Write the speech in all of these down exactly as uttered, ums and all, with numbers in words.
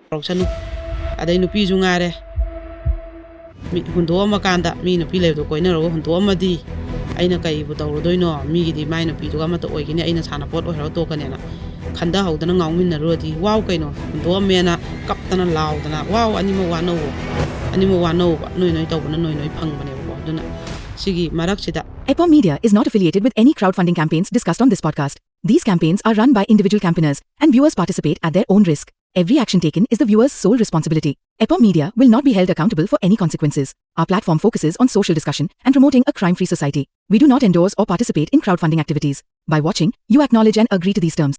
ꯇꯧꯔꯛꯁꯅꯨ꯫ ꯑꯗꯩ ꯅꯨꯄꯤꯁꯨ ꯉꯥꯏꯔꯦ, ꯃꯤ ꯍꯨꯟꯗꯣꯛꯑꯝꯃꯀꯥꯟꯗ, ꯃꯤ ꯅꯨꯄꯤ ꯂꯩꯕꯗꯣ ꯀꯣꯏꯅꯔꯒ ꯍꯨꯟꯗꯣꯛꯑꯝꯃꯗꯤ ꯑꯩꯅ ꯀꯩꯕꯨ ꯇꯧꯔꯨꯗꯣꯏꯅꯣ? ꯃꯤꯒꯤꯗꯤ ꯃꯥꯏ ꯅꯨꯄꯤꯗꯨꯒ ꯑꯃꯠꯇ ꯑꯣꯏꯒꯅꯤ, ꯑꯩꯅ ꯁꯥꯟꯅꯄꯣꯠ ꯑꯣꯏꯍꯧꯔ ꯇꯣꯛꯀꯅꯦꯅ ꯈꯟꯊꯍꯧꯗꯅ ꯉꯥꯎꯃꯤꯟꯅꯔꯨꯔꯗꯤ꯫ ꯋꯥꯎ ꯀꯩꯅꯣ, ꯍꯨꯟꯗꯣꯛꯑꯝꯃꯦꯅ ꯀꯞꯇꯅ ꯂꯥꯎꯗꯅ꯫ ꯋꯥꯎ, ꯑꯅꯤꯃꯛ ꯋꯥꯅꯧꯕ, ꯑꯅꯤꯃꯛ ꯋꯥꯅꯧꯕ, ꯅꯣꯏ ꯅꯣꯏ ꯇꯧꯕꯅ ꯅꯣꯏ ꯅꯣꯏ ꯐꯪꯕꯅꯦꯕꯀꯣ꯫ ꯑꯗꯨꯅ ꯁꯤꯒꯤ ꯃꯔꯛꯁꯤꯗ Epom Media is not affiliated with any crowdfunding campaigns discussed on this podcast. These campaigns are run by individual campaigners, and viewers participate at their own risk. Every action taken is the viewer's sole responsibility. Epom Media will not be held accountable for any consequences. Our platform focuses on social discussion and promoting a crime-free society. We do not endorse or participate in crowdfunding activities. By watching, you acknowledge and agree to these terms.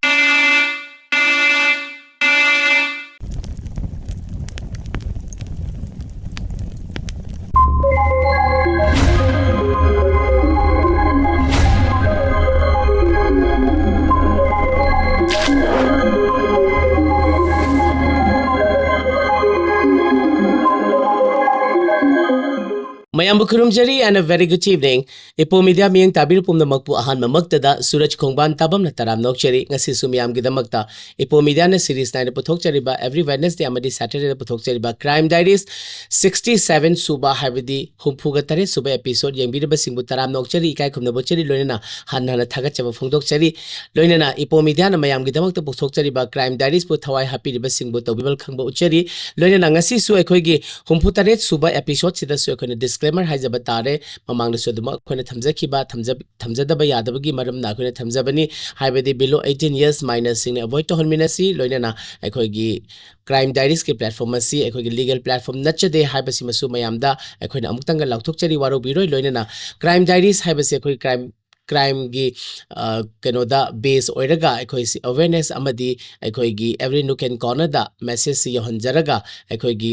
ꯃꯌꯥꯝꯕꯨ ꯈꯨꯔꯨꯝꯖꯔꯤ and a very good evening. ꯏꯄꯣ media ꯃꯤꯠꯌꯦꯡ ꯇꯥꯕꯤꯔꯤꯕ ꯄꯨꯝꯅꯃꯛꯄꯨ ꯑꯍꯥꯟꯕꯃꯛꯇꯗ ꯁꯨꯔꯖ ꯈꯣꯡꯕꯥꯟ ꯇꯥꯕꯝꯅ ꯇꯔꯥꯝꯅ ꯑꯣꯛꯆꯔꯤ꯫ ꯉꯁꯤꯁꯨ ꯃꯤꯌꯥꯝꯒꯤꯗꯃꯛꯇ ꯏꯄꯣ ꯃꯤꯗꯤꯌꯥꯅ series ꯅꯥꯏꯅ ꯄꯨꯊꯣꯛꯆꯔꯤꯕ every Wednesday ꯑꯃꯗꯤ Saturday ꯗ ꯄꯨꯊꯣꯛꯆꯔꯤꯕ Crime Diaries sixty seven ꯁꯨꯕ, ꯍꯥꯏꯕꯗꯤ ꯍꯨꯝꯐꯨꯒ ꯇꯔꯦꯠ ꯁꯨꯕ episode ꯌꯦꯡꯕꯤꯔꯤꯕꯁꯤꯡꯕꯨ ꯇꯔꯥꯝꯅ ꯑꯣꯛꯆꯔꯤ, ꯏꯀꯥꯏ ꯈꯨꯝꯅꯕ ꯎꯠꯆꯔꯤ, ꯂꯣꯏꯅꯅ ꯍꯟꯅ ꯍꯟꯅ ꯊꯥꯒꯠꯆꯕ ꯐꯣꯡꯗꯣꯛꯆꯔꯤ꯫ ꯂꯣꯏꯅꯅ ꯏꯄꯣ ꯃꯤꯗꯤꯌꯥꯅ ꯃꯌꯥꯝꯒꯤꯗꯃꯛꯇ ꯄꯨꯊꯣꯛꯆꯔꯤꯕ Crime Diaries ꯄꯨ ꯊꯋꯥꯏ ꯍꯥꯞꯄꯤꯔꯤꯕꯁꯤꯡꯕꯨ ꯇꯧꯕꯤꯃꯜ ꯈꯪꯕ ꯎꯠꯆꯔꯤ꯫ ꯂꯣꯏꯅꯅ ꯉꯁꯤꯁꯨ ꯑꯩꯈꯣꯏꯒꯤ ꯍꯨꯝꯐꯨ ꯇꯔꯦꯠ ꯁꯨꯕ episode ꯁꯤꯗꯁꯨ ꯑꯩꯈꯣꯏꯅ disclaimer ꯍꯥꯏꯖꯕ ꯇꯥꯔꯦ꯫ ꯃꯃꯥꯡꯗꯁꯨ ꯑꯗꯨꯃꯛ ꯑꯩꯈꯣꯏꯅ ꯊꯝꯖꯈꯤꯕ, ꯊꯝꯖ-, ꯊꯝꯖꯗꯕ ꯌꯥꯗꯕꯒꯤ ꯃꯔꯝꯅ ꯑꯩꯈꯣꯏꯅ ꯊꯝꯖꯕꯅꯤ꯫ ꯍꯥꯏꯕꯗꯤ below eighteen years minor ꯁꯤꯡꯅ avoid ꯇꯧꯍꯟꯃꯤꯟꯅꯁꯤ꯫ ꯂꯣꯏꯅꯅ ꯑꯩꯈꯣꯏꯒꯤ Crime Diaries ꯀꯤ platform ꯑꯁꯤ ꯑꯩꯈꯣꯏꯒꯤ legal platform ꯅꯠꯆꯗꯦ ꯍꯥꯏꯕꯁꯤꯃꯁꯨ ꯃꯌꯥꯝꯗ ꯑꯩꯈꯣꯏꯅ ꯑꯃꯨꯛꯇꯪꯒ ꯂꯥꯎꯊꯣꯛꯆꯔꯤ, ꯋꯥꯔꯧꯕꯤꯔꯣꯏ꯫ ꯂꯣꯏꯅꯅ Crime Diaries ꯍꯥꯏꯕꯁꯤ ꯑꯩꯈꯣꯏ crime, crime ꯒꯤ, ꯑ, ꯀꯩꯅꯣꯗ base ꯑꯣꯏꯔꯒ ꯑꯩꯈꯣꯏꯁꯤ awareness ꯑꯃꯗꯤ ꯑꯩꯈꯣꯏꯒꯤ every nook and corner the message ꯁꯤ ꯌꯧꯍꯟꯖꯔꯒ ꯑꯩꯈꯣꯏꯒꯤ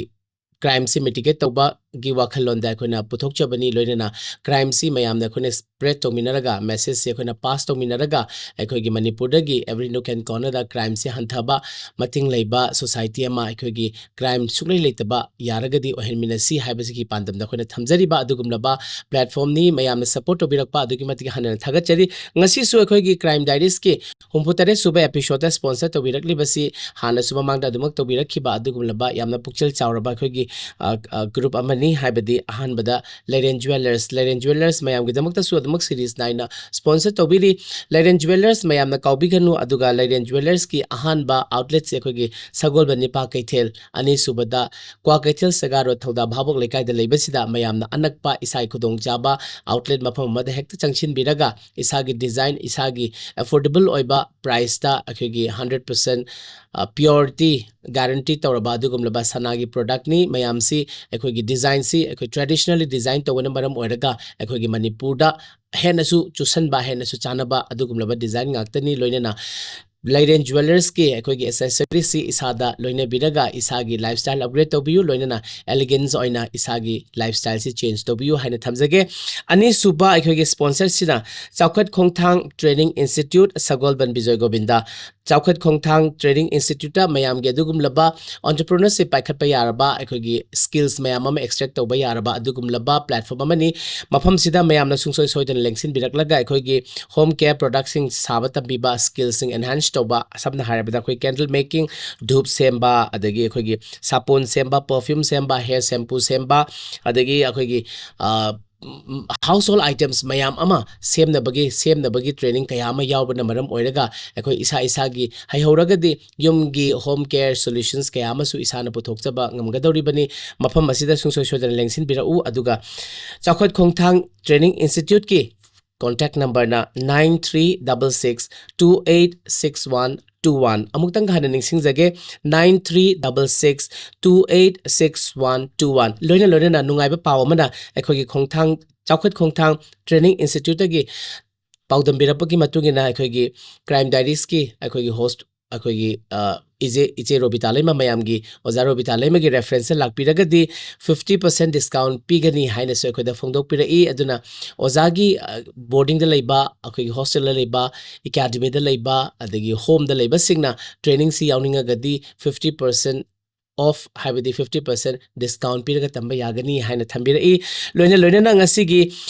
crime ꯁꯤ mitigate ꯇꯧꯕ, ꯒꯤ ꯋꯥꯈꯜꯂꯣꯟꯗ ꯑꯩꯈꯣꯏꯅ ꯄꯨꯊꯣꯛꯆꯕꯅꯤ꯫ ꯂꯣꯏꯅꯅ ꯀ꯭ꯔꯥꯏꯝꯁꯤ ꯃꯌꯥꯝꯅ ꯑꯩꯈꯣꯏꯅ ꯁ꯭ꯄ꯭ꯔꯦꯗ ꯇꯧꯃꯤꯟꯅꯔꯒ, ꯃꯦꯁꯦꯖꯁꯤ ꯑꯩꯈꯣꯏꯅ ꯄꯥꯁ ꯇꯧꯃꯤꯟꯅꯔꯒ, ꯑꯩꯈꯣꯏꯒꯤ ꯃꯅꯤꯄꯨꯔꯗꯒꯤ every nook and corner ꯗ ꯀ꯭ꯔꯥꯏꯝꯁꯤ ꯍꯟꯊꯕ, ꯃꯇꯤꯡ ꯂꯩꯕ ꯁꯣꯁꯥꯏꯇꯤ ꯑꯃ, ꯑꯩꯈꯣꯏꯒꯤ ꯀ꯭ꯔꯥꯏꯝ ꯁꯨꯡꯂꯩ ꯂꯩꯇꯕ ꯌꯥꯔꯒꯗꯤ ꯑꯣꯏꯍꯟꯃꯤꯟꯅꯁꯤ ꯍꯥꯏꯕꯁꯤꯒꯤ ꯄꯥꯟꯗꯝꯗ ꯑꯩꯈꯣꯏꯅ ꯊꯝꯖꯔꯤꯕ ꯑꯗꯨꯒꯨꯝꯂꯕ ꯄ꯭ꯂꯦꯠꯐꯣꯝꯅꯤ꯫ ꯃꯌꯥꯝꯅ ꯁꯄꯣꯔꯠ ꯇꯧꯕꯤꯔꯛꯄ ꯑꯗꯨꯛꯀꯤ ꯃꯇꯤꯛ ꯍꯟꯅ ꯊꯥꯒꯠꯆꯔꯤ꯫ ꯉꯁꯤꯁꯨ ꯑꯩꯈꯣꯏꯒꯤ ꯀ꯭ꯔꯥꯏꯝ ꯗꯥꯏꯔꯤꯁꯀꯤ ꯍꯨꯝꯐꯨꯇꯔꯦꯠ ꯁꯨꯕ ꯑꯦꯄꯤꯁꯣꯗꯇ ꯁ꯭ꯄꯣꯟꯁꯔ ꯇꯧꯕꯤꯔꯛꯂꯤꯕꯁꯤ ꯍꯥꯟꯅꯁꯨ ꯃꯃꯥꯡꯗ ꯑꯗꯨꯃꯛ ꯇꯧꯕꯤꯔꯛꯈꯤꯕ ꯑꯗꯨꯒꯨꯝꯂꯕ ꯌꯥꯝꯅ ꯄꯨꯛꯆꯦꯜ ꯆꯥꯎꯔꯕ ꯑꯩꯈꯣꯏꯒꯤ, ꯑ, ꯑ, ꯒ꯭ꯔꯨꯞ ꯑꯃꯅꯤ, ꯍꯥꯏꯕꯗꯤ ꯑꯍꯥꯟꯕꯗ ꯂꯩꯔꯦꯟ ꯖꯨꯋꯦꯂꯔꯁ, ꯂꯩꯔꯦꯟ ꯖꯨꯋꯦꯂꯔꯁ ꯃꯌꯥꯝꯒꯤꯗꯃꯛꯇꯁꯨ ꯑꯗꯨꯃꯛ ꯁꯤꯔꯤꯁ ꯅꯥꯏꯅ ꯁ꯭ꯄꯣꯟꯁꯔ ꯇꯧꯕꯤꯔꯤ꯫ ꯂꯩꯔꯦꯟ ꯖꯨꯋꯦꯂꯔꯁ ꯃꯌꯥꯝꯅ ꯀꯥꯎꯕꯤꯒꯅꯨ, ꯑꯗꯨꯒ ꯂꯩꯔꯦꯟ ꯖꯨꯋꯦꯂꯔꯁꯀꯤ ꯑꯍꯥꯟꯕ ꯑꯥꯎꯠꯂꯦꯠꯁꯦ ꯑꯩꯈꯣꯏꯒꯤ ꯁꯒꯣꯜꯕꯟ ꯅꯤꯄꯥ ꯀꯩꯊꯦꯜ, ꯑꯅꯤꯁꯨꯕꯗ ꯀ꯭ꯋꯥꯀꯩꯊꯦꯜ ꯁꯦꯒꯥ ꯔꯣꯗ ꯊꯧꯗꯥ ꯚꯥꯕꯣꯛ ꯂꯩꯀꯥꯏꯗ ꯂꯩꯕꯁꯤꯗ ꯃꯌꯥꯝꯅ ꯑꯅꯛꯄ ꯏꯁꯥꯒꯤ ꯈꯨꯗꯣꯡꯆꯥꯕ ꯑꯥꯎꯠꯂꯦꯠ ꯃꯐꯝ ꯑꯃꯗ ꯍꯦꯛꯇ ꯆꯪꯁꯤꯟꯕꯤꯔꯒ ꯏꯁꯥꯒꯤ ꯗꯤꯖꯥꯏꯟ, ꯏꯁꯥꯒꯤ ꯑꯦꯐꯣꯔꯗꯦꯕꯜ ꯑꯣꯏꯕ ꯄ꯭ꯔꯥꯏꯁꯇ ꯑꯩꯈꯣꯏꯒꯤ ꯍꯟꯗ꯭ꯔꯦꯠ ꯄꯥꯔꯁꯦꯟ ꯄ꯭ꯌꯣꯔꯤꯇꯤ ꯒꯥꯔꯦꯟꯇꯤ ꯇꯧꯔꯕ ꯑꯗꯨꯒꯨꯝꯂꯕ ꯁꯅꯥꯒꯤ ꯄ꯭ꯔꯣꯗꯛꯅꯤ꯫ ꯃꯌꯥꯝꯁꯤ ꯑꯩꯈꯣꯏꯒꯤ ꯗꯤꯖꯥꯏꯟꯁꯤ ꯑꯩꯈꯣꯏ ꯇ꯭ꯔꯦꯗꯤꯁꯅꯦꯜꯂꯤ ꯗꯤꯖꯥꯏꯟ ꯇꯧꯕꯅ ꯃꯔꯝ ꯑꯣꯏꯔꯒ ꯑꯩꯈꯣꯏꯒꯤ ꯃꯅꯤꯄꯨꯔꯗ ꯍꯦꯟꯅꯁꯨ ꯆꯨꯁꯟꯕ, ꯍꯦꯟꯅꯁꯨ ꯆꯥꯟꯅꯕ ꯑꯗꯨꯒꯨꯝꯂꯕ ꯗꯤꯖꯥꯏꯟ ꯉꯥꯛꯇꯅꯤ꯫ ꯂꯣꯏꯅꯅ ꯂꯩꯔꯦꯟ ꯖꯨꯋꯦꯂꯔꯁꯀꯤ ꯑꯩꯈꯣꯏꯒꯤ ꯑꯦꯁꯦꯁꯔꯤꯁꯁꯤ ꯏꯁꯥꯗ ꯂꯣꯏꯅꯕꯤꯔꯒ ꯏꯁꯥꯒꯤ ꯂꯥꯏꯐꯁ꯭ꯇꯥꯏꯜ ꯑꯞꯒ꯭ꯔꯦꯗ ꯇꯧꯕꯤꯌꯨ, ꯂꯣꯏꯅꯅ ꯑꯦꯂꯤꯒꯦꯟꯁ ꯑꯣꯏꯅ ꯏꯁꯥꯒꯤ ꯂꯥꯏꯐꯁ꯭ꯇꯥꯏꯜꯁꯤ ꯆꯦꯟꯖ ꯇꯧꯕꯤꯌꯨ ꯍꯥꯏꯅ ꯊꯝꯖꯒꯦ꯫ ꯑꯅꯤꯁꯨꯕ ꯑꯩꯈꯣꯏꯒꯤ ꯁ꯭ꯄꯣꯟꯁꯔꯁꯤꯅ ꯆꯥꯎꯈꯠ ꯈꯣꯡꯊꯥꯡ ꯇ꯭ꯔꯦꯅꯤꯡ ꯏꯟꯁꯇꯤꯇ꯭ꯌꯨꯠ, ꯁꯒꯣꯜꯕꯟ ꯕꯤꯖꯣꯏ ꯒꯣꯕꯤꯟꯗ꯫ ꯆꯥꯎꯈꯠ ꯈꯣꯡꯊꯥꯡ ꯇ꯭ꯔꯦꯅꯤꯡ ꯏꯟꯁꯇꯤꯇ꯭ꯌꯨꯠꯇ ꯃꯌꯥꯝꯒꯤ ꯑꯗꯨꯒꯨꯝꯂꯕ ꯑꯣꯟꯇꯔꯄ꯭ꯔꯤꯅꯔꯁꯤꯞ ꯄꯥꯏꯈꯠꯄ ꯌꯥꯔꯕ ꯑꯩꯈꯣꯏꯒꯤ ꯁ꯭ꯀꯤꯜꯁ ꯃꯌꯥꯝ ꯑꯃ ꯑꯦꯛꯁꯇ꯭ꯔꯦꯛ ꯇꯧꯕ ꯌꯥꯔꯕ ꯑꯗꯨꯒꯨꯝꯂꯕ ꯄ꯭ꯂꯦꯠꯐꯣꯝ ꯑꯃꯅꯤ꯫ ꯃꯐꯝꯁꯤꯗ ꯃꯌꯥꯝꯅ ꯁꯨꯡꯁꯣꯏ ꯁꯣꯏꯗꯅ ꯂꯦꯡꯁꯤꯟꯕꯤꯔꯛꯂꯒ ꯑꯩꯈꯣꯏꯒꯤ ꯍꯣꯝ ꯀꯦꯌꯔ ꯄ꯭ꯔꯣꯗꯛꯁꯤꯡ ꯁꯥꯕ ꯇꯝꯕꯤꯕ, ꯁ꯭ꯀꯤꯜꯁꯤꯡ ꯑꯦꯟꯍꯥꯟꯁ ꯇꯧꯕ, ꯁꯝꯅ ꯍꯥꯏꯔꯕꯗ ꯑꯩꯈꯣꯏ ꯀꯦꯟꯗꯜ ꯃꯦꯀꯤꯡ, ꯙꯨꯞ ꯁꯦꯝꯕ, ꯑꯗꯒꯤ ꯑꯩꯈꯣꯏꯒꯤ ꯁꯥꯄꯣꯟ ꯁꯦꯝꯕ, ꯄꯔꯐ꯭ꯌꯨꯝ ꯁꯦꯝꯕ, ꯍꯦꯌꯔ ꯁꯦꯝꯄꯨ ꯁꯦꯝꯕ, ꯑꯗꯒꯤ ꯑꯩꯈꯣꯏꯒꯤ, ꯑ, ꯍꯥꯎꯁꯍꯣꯜ ꯑꯥꯏꯇꯦꯝꯁ ꯃꯌꯥꯝ ꯑꯃ ꯁꯦꯝꯅꯕꯒꯤ, ꯁꯦꯝꯅꯕꯒꯤ ꯇ꯭ꯔꯦꯅꯤꯡ ꯀꯌꯥ ꯑꯃ ꯌꯥꯎꯕꯅ ꯃꯔꯝ ꯑꯣꯏꯔꯒ ꯑꯩꯈꯣꯏ ꯏꯁꯥ ꯏꯁꯥꯒꯤ ꯍꯩꯍꯧꯔꯒꯗꯤ ꯌꯨꯝꯒꯤ ꯍꯣꯝ ꯀꯦꯌꯔ ꯁꯣꯂꯨꯁꯟꯁ ꯀꯌꯥ ꯑꯃꯁꯨ ꯏꯁꯥꯅ ꯄꯨꯊꯣꯛꯆꯕ ꯉꯝꯒꯗꯧꯔꯤꯕꯅꯤ꯫ ꯃꯐꯝ ꯑꯁꯤꯗ ꯁꯨꯡꯁꯣꯏ ꯁꯣꯏꯗꯅ ꯂꯦꯡꯁꯤꯟꯕꯤꯔꯛꯎ꯫ ꯑꯗꯨꯒ ꯆꯥꯎꯈꯠ ꯈꯣꯡꯊꯥꯡ ꯇ꯭ꯔꯦꯅꯤꯡ ꯏꯟꯁꯇꯤꯇ꯭ꯌꯨꯠꯀꯤ ꯀꯣꯟꯇꯦꯛ ꯅꯝꯕꯔꯅ nine three double six two eight six one two one꯫ ꯑꯃꯨꯛꯇꯪꯒ ꯍꯟꯅ ꯅꯤꯡꯁꯤꯡꯖꯒꯦ, nine three double six two eight six one two one꯫ ꯂꯣꯏꯅ ꯂꯣꯏꯅꯅ ꯅꯨꯡꯉꯥꯏꯕ ꯄꯥꯎ ꯑꯃꯅ ꯑꯩꯈꯣꯏꯒꯤ ꯈꯣꯡꯊꯥꯡ, ꯆꯥꯎꯈꯠ ꯈꯣꯡꯊꯥꯡ ꯇ꯭ꯔꯦꯅꯤꯡ ꯏꯟꯁꯇꯤꯇ꯭ꯌꯨꯠꯇꯒꯤ ꯄꯥꯎꯗꯝꯕꯤꯔꯛꯄꯒꯤ ꯃꯇꯨꯡ ꯏꯟꯅ ꯑꯩꯈꯣꯏꯒꯤ ꯀ꯭ꯔꯥꯏꯝ ꯗꯥꯏꯔꯤꯁꯀꯤ ꯑꯩꯈꯣꯏꯒꯤ ꯍꯣꯁ ꯑꯩꯈꯣꯏꯒꯤ ꯑ, ꯏꯆꯦ ꯏꯆꯦ ꯔꯣꯕꯤꯇꯥ ꯂꯩꯃ ꯃꯌꯥꯝꯒꯤ, ꯑꯣꯖꯥ Robita ꯂꯩꯃꯒꯤ reference ꯂꯥꯛꯄꯤꯔꯒꯗꯤ fifty percent discount ꯄꯤꯒꯅꯤ ꯍꯥꯏꯅꯁꯨ ꯑꯩꯈꯣꯏꯗ ꯐꯣꯡꯗꯣꯛꯄꯤꯔꯛꯏ꯫ ꯑꯗꯨꯅ ꯑꯣꯖꯥꯒꯤ ꯑ, boardingꯗ ꯂꯩꯕ, ꯑꯩꯈꯣꯏꯒꯤ hostelꯗ ꯂꯩꯕ, academyꯗ ꯂꯩꯕ, ꯑꯗꯒꯤ homeꯗ ꯂꯩꯕꯁꯤꯡꯅ trainingꯁꯤ ꯌꯥꯎꯅꯤꯡꯉꯒꯗꯤ fifty percent off, ꯍꯥꯏꯕꯗꯤ fifty percent discount ꯄꯤꯔꯒ ꯇꯝꯕ ꯌꯥꯒꯅꯤ ꯍꯥꯏꯅ ꯊꯝꯕꯤꯔꯛꯏ꯫ ꯂꯣꯏꯅ ꯂꯣꯏꯅꯅ ꯉꯁꯤꯒꯤ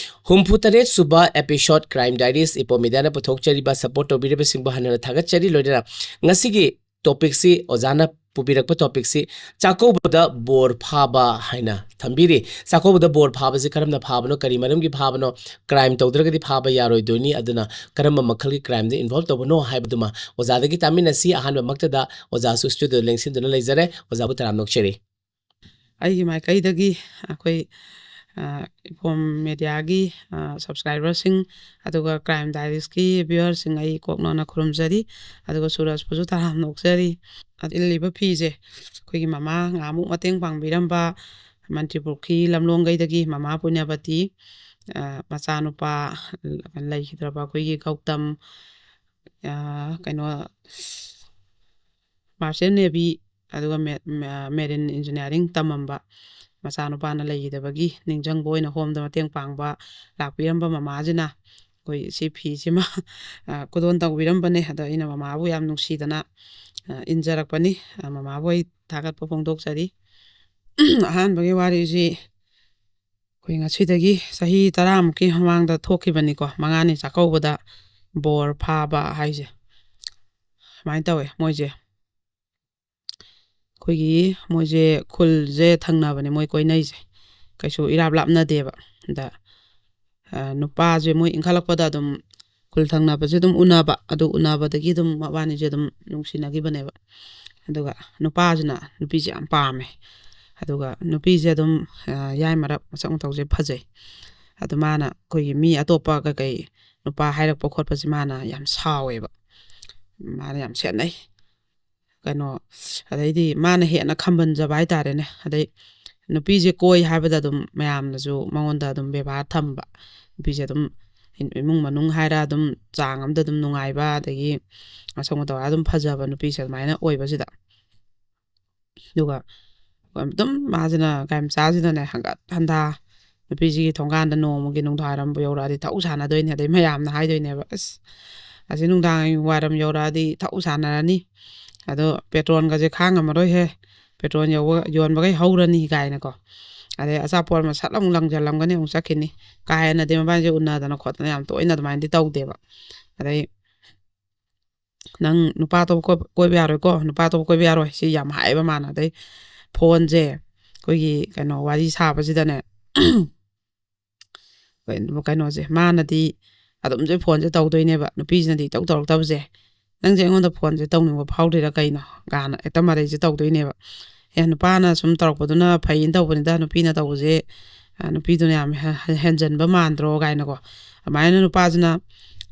ꯍꯨꯝꯐꯨ ꯇꯔꯦꯠ ꯁꯨꯕ episode Crime Diaries Ipoh Mediaꯅ ꯄꯨꯊꯣꯛꯆꯔꯤꯕ, support ꯇꯧꯕꯤꯔꯤꯕꯁꯤꯡꯕꯨ ꯍꯟꯅ ꯊꯥꯒꯠꯆꯔꯤ꯫ ꯂꯣꯏꯅꯅ ꯉꯁꯤꯒꯤ topicꯁꯤ, ꯑꯣꯖꯥꯅ ꯄꯨꯕꯤꯔꯛꯄ topicꯁꯤ ꯆꯥꯛꯀꯧꯕꯗ ꯕꯣꯔ ꯐꯥꯕ ꯍꯥꯏꯅ ꯊꯝꯕꯤꯔꯤ꯫ ꯆꯥꯛꯀꯧꯕꯗ ꯕꯣꯔ ꯐꯥꯕꯁꯤ ꯀꯔꯝꯅ ꯐꯥꯕꯅꯣ, ꯀꯔꯤ ꯃꯔꯝꯒꯤ ꯐꯥꯕꯅꯣ, crime ꯇꯧꯗ꯭ꯔꯒꯗꯤ ꯐꯥꯕ ꯌꯥꯔꯣꯏꯗꯣꯏꯅꯤ, ꯑꯗꯨꯅ ꯀꯔꯝꯕ ꯃꯈꯜꯒꯤ crimeꯗ involve ꯇꯧꯕꯅꯣ ꯍꯥꯏꯕꯗꯨꯃ ꯑꯣꯖꯥꯗꯒꯤ ꯇꯥꯃꯤꯟꯅꯁꯤ꯫ ꯑꯍꯥꯟꯕꯃꯛꯇꯗ ꯑꯣꯖꯥꯁꯨ studioꯗ ꯂꯦꯡꯁꯤꯟꯗꯨꯅ ꯂꯩꯖꯔꯦ꯫ ꯑꯣꯖꯥꯕꯨ ꯇꯔꯥꯝꯅ ꯑꯣꯛꯆꯔꯤ꯫ ꯑꯩꯒꯤ ꯃꯥꯏꯀꯩꯗꯒꯤ ꯑꯩꯈꯣꯏ, ꯑ, Ipoh Mediaꯒꯤ, ꯑ, subscriberꯁꯤꯡ, ꯑꯗꯨꯒ Crime Diariesꯀꯤ viewerꯁꯤꯡ ꯑꯩ ꯀꯣꯛꯅꯣꯟꯅ ꯈꯨꯔꯨꯝꯖꯔꯤ꯫ ꯑꯗꯨꯒ ꯁꯨꯔꯖꯄꯨꯁꯨ ꯇꯔꯥꯝꯅ ꯑꯣꯛꯆꯔꯤ꯫ ꯑꯗꯨ ꯏꯜꯂꯤꯕ ꯐꯤꯁꯦ ꯑꯩꯈꯣꯏꯒꯤ ꯃꯃꯥ ꯉꯍꯥꯟꯃꯨꯛ ꯃꯇꯦꯡ ꯄꯥꯡꯕꯤꯔꯝꯕ ꯃꯟꯇ꯭ꯔꯤꯄꯨꯈ꯭ꯔꯤ ꯂꯝꯂꯣꯡꯒꯩꯗꯒꯤ ꯃꯃꯥ ꯄꯨꯅ꯭ꯌꯕꯇꯤ, ꯑ, ꯃꯆꯥꯅꯨꯄꯥ ꯂꯩꯈꯤꯗ꯭ꯔꯕ ꯑꯩꯈꯣꯏꯒꯤ ꯒꯧꯇꯝ, ꯑ, ꯀꯩꯅꯣ, Merchant Navy, ꯑꯗꯨꯒ ꯃꯦ-, ꯃꯦ-, Marine Engineering ꯇꯝꯃꯝꯕ ꯃꯆꯥꯅꯨꯄꯥꯅ ꯂꯩꯈꯤꯗꯕꯒꯤ ꯅꯤꯡꯁꯤꯡꯕ ꯑꯣꯏꯅ homeꯗ ꯃꯇꯦꯡ ꯄꯥꯡꯕ ꯂꯥꯛꯄꯤꯔꯝꯕ ꯃꯃꯥꯁꯤꯅ ꯑꯩꯈꯣꯏ ꯁꯤ ꯐꯤꯁꯤꯃ, ꯑ, ꯈꯨꯗꯣꯜ ꯇꯧꯕꯤꯔꯝꯕꯅꯦ꯫ ꯑꯗꯣ ꯑꯩꯅ ꯃꯃꯥꯕꯨ ꯌꯥꯝ ꯅꯨꯡꯁꯤꯗꯅ, ꯑ, ꯏꯟꯖꯔꯛꯄꯅꯤ꯫ ꯑ, ꯃꯃꯥꯕꯨ ꯑꯩ ꯊꯥꯒꯠꯄ ꯐꯣꯡꯗꯣꯛꯆꯔꯤ꯫ ꯑꯍꯥꯟꯕꯒꯤ ꯋꯥꯔꯤꯁꯤ ꯑꯩꯈꯣꯏ ꯉꯁꯤꯗꯒꯤ ꯆꯍꯤ ꯇꯔꯥꯃꯨꯛꯀꯤ ꯃꯃꯥꯡꯗ ꯊꯣꯛꯈꯤꯕꯅꯤꯀꯣ, ꯃꯉꯥꯅꯤ ꯆꯥꯛꯀꯧꯕꯗ ꯕꯣꯔ ꯐꯥꯕ ꯍꯥꯏꯁꯦ꯫ ꯁꯨꯃꯥꯏꯅ ꯇꯧꯋꯦ ꯃꯣꯏꯁꯦ꯫ ꯑꯩꯈꯣꯏꯒꯤ ꯃꯣꯏꯁꯦ ꯈꯨꯜꯁꯦ ꯊꯪꯅꯕꯅꯦ ꯃꯣꯏ ꯀꯣꯏꯅꯩꯁꯦ, ꯀꯩꯁꯨ ꯏꯔꯥꯞ ꯂꯥꯞꯅꯗꯦꯕ꯫ ꯑꯗ, ꯑ, ꯅꯨꯄꯥꯁꯦ ꯃꯣꯏ ꯏꯟꯈꯠꯂꯛꯄꯗ ꯑꯗꯨꯝ ꯈꯨꯜ ꯊꯪꯅꯕꯁꯦ ꯑꯗꯨꯝ ꯎꯅꯕ, ꯑꯗꯨ ꯎꯅꯕꯗꯒꯤ ꯑꯗꯨꯝ ꯃꯕꯥꯅꯤꯁꯦ ꯑꯗꯨꯝ ꯅꯨꯡꯁꯤꯅꯈꯤꯕꯅꯦꯕ꯫ ꯑꯗꯨꯒ ꯅꯨꯄꯥꯁꯤꯅ ꯅꯨꯄꯤꯁꯦ ꯌꯥꯝ ꯄꯥꯝꯃꯦ꯫ ꯑꯗꯨꯒ ꯅꯨꯄꯤꯁꯦ ꯑꯗꯨꯝ, ꯑ, ꯌꯥꯏ ꯃꯔꯛ ꯃꯁꯛ ꯃꯇꯧꯁꯦ ꯐꯖꯩ꯫ ꯑꯗꯨ ꯃꯥꯅ ꯑꯩꯈꯣꯏꯒꯤ ꯃꯤ ꯑꯇꯣꯞꯄ ꯀꯩꯀꯩ ꯅꯨꯄꯥ ꯍꯥꯏꯔꯛꯄ ꯈꯣꯠꯄꯁꯦ ꯃꯥꯅ ꯌꯥꯝ ꯁꯥꯎꯋꯦꯕ, ꯃꯥꯅ ꯌꯥꯝ ꯁꯦꯠꯅꯩ꯫ ꯀꯩꯅꯣ, ꯑꯗꯩꯗꯤ ꯃꯥꯅ ꯍꯦꯟꯅ ꯈꯝꯕꯟꯖꯕ ꯍꯥꯏꯇꯥꯔꯦꯅꯦ꯫ ꯑꯗꯩ ꯅꯨꯄꯤꯁꯦ ꯀꯣꯏ ꯍꯥꯏꯕꯗ ꯑꯗꯨꯝ ꯃꯌꯥꯝꯅꯁꯨ ꯃꯉꯣꯟꯗ ꯑꯗꯨꯝ ꯕꯦꯕꯥꯔ ꯊꯝꯕ, ꯅꯨꯄꯤꯁꯦ ꯑꯗꯨꯝ ꯏꯃꯨꯡ ꯃꯅꯨꯡ ꯍꯥꯏꯔ ꯑꯗꯨꯝ ꯆꯥꯡ ꯑꯃꯗ ꯑꯗꯨꯝ ꯅꯨꯡꯉꯥꯏꯕ, ꯑꯗꯒꯤ ꯃꯁꯛ ꯃꯇꯧ ꯑꯗꯨꯝ ꯐꯖꯕ ꯅꯨꯄꯤꯁꯦ ꯑꯗꯨꯃꯥꯏꯅ ꯑꯣꯏꯕꯁꯤꯗ, ꯑꯗꯨꯒ ꯑꯗꯨꯝ ꯃꯥꯁꯤꯅ ꯒꯥꯔꯤ ꯃꯆꯥꯁꯤꯗꯅꯦ ꯍꯟꯒꯠ ꯍꯟꯗꯥ ꯅꯨꯄꯤꯁꯤꯒꯤ ꯊꯣꯡꯒꯥꯟꯗ ꯅꯣꯡꯃꯒꯤ ꯅꯨꯡꯗꯥꯡꯋꯥꯏꯔꯝꯕꯨ ꯌꯧꯔꯛꯑꯗꯤ ꯊꯧ ꯁꯥꯟꯅꯗꯣꯏꯅꯦ꯫ ꯑꯗꯩ ꯃꯌꯥꯝꯅ ꯍꯥꯏꯗꯣꯏꯅꯦꯕ, "ꯑꯁ, ꯑꯁꯤ ꯅꯨꯡꯗꯥꯡ ꯋꯥꯏꯔꯝ ꯌꯧꯔꯛꯑꯗꯤ ꯊꯧ ꯁꯥꯟꯅꯔꯅꯤ, ꯑꯗꯣ ꯄꯦꯇ꯭ꯔꯣꯜꯒꯁꯦ ꯈꯥꯡꯉꯝꯃꯔꯣꯏꯍꯦ, ꯄꯦꯇ꯭ꯔꯣꯜ ꯌꯧꯕ-, ꯌꯣꯟꯕꯈꯩ ꯍꯧꯔꯅꯤ" ꯀꯥꯏꯅꯀꯣ꯫ ꯑꯗꯩ ꯑꯆꯥꯄꯣꯠ ꯑꯃ ꯁꯠ ꯑꯃꯨꯛ ꯂꯪꯁꯤꯜꯂꯝꯒꯅꯤ, ꯑꯃꯨꯛ ꯆꯠꯈꯤꯅꯤ꯫ ꯀꯥ ꯍꯦꯟꯅꯗꯤ ꯃꯕꯥꯅꯤꯁꯦ ꯎꯅꯗꯅ ꯈꯣꯠꯇꯅ ꯌꯥꯝ ꯇꯣꯏꯅ ꯑꯗꯨꯃꯥꯏꯅꯗꯤ ꯇꯧꯗꯦꯕ꯫ ꯑꯗꯩ "ꯅꯪ ꯅꯨꯄꯥ ꯑꯇꯣꯞꯄ ꯀꯣꯏ-, ꯀꯣꯏꯕ ꯌꯥꯔꯣꯏꯀꯣ, ꯅꯨꯄꯥ ꯑꯇꯣꯞꯄ ꯀꯣꯏꯕ ꯌꯥꯔꯣꯏ", ꯁꯤ ꯌꯥꯝ ꯍꯥꯏꯌꯦꯕ ꯃꯥꯅ꯫ ꯑꯗꯩ ꯐꯣꯟꯁꯦ, ꯑꯩꯈꯣꯏꯒꯤ ꯀꯩꯅꯣ ꯋꯥꯔꯤ ꯁꯥꯕꯁꯤꯗꯅꯦ, ꯀꯩꯅꯣ-, ꯀꯩꯅꯣꯁꯦ, ꯃꯥꯅꯗꯤ ꯑꯗꯨꯝꯁꯦ ꯐꯣꯟꯁꯦ ꯇꯧꯗꯣꯏꯅꯦꯕ, ꯅꯨꯄꯤꯁꯤꯅꯗꯤ ꯏꯇꯧ ꯇꯧꯔꯛꯇꯕꯁꯦ꯫ "ꯅꯪꯁꯦ ꯑꯩꯉꯣꯟꯗ ꯐꯣꯟꯁꯦ ꯇꯧꯅꯤꯡꯕ ꯐꯥꯎꯗ꯭ꯔꯤꯔꯥ ꯀꯩꯅꯣ?" ꯒꯥꯅ ꯍꯦꯛꯇ ꯃꯔꯩꯁꯦ ꯇꯧꯗꯣꯏꯅꯦꯕ꯫ "ꯑꯦ, ꯅꯨꯄꯥꯅ ꯁꯨꯝ ꯇꯧꯔꯛꯄꯗꯨꯅ ꯐꯩꯌꯦꯅ ꯇꯧꯕꯅꯤꯗ, ꯅꯨꯄꯤꯅ ꯇꯧꯕꯁꯦ, ꯑ, ꯅꯨꯄꯤꯗꯨꯅ ꯌꯥꯝ ꯍꯦ-, ꯍꯦ-, ꯍꯦꯟꯖꯟꯕ ꯃꯥꯟꯗ꯭ꯔꯣ?" ꯀꯥꯏꯅꯀꯣ꯫ ꯑꯗꯨꯃꯥꯏꯅ ꯅꯨꯄꯥꯁꯤꯅ,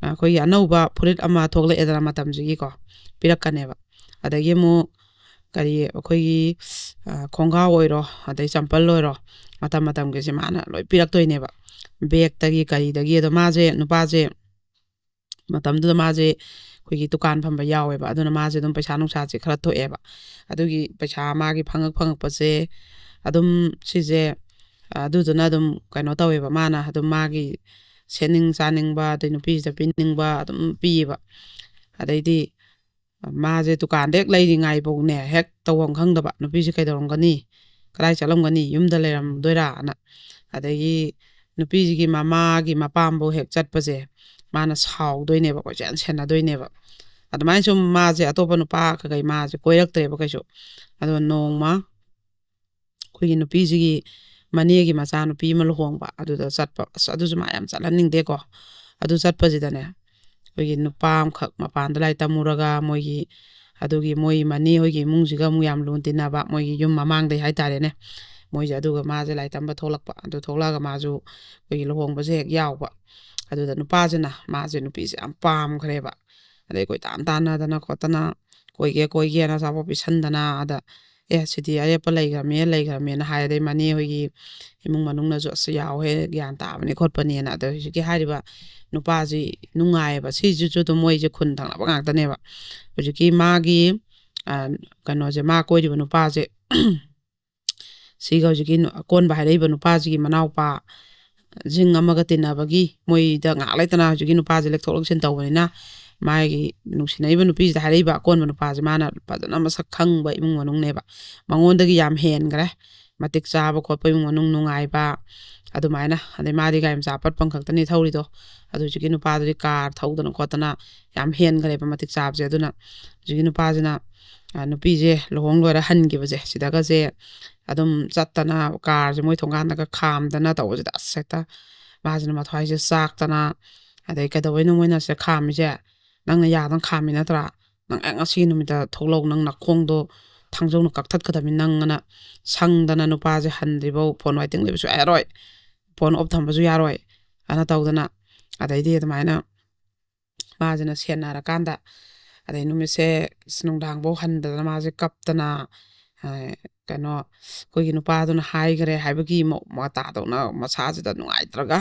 ꯑ, ꯑꯩꯈꯣꯏꯒꯤ ꯑꯅꯧꯕ ꯐꯨꯔꯤꯠ ꯑꯃ ꯊꯣꯛꯂꯛꯑꯦꯗꯅ ꯃꯇꯝꯁꯤꯒꯤꯀꯣ, ꯄꯤꯔꯛꯀꯅꯦꯕ꯫ ꯑꯗꯒꯤ ꯑꯃꯨꯛ ꯀꯔꯤ, ꯑꯩꯈꯣꯏꯒꯤ, ꯑ, ꯈꯣꯡꯒ꯭ꯔꯥꯎ ꯑꯣꯏꯔꯣ, ꯑꯗꯩ ꯆꯝꯄꯜ ꯑꯣꯏꯔꯣ, ꯃꯇꯝ ꯃꯇꯝꯒꯤꯁꯦ ꯃꯥꯅ ꯂꯣꯏ ꯄꯤꯔꯛꯇꯣꯏꯅꯦꯕ꯫ ꯕꯦꯛꯇꯒꯤ ꯀꯔꯤꯗꯒꯤ꯫ ꯑꯗꯣ ꯃꯥꯁꯦ, ꯅꯨꯄꯥꯁꯦ ꯃꯇꯝꯗꯨꯗ ꯃꯥꯁꯦ ꯑꯩꯈꯣꯏꯒꯤ ꯗꯨꯀꯥꯟ ꯐꯝꯕ ꯌꯥꯎꯋꯦꯕ, ꯑꯗꯨꯅ ꯃꯥꯁꯦ ꯑꯗꯨꯝ ꯄꯩꯁꯥ ꯅꯨꯡꯁꯥꯁꯦ ꯈꯔ ꯊꯣꯛꯑꯦꯕ꯫ ꯑꯗꯨꯒꯤ ꯄꯩꯁꯥ ꯃꯥꯒꯤ ꯐꯪꯉꯛ ꯐꯪꯉꯛꯄꯁꯦ ꯑꯗꯨꯝ ꯁꯤꯁꯦ, ꯑ, ꯑꯗꯨꯗꯨꯅ ꯑꯗꯨꯝ ꯀꯩꯅꯣ ꯇꯧꯋꯦꯕ, ꯃꯥꯅ ꯑꯗꯨꯝ ꯃꯥꯒꯤ ꯁꯦꯠꯅꯤꯡ ꯆꯥꯅꯤꯡꯕ, ꯑꯗꯩ ꯅꯨꯄꯤꯁꯤꯗ ꯄꯤꯅꯤꯡꯕ ꯑꯗꯨꯝ ꯄꯤꯌꯦꯕ꯫ ꯑꯗꯩꯗꯤ ꯃꯥꯁꯦ ꯗꯨꯀꯥꯟꯗ ꯍꯦꯛ ꯂꯩꯔꯤꯉꯥꯏꯐꯥꯎꯅꯦ ꯍꯦꯛ ꯇꯧꯐꯝ ꯈꯪꯗꯕ, ꯅꯨꯄꯤꯁꯦ ꯀꯩꯗꯧꯔꯝꯒꯅꯤ, ꯀꯗꯥꯏ ꯆꯠꯂꯝꯒꯅꯤ, ꯌꯨꯝꯗ ꯂꯩꯔꯝꯗꯣꯏꯔꯥꯅ꯫ ꯑꯗꯒꯤ ꯅꯨꯄꯤꯁꯤꯒꯤ ꯃꯃꯥꯒꯤ ꯃꯄꯥꯝꯐꯥꯎ ꯍꯦꯛ ꯆꯠꯄꯁꯦ ꯃꯥꯅ ꯁꯥꯎꯗꯣꯏꯅꯦꯕ, ꯀꯣꯏꯆꯦꯟ ꯁꯦꯟꯅꯗꯣꯏꯅꯦꯕ꯫ ꯑꯗꯨꯃꯥꯏꯅ ꯁꯨꯝ ꯃꯥꯁꯦ ꯑꯇꯣꯞꯄ ꯅꯨꯄꯥ ꯀꯩꯀꯩ ꯃꯥꯁꯦ ꯀꯣꯏꯔꯛꯇ꯭ꯔꯦꯕ ꯀꯩꯁꯨ꯫ ꯑꯗꯣ ꯅꯣꯡꯃ ꯑꯩꯈꯣꯏꯒꯤ ꯅꯨꯄꯤꯁꯤꯒꯤ ꯃꯅꯦꯒꯤ ꯃꯆꯥꯅꯨꯄꯤ ꯑꯃ ꯂꯨꯍꯣꯡꯕ, ꯑꯗꯨꯗ ꯆꯠꯄ꯫ ꯑꯁ, ꯑꯗꯨꯁꯨ ꯃꯥ ꯌꯥꯝ ꯆꯠꯍꯟꯅꯤꯡꯗꯦꯀꯣ꯫ ꯑꯗꯨ ꯆꯠꯄꯁꯤꯗꯅꯦ, ꯑꯩꯈꯣꯏꯒꯤ ꯅꯨꯄꯥ ꯑꯃꯈꯛ ꯃꯄꯥꯟꯗ ꯂꯥꯏꯔꯤꯛ ꯇꯝꯃꯨꯔꯒ, ꯃꯣꯏꯒꯤ, ꯑꯗꯨꯒꯤ ꯃꯣꯏ ꯃꯅꯦ ꯍꯣꯏꯒꯤ ꯏꯃꯨꯡꯁꯤꯒ ꯑꯃꯨꯛ ꯌꯥꯝ ꯂꯨꯅ ꯇꯤꯟꯅꯕ, ꯃꯣꯏꯒꯤ ꯌꯨꯝ ꯃꯃꯥꯡꯗꯩ ꯍꯥꯏꯇꯥꯔꯦꯅꯦ, ꯃꯣꯏꯁꯦ꯫ ꯑꯗꯨꯒ ꯃꯥꯁꯦ ꯂꯥꯏꯔꯤꯛ ꯇꯝꯕ ꯊꯣꯛꯂꯛꯄ, ꯑꯗꯨ ꯊꯣꯛꯂꯛꯑꯒ ꯃꯥꯁꯨ ꯑꯩꯈꯣꯏꯒꯤ ꯂꯨꯍꯣꯡꯕꯁꯦ ꯍꯦꯛ ꯌꯥꯎꯕ꯫ ꯑꯗꯨꯗ ꯅꯨꯄꯥꯁꯤꯅ ꯃꯥꯁꯦ ꯅꯨꯄꯤꯁꯦ ꯌꯥꯝ ꯄꯥꯝꯈ꯭ꯔꯦꯕ꯫ ꯑꯗꯩ ꯀꯣꯏꯇꯥꯟ ꯇꯥꯟꯅꯗꯅ ꯈꯣꯠꯇꯅ, "ꯀꯣꯏꯒꯦ, ꯀꯣꯏꯒꯦꯅ" ꯑꯆꯥꯄꯣꯠ ꯄꯤꯁꯟꯗꯅ, ꯑꯗ "ꯑꯦ, ꯁꯤꯗꯤ ꯑꯔꯦꯞꯄ ꯂꯩꯈ꯭ꯔꯃꯦ, ꯂꯩꯈ꯭ꯔꯃꯦꯅ" ꯍꯥꯏ꯫ ꯑꯗꯩ ꯃꯅꯦ ꯍꯣꯏꯒꯤ ꯏꯃꯨꯡ ꯃꯅꯨꯡꯅꯁꯨ, "ꯑꯁ, ꯌꯥꯎꯍꯦ, ꯒ꯭ꯌꯥꯟ ꯇꯥꯕꯅꯤ ꯈꯣꯠꯄꯅꯦꯅ"꯫ ꯑꯗꯣ ꯍꯧꯖꯤꯛꯀꯤ ꯍꯥꯏꯔꯤꯕ ꯅꯨꯄꯥꯁꯤ ꯅꯨꯡꯉꯥꯏꯌꯦꯕ, ꯁꯤꯁꯤꯁꯨ ꯑꯗꯨꯝ ꯃꯣꯏꯁꯦ ꯈꯨꯟ ꯊꯪꯅꯕ ꯉꯥꯛꯇꯅꯦꯕ꯫ ꯍꯧꯖꯤꯛꯀꯤ ꯃꯥꯒꯤ, ꯑ, ꯀꯩꯅꯣꯁꯦ, ꯃꯥ ꯀꯣꯏꯔꯤꯕ ꯅꯨꯄꯥꯁꯦ, ꯁꯤꯒ ꯍꯧꯖꯤꯛꯀꯤ ꯅꯨ-, ꯑꯀꯣꯟꯕ ꯍꯥꯏꯔꯛꯏꯕ ꯅꯨꯄꯥꯁꯤꯒꯤ ꯃꯅꯥꯎꯄꯥ ꯖꯤꯡ ꯑꯃꯒ ꯇꯤꯟꯅꯕꯒꯤ ꯃꯣꯏꯗ ꯉꯥꯏꯍꯥꯛ ꯂꯩꯇꯅ ꯍꯧꯖꯤꯛꯀꯤ ꯅꯨꯄꯥꯁꯦ ꯂꯦꯛꯊꯣꯛ ꯂꯦꯛꯁꯤꯟ ꯇꯧꯕꯅꯤꯅ, ꯃꯥꯒꯤ ꯅꯨꯡꯁꯤꯅꯔꯤꯕ ꯅꯨꯄꯤꯁꯤꯗ ꯍꯥꯏꯔꯛꯏꯕ ꯑꯀꯣꯟꯕ ꯅꯨꯄꯥꯁꯦ ꯃꯥꯅ ꯐꯖꯅ ꯃꯁꯛ ꯈꯪꯕ ꯏꯃꯨꯡ ꯃꯅꯨꯡꯅꯦꯕ꯫ ꯃꯉꯣꯟꯗꯒꯤ ꯌꯥꯝ ꯍꯦꯟꯈ꯭ꯔꯦ꯫ ꯃꯇꯤꯛ ꯆꯥꯕ ꯈꯣꯠꯄ, ꯏꯃꯨꯡ ꯃꯅꯨꯡ ꯅꯨꯡꯉꯥꯏꯕ, ꯑꯗꯨꯃꯥꯏꯅ꯫ ꯑꯗꯩ ꯃꯥꯗꯤ ꯒꯥꯔꯤ ꯃꯆꯥ ꯑꯄꯠꯄ ꯈꯛꯇꯅꯤ ꯊꯧꯔꯤꯗꯣ꯫ ꯑꯗꯨ ꯍꯧꯖꯤꯛꯀꯤ ꯅꯨꯄꯥꯗꯨꯗꯤ ꯀꯥꯔ ꯊꯧꯗꯅ ꯈꯣꯠꯇꯅ ꯌꯥꯝ ꯍꯦꯟꯈ꯭ꯔꯦꯕ ꯃꯇꯤꯛ ꯆꯥꯕꯁꯦ꯫ ꯑꯗꯨꯅ ꯍꯧꯖꯤꯛꯀꯤ ꯅꯨꯄꯥꯁꯤꯅ, ꯑ, ꯅꯨꯄꯤꯁꯦ ꯂꯨꯍꯣꯡ ꯂꯣꯏꯔ ꯍꯟꯈꯤꯕꯁꯦ, ꯁꯤꯗꯒꯁꯦ ꯑꯗꯨꯝ ꯆꯠꯇꯅ, ꯀꯥꯔꯁꯦ ꯃꯣꯏ ꯊꯣꯡꯒꯥꯟꯗꯒ ꯈꯥꯝꯗꯅ ꯇꯧꯕꯁꯤꯗ, ꯑꯁ, ꯍꯦꯛꯇ ꯃꯥꯁꯤꯅ ꯃꯊ꯭ꯋꯥꯏꯁꯦ ꯆꯥꯛꯇꯅ, ꯑꯗꯩ, "ꯀꯩꯗꯧꯕꯩꯅꯣ ꯃꯣꯏꯅ ꯁꯤꯗ ꯈꯥꯝꯃꯤꯁꯦ? ꯅꯪꯅ ꯌꯥꯗꯅ ꯈꯥꯝꯃꯤ ꯅꯠꯇ꯭ꯔꯥ? ꯅꯪ ꯍꯦꯛ ꯉꯁꯤ ꯅꯨꯃꯤꯠꯇ ꯊꯣꯛꯂꯛꯑꯣ, ꯅꯪ ꯅꯈꯣꯡꯗꯣ ꯊꯥꯡꯖꯧꯅ ꯀꯛꯊꯠꯀꯗꯕꯅꯤ ꯅꯪ", ꯑꯅ ꯁꯪꯗꯅ ꯅꯨꯄꯥꯁꯦ ꯍꯟꯗ꯭ꯔꯤꯐꯥꯎ ꯐꯣꯟ ꯋꯥꯏꯇꯤꯡ ꯂꯩꯕ ꯁꯨꯡꯌꯥ ꯌꯥꯔꯣꯏ, ꯐꯣꯟ ꯑꯣꯐ ꯊꯝꯕꯁꯨ ꯌꯥꯔꯣꯏ, ꯑꯅ ꯇꯧꯗꯅ꯫ ꯑꯗꯩꯗꯤ ꯑꯗꯨꯃꯥꯏꯅ ꯃꯥꯁꯤꯅ ꯁꯦꯟꯅꯔꯀꯥꯟꯗ, ꯑꯗꯩ ꯅꯨꯃꯤꯠꯁꯦ ꯑꯁ ꯅꯨꯡꯗꯥꯡꯐꯧ ꯍꯟꯗꯗꯅ ꯃꯥꯁꯦ ꯀꯞꯇꯅ, ꯑ, ꯀꯩꯅꯣ, ꯑꯩꯈꯣꯏꯒꯤ ꯅꯨꯄꯥꯗꯨꯅ ꯍꯥꯏꯈ꯭ꯔꯦ ꯍꯥꯏꯕꯒꯤ ꯃ-, ꯃꯇꯥꯗꯧꯅ ꯃꯁꯥꯁꯤꯗ ꯅꯨꯡꯉꯥꯏꯇ꯭ꯔꯒ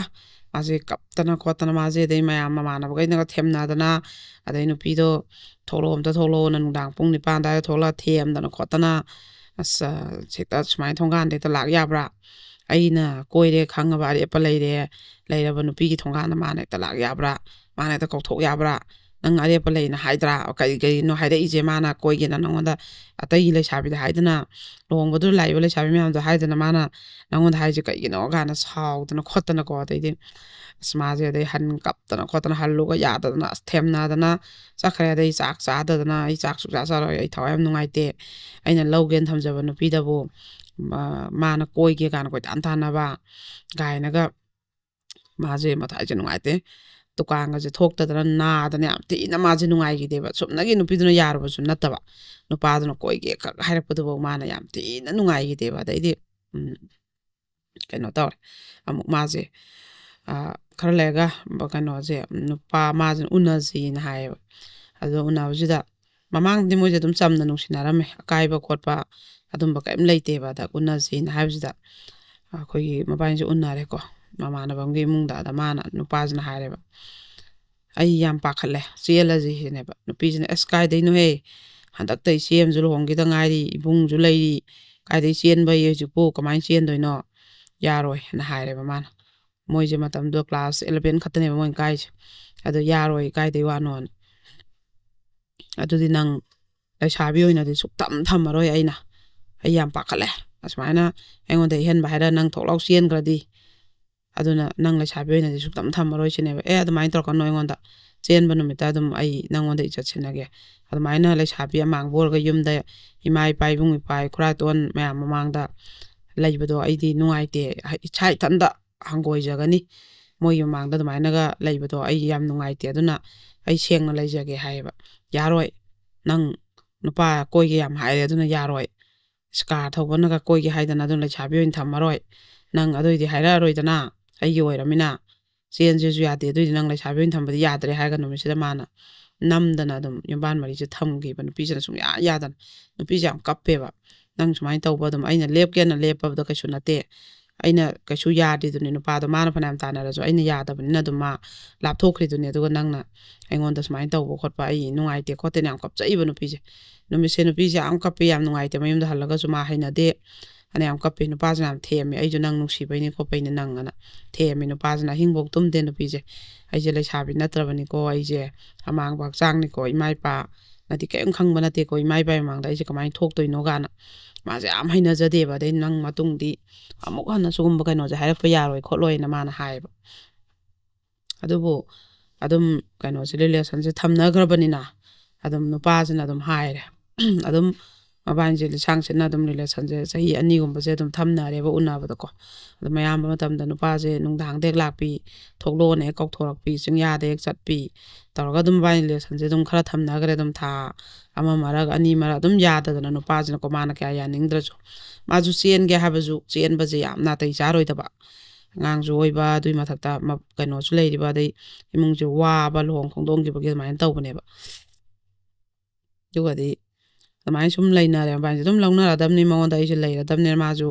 ꯃꯥꯁꯦ ꯀꯞꯇꯅ ꯈꯣꯠꯇꯅ, ꯃꯥꯁꯦ ꯑꯗꯩ ꯃꯌꯥꯝ ꯃꯃꯥꯟꯅꯕꯈꯩꯅꯒ ꯊꯦꯝꯅꯗꯅ, ꯑꯗꯩ ꯅꯨꯄꯤꯗꯣ "ꯊꯣꯛꯂꯛꯑꯣ, ꯑꯝꯇ ꯊꯣꯛꯂꯛꯑꯣꯅ", ꯅꯨꯡꯗꯥꯡ ꯄꯨꯡ ꯅꯤꯄꯥꯟ ꯑꯗꯨꯋꯥꯏꯗ ꯊꯣꯛꯂꯛꯑ ꯊꯦꯝꯗꯅ ꯈꯣꯠꯇꯅ, ꯑꯁ, ꯍꯦꯛꯇ ꯁꯨꯃꯥꯏꯅ ꯊꯣꯡꯒꯥꯟꯗ ꯍꯦꯛꯇ ꯂꯥꯛ ꯌꯥꯕ꯭ꯔꯥ? ꯑꯩꯅ ꯀꯣꯏꯔꯦ ꯈꯪꯉꯕ, ꯑꯔꯦꯞꯄ ꯂꯩꯔꯦ, ꯂꯩꯔꯕ ꯅꯨꯄꯤꯒꯤ ꯊꯣꯡꯒꯥꯟꯗ ꯃꯥꯅ ꯍꯦꯛꯇ ꯂꯥꯛ ꯌꯥꯕ꯭ꯔꯥ? ꯃꯥꯅ ꯍꯦꯛꯇ ꯀꯧꯊꯣꯛ ꯌꯥꯕ꯭ꯔꯥ? "ꯅꯪ ꯑꯔꯦꯞꯄ ꯂꯩꯅ ꯍꯥꯏꯗ꯭ꯔꯥ? ꯀꯔꯤ, ꯀꯔꯤꯅꯣ ꯍꯥꯏꯔꯛꯏꯁꯦ? ꯃꯥꯅ ꯀꯣꯏꯒꯦꯅ ꯅꯪꯉꯣꯟꯗ, ꯑꯇꯩꯒꯤ ꯂꯩꯁꯥꯕꯤꯗ ꯍꯥꯏꯗꯅ, ꯂꯨꯍꯣꯡꯕꯗꯨꯗ ꯂꯥꯛꯏꯕ ꯂꯩꯁꯥꯕꯤ ꯃꯌꯥꯝꯗꯣ ꯍꯥꯏꯗꯅ ꯃꯥꯅ ꯅꯪꯉꯣꯟꯗ ꯍꯥꯏꯁꯦ ꯀꯩꯒꯤꯅꯣ?" ꯀꯥꯏꯅ ꯁꯥꯎꯗꯅ ꯈꯣꯠꯇꯅꯀꯣ꯫ ꯑꯗꯩꯗꯤ ꯑꯁ, ꯃꯥꯁꯦ ꯑꯗꯩ ꯍꯟ ꯀꯞꯇꯅ ꯈꯣꯠꯇꯅ, ꯍꯜꯂꯨꯒ ꯌꯥꯗꯗꯅ, ꯑꯁ, ꯊꯦꯝꯅꯗꯅ ꯆꯠꯈ꯭ꯔꯦ꯫ ꯑꯗꯩ ꯆꯥꯛ ꯆꯥꯗꯗꯅ, "ꯑꯩ ꯆꯥꯛ ꯁꯨꯛꯆꯥ ꯆꯥꯔꯣꯏ, ꯑꯩ ꯊꯋꯥꯏ ꯌꯥꯝ ꯅꯨꯡꯉꯥꯏꯇꯦ, ꯑꯩꯅ ꯂꯧꯒꯦꯅ ꯊꯝꯖꯕ ꯅꯨꯄꯤꯗꯕꯨ, ꯃꯥ-, ꯃꯥꯅ ꯀꯣꯏꯒꯦ ꯀꯥꯏꯅ ꯀꯣꯏꯇꯥꯟ ꯇꯥꯟꯅꯕ" ꯀꯥꯏꯅꯒ꯫ ꯃꯥꯁꯦ ꯃꯊꯥꯏꯁꯦ ꯅꯨꯡꯉꯥꯏꯇꯦ꯫ ꯗꯨꯀꯥꯟꯒꯁꯦ ꯊꯣꯛꯇꯗꯅ, ꯅꯥꯗꯅ, ꯌꯥꯝ ꯊꯤꯅ ꯃꯥꯁꯦ ꯅꯨꯡꯉꯥꯏꯈꯤꯗꯦꯕ꯫ ꯆꯨꯝꯅꯒꯤ ꯅꯨꯄꯤꯗꯨꯅ ꯌꯥꯔꯨꯕꯁꯨ ꯅꯠꯇꯕ, ꯅꯨꯄꯥꯗꯨꯅ ꯀꯣꯏꯒꯦ ꯈꯛ ꯍꯥꯏꯔꯛꯄꯗꯨꯐꯥꯎ ꯃꯥꯅ ꯌꯥꯝ ꯊꯤꯅ ꯅꯨꯡꯉꯥꯏꯈꯤꯗꯦꯕ꯫ ꯑꯗꯩꯗꯤ, ꯎꯝ, ꯀꯩꯅꯣ ꯇꯧꯔꯦ, ꯑꯃꯨꯛ ꯃꯥꯁꯦ, ꯑ, ꯈꯔ ꯂꯩꯔꯒ ꯕ-, ꯀꯩꯅꯣꯁꯦ, ꯅꯨꯄꯥ ꯃꯥꯁꯤꯅ ꯎꯅꯁꯤꯅ ꯍꯥꯏꯌꯦꯕ꯫ ꯑꯗꯣ ꯎꯅꯕꯁꯤꯗ ꯃꯃꯥꯡꯗꯗꯤ ꯃꯣꯏꯁꯦ ꯑꯗꯨꯝ ꯆꯝꯅ ꯅꯨꯡꯁꯤꯅꯔꯝꯃꯦ, ꯑꯀꯥꯏꯕ ꯈꯣꯠꯄ ꯑꯗꯨꯝꯕ ꯀꯔꯤꯝ ꯂꯩꯇꯦꯕ꯫ ꯑꯗ ꯎꯅꯁꯤꯅ ꯍꯥꯏꯕꯁꯤꯗ ꯑꯩꯈꯣꯏꯒꯤ ꯃꯕꯥꯅꯤꯁꯦ ꯎꯅꯔꯦꯀꯣ, ꯃꯃꯥꯟꯅꯕ ꯑꯃꯒꯤ ꯏꯃꯨꯡꯗ꯫ ꯑꯗ ꯃꯥꯅ, ꯅꯨꯄꯥꯁꯤꯅ ꯍꯥꯏꯔꯦꯕ, "ꯑꯩ ꯌꯥꯝ ꯄꯥꯈꯠꯂꯦ, ꯆꯦꯜꯂꯁꯤ" ꯁꯤꯅꯦꯕ꯫ ꯅꯨꯄꯤꯁꯤꯅ, "ꯑꯁ, ꯀꯥꯏꯗꯩꯅꯣꯍꯦ, ꯍꯟꯗꯛꯇ ꯏꯆꯦ ꯑꯃꯁꯨ ꯂꯨꯍꯣꯡꯈꯤꯗ ꯉꯥꯏꯔꯤ, ꯏꯕꯨꯡꯁꯨ ꯂꯩꯔꯤ, ꯀꯥꯏꯗꯩ ꯆꯦꯟꯕ ꯍꯧꯖꯤꯛꯄꯨ, ꯀꯃꯥꯏꯅ ꯆꯦꯟꯗꯣꯏꯅꯣ? ꯌꯥꯔꯣꯏ" ꯍꯥꯏꯅ ꯍꯥꯏꯔꯦꯕ ꯃꯥꯅ꯫ ꯃꯣꯏꯁꯦ ꯃꯇꯝꯗꯨꯗ ꯀ꯭ꯂꯥꯁ ꯑꯦꯂꯚꯦꯟ ꯈꯛꯇꯅꯦꯕ ꯃꯣꯏꯅ ꯀꯥꯏꯁꯦ꯫ "ꯑꯗꯣ ꯌꯥꯔꯣꯏ, ꯀꯥꯏꯗꯩ ꯋꯥꯅꯣꯅ꯫ ꯑꯗꯨꯗꯤ ꯅꯪ ꯂꯩꯁꯥꯕꯤ ꯑꯣꯏꯅꯗꯤ ꯁꯨꯛꯊꯝ ꯊꯝꯃꯔꯣꯏ ꯑꯩꯅ꯫ ꯑꯩ ꯌꯥꯝ ꯄꯥꯈꯠꯂꯦ꯫ ꯑꯁꯨꯃꯥꯏꯅ ꯑꯩꯉꯣꯟꯗ ꯏꯍꯟꯕ ꯍꯥꯏꯔ ꯅꯪ ꯊꯣꯛ ꯂꯥꯎ ꯆꯦꯟꯈ꯭ꯔꯗꯤ꯫ ꯑꯗꯨꯅ ꯅꯪ ꯂꯩꯁꯥꯕꯤ ꯑꯣꯏꯅꯗꯤ ꯁꯨꯛꯊꯝ ꯊꯝꯃꯔꯣꯏ" ꯁꯤꯅꯦꯕ꯫ "ꯑꯦ, ꯑꯗꯨꯃꯥꯏꯅ ꯇꯧꯔꯛꯀꯅꯨ ꯑꯩꯉꯣꯟꯗ꯫ ꯆꯦꯟꯕ ꯅꯨꯃꯤꯠꯇ ꯑꯗꯨꯝ ꯑꯩ ꯅꯪꯉꯣꯟꯗ ꯏꯖꯠ ꯁꯤꯟꯅꯒꯦ꯫ ꯑꯗꯨꯃꯥꯏꯅ ꯂꯩꯁꯥꯕꯤ ꯑꯃꯥꯡꯕ ꯑꯣꯏꯔꯒ ꯌꯨꯝꯗ ꯏꯃꯥ ꯏꯄꯥ, ꯏꯕꯨꯡ ꯏꯄ꯭ꯋꯥ, ꯏꯈꯨꯔꯥ ꯏꯇꯣꯟ ꯃꯌꯥꯝ ꯃꯃꯥꯡꯗ ꯂꯩꯕꯗꯣ ꯑꯩꯗꯤ ꯅꯨꯡꯉꯥꯏꯇꯦ꯫ ꯏꯁꯥ ꯏꯊꯟꯇ ꯍꯪꯒꯣꯏꯖꯒꯅꯤ꯫ ꯃꯣꯏꯒꯤ ꯃꯃꯥꯡꯗ ꯑꯗꯨꯃꯥꯏꯅꯒ ꯂꯩꯕꯗꯣ ꯑꯩ ꯌꯥꯝ ꯅꯨꯡꯉꯥꯏꯇꯦ꯫ ꯑꯗꯨꯅ ꯑꯩ ꯁꯦꯡꯅ ꯂꯩꯖꯒꯦ" ꯍꯥꯏꯌꯦꯕ꯫ "ꯌꯥꯔꯣꯏ, ꯅꯪ ꯅꯨꯄꯥ ꯀꯣꯏꯒꯦ ꯌꯥꯝ ꯍꯥꯏꯔꯦ, ꯑꯗꯨꯅ ꯌꯥꯔꯣꯏ꯫ ꯏꯁꯀꯥꯔ ꯊꯧꯕꯅꯒ ꯀꯣꯏꯒꯦ ꯍꯥꯏꯗꯅ ꯑꯗꯨꯝ ꯂꯩꯁꯥꯕꯤ ꯑꯣꯏꯅ ꯊꯝꯃꯔꯣꯏ꯫ ꯅꯪ ꯑꯗꯨꯏꯗꯤ ꯍꯥꯏꯔꯛꯑꯔꯣꯏꯗꯅ, ꯑꯩꯒꯤ ꯑꯣꯏꯔꯃꯤꯅ꯫ ꯆꯦꯟꯁꯤꯁꯨ ꯌꯥꯗꯦ, ꯑꯗꯨꯏꯗꯤ ꯅꯪ ꯂꯩꯁꯥꯕꯤ ꯑꯣꯏꯅ ꯊꯝꯕꯗꯤ ꯌꯥꯗ꯭ꯔꯦ" ꯍꯥꯏꯔꯒ ꯅꯨꯃꯤꯠꯁꯤꯗ ꯃꯥꯅ ꯅꯝꯗꯅ ꯑꯗꯨꯝ ꯌꯨꯝꯕꯥꯟ ꯃꯔꯤꯁꯦ ꯊꯝꯈꯤꯕ꯫ ꯅꯨꯄꯤꯁꯤꯅ ꯁꯨꯡꯌꯥ ꯌꯥꯗꯅ, ꯅꯨꯄꯤꯁꯦ ꯌꯥꯝ ꯀꯞꯄꯦꯕ꯫ "ꯅꯪ ꯁꯨꯃꯥꯏꯅ ꯇꯧꯕ ꯑꯗꯨꯝ ꯑꯩꯅ ꯂꯦꯞꯀꯦꯅ ꯂꯦꯞꯄꯕꯗ ꯀꯩꯁꯨ ꯅꯠꯇꯦ꯫ ꯑꯩꯅ ꯀꯩꯁꯨ ꯌꯥꯗ꯭ꯔꯤꯗꯨꯅꯤ, ꯅꯨꯄꯥꯗꯣ ꯃꯥꯅ ꯐꯅꯌꯥꯝ ꯇꯥꯟꯅꯔꯁꯨ ꯑꯩꯅ ꯌꯥꯗꯕꯅꯤꯅ ꯑꯗꯨꯝ ꯃꯥ ꯂꯥꯞꯊꯣꯛꯈ꯭ꯔꯤꯗꯨꯅꯤ꯫ ꯑꯗꯨꯒ ꯅꯪꯅ ꯑꯩꯉꯣꯟꯗ ꯁꯨꯃꯥꯏꯅ ꯇꯧꯕ ꯈꯣꯠꯄ ꯑꯩ ꯅꯨꯡꯉꯥꯏꯇꯦ ꯈꯣꯠꯇꯦꯅ" ꯌꯥꯝ ꯀꯞꯆꯩꯕ ꯅꯨꯄꯤꯁꯦ꯫ ꯅꯨꯃꯤꯠꯁꯦ ꯅꯨꯄꯤꯁꯦ ꯌꯥꯝ ꯀꯞꯄꯦ, ꯌꯥꯝ ꯅꯨꯡꯉꯥꯏꯇꯦ, ꯃꯌꯨꯝꯗ ꯍꯜꯂꯒꯁꯨ ꯃꯥ ꯍꯩꯅꯗꯦ꯫ ꯐꯅꯌꯥꯝ ꯀꯞꯄꯦ, ꯅꯨꯄꯥꯁꯤꯅ ꯌꯥꯝ ꯊꯦꯝꯃꯦ, "ꯑꯩꯁꯨ ꯅꯪ ꯅꯨꯡꯁꯤꯕꯩꯅꯤ ꯈꯣꯠꯄꯩꯅꯤ ꯅꯪ" ꯑꯅ ꯊꯦꯝꯃꯦ꯫ ꯅꯨꯄꯥꯁꯤꯅ ꯑꯍꯤꯡꯐꯧ ꯇꯨꯝꯗꯦ ꯅꯨꯄꯤꯁꯦ꯫ "ꯑꯩꯁꯦ ꯂꯩꯁꯥꯕꯤ ꯅꯠꯇ꯭ꯔꯕꯅꯤꯀꯣ, ꯑꯩꯁꯦ ꯑꯃꯥꯡꯕ ꯍꯛꯆꯥꯡꯅꯤꯀꯣ, ꯏꯃꯥ ꯏꯄꯥ ꯅꯗꯤ ꯀꯔꯤꯝ ꯈꯪꯕ ꯅꯠꯇꯦꯀꯣ, ꯏꯃꯥ ꯏꯄꯥ ꯃꯃꯥꯡꯗ ꯑꯩꯁꯦ ꯀꯃꯥꯏꯅ ꯊꯣꯛꯇꯣꯏꯅꯣ" ꯀꯥꯏꯅ ꯃꯥꯁꯦ ꯌꯥꯝ ꯍꯩꯅꯖꯗꯦꯕ꯫ "ꯑꯗꯩ ꯅꯪ ꯃꯇꯨꯡꯗꯤ ꯑꯃꯨꯛ ꯍꯟꯅ ꯁꯤꯒꯨꯝꯕ ꯀꯩꯅꯣꯁꯦ ꯍꯥꯏꯔꯛꯄ ꯌꯥꯔꯣꯏ ꯈꯣꯠꯂꯣꯏꯅ" ꯃꯥꯅ ꯍꯥꯏꯌꯦꯕ꯫ ꯑꯗꯨꯕꯨ ꯑꯗꯨꯝ ꯀꯩꯅꯣꯁꯦ, ꯔꯤꯂꯦꯁꯟꯁꯦ ꯊꯝꯅꯈ꯭ꯔꯕꯅꯤꯅ ꯑꯗꯨꯝ ꯅꯨꯄꯥꯁꯤꯅ ꯑꯗꯨꯝ ꯍꯥꯏꯔꯦ꯫ ꯑꯗꯨꯝ ꯃꯕꯥꯅꯤꯁꯦ ꯂꯤꯁꯥꯡ ꯁꯤꯠꯅ ꯑꯗꯨꯝ ꯔꯤꯂꯦꯁꯟꯁꯦ ꯆꯍꯤ ꯑꯅꯤꯒꯨꯝꯕꯁꯦ ꯑꯗꯨꯝ ꯊꯝꯅꯔꯦꯕ ꯎꯅꯕꯗꯀꯣ꯫ ꯑꯗꯨꯝ ꯑꯌꯥꯝꯕ ꯃꯇꯝꯗ ꯅꯨꯄꯥꯁꯦ ꯅꯨꯡꯗꯥꯡꯗ ꯍꯦꯛ ꯂꯥꯛꯄꯤ, ꯊꯣꯛꯂꯛꯑꯣꯅ ꯍꯦꯛ ꯀꯧꯊꯣꯔꯛꯄꯤ, ꯆꯤꯡꯌꯥꯗ ꯍꯦꯛ ꯆꯠꯄꯤ ꯇꯧꯔꯒ ꯑꯗꯨꯝ ꯃꯕꯥꯅꯤ ꯔꯤꯂꯦꯁꯟꯁꯦ ꯑꯗꯨꯝ ꯈꯔ ꯊꯝꯅꯈ꯭ꯔꯦ꯫ ꯑꯗꯨꯝ ꯊꯥ ꯑꯃ ꯃꯔꯛ, ꯑꯅꯤ ꯃꯔꯛ ꯑꯗꯨꯝ ꯌꯥꯗꯗꯅ ꯅꯨꯄꯥꯁꯤꯅꯀꯣ, ꯃꯥꯅ ꯀꯌꯥ ꯌꯥꯅꯤꯡꯗ꯭ꯔꯁꯨ꯫ ꯃꯥꯁꯨ ꯆꯦꯟꯒꯦ ꯍꯥꯏꯕꯁꯨ ꯆꯦꯟꯕꯁꯦ ꯌꯥꯝ ꯅꯥꯇꯩ ꯆꯥꯔꯣꯏꯗꯕ꯫ ꯑꯉꯥꯡꯁꯨ ꯑꯣꯏꯕ, ꯑꯗꯨꯒꯤ ꯃꯊꯛꯇ ꯃ-, ꯀꯩꯅꯣꯁꯨ ꯂꯩꯔꯤꯕ, ꯑꯗꯩ ꯏꯃꯨꯡꯁꯦ ꯋꯥꯕ, ꯂꯨꯍꯣꯡ ꯈꯣꯡꯗꯣꯡꯈꯤꯕꯒꯤ ꯑꯗꯨꯃꯥꯏꯅ ꯇꯧꯕꯅꯦꯕ꯫ ꯑꯗꯨꯒꯗꯤ ꯑꯗꯨꯃꯥꯏꯅ ꯁꯨꯝ ꯂꯩꯅꯔꯦ꯫ ꯃꯕꯥꯅꯤꯁꯦ ꯑꯗꯨꯝ ꯂꯧꯅꯔꯗꯕꯅꯤ, ꯃꯉꯣꯟꯗ ꯑꯩꯁꯦ ꯂꯩꯔꯗꯕꯅꯤ꯫ ꯃꯥꯁꯨ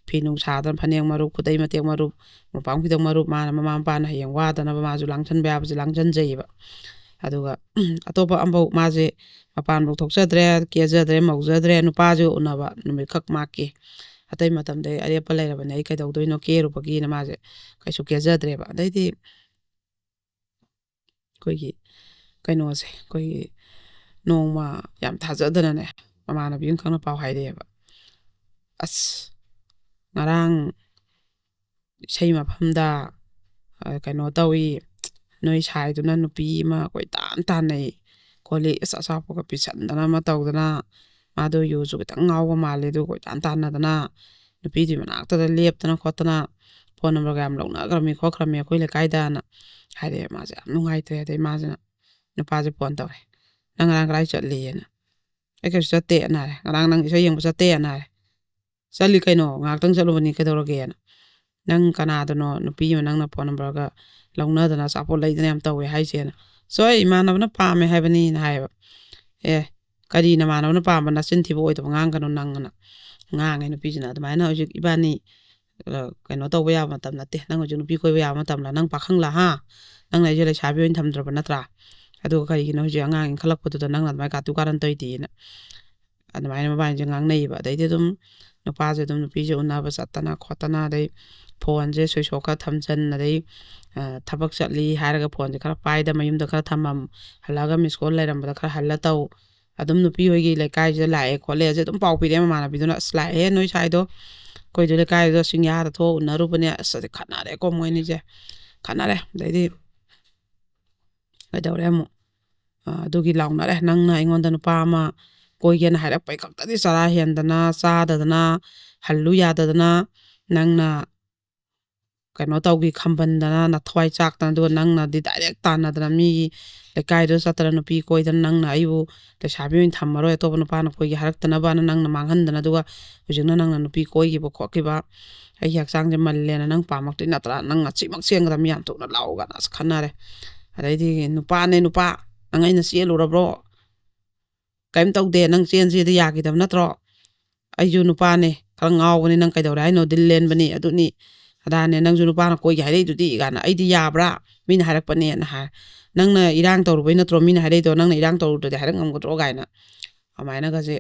ꯐꯤ ꯅꯨꯡ ꯁꯥꯗꯅ, ꯐꯅꯦꯛ ꯃꯔꯨꯞ, ꯈꯨꯗꯩ ꯃꯇꯦꯛ ꯃꯔꯨꯞ, ꯃꯣꯝꯄꯥꯛ ꯐꯤꯗꯛ ꯃꯔꯨꯞ, ꯃꯥꯅ ꯃꯃꯥ ꯃꯄꯥꯅ ꯍꯌꯦꯡ ꯋꯥꯗꯅꯕ ꯃꯥꯁꯨ ꯂꯥꯡꯁꯟꯕ ꯌꯥꯕꯁꯦ ꯂꯥꯡꯁꯟꯖꯩꯌꯦꯕ꯫ ꯑꯗꯨꯒ ꯑꯇꯣꯞꯄ ꯑꯝꯐꯥꯎ ꯃꯥꯁꯦ ꯃꯄꯥꯟꯐꯥꯎ ꯊꯣꯛꯆꯗ꯭ꯔꯦ, ꯀꯦꯖꯗ꯭ꯔꯦ, ꯃꯧꯖꯗ꯭ꯔꯦ, ꯅꯨꯄꯥꯁꯨ ꯎꯅꯕ ꯅꯨꯃꯤꯠꯈꯛ ꯃꯥꯛꯀꯤ꯫ ꯑꯇꯩ ꯃꯇꯝꯗ ꯑꯩ ꯑꯔꯦꯞꯄ ꯂꯩꯔꯕꯅꯦ, ꯑꯩ ꯀꯩꯗꯧꯗꯣꯏꯅꯣ ꯀꯦꯔꯨꯕꯒꯤꯅ ꯃꯥꯁꯦ ꯀꯩꯁꯨ ꯀꯦꯖꯗ꯭ꯔꯦꯕ꯫ ꯑꯗꯩꯗꯤ ꯑꯩꯈꯣꯏꯒꯤ ꯀꯩꯅꯣꯁꯦ, ꯑꯩꯈꯣꯏꯒꯤ ꯅꯣꯡꯃ ꯌꯥꯝ ꯊꯥꯖꯗꯅꯅꯦ, ꯃꯃꯥꯟꯅꯕꯤ ꯑꯃꯈꯛꯅ ꯄꯥꯎ ꯍꯥꯏꯔꯛꯑꯦꯕ꯫ "ꯑꯁ, ꯉꯔꯥꯡ ꯏꯁꯩ ꯃꯐꯝꯗ, ꯑ, ꯀꯩꯅꯣ ꯇꯧꯏ, ꯅꯣꯏ ꯁꯥꯏꯗꯨꯅ ꯅꯨꯄꯤ ꯑꯃ ꯀꯣꯏꯇꯥꯟ ꯇꯥꯟꯅꯩ ꯈꯣꯠꯂꯤ, ꯑꯁ, ꯑꯆꯥꯄꯣꯠꯀ ꯄꯤꯁꯟꯗꯅ ꯑꯃ ꯇꯧꯗꯅ, ꯃꯥꯗꯣ ꯌꯨꯁꯨ ꯈꯤꯇꯪ ꯉꯥꯎꯕ ꯃꯥꯜꯂꯦ, ꯑꯗꯨ ꯀꯣꯏꯇꯥꯟ ꯇꯥꯟꯅꯗꯅ, ꯅꯨꯄꯤꯗꯨꯒꯤ ꯃꯅꯥꯛꯇꯗ ꯂꯦꯞꯇꯅ ꯈꯣꯠꯇꯅ ꯐꯣꯟ ꯅꯝꯕꯔꯒ ꯌꯥꯝ ꯂꯧꯅꯈ꯭ꯔꯝꯃꯤ ꯈꯣꯠꯈ꯭ꯔꯝꯃꯤ ꯑꯩꯈꯣꯏ ꯂꯩꯀꯥꯏꯗꯅ" ꯍꯥꯏꯔꯛꯑꯦ꯫ ꯃꯥꯁꯦ ꯌꯥꯝ ꯅꯨꯡꯉꯥꯏꯇ꯭ꯔꯦ꯫ ꯑꯗꯩ ꯃꯥꯁꯤꯅ ꯅꯨꯄꯥꯁꯦ ꯐꯣꯟ ꯇꯧꯔꯦ, "ꯅꯪ ꯉꯔꯥꯡ ꯀꯗꯥꯏ ꯆꯠꯂꯤꯅ?" "ꯑꯩ ꯀꯩꯁꯨ ꯆꯠꯇꯦꯅ" ꯍꯥꯏꯔꯦ꯫ "ꯉꯔꯥꯡ ꯅꯪ ꯏꯁꯩ ꯌꯦꯡꯕ ꯆꯠꯇꯦꯅ" ꯍꯥꯏꯔꯦ꯫ "ꯆꯠꯂꯤ ꯀꯩꯅꯣ, ꯉꯥꯏꯍꯥꯛꯇꯪ ꯆꯠꯂꯨꯕꯅꯤ, ꯀꯩꯗꯧꯔꯒꯦꯅ?" "ꯅꯪ ꯀꯅꯥꯗꯅꯣ ꯅꯨꯄꯤ ꯑꯃ ꯅꯪꯅ ꯐꯣꯟ ꯅꯝꯕꯔꯒ ꯂꯧꯅꯗꯅ ꯑꯆꯥꯄꯣꯠ ꯂꯩꯗꯅ ꯌꯥꯝ ꯇꯧꯋꯦ ꯍꯥꯏꯁꯦꯅ?" "ꯁꯣꯏ, ꯏꯃꯥꯟꯅꯕꯅ ꯄꯥꯝꯃꯦ ꯍꯥꯏꯕꯅꯤꯅ" ꯍꯥꯏꯌꯦꯕ꯫ "ꯑꯦ, ꯀꯔꯤ ꯅꯃꯥꯟꯅꯕꯅ ꯄꯥꯝꯕ, ꯅꯆꯤꯟ ꯊꯤꯕ ꯑꯣꯏꯗꯕ ꯉꯥꯡꯒꯅꯨ ꯅꯪ" ꯑꯅ ꯉꯥꯡꯉꯦ ꯅꯨꯄꯤꯁꯤꯅ꯫ ꯑꯗꯨꯃꯥꯏꯅ ꯍꯧꯖꯤꯛ ꯏꯕꯥꯅꯤ, ꯑ, ꯀꯩꯅꯣ ꯇꯧꯕ ꯌꯥꯕ ꯃꯇꯝ ꯅꯠꯇꯦ꯫ ꯅꯪ ꯍꯧꯖꯤꯛ ꯅꯨꯄꯤ ꯀꯣꯏꯕ ꯌꯥꯕ ꯃꯇꯝꯂ? ꯅꯪ ꯄꯥꯈꯪꯂ, ꯍꯥ? ꯅꯪꯅ ꯑꯩꯁꯦ ꯂꯩꯁꯥꯕꯤ ꯑꯣꯏꯅ ꯊꯝꯗ꯭ꯔꯕ ꯅꯠꯇ꯭ꯔꯥ? ꯑꯗꯨꯒ ꯀꯔꯤꯒꯤꯅꯣ ꯍꯧꯖꯤꯛ ꯑꯉꯥꯡ ꯏꯟꯈꯠꯂꯛꯄꯗꯨꯗ ꯅꯪꯅ ꯑꯗꯨꯃꯥꯏꯅ ꯀꯥꯇꯨ ꯀꯥꯔꯟ ꯇꯧꯔꯤꯗꯤꯅ?" ꯑꯗꯨꯃꯥꯏꯅ ꯃꯕꯥꯅꯤꯁꯦ ꯉꯥꯡꯅꯩꯌꯦꯕ꯫ ꯑꯗꯩꯗꯤ ꯑꯗꯨꯝ ꯅꯨꯄꯥꯁꯦ ꯑꯗꯨꯝ ꯅꯨꯄꯤꯁꯦ ꯎꯅꯕ ꯆꯠꯇꯅ ꯈꯣꯠꯇꯅ, ꯑꯗꯩ ꯐꯣꯟꯁꯦ ꯁ꯭ꯋꯤꯆ ꯑꯣꯐ ꯈꯔ ꯊꯝꯖꯟ, ꯑꯗꯩ, ꯑ, ꯊꯕꯛ ꯆꯠꯂꯤ ꯍꯥꯏꯔꯒ ꯐꯣꯟꯁꯦ ꯈꯔ ꯄꯥꯏꯗ, ꯃꯌꯨꯝꯗ ꯈꯔ ꯊꯝꯃꯝ, ꯍꯜꯂꯛꯑꯒ ꯃꯤꯁ ꯀꯣꯜ ꯂꯩꯔꯝꯕꯗ ꯈꯔ ꯍꯜꯂ ꯇꯧ꯫ ꯑꯗꯨꯝ ꯅꯨꯄꯤ ꯍꯣꯏꯒꯤ ꯂꯩꯀꯥꯏꯁꯤꯗ ꯂꯥꯛꯑꯦ ꯈꯣꯠꯂꯦ ꯍꯥꯏꯁꯦ ꯑꯗꯨꯝ ꯄꯥꯎ ꯄꯤꯔꯛꯑꯦ ꯃꯃꯥꯟꯅꯕꯤꯗꯨꯅ, "ꯑꯁ, ꯂꯥꯛꯑꯦ ꯅꯣꯏ ꯁꯥꯏꯗꯣ, ꯑꯩꯈꯣꯏꯗꯣ ꯂꯩꯀꯥꯏꯗꯣ ꯁꯤꯡꯌꯥꯗ ꯊꯣꯛꯑ ꯎꯅꯔꯨꯕꯅꯦ, ꯑꯁ, ꯑꯗꯩ ꯈꯠꯅꯔꯦꯀꯣ ꯃꯣꯏ ꯑꯅꯤꯁꯦ, ꯈꯠꯅꯔꯦ꯫ ꯑꯗꯩꯗꯤ ꯀꯩꯗꯧꯔꯦ ꯑꯃꯨꯛ, ꯑ, ꯑꯗꯨꯒꯤ ꯂꯥꯎꯅꯔꯦ, ꯅꯪꯅ ꯑꯩꯉꯣꯟꯗ ꯅꯨꯄꯥ ꯑꯃ ꯀꯣꯏꯒꯦꯅ ꯍꯥꯏꯔꯛꯄꯩ ꯈꯛꯇꯗꯤ ꯆꯔꯥ ꯍꯦꯟꯗꯅ, ꯆꯥꯗꯗꯅ, ꯍꯜꯂꯨ ꯌꯥꯗꯗꯅ, ꯅꯪꯅ ꯀꯩꯅꯣ ꯇꯧꯈꯤ ꯈꯝꯕꯟꯗꯅ, ꯅꯊ꯭ꯋꯥꯏ ꯆꯥꯛꯇꯅ, ꯑꯗꯨꯒ ꯅꯪꯅꯗꯤ ꯗꯥꯏꯔꯦꯛ ꯇꯥꯟꯅꯗꯅ ꯃꯤꯒꯤ ꯂꯩꯀꯥꯏꯗꯨꯗ ꯆꯠꯇꯅ ꯅꯨꯄꯤ ꯀꯣꯏꯗꯅ, ꯅꯪꯅ ꯑꯩꯕꯨ ꯂꯩꯁꯥꯕꯤ ꯑꯣꯏꯅ ꯊꯝꯃꯔꯣꯏ, ꯑꯇꯣꯞꯄ ꯅꯨꯄꯥꯅ ꯀꯣꯏꯒꯦ ꯍꯥꯏꯔꯛꯇꯅꯕꯅ ꯅꯪꯅ ꯃꯥꯡꯍꯟꯗꯅ, ꯑꯗꯨꯒ ꯍꯧꯖꯤꯛꯅ ꯅꯪꯅ ꯅꯨꯄꯤ ꯀꯣꯏꯈꯤꯕ ꯈꯣꯠꯈꯤꯕ, ꯑꯩꯒꯤ ꯍꯛꯆꯥꯡꯁꯦ ꯃꯜꯂꯦꯅ ꯅꯪ ꯄꯥꯝꯃꯛꯇꯣꯏ ꯅꯠꯇ꯭ꯔꯥ? ꯅꯪ ꯉꯁꯤꯃꯛ ꯆꯦꯟꯒꯗꯕ ꯃꯤ ꯌꯥꯝ ꯊꯨꯅ ꯂꯥꯛꯎꯒꯅ ꯑꯁ ꯈꯟꯅꯔꯦ꯫ ꯑꯗꯩꯗꯤ, "ꯅꯨꯄꯥꯅꯦ ꯅꯨꯄꯥ, ꯅꯪ ꯑꯩꯅ ꯆꯦꯜꯂꯨꯔꯕ꯭ꯔꯣ?" "ꯀꯔꯤꯝ ꯇꯧꯗꯦ, ꯅꯪ ꯆꯦꯟꯁꯦꯗꯤ ꯌꯥꯈꯤꯗꯕ ꯅꯠꯇ꯭ꯔꯣ? ꯑꯩꯁꯨ ꯅꯨꯄꯥꯅꯦ, ꯈꯔ ꯉꯥꯎꯕꯅꯤ, ꯅꯪ ꯀꯩꯗꯧꯔꯦ ꯍꯥꯏꯅꯣ? ꯗꯤꯜ ꯂꯦꯟꯕꯅꯤ, ꯑꯗꯨꯅꯤ ꯑꯗꯥꯅꯦ, ꯅꯪꯁꯨ ꯅꯨꯄꯥꯅ ꯀꯣꯏꯒꯦ ꯍꯥꯏꯔꯛꯏꯗꯨꯗꯤ" ꯀꯥꯏꯅ꯫ "ꯑꯩꯗꯤ ꯌꯥꯕ꯭ꯔꯥ? ꯃꯤꯅ ꯍꯥꯏꯔꯛꯄꯅꯦꯅ" ꯍꯥꯏ꯫ "ꯅꯪꯅ ꯏꯔꯥꯡ ꯇꯧꯔꯨꯕꯩ ꯅꯠꯇ꯭ꯔꯣ ꯃꯤꯅ ꯍꯥꯏꯔꯛꯏꯗꯣ? ꯅꯪꯅ ꯏꯔꯥꯡ ꯇꯧꯔꯨꯗ꯭ꯔꯗꯤ ꯍꯥꯏꯔꯛ ꯉꯝꯒꯗ꯭ꯔꯣ?" ꯀꯥꯏꯅ ꯑꯗꯨꯃꯥꯏꯅꯒꯁꯦ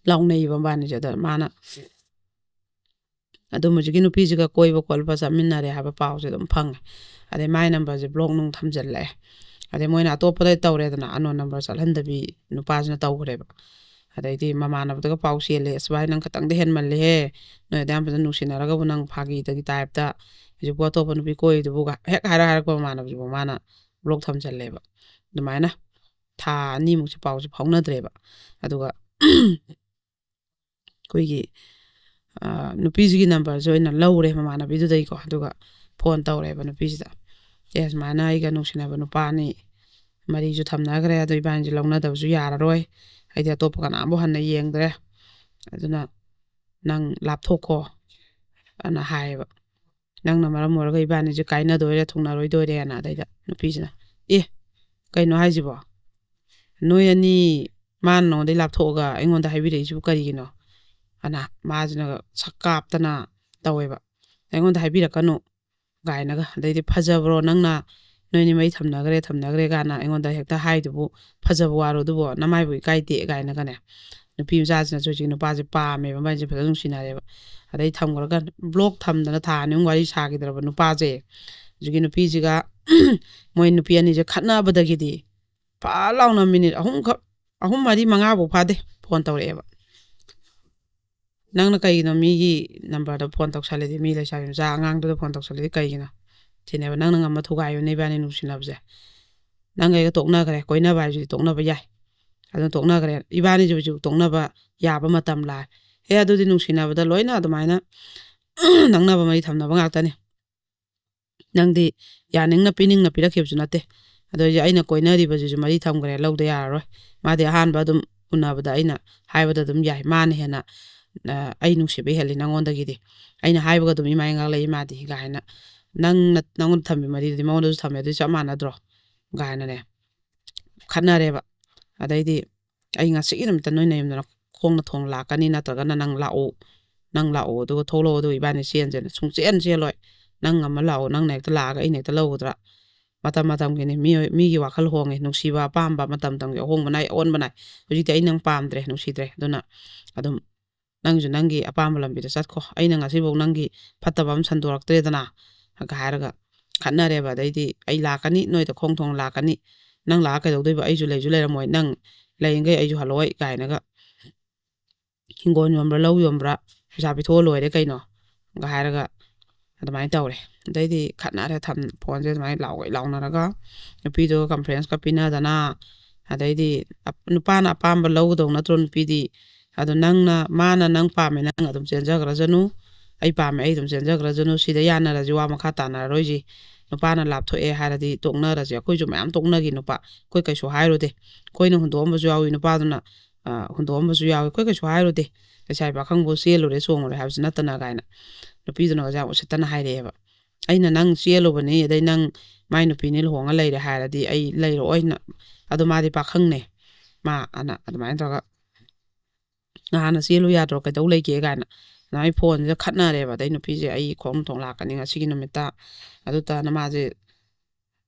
ꯂꯥꯎꯅꯩꯌꯦꯕ ꯃꯕꯥꯅꯤꯁꯦ꯫ ꯑꯗ ꯃꯥꯅ ꯑꯗꯨꯝ ꯍꯧꯖꯤꯛꯀꯤ ꯅꯨꯄꯤꯁꯤꯒ ꯀꯣꯏꯕ ꯈꯣꯠꯄ ꯆꯠꯃꯤꯟꯅꯔꯦ ꯍꯥꯏꯕ ꯄꯥꯎꯁꯦ ꯑꯗꯨꯝ ꯐꯪꯉꯦ꯫ ꯑꯗꯩ ꯃꯥꯏ ꯅꯝꯕꯔꯁꯦ ꯕ꯭ꯂꯣꯛ ꯅꯨꯡ ꯊꯝꯖꯤꯜꯂꯛꯑꯦ꯫ ꯑꯗꯩ ꯃꯣꯏꯅ ꯑꯇꯣꯞꯄꯗ ꯇꯧꯔꯦꯗꯅ, ꯑꯟꯅꯣꯟ ꯅꯝꯕꯔ ꯆꯠꯍꯟꯗꯕꯤ ꯅꯨꯄꯥꯁꯤꯅ ꯇꯧꯈ꯭ꯔꯦꯕ꯫ ꯑꯗꯩꯗꯤ ꯃꯃꯥꯟꯅꯕꯗꯒ ꯄꯥꯎ ꯆꯦꯜꯂꯦ, "ꯑꯁ ꯚꯥꯏ, ꯅꯪ ꯈꯤꯇꯪꯗꯤ ꯍꯦꯟꯃꯜꯂꯦꯍꯦ, ꯅꯣꯏ ꯑꯗꯨꯌꯥꯝ ꯐꯖꯅ ꯅꯨꯡꯁꯤꯅꯔꯒꯕꯨ ꯅꯪ ꯐꯥꯒꯤꯗꯒꯤ ꯇꯥꯏꯞꯇ ꯍꯧꯖꯤꯛꯄꯨ ꯑꯇꯣꯞꯄ ꯅꯨꯄꯤ ꯀꯣꯏꯔꯤꯗꯨꯕꯨ?" ꯍꯦꯛ ꯍꯥꯏꯔ ꯍꯥꯏꯔꯛꯄ ꯃꯃꯥꯟꯅꯕꯁꯤꯕꯨ ꯃꯥꯅ ꯕ꯭ꯂꯣꯛ ꯊꯝꯖꯤꯜꯂꯦꯕ꯫ ꯑꯗꯨꯃꯥꯏꯅ ꯊꯥ ꯑꯅꯤꯃꯨꯛꯁꯦ ꯄꯥꯎꯁꯦ ꯐꯥꯎꯅꯗ꯭ꯔꯦꯕ꯫ ꯑꯗꯨꯒ ꯑꯩꯈꯣꯏꯒꯤ ꯑ, ꯅꯨꯄꯤꯁꯤꯒꯤ ꯅꯝꯕꯔꯁꯦ ꯑꯣꯏꯅ ꯂꯧꯔꯦ ꯃꯃꯥꯟꯅꯕꯤꯗꯨꯗꯒꯤꯀꯣ꯫ ꯑꯗꯨꯒ ꯐꯣꯟ ꯇꯧꯔꯦꯕ ꯅꯨꯄꯤꯁꯤꯗ, "ꯑꯦ, ꯁꯨꯃꯥꯏꯅ ꯑꯩꯒ ꯅꯨꯡꯁꯤꯅꯕ ꯅꯨꯄꯥ ꯑꯅꯤ ꯃꯔꯤꯁꯨ ꯊꯝꯅꯈ꯭ꯔꯦ, ꯑꯗꯣ ꯏꯕꯥꯅꯤꯁꯦ ꯂꯧꯅꯗꯕꯁꯨ ꯌꯥꯔꯔꯣꯏ, ꯑꯩꯗꯤ ꯑꯇꯣꯞꯄ ꯀꯅꯥꯝꯕꯨ ꯍꯟꯅ ꯌꯦꯡꯗ꯭ꯔꯦ, ꯑꯗꯨꯅ ꯅꯪ ꯂꯥꯞꯊꯣꯛꯈꯣ" ꯑꯅ ꯍꯥꯏꯌꯦꯕ꯫ "ꯅꯪꯅ ꯃꯔꯝ ꯑꯣꯏꯔꯒ ꯏꯕꯥꯅꯤꯁꯦ ꯀꯥꯏꯅꯗꯣꯏꯔꯦ, ꯊꯨꯡꯅꯔꯣꯏꯗꯣꯏꯔꯦꯅ" ꯑꯗꯩꯗ ꯅꯨꯄꯤꯁꯤꯅ, "ꯑꯦ, ꯀꯩꯅꯣ ꯍꯥꯏꯁꯤꯕꯣ? ꯅꯣꯏ ꯑꯅꯤ, ꯃꯥꯅ ꯅꯉꯣꯟꯗꯩ ꯂꯥꯞꯊꯣꯛꯑꯒ ꯑꯩꯉꯣꯟꯗ ꯍꯥꯏꯕꯤꯔꯛꯏꯁꯤꯕꯨ ꯀꯔꯤꯒꯤꯅꯣ?" ꯑꯅ ꯃꯥꯁꯤꯅꯒ ꯁꯛ ꯀꯥꯞꯇꯅ ꯇꯧꯋꯦꯕ꯫ "ꯑꯩꯉꯣꯟꯗ ꯍꯥꯏꯕꯤꯔꯛꯀꯅꯨ" ꯀꯥꯏꯅꯒ꯫ ꯑꯗꯩꯗꯤ, "ꯐꯖꯕ꯭ꯔꯣ ꯅꯪꯅ, ꯅꯣꯏꯅꯤ ꯃꯩ ꯊꯝꯅꯈ꯭ꯔꯦ, ꯊꯝꯅꯈ꯭ꯔꯦ" ꯀꯥꯏꯅ ꯑꯩꯉꯣꯟꯗ ꯍꯦꯛꯇ ꯍꯥꯏꯗꯨꯕꯨ, "ꯐꯖꯕ ꯋꯥꯔꯣ ꯑꯗꯨꯕꯣ? ꯅꯃꯥꯏꯕꯨ ꯏꯀꯥꯏꯗꯦ" ꯀꯥꯏꯅꯒꯅꯦ꯫ ꯅꯨꯄꯤ ꯃꯆꯥꯁꯤꯅꯁꯨ ꯍꯧꯖꯤꯛ ꯅꯨꯄꯥꯁꯦ ꯄꯥꯝꯃꯦꯕ, ꯃꯥꯏꯁꯦ ꯐꯖꯅ ꯅꯨꯡꯁꯤꯅꯔꯦꯕ꯫ ꯑꯗꯩ ꯊꯝꯈ꯭ꯔꯒ ꯕ꯭ꯂꯣꯛ ꯊꯝꯗꯅ ꯊꯥ ꯑꯅꯤ ꯑꯍꯨꯝ ꯋꯥꯔꯤ ꯁꯥꯈꯤꯗ꯭ꯔꯕ ꯅꯨꯄꯥꯁꯦ, ꯍꯧꯖꯤꯛꯀꯤ ꯅꯨꯄꯤꯁꯤꯒ ꯃꯣꯏ ꯅꯨꯄꯤ ꯑꯅꯤꯁꯦ ꯈꯠꯅꯕꯗꯒꯤꯗꯤ ꯐꯥ ꯂꯥꯎꯅ ꯃꯤꯅꯤꯠ ꯑꯍꯨꯝꯈꯛ, ꯑꯍꯨꯝ, ꯃꯔꯤ, ꯃꯉꯥꯐꯧ ꯐꯥꯗꯦ, ꯐꯣꯟ ꯇꯧꯔꯛꯑꯦꯕ꯫ "ꯅꯪꯅ ꯀꯩꯒꯤꯅꯣ ꯃꯤꯒꯤ ꯅꯝꯕꯔꯗ ꯐꯣꯟ ꯇꯧꯁꯜꯂꯤꯗꯤ, ꯃꯤ ꯂꯩꯁꯥꯕꯤ ꯃꯆꯥ ꯑꯉꯥꯡꯗꯨꯗ ꯐꯣꯟ ꯇꯧꯁꯜꯂꯤꯗꯤ ꯀꯩꯒꯤꯅꯣ?" ꯁꯤꯅꯦꯕ꯫ "ꯅꯪꯅ ꯉꯝꯃ ꯊꯨꯒꯥꯏꯌꯨꯅꯦ ꯏꯕꯥꯅꯤ ꯅꯨꯡꯁꯤꯅꯕꯁꯦ꯫ ꯅꯪꯒ ꯑꯩꯒ ꯇꯣꯛꯅꯈ꯭ꯔꯦ, ꯀꯣꯏꯅꯕ ꯍꯥꯏꯕꯁꯤꯗꯤ ꯇꯣꯛꯅꯕ ꯌꯥꯏ, ꯑꯗꯨꯅ ꯇꯣꯛꯅꯈ꯭ꯔꯦ, ꯏꯕꯥꯅꯤꯁꯨ ꯍꯧꯖꯤꯛ ꯇꯣꯛꯅꯕ ꯌꯥꯕ ꯃꯇꯝ ꯂꯥꯛꯑꯦ꯫ ꯑꯦ, ꯑꯗꯨꯗꯤ ꯅꯨꯡꯁꯤꯅꯕꯗ ꯂꯣꯏꯅ ꯑꯗꯨꯃꯥꯏꯅ ꯅꯛꯅꯕ ꯃꯔꯤ ꯊꯝꯅꯕ ꯉꯥꯛꯇꯅꯤ꯫ ꯅꯪꯗꯤ ꯌꯥꯅꯤꯡꯅ ꯄꯤꯅꯤꯡꯅ ꯄꯤꯔꯛꯈꯤꯕꯁꯨ ꯅꯠꯇꯦ꯫ ꯑꯗꯣ ꯑꯩꯁꯦ, ꯑꯩꯅ ꯀꯣꯏꯅꯔꯤꯕꯁꯤꯁꯨ ꯃꯔꯤ ꯊꯝꯈ꯭ꯔꯦ, ꯂꯧꯗ ꯌꯥꯔꯔꯣꯏ꯫ ꯃꯥꯗꯤ ꯑꯍꯥꯟꯕ ꯑꯗꯨꯝ ꯎꯅꯕꯗ ꯑꯩꯅ ꯍꯥꯏꯕꯗ ꯑꯗꯨꯝ ꯌꯥꯏ꯫ ꯃꯥꯅ ꯍꯦꯟꯅ, ꯑ, ꯑꯩ ꯅꯨꯡꯁꯤꯕ ꯍꯦꯜꯂꯤ ꯅꯉꯣꯟꯗꯒꯤꯗꯤ꯫ ꯑꯩꯅ ꯍꯥꯏꯕꯒ ꯑꯗꯨꯝ ꯏꯃꯥꯏ ꯉꯥꯛꯂꯛꯏ ꯃꯥꯗꯤ" ꯀꯥꯏꯅ꯫ "ꯅꯪꯅ, ꯅꯉꯣꯟꯗ ꯊꯝꯕꯤ ꯃꯔꯤꯗꯨꯗꯤ ꯃꯉꯣꯟꯗꯁꯨ ꯊꯝꯃꯦ, ꯑꯗꯨꯗꯤ ꯆꯞ ꯃꯥꯟꯅꯗ꯭ꯔꯣ?" ꯀꯥꯏꯅꯅꯦ ꯈꯠꯅꯔꯦꯕ꯫ ꯑꯗꯩꯗꯤ ꯑꯩ ꯉꯁꯤꯒꯤ ꯅꯨꯃꯤꯠꯇ ꯅꯣꯏ ꯅꯌꯨꯝꯗ ꯈꯣꯡꯅ ꯊꯣꯡ ꯂꯥꯛꯀꯅꯤ, ꯅꯠꯇ꯭ꯔꯒꯅ ꯅꯪ ꯂꯥꯛꯎ, ꯅꯪ ꯂꯥꯛꯎ ꯑꯗꯨꯒ ꯊꯣꯛꯂꯛꯑꯣ, ꯑꯗꯨꯒ ꯏꯕꯥꯅꯤ ꯆꯦꯟꯁꯦꯅ꯫ ꯁꯨꯡꯆꯦꯟ ꯆꯦꯜꯂꯣꯏ꯫ ꯅꯪ ꯑꯃ ꯂꯥꯛꯑꯣ, ꯅꯪꯅ ꯍꯦꯛꯇ ꯂꯥꯛꯑꯒ ꯑꯩꯅ ꯍꯦꯛꯇ ꯂꯧꯒꯗ꯭ꯔꯥ? ꯃꯇꯝ ꯃꯇꯝꯒꯤꯅꯤ, ꯃꯤꯑꯣꯏ-, ꯃꯤꯒꯤ ꯋꯥꯈꯜ ꯍꯣꯡꯉꯦ, ꯅꯨꯡꯁꯤꯕ ꯑꯄꯥꯝꯕ ꯃꯇꯝ ꯃꯇꯝꯒꯤ ꯑꯍꯣꯡꯕ ꯅꯥꯏ, ꯑꯑꯣꯟꯕ ꯅꯥꯏ꯫ ꯍꯧꯖꯤꯛꯇꯤ ꯑꯩ ꯅꯪ ꯄꯥꯝꯗ꯭ꯔꯦ, ꯅꯨꯡꯁꯤꯗ꯭ꯔꯦ꯫ ꯑꯗꯨꯅ ꯑꯗꯨꯝ ꯅꯪꯁꯨ ꯅꯪꯒꯤ ꯑꯄꯥꯝꯕ ꯂꯝꯕꯤꯗ ꯆꯠꯈꯣ, ꯑꯩꯅ ꯉꯁꯤꯐꯥꯎ ꯅꯪꯒꯤ ꯐꯠꯇꯕ ꯑꯃ ꯁꯟꯗꯣꯔꯛꯇ꯭ꯔꯦꯗꯅ ꯍꯥꯏꯔꯒ ꯈꯠꯅꯔꯦꯕ꯫ ꯑꯗꯩꯗꯤ ꯑꯩ ꯂꯥꯛꯀꯅꯤ, ꯅꯣꯏꯗ ꯈꯣꯡ ꯊꯣꯡ ꯂꯥꯛꯀꯅꯤ, ꯅꯪ ꯂꯥꯛꯑ ꯀꯩꯗꯧꯗꯣꯏꯕ? ꯑꯩꯁꯨ ꯂꯩꯁꯨ ꯂꯩꯔꯝꯃꯣꯏ, ꯅꯪ ꯂꯩꯔꯤꯈꯩ ꯑꯩꯁꯨ ꯍꯜꯂꯛꯑꯣꯏ ꯀꯥꯏꯅꯒ, ꯍꯤꯡꯒꯣꯜ ꯌꯣꯟꯕ꯭ꯔꯥ, ꯂꯧ ꯌꯣꯟꯕ꯭ꯔꯥ, ꯄꯩꯁꯥ ꯄꯤꯊꯣꯛꯑ ꯂꯣꯏꯔꯦ ꯀꯩꯅꯣ ꯒ ꯍꯥꯏꯔꯒ ꯑꯗꯨꯃꯥꯏꯅ ꯇꯧꯔꯦ꯫ ꯑꯗꯩꯗꯤ ꯈꯠꯅꯔꯦ, ꯊꯝ-, ꯐꯣꯟꯁꯦ ꯑꯗꯨꯃꯥꯏꯅ ꯂꯥꯎꯒꯩ ꯂꯥꯎꯅꯔꯒ ꯅꯨꯄꯤꯗꯨꯒ ꯀꯟꯐ꯭ꯔꯦꯟꯁꯀ ꯄꯤꯅꯗꯅ, ꯑꯗꯩꯗꯤ ꯑꯞ-, ꯅꯨꯄꯥꯅ ꯑꯄꯥꯝꯕ ꯂꯧꯒꯗꯧ ꯅꯠꯇ꯭ꯔꯣ ꯅꯨꯄꯤꯗꯤ? ꯑꯗꯣ ꯅꯪꯅ, ꯃꯥꯅ ꯅꯪ ꯄꯥꯝꯃꯦ, ꯅꯪ ꯑꯗꯨꯝ ꯆꯦꯟꯖꯈ꯭ꯔꯖꯅꯨ, ꯑꯩ ꯄꯥꯝꯃꯦ, ꯑꯩ ꯑꯗꯨꯝ ꯆꯦꯟꯖꯈ꯭ꯔꯖꯅꯨ, ꯁꯤꯗ ꯌꯥꯅꯔꯁꯤ, ꯋꯥ ꯃꯈꯥ ꯇꯥꯅꯔꯔꯣꯏꯁꯤ, ꯅꯨꯄꯥꯅ ꯂꯥꯞꯊꯣꯛꯑꯦ ꯍꯥꯏꯔꯗꯤ ꯇꯣꯛꯅꯔꯁꯤ꯫ ꯑꯩꯈꯣꯏꯁꯨ ꯃꯌꯥꯝ ꯇꯣꯛꯅꯈꯤ ꯅꯨꯄꯥ, ꯑꯩꯈꯣꯏ ꯀꯩꯁꯨ ꯍꯥꯏꯔꯨꯗꯦ, ꯑꯩꯈꯣꯏꯅ ꯍꯨꯟꯗꯣꯛꯑꯝꯕꯁꯨ ꯌꯥꯎꯏ, ꯅꯨꯄꯥꯗꯨꯅ ꯑ, ꯍꯨꯟꯗꯣꯛꯑꯝꯕꯁꯨ ꯌꯥꯎꯏ꯫ ꯑꯩꯈꯣꯏ ꯀꯩꯁꯨ ꯍꯥꯏꯔꯨꯗꯦ, ꯂꯩꯁꯥꯕꯤ ꯄꯥꯈꯪꯕꯨ ꯆꯦꯜꯂꯨꯔꯦ, ꯆꯣꯡꯉꯨꯔꯦ ꯍꯥꯏꯕꯁꯨ ꯅꯠꯇꯅ ꯀꯥꯏꯅ ꯅꯨꯄꯤꯗꯨꯅꯒꯁꯦ ꯌꯥꯝ ꯎꯁꯤꯠꯇꯅ ꯍꯥꯏꯔꯛꯑꯦꯕ꯫ ꯑꯩꯅ ꯅꯪ ꯆꯦꯜꯂꯨꯕꯅꯤ, ꯑꯗꯩ ꯅꯪ ꯃꯥꯏ ꯅꯨꯄꯤꯅꯤ ꯂꯨꯍꯣꯡꯉ ꯂꯩꯔꯦ ꯍꯥꯏꯔꯗꯤ ꯑꯩ ꯂꯩꯔꯛꯑꯣꯏꯅ꯫ ꯑꯗꯣ ꯃꯥꯗꯤ ꯄꯥꯈꯪꯅꯦ, ꯃꯥ ꯑꯅ ꯑꯗꯨꯃꯥꯏꯅ ꯇꯧꯔꯒ ꯅꯍꯥꯟꯅ ꯆꯦꯜꯂꯨ ꯌꯥꯗ꯭ꯔꯣ, ꯀꯩꯗꯧ ꯂꯩꯒꯦ ꯀꯥꯏꯅ ꯑꯗꯨꯃꯥꯏꯅ ꯐꯣꯟꯁꯤꯗ ꯈꯠꯅꯔꯦꯕ꯫ ꯑꯗꯩ ꯅꯨꯄꯤꯁꯦ ꯑꯩ ꯈꯣꯡ ꯊꯣꯡ ꯂꯥꯛꯀꯅꯤ ꯉꯁꯤꯒꯤ ꯅꯨꯃꯤꯠꯇ, ꯑꯗꯨ ꯇꯥꯅ ꯃꯥꯁꯦ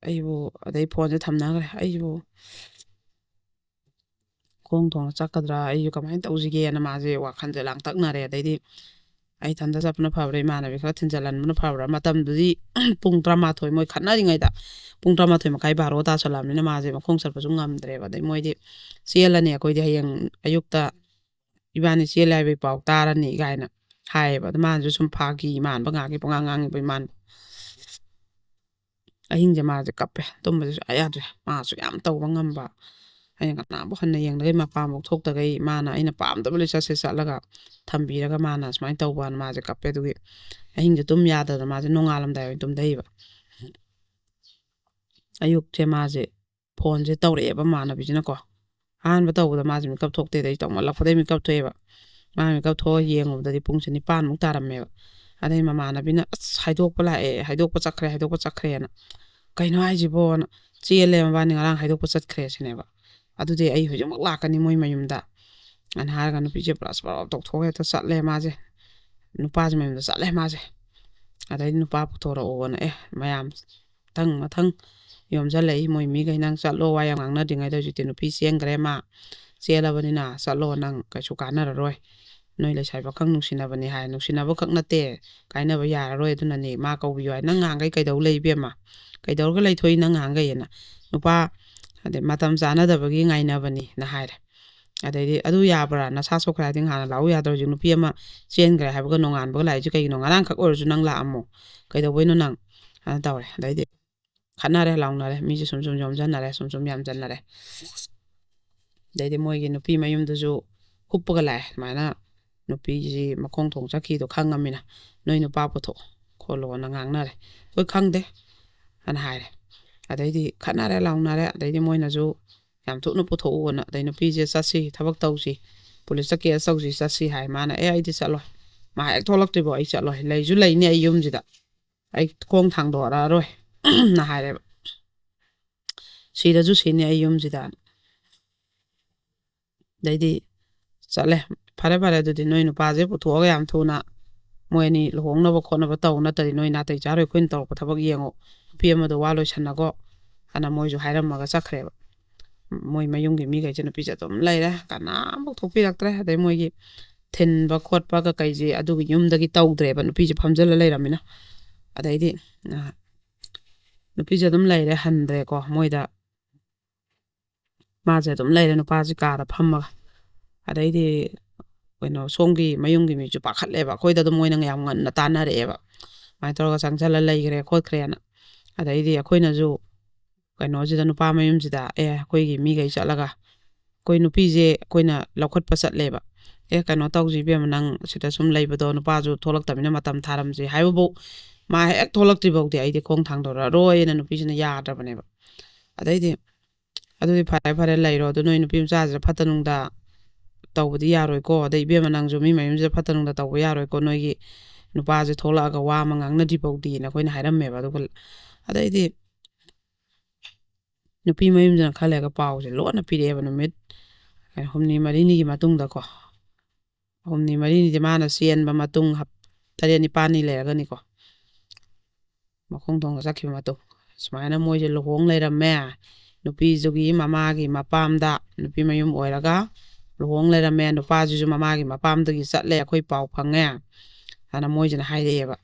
ꯑꯩꯕꯨ, ꯑꯗꯩ ꯐꯣꯟꯁꯦ ꯊꯝꯅꯈ꯭ꯔꯦ꯫ ꯑꯩꯕꯨ ꯈꯣꯡ ꯊꯣꯡꯅ ꯆꯠꯀꯗ꯭ꯔꯥ, ꯑꯩꯁꯨ ꯀꯃꯥꯏꯅ ꯇꯧꯁꯤꯒꯦꯅ ꯃꯥꯁꯦ ꯋꯥꯈꯜꯁꯦ ꯂꯥꯡꯇꯛꯅꯔꯦ꯫ ꯑꯗꯩꯗꯤ ꯑꯩ ꯏꯊꯟꯇ ꯆꯠꯄꯅ ꯐꯕ꯭ꯔꯥ, ꯏꯃꯥꯟꯅꯕꯤ ꯈꯔ ꯊꯤꯟꯖꯜꯍꯟꯕꯅ ꯐꯕ꯭ꯔꯥ? ꯃꯇꯝꯗꯨꯗꯤ ꯄꯨꯡ ꯇꯔꯥꯃꯥꯊꯣꯏ, ꯃꯣꯏ ꯈꯠꯅꯔꯤꯉꯩꯗ ꯄꯨꯡ ꯇꯔꯥꯃꯥꯊꯣꯏ ꯃꯈꯥꯏ, ꯕꯥꯔꯣ ꯇꯥꯁꯜꯂꯛꯑꯕꯅꯤꯅ ꯃꯥꯁꯦ ꯃꯈꯣꯡ ꯆꯠꯄꯁꯨ ꯉꯝꯗ꯭ꯔꯦꯕ꯫ ꯑꯗꯩ ꯃꯣꯏꯗꯤ ꯆꯦꯜꯂꯅꯤ, ꯑꯩꯈꯣꯏꯗꯤ ꯍꯌꯦꯡ ꯑꯌꯨꯛꯇ ꯏꯕꯥꯅꯤ ꯆꯦꯜꯂꯦ ꯍꯥꯏꯕꯒꯤ ꯄꯥꯎ ꯇꯥꯔꯅꯤ ꯀꯥꯏꯅ ꯍꯥꯏꯌꯦꯕ꯫ ꯑꯗꯣ ꯃꯥꯅꯁꯨ ꯁꯨꯝ ꯐꯥꯒꯤ ꯃꯥꯟꯕ, ꯉꯥꯏꯍꯥꯛꯀꯤ ꯄꯉꯥꯡ ꯉꯥꯡꯉꯤꯕ ꯏꯃꯥꯟꯕ꯫ ꯑꯍꯤꯡꯁꯦ ꯃꯥꯁꯦ ꯀꯞꯄꯦ, ꯇꯨꯝꯕꯁꯨ ꯁꯨꯡꯌꯥ ꯌꯥꯗ꯭ꯔꯦ꯫ ꯃꯥꯁꯨ ꯌꯥꯝ ꯇꯧꯕ ꯉꯝꯕ, ꯑꯩꯅ ꯀꯅꯥꯕꯨ ꯍꯟꯅ ꯌꯦꯡꯗꯈꯩ, ꯃꯄꯥꯟꯐꯥꯎ ꯊꯣꯛꯇꯈꯩ, ꯃꯥꯅ ꯑꯩꯅ ꯄꯥꯝꯗꯕ ꯂꯣꯏ ꯆꯠꯁꯦ ꯆꯠꯂꯒ ꯊꯝꯕꯤꯔꯒ ꯃꯥꯅ ꯁꯨꯃꯥꯏꯅ ꯇꯧꯕꯅ ꯃꯥꯁꯦ ꯀꯞꯄꯦ꯫ ꯑꯗꯨꯒꯤ ꯑꯍꯤꯡꯁꯦ ꯇꯨꯝ ꯌꯥꯗꯗꯅ ꯃꯥꯁꯦ ꯅꯣꯡꯉꯥꯜꯂꯝꯗꯥꯏ ꯑꯣꯏꯅ ꯇꯨꯝꯊꯩꯕ꯫ ꯑꯌꯨꯛꯁꯦ ꯃꯥꯁꯦ ꯐꯣꯟꯁꯦ ꯇꯧꯔꯛꯑꯦꯕ ꯃꯃꯥꯟꯅꯕꯤꯁꯤꯅꯀꯣ꯫ ꯑꯍꯥꯟꯕ ꯇꯧꯕꯗ ꯃꯥꯁꯦ ꯃꯤꯀꯞ ꯊꯣꯛꯇꯦꯗ, ꯑꯩ ꯇꯧꯃꯜꯂꯛꯄꯗꯩ ꯃꯤꯀꯞ ꯊꯣꯛꯑꯦꯕ꯫ ꯃꯥ ꯃꯤꯀꯞ ꯊꯣꯛꯑ ꯌꯦꯡꯉꯨꯕꯗꯗꯤ ꯄꯨꯡꯁꯦ ꯅꯤꯄꯥꯟꯃꯨꯛ ꯇꯥꯔꯝꯃꯦꯕ꯫ ꯑꯗꯩ ꯃꯃꯥꯟꯅꯕꯤꯅ, "ꯑꯁ, ꯍꯥꯏꯗꯣꯛꯄ ꯂꯥꯛꯑꯦ, ꯍꯥꯏꯗꯣꯛꯄ ꯆꯠꯈ꯭ꯔꯦ, ꯍꯥꯏꯗꯣꯛꯄ ꯆꯠꯈ꯭ꯔꯦꯅ"꯫ "ꯀꯩꯅꯣ ꯍꯥꯏꯁꯤꯕꯣꯅ?" "ꯆꯦꯜꯂꯦ, ꯃꯕꯥꯅꯤ ꯉꯔꯥꯡ ꯍꯥꯏꯗꯣꯛꯄ ꯆꯠꯈ꯭ꯔꯦ" ꯁꯤꯅꯦꯕ꯫ ꯑꯗꯨꯗꯤ ꯑꯩ ꯍꯧꯖꯤꯛꯃꯛ ꯂꯥꯛꯀꯅꯤ ꯃꯣꯏ ꯃꯌꯨꯝꯗ" ꯑꯅ ꯍꯥꯏꯔꯒ ꯅꯨꯄꯤꯁꯦ ꯄꯨꯔꯥ ꯁꯨꯄꯔ ꯇꯧꯊꯣꯛꯑꯒ ꯍꯦꯛꯇ ꯆꯠꯂꯦ ꯃꯥꯁꯦ꯫ ꯅꯨꯄꯥꯁꯦ ꯃꯌꯨꯝꯗ ꯆꯠꯂꯦ ꯃꯥꯁꯦ꯫ ꯑꯗꯩꯗꯤ ꯅꯨꯄꯥ ꯄꯨꯊꯣꯔꯛꯑꯣꯅ, ꯑꯦ, ꯃꯌꯥꯝ ꯃꯊꯪ ꯃꯊꯪ ꯌꯣꯝꯁꯤꯜꯂꯛꯏ ꯃꯣꯏ ꯃꯤꯈꯩ꯫ "ꯅꯪ ꯆꯠꯂꯣ, ꯋꯥ ꯌꯥꯝ ꯉꯥꯡꯅꯗ꯭ꯔꯤꯉꯩꯗ ꯍꯧꯖꯤꯛꯇꯤ ꯅꯨꯄꯤ ꯆꯦꯟꯈ꯭ꯔꯦ ꯃꯥ꯫ ꯆꯦꯜꯂꯕꯅꯤꯅ ꯆꯠꯂꯣ, ꯅꯪ ꯀꯩꯁꯨ ꯀꯥꯟꯅꯔꯔꯣꯏ꯫ ꯅꯣꯏ ꯂꯩꯁꯥꯕꯤ ꯄꯥꯈꯪ ꯅꯨꯡꯁꯤꯅꯕꯅꯤ ꯍꯥꯏ, ꯅꯨꯡꯁꯤꯅꯕ ꯈꯛ ꯅꯠꯇꯦ, ꯀꯥꯏꯅꯕ ꯌꯥꯔꯔꯣꯏ, ꯑꯗꯨꯅꯅꯦ ꯃꯥ ꯀꯧꯕꯤꯌꯨ ꯍꯥꯏ꯫ ꯅꯪ ꯉꯍꯥꯟꯈꯩ ꯀꯩꯗꯧ ꯂꯩ ꯏꯕꯦꯝꯃ? ꯀꯩꯗꯧꯔꯒ ꯂꯩꯊꯣꯛꯏ ꯅꯪ ꯉꯍꯥꯟꯈꯩ?" ꯑꯅ ꯅꯨꯄꯥ, ꯍꯥꯏꯗꯤ ꯃꯇꯝ ꯆꯥꯅꯗꯕꯒꯤ ꯉꯥꯏꯅꯕꯅꯤꯅ ꯍꯥꯏꯔꯦ꯫ ꯑꯗꯩꯗꯤ, "ꯑꯗꯨ ꯌꯥꯕ꯭ꯔꯥ? ꯅꯁꯥ ꯁꯣꯛꯈ꯭ꯔꯦ ꯍꯥꯏꯗꯤ ꯍꯥꯟꯅ ꯂꯥꯛꯎ ꯌꯥꯗ꯭ꯔꯣ? ꯍꯧꯖꯤꯛ ꯅꯨꯄꯤ ꯑꯃ ꯆꯦꯟꯈ꯭ꯔꯦ ꯍꯥꯏꯕꯒ ꯅꯣꯡꯉꯥꯟꯕꯒ ꯂꯥꯛꯏꯁꯦ ꯀꯩꯒꯤꯅꯣ? ꯉꯔꯥꯡꯈꯛ ꯑꯣꯏꯔꯁꯨ ꯅꯪ ꯂꯥꯛꯑꯝꯃꯣ꯫ ꯀꯩꯗꯧꯕꯩꯅꯣ ꯅꯪ?" ꯑꯅ ꯇꯧꯔꯦ꯫ ꯑꯗꯩꯗꯤ ꯈꯠꯅꯔꯦ, ꯂꯥꯎꯅꯔꯦ, ꯃꯤꯁꯦ ꯁꯨꯝ ꯁꯨꯝ ꯌꯣꯝꯁꯤꯟꯅꯔꯦ, ꯁꯨꯝ ꯁꯨꯝ ꯌꯥꯝꯁꯤꯟꯅꯔꯦ꯫ ꯑꯗꯩꯗꯤ ꯃꯣꯏꯒꯤ ꯅꯨꯄꯤ ꯃꯌꯨꯝꯗꯨꯁꯨ ꯍꯨꯞꯄꯒ ꯂꯥꯛꯑꯦ꯫ ꯁꯨꯃꯥꯏꯅ ꯅꯨꯄꯤꯁꯤ ꯃꯈꯣꯡ ꯊꯣꯡ ꯆꯠꯈꯤꯗꯣ ꯈꯪꯉꯃꯤꯅ, "ꯅꯣꯏ ꯅꯨꯄꯥ ꯄꯨꯊꯣꯛꯑꯣ ꯈꯣꯠꯂꯣꯅ" ꯉꯥꯡꯅꯔꯦ꯫ "ꯑꯩꯈꯣꯏ ꯈꯪꯗꯦ" ꯑꯅ ꯍꯥꯏꯔꯦ꯫ ꯑꯗꯩꯗꯤ ꯈꯠꯅꯔꯦ, ꯂꯥꯎꯅꯔꯦ꯫ ꯑꯗꯩꯗꯤ ꯃꯣꯏꯅꯁꯨ "ꯌꯥꯝ ꯊꯨꯅ ꯄꯨꯊꯣꯛꯎꯅ", ꯑꯗꯩ ꯅꯨꯄꯤꯁꯦ "ꯆꯠꯁꯤ, ꯊꯕꯛ ꯇꯧꯁꯤ, ꯄꯨꯂꯤꯁꯇ ꯀꯦꯁ ꯇꯧꯁꯤ, ꯆꯠꯁꯤ" ꯍꯥꯏ꯫ ꯃꯥꯅ, "ꯑꯦ, ꯑꯩꯗꯤ ꯆꯠꯂꯣꯏ, ꯃꯥ ꯍꯦꯛ ꯊꯣꯛꯂꯛꯇ꯭ꯔꯤꯕꯣ ꯑꯩ ꯆꯠꯂꯣꯏ, ꯂꯩꯁꯨ ꯂꯩꯅꯤ ꯑꯩ ꯌꯨꯝꯁꯤꯗ, ꯑꯩ ꯈꯣꯡ ꯊꯥꯡꯗꯣꯔꯛꯑꯔꯣꯏ" ꯅ ꯍꯥꯏꯔꯦꯕ꯫ "ꯁꯤꯔꯁꯨ ꯁꯤꯅꯤ ꯑꯩ ꯌꯨꯝꯁꯤꯗ" ꯑꯗꯩꯗꯤ ꯆꯠꯂꯦ꯫ "ꯐꯔꯦ, ꯐꯔꯦ, ꯑꯗꯨꯗꯤ ꯅꯣꯏ ꯅꯨꯄꯥꯁꯦ ꯄꯨꯊꯣꯛꯑꯒ ꯌꯥꯝ ꯊꯨꯅ ꯃꯣꯏ ꯑꯅꯤ ꯂꯨꯍꯣꯡꯅꯕ ꯈꯣꯠꯅꯕ ꯇꯧ, ꯅꯠꯇ꯭ꯔꯗꯤ ꯅꯣꯏ ꯅꯥꯇꯩ ꯆꯥꯔꯣꯏ, ꯑꯩꯈꯣꯏꯅ ꯇꯧꯔꯛꯄ ꯊꯕꯛ ꯌꯦꯡꯉꯣ, ꯅꯨꯄꯤ ꯑꯃꯗꯣ ꯋꯥ ꯂꯣꯏꯁꯟꯅꯒꯣ" ꯑꯅ ꯃꯣꯏꯁꯨ ꯍꯥꯏꯔꯝꯃꯒ ꯆꯠꯈ꯭ꯔꯦꯕ꯫ ꯃꯣꯏ ꯃꯌꯨꯝꯒꯤ ꯃꯤꯈꯩꯁꯦ ꯅꯨꯄꯤꯁꯦ ꯑꯗꯨꯝ ꯂꯩꯔꯦ, ꯀꯅꯥꯝꯐꯥꯎ ꯊꯣꯛꯄꯤꯔꯛꯇ꯭ꯔꯦ꯫ ꯑꯗꯩ ꯃꯣꯏꯒꯤ ꯊꯤꯟꯕ ꯈꯣꯠꯄ ꯀꯀꯩꯁꯦ ꯑꯗꯨꯒꯤ ꯌꯨꯝꯗꯒꯤ ꯇꯧꯗ꯭ꯔꯦꯕ, ꯅꯨꯄꯤꯁꯦ ꯐꯝꯖꯤꯜꯂ ꯂꯩꯔꯝꯃꯤꯅ꯫ ꯑꯗꯩꯗꯤ, ꯑ, ꯅꯨꯄꯤꯁꯦ ꯑꯗꯨꯝ ꯂꯩꯔꯦ, ꯍꯟꯗ꯭ꯔꯦꯀꯣ ꯃꯣꯏꯗ꯫ ꯃꯥꯁꯦ ꯑꯗꯨꯝ ꯂꯩꯔꯦ, ꯅꯨꯄꯥꯁꯦ ꯀꯥꯗ ꯐꯝꯃꯒ꯫ ꯑꯗꯩꯗꯤ ꯀꯩꯅꯣ, ꯁꯣꯝꯒꯤ ꯃꯌꯨꯝꯒꯤ ꯃꯤꯁꯨ ꯄꯥꯈꯠꯂꯦꯕ, ꯑꯩꯈꯣꯏꯗ ꯑꯗꯨꯝ ꯃꯣꯏꯅ ꯌꯥꯝ ꯉꯟꯅ ꯇꯥꯟꯅꯔꯛꯑꯦꯕ, "ꯑꯗꯨꯃꯥꯏꯅ ꯇꯧꯔꯒ ꯆꯪꯁꯜꯂ ꯂꯩꯈ꯭ꯔꯦ ꯈꯣꯠꯈ꯭ꯔꯦꯅ"꯫ ꯑꯗꯩꯗꯤ ꯑꯩꯈꯣꯏꯅꯁꯨ ꯀꯩꯅꯣꯁꯤꯗ, ꯅꯨꯄꯥ ꯃꯌꯨꯝꯁꯤꯗ, "ꯑꯦ, ꯑꯩꯈꯣꯏꯒꯤ ꯃꯤꯈꯩ ꯆꯠꯂꯒ ꯑꯩꯈꯣꯏ ꯅꯨꯄꯤꯁꯦ ꯑꯩꯈꯣꯏꯅ ꯂꯧꯈꯠꯄ ꯆꯠꯂꯦꯕ꯫ 'ꯑꯦ, ꯀꯩꯅꯣ ꯇꯧꯁꯤ ꯏꯕꯦꯝꯃ, ꯅꯪ ꯁꯤꯗ ꯁꯨꯝ ꯂꯩꯕꯗꯣ, ꯅꯨꯄꯥꯁꯨ ꯊꯣꯛꯂꯛꯇꯕꯅꯤꯅ ꯃꯇꯝ ꯊꯥꯔꯝꯁꯤ' ꯍꯥꯏꯕꯕꯨ, ꯃꯥ ꯍꯦꯛ ꯊꯣꯛꯂꯛꯇ꯭ꯔꯤꯐꯥꯎꯗꯤ ꯑꯩꯗꯤ ꯈꯣꯡ ꯊꯥꯡꯗꯣꯔꯛꯑꯔꯣꯏꯅ ꯅꯨꯄꯤꯁꯤꯅ ꯌꯥꯗ꯭ꯔꯕꯅꯦꯕ꯫ ꯑꯗꯩꯗꯤ, "ꯑꯗꯨꯗꯤ ꯐꯔꯦ, ꯐꯔꯦ, ꯂꯩꯔꯣ꯫ ꯑꯗꯨ ꯅꯣꯏ ꯅꯨꯄꯤ ꯃꯆꯥꯁꯤꯗ ꯐꯠꯇ ꯅꯨꯡꯗ ꯇꯧꯕꯗꯤ ꯌꯥꯔꯣꯏꯀꯣ꯫ ꯑꯗꯩ ꯏꯕꯦꯝꯃ, ꯅꯪꯁꯨ ꯃꯤ ꯃꯌꯨꯝꯁꯤꯗ ꯐꯠꯇ ꯅꯨꯡꯗ ꯇꯧꯕ ꯌꯥꯔꯣꯏꯀꯣ꯫ ꯅꯣꯏꯒꯤ ꯅꯨꯄꯥꯁꯦ ꯊꯣꯛꯂꯛꯑꯒ ꯋꯥ ꯑꯃ ꯉꯥꯡꯅꯗ꯭ꯔꯤ ꯐꯥꯎꯗꯤꯅ" ꯑꯩꯈꯣꯏꯅ ꯍꯥꯏꯔꯝꯃꯦꯕ꯫ ꯑꯗꯨꯒ ꯑꯗꯩꯗꯤ ꯅꯨꯄꯤ ꯃꯌꯨꯝꯗꯨꯅ ꯈꯔ ꯂꯩꯔꯒ ꯄꯥꯎꯁꯦ ꯂꯣꯟꯅ ꯄꯤꯔꯛꯑꯦꯕ, ꯅꯨꯃꯤꯠ ꯍꯨꯝꯅꯤ ꯃꯔꯤꯅꯤꯒꯤ ꯃꯇꯨꯡꯗꯀꯣ꯫ ꯍꯨꯝꯅꯤ ꯃꯔꯤꯅꯤꯗꯤ ꯃꯥꯅ ꯆꯦꯟꯕ ꯃꯇꯨꯡ ꯍꯞ-, ꯇꯔꯦꯠ ꯅꯤꯄꯥꯜꯅꯤ ꯂꯩꯔꯒꯅꯤꯀꯣ, ꯃꯈꯣꯡ ꯊꯣꯡꯗ ꯆꯠꯈꯤꯕ ꯃꯇꯨꯡ꯫ ꯁꯨꯃꯥꯏꯅ ꯃꯣꯏꯁꯦ ꯂꯨꯍꯣꯡ ꯂꯩꯔꯝꯃꯦ꯫ ꯅꯨꯄꯤꯗꯨꯒꯤ ꯃꯃꯥꯒꯤ ꯃꯄꯥꯝꯗ ꯅꯨꯄꯤ ꯃꯌꯨꯝ ꯑꯣꯏꯔꯒ ꯂꯨꯍꯣꯡ ꯂꯩꯔꯝꯃꯦ꯫ ꯅꯨꯄꯥꯁꯤꯁꯨ ꯃꯃꯥꯒꯤ ꯃꯄꯥꯝꯗꯒꯤ ꯆꯠꯂꯦ, ꯑꯩꯈꯣꯏ ꯄꯥꯎ ꯐꯪꯉꯦ꯫ ꯑꯗꯨꯅ ꯃꯣꯏꯁꯤꯅ ꯍꯥꯏꯔꯛꯑꯦꯕ,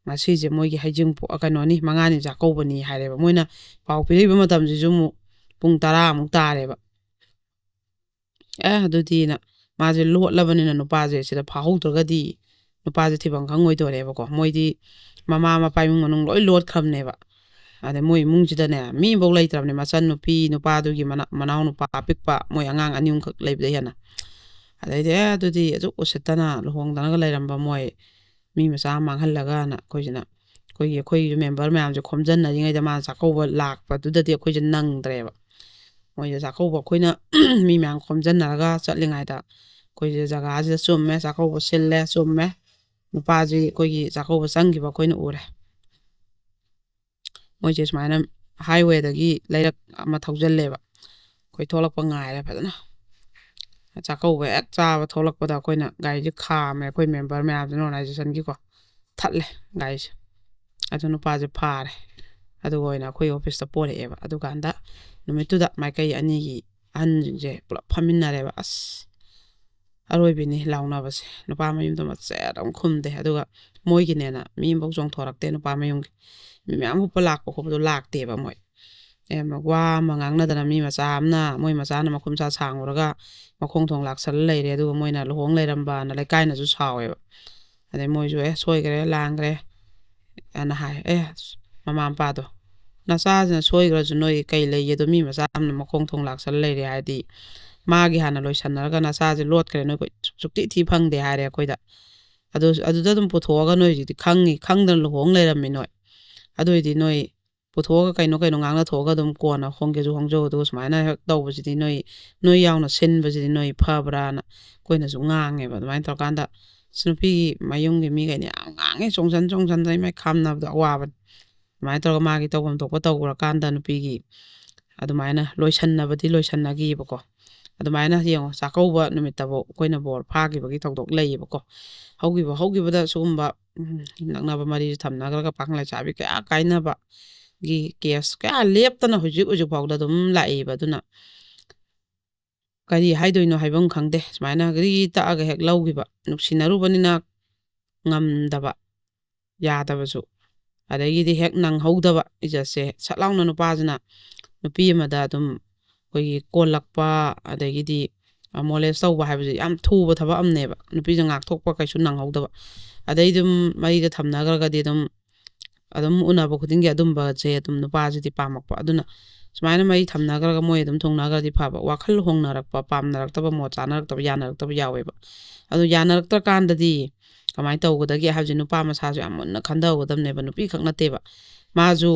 "ꯉꯁꯤꯁꯦ ꯃꯣꯏꯒꯤ ꯍꯩꯖꯤꯡꯄꯣ-, ꯀꯩꯅꯣꯅꯤ, ꯃꯉꯥꯅꯤ ꯆꯥꯛꯀꯧꯕꯅꯤ" ꯍꯥꯏꯔꯦꯕ꯫ ꯃꯣꯏꯅ ꯄꯥꯎ ꯄꯤꯔꯛꯏꯕ ꯃꯇꯝꯁꯤꯁꯨ ꯑꯃꯨꯛ ꯄꯨꯡ ꯇꯔꯥꯃꯨꯛ ꯇꯥꯔꯦꯕ꯫ ꯑꯦ, ꯑꯗꯨꯗꯤꯅ ꯃꯥꯁꯦ ꯂꯣꯠꯂꯕꯅꯤꯅ ꯅꯨꯄꯥꯁꯦ ꯁꯤꯗ ꯐꯥꯍꯧꯗ꯭ꯔꯒꯗꯤ ꯅꯨꯄꯥꯁꯦ ꯊꯤꯐꯝ ꯈꯪꯉꯣꯏꯗꯣꯔꯦꯕꯀꯣ꯫ ꯃꯣꯏꯗꯤ ꯃꯃꯥ ꯃꯄꯥ ꯏꯃꯨꯡ ꯃꯅꯨꯡ ꯂꯣꯏ ꯂꯣꯠꯈ꯭ꯔꯕꯅꯦꯕ꯫ ꯑꯗꯩ ꯃꯣꯏ ꯏꯃꯨꯡꯁꯤꯗꯅꯦ ꯃꯤ ꯑꯃꯐꯥꯎ ꯂꯩꯇ꯭ꯔꯕꯅꯦ, ꯃꯆꯟ ꯅꯨꯄꯤ, ꯅꯨꯄꯥꯗꯨꯒꯤ ꯃꯅꯥ-, ꯃꯅꯥꯎ ꯅꯨꯄꯥ ꯑꯄꯤꯛꯄ, ꯃꯣꯏ ꯑꯉꯥꯡ ꯑꯅꯤ ꯑꯍꯨꯝꯈꯛ ꯂꯩꯕꯗꯩ ꯍꯦꯟꯅ꯫ ꯑꯗꯩꯗꯤ ꯑꯦ ꯑꯗꯨꯗꯤ ꯑꯁꯨꯛ ꯎꯁꯤꯠꯇꯅ ꯂꯨꯍꯣꯡꯗꯅꯒ ꯂꯩꯔꯝꯕ ꯃꯣꯏ ꯃꯤ ꯃꯆꯥ ꯑꯃ ꯃꯥꯡꯍꯜꯂꯒꯅ ꯑꯩꯈꯣꯏꯁꯤꯅ, ꯑꯩꯈꯣꯏꯒꯤ, ꯑꯩꯈꯣꯏꯒꯤ ꯃꯦꯝꯕꯔ ꯃꯌꯥꯝꯁꯦ ꯈꯣꯝꯖꯟꯅꯔꯤꯉꯩꯗ ꯃꯥꯅ ꯆꯥꯛꯀꯧꯕ ꯂꯥꯛꯄꯗꯨꯗꯗꯤ ꯑꯩꯈꯣꯏꯁꯦ ꯅꯪꯗ꯭ꯔꯦꯕ꯫ ꯃꯣꯏꯁꯦ ꯆꯥꯛꯀꯧꯕ ꯑꯩꯈꯣꯏꯅ ꯃꯤ ꯃꯌꯥꯝ ꯈꯣꯝꯖꯟꯅꯔꯒ ꯆꯠꯂꯤꯉꯩꯗ ꯑꯩꯈꯣꯏꯁꯦ ꯖꯒꯥꯁꯤꯗ ꯆꯨꯝꯃꯦ, ꯆꯥꯛꯀꯧꯕ ꯁꯤꯜꯂꯦ, ꯆꯨꯝꯃꯦ꯫ ꯅꯨꯄꯥꯁꯤ ꯑꯩꯈꯣꯏꯒꯤ ꯆꯥꯛꯀꯧꯕ ꯆꯪꯈꯤꯕ ꯑꯩꯈꯣꯏꯅ ꯎꯔꯦ꯫ ꯃꯣꯏꯁꯦ ꯁꯨꯃꯥꯏꯅ ꯍꯥꯏꯋꯦꯗꯒꯤ ꯂꯩꯔꯛ ꯑꯃ ꯊꯧꯖꯜꯂꯦꯕ꯫ ꯑꯩꯈꯣꯏ ꯊꯣꯛꯂꯛꯄ ꯉꯥꯏꯔꯦ ꯐꯖꯅ꯫ ꯆꯥꯛꯀꯧꯕ ꯍꯦꯛ ꯆꯥꯕ ꯊꯣꯛꯂꯛꯄꯗ ꯑꯩꯈꯣꯏꯅ ꯒꯥꯔꯤꯁꯦ ꯈꯥꯝꯃꯦ, ꯑꯩꯈꯣꯏ ꯃꯦꯝꯕꯔ ꯃꯌꯥꯝꯁꯤꯅ ꯑꯣꯔꯒꯅꯥꯏꯖꯦꯁꯟꯒꯤꯀꯣ꯫ ꯊꯠꯂꯦ ꯒꯥꯔꯤꯁꯦ꯫ ꯑꯗꯨ ꯅꯨꯄꯥꯁꯦ ꯐꯥꯔꯦ꯫ ꯑꯗꯨꯒ ꯑꯣꯏꯅ ꯑꯩꯈꯣꯏ ꯑꯣꯐꯤꯁꯇ ꯄꯣꯔꯛꯑꯦꯕ꯫ ꯑꯗꯨꯀꯥꯟꯗ ꯅꯨꯃꯤꯠꯇꯨꯗ ꯃꯥꯏꯀꯩ ꯑꯅꯤꯒꯤ ꯑꯍꯟꯁꯤꯡꯁꯦ ꯄꯨꯂꯞ ꯐꯝꯃꯤꯟꯅꯔꯦꯕ꯫ ꯑꯁ, ꯑꯔꯣꯏꯕꯤꯅꯤ ꯂꯥꯎꯅꯕꯁꯦ꯫ ꯅꯨꯄꯥ ꯃꯌꯨꯝꯗꯣ ꯃꯆꯦꯠ ꯑꯃ ꯈꯨꯝꯗꯦ꯫ ꯑꯗꯨꯒ ꯃꯣꯏꯒꯤꯅꯦꯅ ꯃꯤ ꯑꯃꯐꯥꯎ ꯆꯣꯡꯊꯣꯔꯛꯇꯦ ꯅꯨꯄꯥ ꯃꯌꯨꯝꯒꯤ꯫ ꯃꯤ ꯃꯌꯥꯝ ꯍꯨꯞꯄ ꯂꯥꯛꯄ ꯈꯣꯠꯄꯗꯣ ꯂꯥꯛꯇꯦꯕ ꯃꯣꯏ꯫ ꯑꯦ, ꯃ-, ꯋꯥ ꯑꯃ ꯉꯥꯡꯅꯗꯅ ꯃꯤ ꯃꯆꯥ ꯑꯃꯅ, ꯃꯣꯏ ꯃꯆꯥꯅ ꯃꯈꯨꯝ ꯁꯥ ꯁꯥꯡꯉꯨꯔꯒ ꯃꯈꯣꯡ ꯊꯣꯡ ꯂꯥꯛꯁꯜꯂ ꯂꯩꯔꯦ꯫ ꯑꯗꯨꯒ ꯃꯣꯏꯅ ꯂꯨꯍꯣꯡ ꯂꯩꯔꯝꯕꯅ ꯂꯩꯀꯥꯏꯅꯁꯨ ꯁꯥꯎꯋꯦꯕ꯫ ꯑꯗꯩ ꯃꯣꯏꯁꯨ "ꯑꯦ, ꯁꯣꯏꯈ꯭ꯔꯦ, ꯂꯥꯟꯈ꯭ꯔꯦ" ꯑꯅ ꯍꯥꯏ꯫ ꯑꯦ, ꯃꯃꯥ ꯃꯄꯥꯗꯣ, "ꯅꯆꯥꯁꯤꯅ ꯁꯣꯏꯈ꯭ꯔꯁꯨ ꯅꯣꯏ ꯀꯩ ꯂꯩꯒꯦ? ꯑꯗꯣ ꯃꯤ ꯃꯆꯥ ꯑꯃꯅ ꯃꯈꯣꯡ ꯊꯣꯡ ꯂꯥꯛꯁꯜꯂ ꯂꯩꯔꯦ ꯍꯥꯏꯗꯤ, ꯃꯥꯒꯤ ꯍꯥꯟꯅ ꯂꯣꯏꯁꯟꯅꯔꯒ ꯅꯆꯥꯁꯦ ꯂꯣꯠꯈ꯭ꯔꯦ, ꯅꯣꯏ ꯁꯨꯛꯊꯤ ꯊꯤ ꯐꯪꯗꯦ" ꯍꯥꯏꯔꯦ ꯑꯩꯈꯣꯏꯗ꯫ ꯑꯗꯨ, ꯑꯗꯨꯗ ꯑꯗꯨꯝ ꯄꯨꯊꯣꯛꯑꯒ ꯅꯣꯏ ꯍꯧꯖꯤꯛꯇꯤ ꯈꯪꯉꯤ, ꯈꯪꯗꯅ ꯂꯨꯍꯣꯡ ꯂꯩꯔꯝꯃꯤ ꯅꯣꯏ꯫ ꯑꯗꯨ ꯑꯣꯏꯗꯤ ꯅꯣꯏ ꯄꯨꯊꯣꯛꯑꯒ ꯀꯩꯅꯣ ꯀꯩꯅꯣ ꯉꯥꯡꯅ ꯊꯣꯛꯑꯒ ꯑꯗꯨꯝ ꯀꯣꯟꯅ ꯍꯣꯡꯒꯦꯁꯨ ꯍꯣꯡꯖꯧ꯫ ꯑꯗꯨꯒ ꯁꯨꯃꯥꯏꯅ ꯍꯦꯛ ꯇꯧꯕꯁꯤꯗꯤ ꯅꯣꯏ, ꯅꯣꯏ ꯌꯥꯎꯅ ꯁꯤꯟꯕꯁꯤꯗꯤ ꯅꯣꯏ ꯐꯕ꯭ꯔꯥꯅ ꯑꯩꯈꯣꯏꯅꯁꯨ ꯉꯥꯡꯉꯦꯕ꯫ ꯑꯗꯨꯃꯥꯏꯅ ꯇꯧꯔꯀꯥꯟꯗ ꯑꯁ ꯅꯨꯄꯤꯒꯤ ꯃꯌꯨꯝꯒꯤ ꯃꯤꯈꯩꯅ ꯌꯥꯝ ꯉꯥꯡꯉꯦ, ꯆꯣꯡꯁꯟ ꯆꯣꯡꯁꯟꯗꯅ ꯏꯃꯥꯏ ꯈꯥꯝꯅꯕꯗꯣ ꯑꯋꯥꯕꯅꯤ꯫ ꯑꯗꯨꯃꯥꯏꯅ ꯇꯧꯔꯒ ꯃꯥꯒꯤ ꯇꯧꯐꯝ ꯊꯣꯛꯄ ꯇꯧꯈ꯭ꯔꯀꯥꯟꯗ ꯅꯨꯄꯤꯒꯤ ꯑꯗꯨꯃꯥꯏꯅ ꯂꯣꯏꯁꯟꯅꯕꯗꯤ ꯂꯣꯏꯁꯟꯅꯈꯤꯕꯀꯣ꯫ ꯑꯗꯨꯃꯥꯏꯅ ꯌꯦꯡꯉꯣ, ꯆꯥꯛꯀꯧꯕ ꯅꯨꯃꯤꯠꯇꯐꯥꯎ ꯑꯩꯈꯣꯏꯅ ꯕꯣꯔ ꯐꯥꯈꯤꯕꯒꯤ ꯊꯧꯗꯣꯛ ꯂꯩꯌꯦꯕꯀꯣ꯫ ꯍꯧꯈꯤꯕ ꯍꯧꯈꯤꯕꯗ ꯁꯤꯒꯨꯝꯕ, ꯎꯝ, ꯅꯛꯅꯕ ꯃꯔꯤꯁꯨ ꯊꯝꯅꯈ꯭ꯔꯒ ꯄꯥꯈꯪ ꯂꯩꯁꯥꯕꯤ ꯀꯌꯥ ꯀꯥꯏꯅꯕꯒꯤ ꯀꯦꯁ ꯀꯌꯥ ꯂꯦꯞꯇꯅ ꯍꯧꯖꯤꯛ ꯍꯧꯖꯤꯛ ꯐꯥꯎꯗ ꯑꯗꯨꯝ ꯂꯥꯛꯏꯕ꯫ ꯑꯗꯨꯅ ꯀꯔꯤ ꯍꯥꯏꯗꯣꯏꯅꯣ ꯍꯥꯏꯐꯝ ꯈꯪꯗꯦ꯫ ꯁꯨꯃꯥꯏꯅ ꯘꯔꯤ ꯇꯛꯑꯒ ꯍꯦꯛ ꯂꯧꯈꯤꯕ, ꯅꯨꯡꯁꯤꯅꯔꯨꯕꯅꯤꯅ ꯉꯝꯗꯕ, ꯌꯥꯗꯕꯁꯨ, ꯑꯗꯒꯤꯗꯤ ꯍꯦꯛ ꯅꯪꯍꯧꯗꯕ ꯏꯖꯠꯁꯦ꯫ ꯁꯠ ꯂꯥꯎꯅ ꯅꯨꯄꯥꯁꯤꯅ ꯅꯨꯄꯤ ꯑꯃꯗ ꯑꯗꯨꯝ ꯑꯩꯈꯣꯏꯒꯤ ꯀꯣꯜꯂꯛꯄ, ꯑꯗꯒꯤꯗꯤ ꯃꯣꯂꯦꯁ ꯇꯧꯕ ꯍꯥꯏꯕꯁꯦ ꯌꯥꯝ ꯊꯨꯕ ꯊꯕꯛ ꯑꯃꯅꯦꯕ꯫ ꯅꯨꯄꯤꯁꯦ ꯉꯥꯛꯊꯣꯛꯄ ꯀꯩꯁꯨ ꯅꯪꯍꯧꯗꯕ꯫ ꯑꯗꯩ ꯑꯗꯨꯝ ꯃꯔꯤꯗ ꯊꯝꯅꯈ꯭ꯔꯒꯗꯤ ꯑꯗꯨꯝ, ꯑꯗꯨꯝ ꯎꯅꯕ ꯈꯨꯗꯤꯡꯒꯤ ꯑꯗꯨꯝꯕꯁꯦ ꯑꯗꯨꯝ ꯅꯨꯄꯥꯁꯤꯗꯤ ꯄꯥꯝꯃꯛꯄ꯫ ꯑꯗꯨꯅ ꯁꯨꯃꯥꯏꯅ ꯃꯔꯤ ꯊꯝꯅꯈ꯭ꯔꯒ ꯃꯣꯏ ꯑꯗꯨꯝ ꯊꯨꯡꯅꯈ꯭ꯔꯗꯤ ꯐꯕ꯫ ꯋꯥꯈꯜ ꯍꯣꯡꯅꯔꯛꯄ, ꯄꯥꯝꯅꯔꯛꯇꯕ, ꯃꯣꯠ ꯆꯥꯅꯔꯛꯇꯕ, ꯌꯥꯅꯔꯛꯇꯕ ꯌꯥꯎꯋꯦꯕ꯫ ꯑꯗꯨ ꯌꯥꯅꯔꯛꯇ꯭ꯔꯀꯥꯟꯗꯗꯤ ꯀꯃꯥꯏꯅ ꯇꯧꯒꯗꯒꯦ ꯍꯥꯏꯕꯁꯦ ꯅꯨꯄꯥ ꯃꯁꯥꯁꯨ ꯌꯥꯝ ꯃꯨꯟꯅ ꯈꯟꯊꯍꯧꯒꯗꯕꯅꯦꯕ꯫ ꯅꯨꯄꯤ ꯈꯛ ꯅꯠꯇꯦꯕ, ꯃꯥꯁꯨ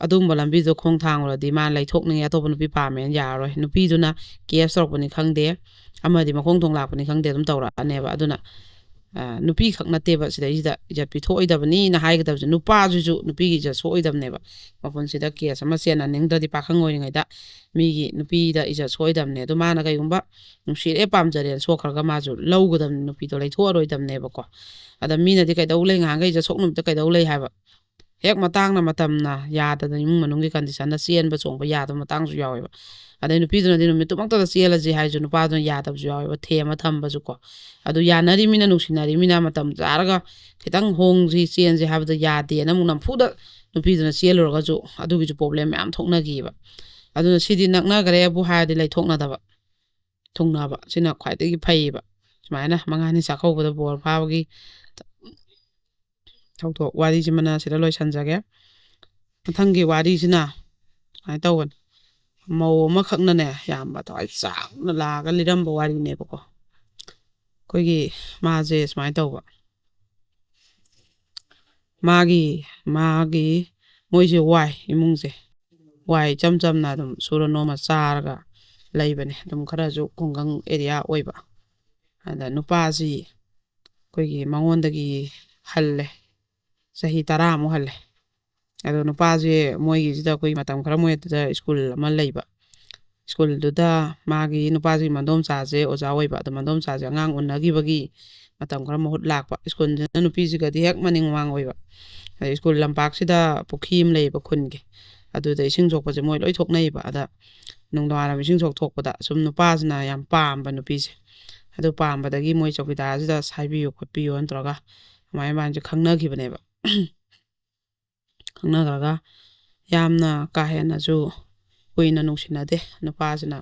ꯑꯗꯨꯒꯨꯝꯕ ꯂꯝꯕꯤꯗꯣ ꯈꯣꯡ ꯊꯥꯡꯉꯨꯔꯗꯤ ꯃꯥ ꯂꯩꯊꯣꯛꯅꯤꯡꯉꯦ, ꯑꯇꯣꯞꯄ ꯅꯨꯄꯤ ꯄꯥꯝꯃꯦꯅ ꯌꯥꯔꯔꯣꯏ꯫ ꯅꯨꯄꯤꯗꯨꯅ ꯀꯦꯁ ꯇꯧꯔꯛꯄꯅꯤ ꯈꯪꯗꯦ, ꯑꯃꯗꯤ ꯃꯈꯣꯡ ꯊꯣꯡ ꯂꯥꯛꯄꯅꯤ ꯈꯪꯗꯦ, ꯑꯗꯨꯝ ꯇꯧꯔꯛꯑꯅꯦꯕ꯫ ꯑꯗꯨꯅ, ꯑ, ꯅꯨꯄꯤ ꯈꯛ ꯅꯠꯇꯦꯕ ꯁꯤꯗꯩꯁꯤꯗ ꯏꯖꯠ ꯄꯤꯊꯣꯛꯑꯣꯏꯗꯕꯅꯤꯅ ꯍꯥꯏꯒꯗꯕꯁꯦ꯫ ꯅꯨꯄꯥꯁꯤꯁꯨ ꯅꯨꯄꯤꯒꯤ ꯏꯖꯠ ꯁꯣꯛꯑꯣꯏꯗꯕꯅꯦꯕ꯫ ꯃꯄꯨꯟꯁꯤꯗ ꯀꯦꯁ ꯑꯃ ꯆꯦꯟꯅꯅꯤꯡꯗ꯭ꯔꯗꯤ ꯄꯥꯈꯪ ꯑꯣꯏꯔꯤꯉꯩꯗ ꯃꯤꯒꯤ ꯅꯨꯄꯤꯗ ꯏꯖꯠ ꯁꯣꯛꯑꯣꯏꯗꯕꯅꯦ꯫ ꯑꯗꯨ ꯃꯥꯅ ꯀꯩꯒꯨꯝꯕ ꯅꯨꯡꯁꯤꯔꯦ ꯄꯥꯝꯖꯔꯦꯅ ꯁꯣꯛꯈ꯭ꯔꯒ ꯃꯥꯁꯨ ꯂꯧꯒꯗꯕꯅꯤ, ꯅꯨꯄꯤꯗꯣ ꯂꯩꯊꯣꯛꯑꯔꯣꯏꯗꯕꯅꯦꯕꯀꯣ꯫ ꯑꯗ ꯃꯤꯅꯗꯤ ꯀꯩꯗꯧ ꯂꯩ, ꯉꯍꯥꯟꯈꯩ ꯏꯖꯠ ꯁꯣꯛ ꯅꯨꯃꯤꯠꯇ ꯀꯩꯗꯧ ꯂꯩ ꯍꯥꯏꯕ꯫ ꯍꯦꯛ ꯃꯇꯥꯡꯅ ꯃꯇꯝꯅ ꯌꯥꯗꯗꯅ ꯏꯃꯨꯡ ꯃꯅꯨꯡꯒꯤ ꯀꯟꯗꯤꯁꯟꯗ ꯆꯦꯟꯕ ꯆꯣꯡꯕ ꯌꯥꯗꯕ ꯃꯇꯥꯡꯁꯨ ꯌꯥꯎꯋꯦꯕ꯫ ꯑꯗꯩ ꯅꯨꯄꯤꯗꯨꯅꯗꯤ ꯅꯨꯃꯤꯠꯇꯨꯃꯛꯇꯗ ꯆꯦꯜꯂꯁꯤ ꯍꯥꯏꯁꯨ ꯅꯨꯄꯥꯗꯨꯅ ꯌꯥꯗꯕꯁꯨ ꯌꯥꯎꯋꯦꯕ, ꯊꯦꯝꯃ ꯊꯝꯕꯁꯨꯀꯣ꯫ ꯑꯗꯨ ꯌꯥꯅꯔꯤꯃꯤꯅ, ꯅꯨꯡꯁꯤꯅꯔꯤꯃꯤꯅ ꯃꯇꯝ ꯆꯥꯔꯒ ꯈꯤꯇꯪ ꯍꯣꯡꯁꯤ, ꯆꯦꯟꯁꯤ ꯍꯥꯏꯕꯗ ꯌꯥꯗꯦꯅ ꯑꯃꯨꯛ ꯅꯝꯐꯨꯗ ꯅꯨꯄꯤꯗꯨꯅ ꯆꯦꯜꯂꯨꯔꯒꯁꯨ ꯑꯗꯨꯒꯤꯁꯨ ꯄ꯭ꯔꯣꯕ꯭ꯂꯦꯝ ꯃꯌꯥꯝ ꯊꯣꯛꯅꯈꯤꯕ꯫ ꯑꯗꯨꯅ ꯁꯤꯗꯤ ꯅꯛꯅꯈ꯭ꯔꯦꯕꯨ ꯍꯥꯏꯔꯗꯤ ꯂꯩꯊꯣꯛꯅꯗꯕ, ꯊꯨꯡꯅꯕ, ꯁꯤꯅ ꯈ꯭ꯋꯥꯏꯗꯒꯤ ꯐꯩꯌꯦꯕ꯫ ꯁꯨꯃꯥꯏꯅ ꯃꯉꯥꯅꯤ ꯆꯥꯛꯀꯧꯕꯗ ꯕꯣꯔ ꯐꯥꯕꯒꯤ ꯊꯧꯗꯣꯛ ꯋꯥꯔꯤꯁꯤꯃꯅ ꯁꯤꯗ ꯂꯣꯏꯁꯤꯟꯖꯒꯦ꯫ ꯃꯊꯪꯒꯤ ꯋꯥꯔꯤꯁꯤꯅ ꯁꯨꯃꯥꯏꯅ ꯇꯧꯕꯅꯤ꯫ ꯃꯧ ꯑꯃꯈꯛꯅꯅꯦ, ꯌꯥꯝꯕ ꯊꯋꯥꯏ ꯆꯥꯎꯅ ꯂꯥꯛꯑꯒ ꯂꯤꯔꯝꯕ ꯋꯥꯔꯤꯅꯦꯕꯀꯣ꯫ ꯑꯩꯈꯣꯏꯒꯤ ꯃꯥꯁꯦ ꯁꯨꯃꯥꯏꯅ ꯇꯧꯕ, ꯃꯥꯒꯤ, ꯃꯥꯒꯤ, ꯃꯣꯏꯁꯦ ꯋꯥꯏ, ꯏꯃꯨꯡꯁꯦ ꯋꯥꯏ, ꯏꯆꯝ ꯆꯝꯅ ꯑꯗꯨꯝ ꯁꯨꯔ ꯅꯣꯝꯃ ꯆꯥꯔꯒ ꯂꯩꯕꯅꯦ꯫ ꯑꯗꯨꯝ ꯈꯔꯁꯨ ꯈꯨꯡꯒꯪ ꯑꯦꯔꯤꯌꯥ ꯑꯣꯏꯕ꯫ ꯑꯗ ꯅꯨꯄꯥꯁꯤ ꯑꯩꯈꯣꯏꯒꯤ ꯃꯉꯣꯟꯗꯒꯤ ꯍꯜꯂꯦ, ꯆꯍꯤ ꯇꯔꯥꯃꯨꯛ ꯍꯜꯂꯦ꯫ ꯑꯗꯣ ꯅꯨꯄꯥꯁꯦ ꯃꯣꯏꯒꯤꯁꯤꯗ ꯑꯩꯈꯣꯏ ꯃꯇꯝ ꯈꯔ ꯃꯣꯏ ꯑꯗꯨꯗ ꯁ꯭ꯀꯨꯜ ꯑꯃ ꯂꯩꯕ꯫ ꯁ꯭ꯀꯨꯜꯗꯨꯗ ꯃꯥꯒꯤ ꯅꯨꯄꯥꯁꯤꯒꯤ ꯃꯗꯣꯝꯆꯥꯁꯦ ꯑꯣꯖꯥ ꯑꯣꯏꯕ꯫ ꯑꯗꯣ ꯃꯗꯣꯝꯆꯥꯁꯦ ꯑꯉꯥꯡ ꯎꯅꯈꯤꯕꯒꯤ ꯃꯇꯝ ꯈꯔ ꯃꯍꯨꯠ ꯂꯥꯛꯄ꯫ ꯁ꯭ꯀꯨꯜꯁꯤꯅ ꯅꯨꯄꯤꯁꯤꯒꯗꯤ ꯍꯦꯛ ꯃꯅꯤꯡ ꯃꯃꯥꯡ ꯑꯣꯏꯕ꯫ ꯑꯗꯩ ꯁ꯭ꯀꯨꯜ ꯂꯝꯄꯥꯛꯁꯤꯗ ꯄꯨꯈ꯭ꯔꯤ ꯑꯃ ꯂꯩꯌꯦꯕ ꯈꯨꯟꯒꯤ꯫ ꯑꯗꯨꯗ ꯏꯁꯤꯡ ꯁꯣꯛꯄꯁꯦ ꯃꯣꯏ ꯂꯣꯏ ꯊꯣꯛꯅꯩꯌꯦꯕ꯫ ꯑꯗ ꯅꯨꯡꯗꯥꯡꯋꯥꯏꯔꯝ ꯏꯁꯤꯡ ꯁꯣꯛ ꯊꯣꯛꯄꯗ ꯁꯨꯝ ꯅꯨꯄꯥꯁꯤꯅ ꯌꯥꯝ ꯄꯥꯝꯕ ꯅꯨꯄꯤꯁꯦ꯫ ꯑꯗꯨ ꯄꯥꯝꯕꯗꯒꯤ ꯃꯣꯏ ꯆꯧꯀꯤꯗꯥꯔꯁꯤꯗ ꯍꯥꯏꯕꯤꯌꯨ ꯈꯣꯠꯄꯤꯌꯨ ꯅꯠꯇ꯭ꯔꯒ ꯑꯗꯨꯃꯥꯏꯅ ꯃꯕꯥꯅꯤꯁꯦ ꯈꯪꯅꯈꯤꯕꯅꯦꯕ꯫ ꯈꯪꯅꯈ꯭ꯔꯒ ꯌꯥꯝꯅ ꯀꯥ ꯍꯦꯟꯅꯁꯨ ꯀꯨꯏꯅ ꯅꯨꯡꯁꯤꯅꯗꯦ꯫ ꯅꯨꯄꯥꯁꯤꯅ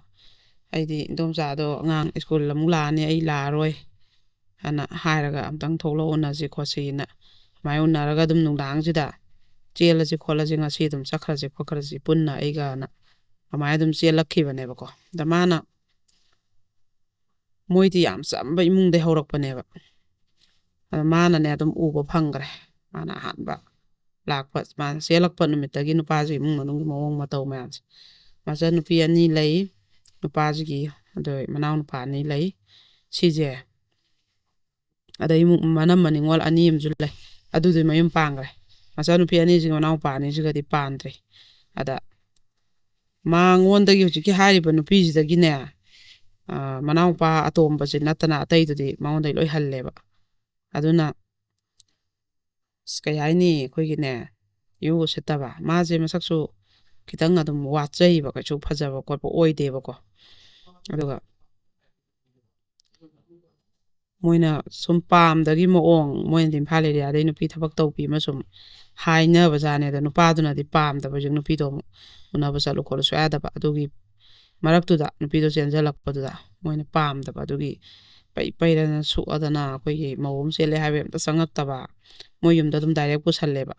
"ꯑꯩꯗꯤ ꯏꯗꯣꯝꯆꯥꯗꯣ ꯑꯉꯥꯡ ꯁ꯭ꯀꯨꯜ ꯑꯃꯨꯛ ꯂꯥꯛꯑꯅꯤ, ꯑꯩ ꯂꯥꯛꯑꯔꯣꯏ" ꯍꯥꯏꯅ ꯍꯥꯏꯔꯒ "ꯑꯝꯇꯪ ꯊꯣꯛꯂꯛꯑꯣ, ꯎꯅꯁꯤ ꯈꯣꯠꯁꯤꯅ" ꯑꯗꯨꯃꯥꯏꯅ ꯎꯅꯔꯒ ꯑꯗꯨꯝ ꯅꯨꯡꯗꯥꯡꯁꯤꯗ "ꯆꯦꯜꯂꯁꯤ ꯈꯣꯠꯂꯁꯤ, ꯉꯁꯤ ꯑꯗꯨꯝ ꯆꯠꯈ꯭ꯔꯁꯤ ꯈꯣꯠꯈ꯭ꯔꯁꯤ ꯄꯨꯟꯅ ꯑꯩꯒꯅ" ꯑꯗꯨꯃꯥꯏꯅ ꯑꯗꯨꯝ ꯆꯦꯜꯂꯛꯈꯤꯕꯅꯦꯕꯀꯣ꯫ ꯑꯗ ꯃꯥꯅ ꯃꯣꯏꯗꯤ ꯌꯥꯝ ꯆꯝꯕ ꯏꯃꯨꯡꯗꯩ ꯍꯧꯔꯛꯄꯅꯦꯕ꯫ ꯑꯗ ꯃꯥꯅꯅꯦ ꯑꯗꯨꯝ ꯎꯕ ꯐꯪꯈ꯭ꯔꯦ꯫ ꯃꯥꯅ ꯑꯍꯥꯟꯕ ꯂꯥꯛꯄ, ꯃꯥꯅ ꯆꯦꯜꯂꯛꯄ ꯅꯨꯃꯤꯠꯇꯒꯤ ꯅꯨꯄꯥꯁꯤ ꯏꯃꯨꯡ ꯃꯅꯨꯡꯒꯤ ꯃꯑꯣꯡ ꯃꯇꯧ ꯃꯌꯥꯝꯁꯦ꯫ ꯃꯆꯟꯅꯨꯄꯤ ꯑꯅꯤ ꯂꯩ ꯅꯨꯄꯥꯁꯤꯒꯤ, ꯑꯗꯣ ꯃꯅꯥꯎꯅꯨꯄꯥ ꯑꯅꯤ ꯂꯩ꯫ ꯁꯤꯁꯦ ꯑꯗꯩ ꯃꯅꯝꯃ ꯅꯤꯉꯣꯜ ꯑꯅꯤ ꯑꯃꯁꯨ ꯂꯩ꯫ ꯑꯗꯨꯗꯤ ꯃꯌꯨꯝ ꯄꯥꯟꯈ꯭ꯔꯦ꯫ ꯃꯆꯥꯅꯨꯄꯤ ꯑꯅꯤꯁꯤꯒ ꯃꯅꯥꯎꯄꯥ ꯑꯅꯤꯁꯤꯒꯗꯤ ꯄꯥꯟꯗ꯭ꯔꯤ꯫ ꯑꯗ ꯃꯉꯣꯟꯗꯒꯤ ꯍꯧꯖꯤꯛꯀꯤ ꯍꯥꯏꯔꯤꯕ ꯅꯨꯄꯤꯁꯤꯗꯒꯤꯅꯦ, ꯑ, ꯃꯅꯥꯎꯄꯥ ꯑꯇꯣꯝꯕꯁꯤ ꯅꯠꯇꯅ ꯑꯇꯩꯗꯨꯗꯤ ꯃꯉꯣꯟꯗꯒꯤ ꯂꯣꯏ ꯍꯜꯂꯦꯕ꯫ ꯑꯗꯨꯅ ꯑꯁ, ꯀꯩ ꯍꯥꯏꯅꯤ, ꯑꯩꯈꯣꯏꯒꯤꯅꯦ, ꯏꯎ ꯎꯁꯤꯠꯇꯕ꯫ ꯃꯥꯁꯦ ꯃꯁꯛꯁꯨ ꯈꯤꯇꯪ ꯑꯗꯨꯝ ꯋꯥꯠꯆꯩꯕ, ꯀꯩꯁꯨ ꯐꯖꯕ ꯈꯣꯠꯄ ꯑꯣꯏꯗꯦꯕꯀꯣ꯫ ꯑꯗꯨꯒ ꯃꯣꯏꯅ ꯁꯨꯝ ꯄꯥꯝꯗꯒꯤ ꯃꯑꯣꯡ, ꯃꯣꯏꯅꯗꯤ ꯏꯝꯐꯥꯜ ꯑꯦꯔꯤꯌꯥꯗꯩ ꯅꯨꯄꯤ ꯊꯕꯛ ꯇꯧꯕꯤ ꯑꯃ ꯁꯨꯝ ꯍꯥꯏꯅꯕꯖꯥꯠꯅꯦ꯫ ꯑꯗ ꯅꯨꯄꯥꯗꯨꯅꯗꯤ ꯄꯥꯝꯗꯕ, ꯍꯧꯖꯤꯛ ꯅꯨꯄꯤꯗꯣ ꯑꯃꯨꯛ ꯎꯅꯕ ꯆꯠꯂꯨ ꯈꯣꯠꯂꯨ ꯁꯨꯡꯌꯥ ꯌꯥꯗꯕ꯫ ꯑꯗꯨꯒꯤ ꯃꯔꯛꯇꯨꯗ ꯅꯨꯄꯤꯗꯣ ꯆꯦꯟꯖꯜꯂꯛꯄꯗꯨꯗ ꯃꯣꯏꯅ ꯄꯥꯝꯗꯕ, ꯑꯗꯨꯒꯤ ꯄꯩ ꯄꯩꯔꯅ ꯁꯣꯛꯑꯗꯅ ꯑꯩꯈꯣꯏꯒꯤ ꯃꯧ ꯑꯃ ꯆꯦꯜꯂꯦ ꯍꯥꯏꯕ ꯑꯝꯇ ꯆꯪꯉꯛꯇꯕ, ꯃꯣꯏ ꯌꯨꯝꯗ ꯑꯗꯨꯝ ꯗꯥꯏꯔꯦꯛ ꯄꯨꯁꯜꯂꯦꯕ꯫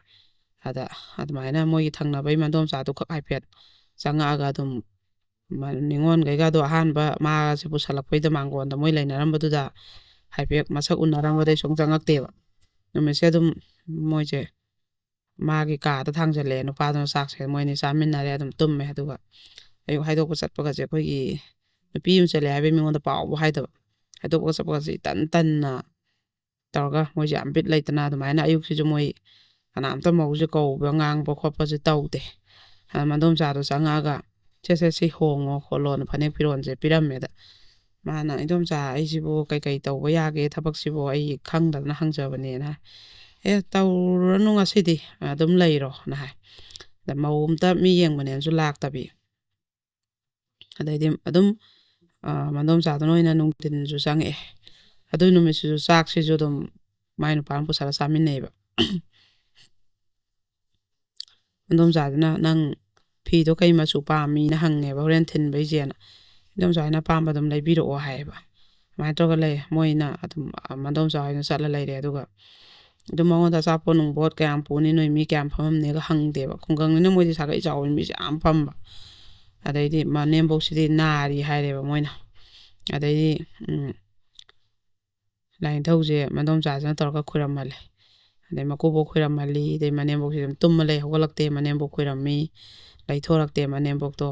ꯑꯗ ꯑꯗꯨꯃꯥꯏꯅ ꯃꯣꯏꯒꯤ ꯊꯪꯅꯕꯩ ꯃꯗꯣꯝꯆꯥꯗꯨ ꯈꯛ ꯍꯥꯏꯐꯦꯠ ꯆꯪꯉꯛꯑꯒ ꯑꯗꯨꯝ ꯃ-, ꯅꯤꯉꯣꯜꯈꯩꯒꯗꯣ ꯑꯍꯥꯟꯕ ꯃꯥꯁꯦ ꯄꯨꯁꯜꯂꯛꯄꯩꯗ ꯃꯥꯡꯒꯣꯟꯗ ꯃꯣꯏ ꯂꯩꯅꯔꯝꯕꯗꯨꯗ ꯍꯥꯏꯐꯦꯠ ꯃꯁꯛ ꯎꯅꯔꯝꯕꯗꯩ ꯁꯨꯝ ꯆꯪꯉꯛꯇꯦꯕ꯫ ꯅꯨꯃꯤꯠꯁꯦ ꯑꯗꯨꯝ ꯃꯣꯏꯁꯦ ꯃꯥꯒꯤ ꯀꯥꯗ ꯊꯥꯡꯖꯜꯂꯛꯑꯦ꯫ ꯅꯨꯄꯥꯗꯨꯅ ꯆꯥꯛꯁꯦ ꯃꯣꯏ ꯑꯅꯤ ꯆꯥꯃꯤꯟꯅꯔꯦ, ꯑꯗꯨꯝ ꯇꯨꯝꯃꯦ꯫ ꯑꯗꯨꯒ ꯑꯌꯨꯛ ꯍꯥꯏꯗꯣꯛꯄ ꯆꯠꯄꯒꯁꯦ ꯑꯩꯈꯣꯏꯒꯤ ꯅꯨꯄꯤ ꯑꯃ ꯆꯦꯜꯂꯦ ꯍꯥꯏꯕꯒꯤ ꯃꯤꯉꯣꯟꯗ ꯄꯥꯎꯕꯨ ꯍꯥꯏꯗꯕ꯫ ꯍꯥꯏꯗꯣꯛꯄ ꯆꯠꯄꯒꯁꯦ ꯏꯇꯟ ꯇꯟꯅ ꯇꯧꯔꯒ ꯃꯣꯏꯁꯦ ꯌꯥꯝ ꯕꯤꯠ ꯂꯩꯇꯅ ꯑꯗꯨꯃꯥꯏꯅ ꯑꯌꯨꯛꯁꯤꯁꯨ ꯃꯣꯏ ꯀꯅꯥꯝꯇ ꯃꯧꯁꯦ ꯀꯧꯕ ꯉꯥꯡꯕ ꯈꯣꯠꯄꯁꯦ ꯇꯧꯗꯦ꯫ ꯑꯗ ꯃꯗꯣꯝꯆꯥꯗꯣ ꯆꯪꯉꯛꯑꯒ, "ꯁꯦ, ꯁꯦ, ꯁꯤ ꯍꯣꯡꯉꯣ ꯈꯣꯠꯂꯣꯅ" ꯐꯅꯦꯛ ꯐꯤꯔꯣꯜꯁꯦ ꯄꯤꯔꯝꯃꯦꯗ꯫ ꯃꯥꯅ, "ꯏꯗꯣꯝꯆꯥ, ꯑꯩꯁꯤꯕꯨ ꯀꯩꯀꯩ ꯇꯧꯕ ꯌꯥꯒꯦ? ꯊꯕꯛꯁꯤꯕꯨ ꯑꯩ ꯈꯪꯗꯗꯅ ꯍꯪꯖꯕꯅꯦꯅ" ꯍꯥꯏ꯫ "ꯑꯦ, ꯇꯧꯔꯨꯔꯅꯨ ꯉꯁꯤꯗꯤ, ꯑꯗꯨꯝ ꯂꯩꯔꯣꯅ" ꯍꯥꯏ꯫ ꯑꯗ ꯃꯧ ꯑꯝꯇ ꯃꯤ ꯌꯦꯡꯕꯅꯦꯅꯁꯨ ꯂꯥꯛꯇꯕꯤ꯫ ꯑꯗꯩꯗꯤ ꯑꯗꯨꯝ, ꯑ, ꯃꯗꯣꯝꯆꯥꯗꯨꯅ ꯑꯣꯏꯅ ꯅꯨꯡꯊꯤꯟꯁꯨ ꯆꯪꯉꯛꯑꯦ꯫ ꯑꯗꯨ ꯅꯨꯃꯤꯠꯁꯤꯁꯨ ꯆꯥꯛꯁꯤꯁꯨ ꯑꯗꯨꯝ ꯃꯥꯏ ꯅꯨꯄꯥꯅ ꯄꯨꯁꯜꯂ ꯆꯥꯃꯤꯟꯅꯩꯕ꯫ ꯃꯗꯣꯝꯆꯥꯗꯨꯅ, "ꯅꯪ ꯐꯤꯗꯣ ꯀꯩ ꯃꯆꯨ ꯄꯥꯝꯃꯤꯅ?" ꯍꯪꯉꯦꯕ, ꯍꯣꯔꯦꯟ ꯊꯤꯟꯕꯩꯁꯦꯅ꯫ ꯏꯗꯣꯝꯆꯥ ꯍꯣꯏꯅ ꯑꯄꯥꯝꯕ ꯑꯗꯨꯝ ꯂꯩꯕꯤꯔꯛꯑꯣ ꯍꯥꯏꯌꯦꯕ꯫ ꯑꯗꯨꯃꯥꯏꯅ ꯇꯧꯔꯒ ꯂꯩ꯫ ꯃꯣꯏꯅ ꯑꯗꯨꯝ, ꯑ, ꯃꯗꯣꯝꯆꯥ ꯍꯣꯏꯅ ꯆꯠꯂ ꯂꯩꯔꯦ꯫ ꯑꯗꯨꯒ ꯑꯗꯨꯝ ꯃꯉꯣꯟꯗ, "ꯑꯆꯥꯄꯣꯠ ꯅꯨꯡꯄꯣꯠ ꯀꯌꯥꯝ ꯄꯨꯅꯤ, ꯅꯣꯏ ꯃꯤ ꯀꯌꯥꯝ ꯐꯝꯃꯝꯅꯤꯒ?" ꯍꯪꯗꯦꯕ꯫ ꯈꯨꯡꯒꯪꯅꯤꯅ ꯃꯣꯏꯗꯤ ꯁꯥꯒꯩ ꯆꯥꯎꯕ, ꯃꯤꯁꯦ ꯌꯥꯝ ꯐꯝꯕ꯫ ꯑꯗꯩꯗꯤ ꯃꯅꯦꯝꯕꯣꯛꯁꯤꯗꯤ ꯅꯥꯔꯤ ꯍꯥꯏꯔꯦꯕ ꯃꯣꯏꯅ꯫ ꯑꯗꯩꯗꯤ, ꯎꯝ, ꯂꯥꯏꯅꯤꯡꯊꯧꯁꯦ ꯃꯗꯣꯝꯆꯥꯁꯤꯅ ꯇꯧꯔꯒ ꯈꯣꯏꯔꯝꯍꯜꯂꯦ꯫ ꯑꯗꯩ ꯃꯀꯨꯕꯣꯛ ꯈꯣꯏꯔꯝꯍꯜꯂꯤ, ꯑꯗꯩ ꯃꯅꯦꯝꯕꯣꯛꯁꯦ ꯑꯗꯨꯝ ꯇꯨꯝꯃ ꯂꯩ, ꯍꯧꯒꯠꯂꯛꯇꯦ꯫ ꯃꯅꯦꯝꯕꯣꯛ ꯈꯣꯏꯔꯝꯃꯤ, ꯂꯩꯊꯣꯔꯛꯇꯦ ꯃꯅꯦꯝꯕꯣꯛꯇꯣ꯫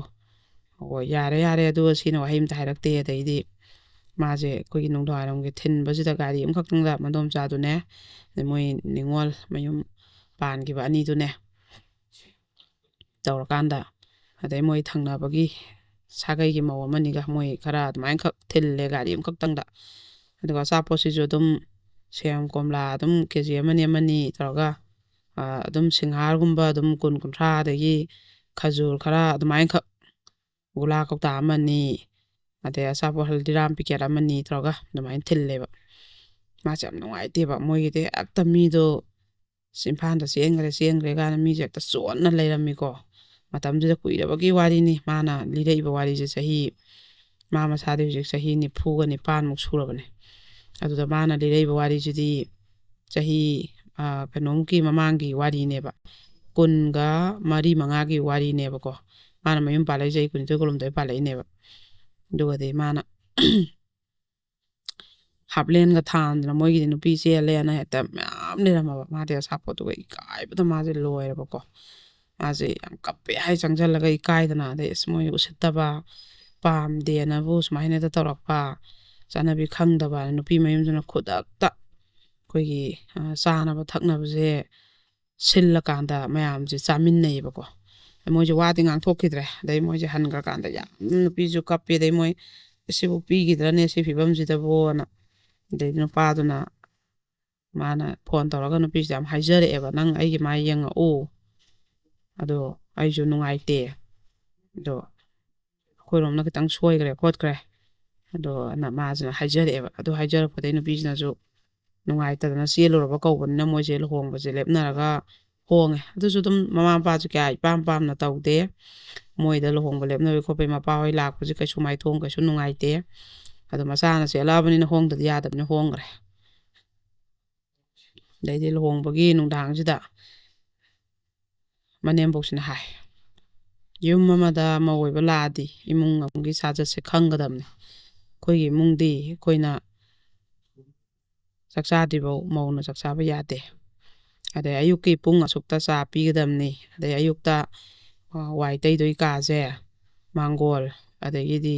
"ꯑꯣ, ꯌꯥꯔꯦ, ꯌꯥꯔꯦ, ꯑꯗꯨ ꯁꯤꯅ ꯋꯥꯍꯩ ꯑꯝꯇ ꯍꯥꯏꯔꯛꯇꯦ"꯫ ꯑꯗꯩꯗꯤ ꯃꯥꯁꯦ ꯑꯩꯈꯣꯏꯒꯤ ꯅꯨꯡꯗꯥꯡꯋꯥꯏꯔꯝꯒꯤ ꯊꯤꯟꯕꯁꯤꯗ ꯒꯥꯔꯤ ꯑꯃꯈꯛꯇꯪꯗ ꯃꯗꯣꯝꯆꯥꯗꯨꯅꯦ, ꯑꯗꯩ ꯃꯣꯏ ꯅꯤꯉꯣꯜ ꯃꯌꯨꯝ ꯄꯥꯟꯈꯤꯕ ꯑꯅꯤꯗꯨꯅꯦ ꯇꯧꯔꯀꯥꯟꯗ, ꯑꯗꯩ ꯃꯣꯏ ꯊꯪꯅꯕꯒꯤ ꯁꯥꯒꯩꯒꯤ ꯃꯧ ꯑꯃꯅꯤꯒ, ꯃꯣꯏ ꯈꯔ ꯑꯗꯨꯃꯥꯏꯅꯈꯛ ꯊꯤꯜꯂꯦ ꯒꯥꯔꯤ ꯑꯃꯈꯛꯇꯪꯗ꯫ ꯑꯗꯨꯒ ꯑꯆꯥꯄꯣꯠꯁꯤꯁꯨ ꯑꯗꯨꯝ ꯁꯦꯝ, ꯀꯣꯝꯂꯥ ꯑꯗꯨꯝ ꯀꯦ ꯖꯤ ꯑꯃꯅꯤ, ꯑꯃꯅꯤ ꯇꯧꯔꯒ, ꯑ, ꯑꯗꯨꯝ ꯁꯤꯡꯍꯥꯔꯒꯨꯝꯕ ꯑꯗꯨꯝ ꯀꯨꯟ, ꯀꯨꯟꯊ꯭ꯔꯥ, ꯑꯗꯒꯤ ꯈꯖꯨꯔ ꯈꯔ ꯑꯗꯨꯃꯥꯏꯅꯈꯛ, ꯒꯨꯂꯥ ꯀꯧꯇꯥ ꯑꯃꯅꯤ, ꯑꯗꯩ ꯑꯆꯥꯄꯣꯠ ꯍꯜꯗꯤꯔꯥꯝ ꯄꯤꯀꯦꯠ ꯑꯃꯅꯤ ꯇꯧꯔꯒ ꯑꯗꯨꯃꯥꯏꯅ ꯊꯤꯜꯂꯦꯕ꯫ ꯃꯥꯁꯦ ꯌꯥꯝ ꯅꯨꯡꯉꯥꯏꯇꯦꯕ꯫ ꯃꯣꯏꯒꯤꯗꯤ ꯍꯦꯛꯇ ꯃꯤꯗꯣ "ꯏꯝꯐꯥꯜꯗ ꯆꯦꯟꯈ꯭ꯔꯦ, ꯆꯦꯟꯈ꯭ꯔꯦ" ꯀꯥꯏꯅ ꯃꯤꯁꯦ ꯍꯦꯛꯇ ꯆꯣꯟꯅ ꯂꯩꯔꯝꯃꯤꯀꯣ꯫ ꯃꯇꯝꯗꯨꯗ ꯀꯨꯏꯔꯕꯒꯤ ꯋꯥꯔꯤꯅꯤ꯫ ꯃꯥꯅ ꯂꯤꯔꯛꯏꯕ ꯋꯥꯔꯤꯁꯦ ꯆꯍꯤ, ꯃꯥ ꯃꯁꯥꯗꯤ ꯍꯧꯖꯤꯛ ꯆꯍꯤ ꯅꯤꯐꯨꯒ ꯅꯤꯄꯥꯟꯃꯨꯛ ꯁꯨꯔꯕꯅꯦ꯫ ꯑꯗꯨꯗ ꯃꯥꯅ ꯂꯤꯔꯛꯏꯕ ꯋꯥꯔꯤꯁꯤꯗꯤ ꯆꯍꯤ, ꯑ, ꯀꯩꯅꯣꯃꯨꯛꯀꯤ ꯃꯃꯥꯡꯒꯤ ꯋꯥꯔꯤꯅꯦꯕ꯫ ꯀꯨꯟꯒ ꯃꯔꯤ ꯃꯉꯥꯒꯤ ꯋꯥꯔꯤꯅꯦꯕꯀꯣ꯫ ꯃꯥꯅ ꯃꯌꯨꯝ ꯄꯥꯜꯂꯛꯏꯁꯦ ꯆꯍꯤ ꯀꯨꯟꯅꯤꯊꯣꯏ ꯀꯨꯟꯍꯨꯝꯗꯣꯏ ꯄꯥꯜꯂꯛꯏꯅꯦꯕ꯫ ꯑꯗꯨꯒꯗꯤ ꯃꯥꯅ ꯍꯥꯞꯂꯦꯟꯒ ꯊꯥꯡꯗꯅ, ꯃꯣꯏꯒꯤꯗꯤ ꯅꯨꯄꯤ ꯆꯦꯜꯂꯦꯅ ꯍꯦꯛꯇ ꯃꯌꯥꯝ ꯂꯩꯔꯝꯃꯕ꯫ ꯃꯥꯗꯤ ꯑꯆꯥꯄꯣꯠꯇꯨꯒ ꯏꯀꯥꯏꯕꯗ ꯃꯥꯁꯦ ꯂꯣꯏꯔꯦꯕꯀꯣ꯫ ꯃꯥꯁꯦ ꯌꯥꯝ ꯀꯞꯄꯦ ꯍꯥꯏ, ꯆꯪꯁꯜꯂꯒ ꯏꯀꯥꯏꯗꯅ, ꯑꯗꯩ ꯑꯁ ꯃꯣꯏ ꯎꯁꯤꯠꯇꯕ, ꯄꯥꯝꯗꯦꯅꯕꯨ ꯁꯨꯃꯥꯏꯅ ꯍꯦꯛꯇ ꯇꯧꯔꯛꯄ, ꯆꯠꯅꯕꯤ ꯈꯪꯗꯕ꯫ ꯅꯨꯄꯤ ꯃꯌꯨꯝꯗꯨꯅ ꯈꯨꯗꯛꯇ ꯑꯩꯈꯣꯏꯒꯤ, ꯑ, ꯆꯥꯅꯕ ꯊꯛꯅꯕꯁꯦ ꯁꯤꯜꯂꯀꯥꯟꯗ ꯃꯌꯥꯝꯁꯦ ꯆꯥꯃꯤꯟꯅꯩꯌꯦꯕꯀꯣ꯫ ꯃꯣꯏꯁꯦ ꯋꯥꯗꯤ ꯉꯥꯡꯊꯣꯛꯈꯤꯗ꯭ꯔꯦ꯫ ꯑꯗꯩ ꯃꯣꯏꯁꯦ ꯍꯟꯈ꯭ꯔꯀꯥꯟꯗ ꯌꯥꯝ ꯅꯨꯄꯤꯁꯨ ꯀꯞꯄꯤ꯫ ꯑꯗꯩ ꯃꯣꯏ ꯁꯤꯕꯨ ꯄꯤꯈꯤꯗ꯭ꯔꯅꯦ ꯁꯤ ꯐꯤꯕꯝꯁꯤꯗꯕꯣꯅ꯫ ꯑꯗꯩ ꯅꯨꯄꯥꯗꯨꯅ ꯃꯥꯅ ꯐꯣꯟ ꯇꯧꯔꯒ ꯅꯨꯄꯤꯁꯤꯗ ꯌꯥꯝ ꯍꯥꯏꯖꯔꯛꯑꯦꯕ, "ꯅꯪ ꯑꯩꯒꯤ ꯃꯥꯏ ꯌꯦꯡꯉꯛꯎ, ꯑꯗꯣ ꯑꯩꯁꯨ ꯅꯨꯡꯉꯥꯏꯇꯦ, ꯑꯗꯣ ꯑꯩꯈꯣꯏꯔꯣꯝꯅ ꯈꯤꯇꯪ ꯁꯣꯏꯈ꯭ꯔꯦ ꯈꯣꯠꯈ꯭ꯔꯦ", ꯑꯗꯣ ꯑꯅ ꯃꯥꯁꯤꯅ ꯍꯥꯏꯖꯔꯛꯑꯦꯕ꯫ ꯑꯗꯨ ꯍꯥꯏꯖꯔꯛꯄꯗꯩ ꯅꯨꯄꯤꯁꯤꯅꯁꯨ ꯅꯨꯡꯉꯥꯏꯇꯗꯅ ꯆꯦꯜꯂꯨꯔꯕ ꯀꯧꯕꯅꯤꯅ ꯃꯣꯏꯁꯦ ꯂꯨꯍꯣꯡꯕꯁꯦ ꯂꯦꯞꯅꯔꯒ ꯍꯣꯡꯉꯦ꯫ ꯑꯗꯨꯁꯨ ꯑꯗꯨꯝ ꯃꯃꯥ ꯃꯄꯥꯁꯨ ꯀꯌꯥ ꯏꯄꯥꯝ ꯄꯥꯝꯅ ꯇꯧꯗꯦ꯫ ꯃꯣꯏꯗ ꯂꯨꯍꯣꯡꯕ ꯂꯦꯞꯅꯕꯒꯤ ꯈꯣꯠꯄꯒꯤ ꯃꯄꯥ ꯍꯣꯏ ꯂꯥꯛꯄꯁꯦ ꯀꯩꯁꯨ ꯃꯥꯏꯊꯣꯡ ꯀꯩꯁꯨ ꯅꯨꯡꯉꯥꯏꯇꯦ꯫ ꯑꯗꯣ ꯃꯆꯥꯅ ꯆꯦꯜꯂꯛꯑꯕꯅꯤꯅ ꯍꯣꯡꯗꯗꯤ ꯌꯥꯗꯕꯅꯤꯅ ꯍꯣꯡꯈ꯭ꯔꯦ꯫ ꯑꯗꯩꯗꯤ ꯂꯨꯍꯣꯡꯕꯒꯤ ꯅꯨꯡꯗꯥꯡꯁꯤꯗ ꯃꯅꯦꯝꯕꯣꯛꯁꯤꯅ ꯍꯥꯏ, "ꯌꯨꯝ ꯑꯃꯗ ꯃꯧ ꯑꯣꯏꯕ ꯂꯥꯛꯑꯗꯤ ꯏꯃꯨꯡ ꯑꯃꯒꯤ ꯁꯥꯖꯠꯁꯦ ꯈꯪꯒꯗꯕꯅꯤ꯫ ꯑꯩꯈꯣꯏꯒꯤ ꯏꯃꯨꯡꯗꯤ ꯑꯩꯈꯣꯏꯅ ꯆꯥꯛ ꯆꯥꯗ꯭ꯔꯤꯐꯥꯎ ꯃꯧꯅ ꯆꯥꯛ ꯆꯥꯕ ꯌꯥꯗꯦ꯫ ꯑꯗꯩ ꯑꯌꯨꯛꯀꯤ ꯄꯨꯡ ꯑꯁꯨꯛꯇ ꯆꯥ ꯄꯤꯒꯗꯕꯅꯤ꯫ ꯑꯗꯩ ꯑꯌꯨꯛꯇ, ꯑ, ꯋꯥꯏ ꯇꯩꯗꯣꯏ ꯀꯥꯁꯦ, ꯃꯥꯡꯒꯣꯜ, ꯑꯗꯒꯤꯗꯤ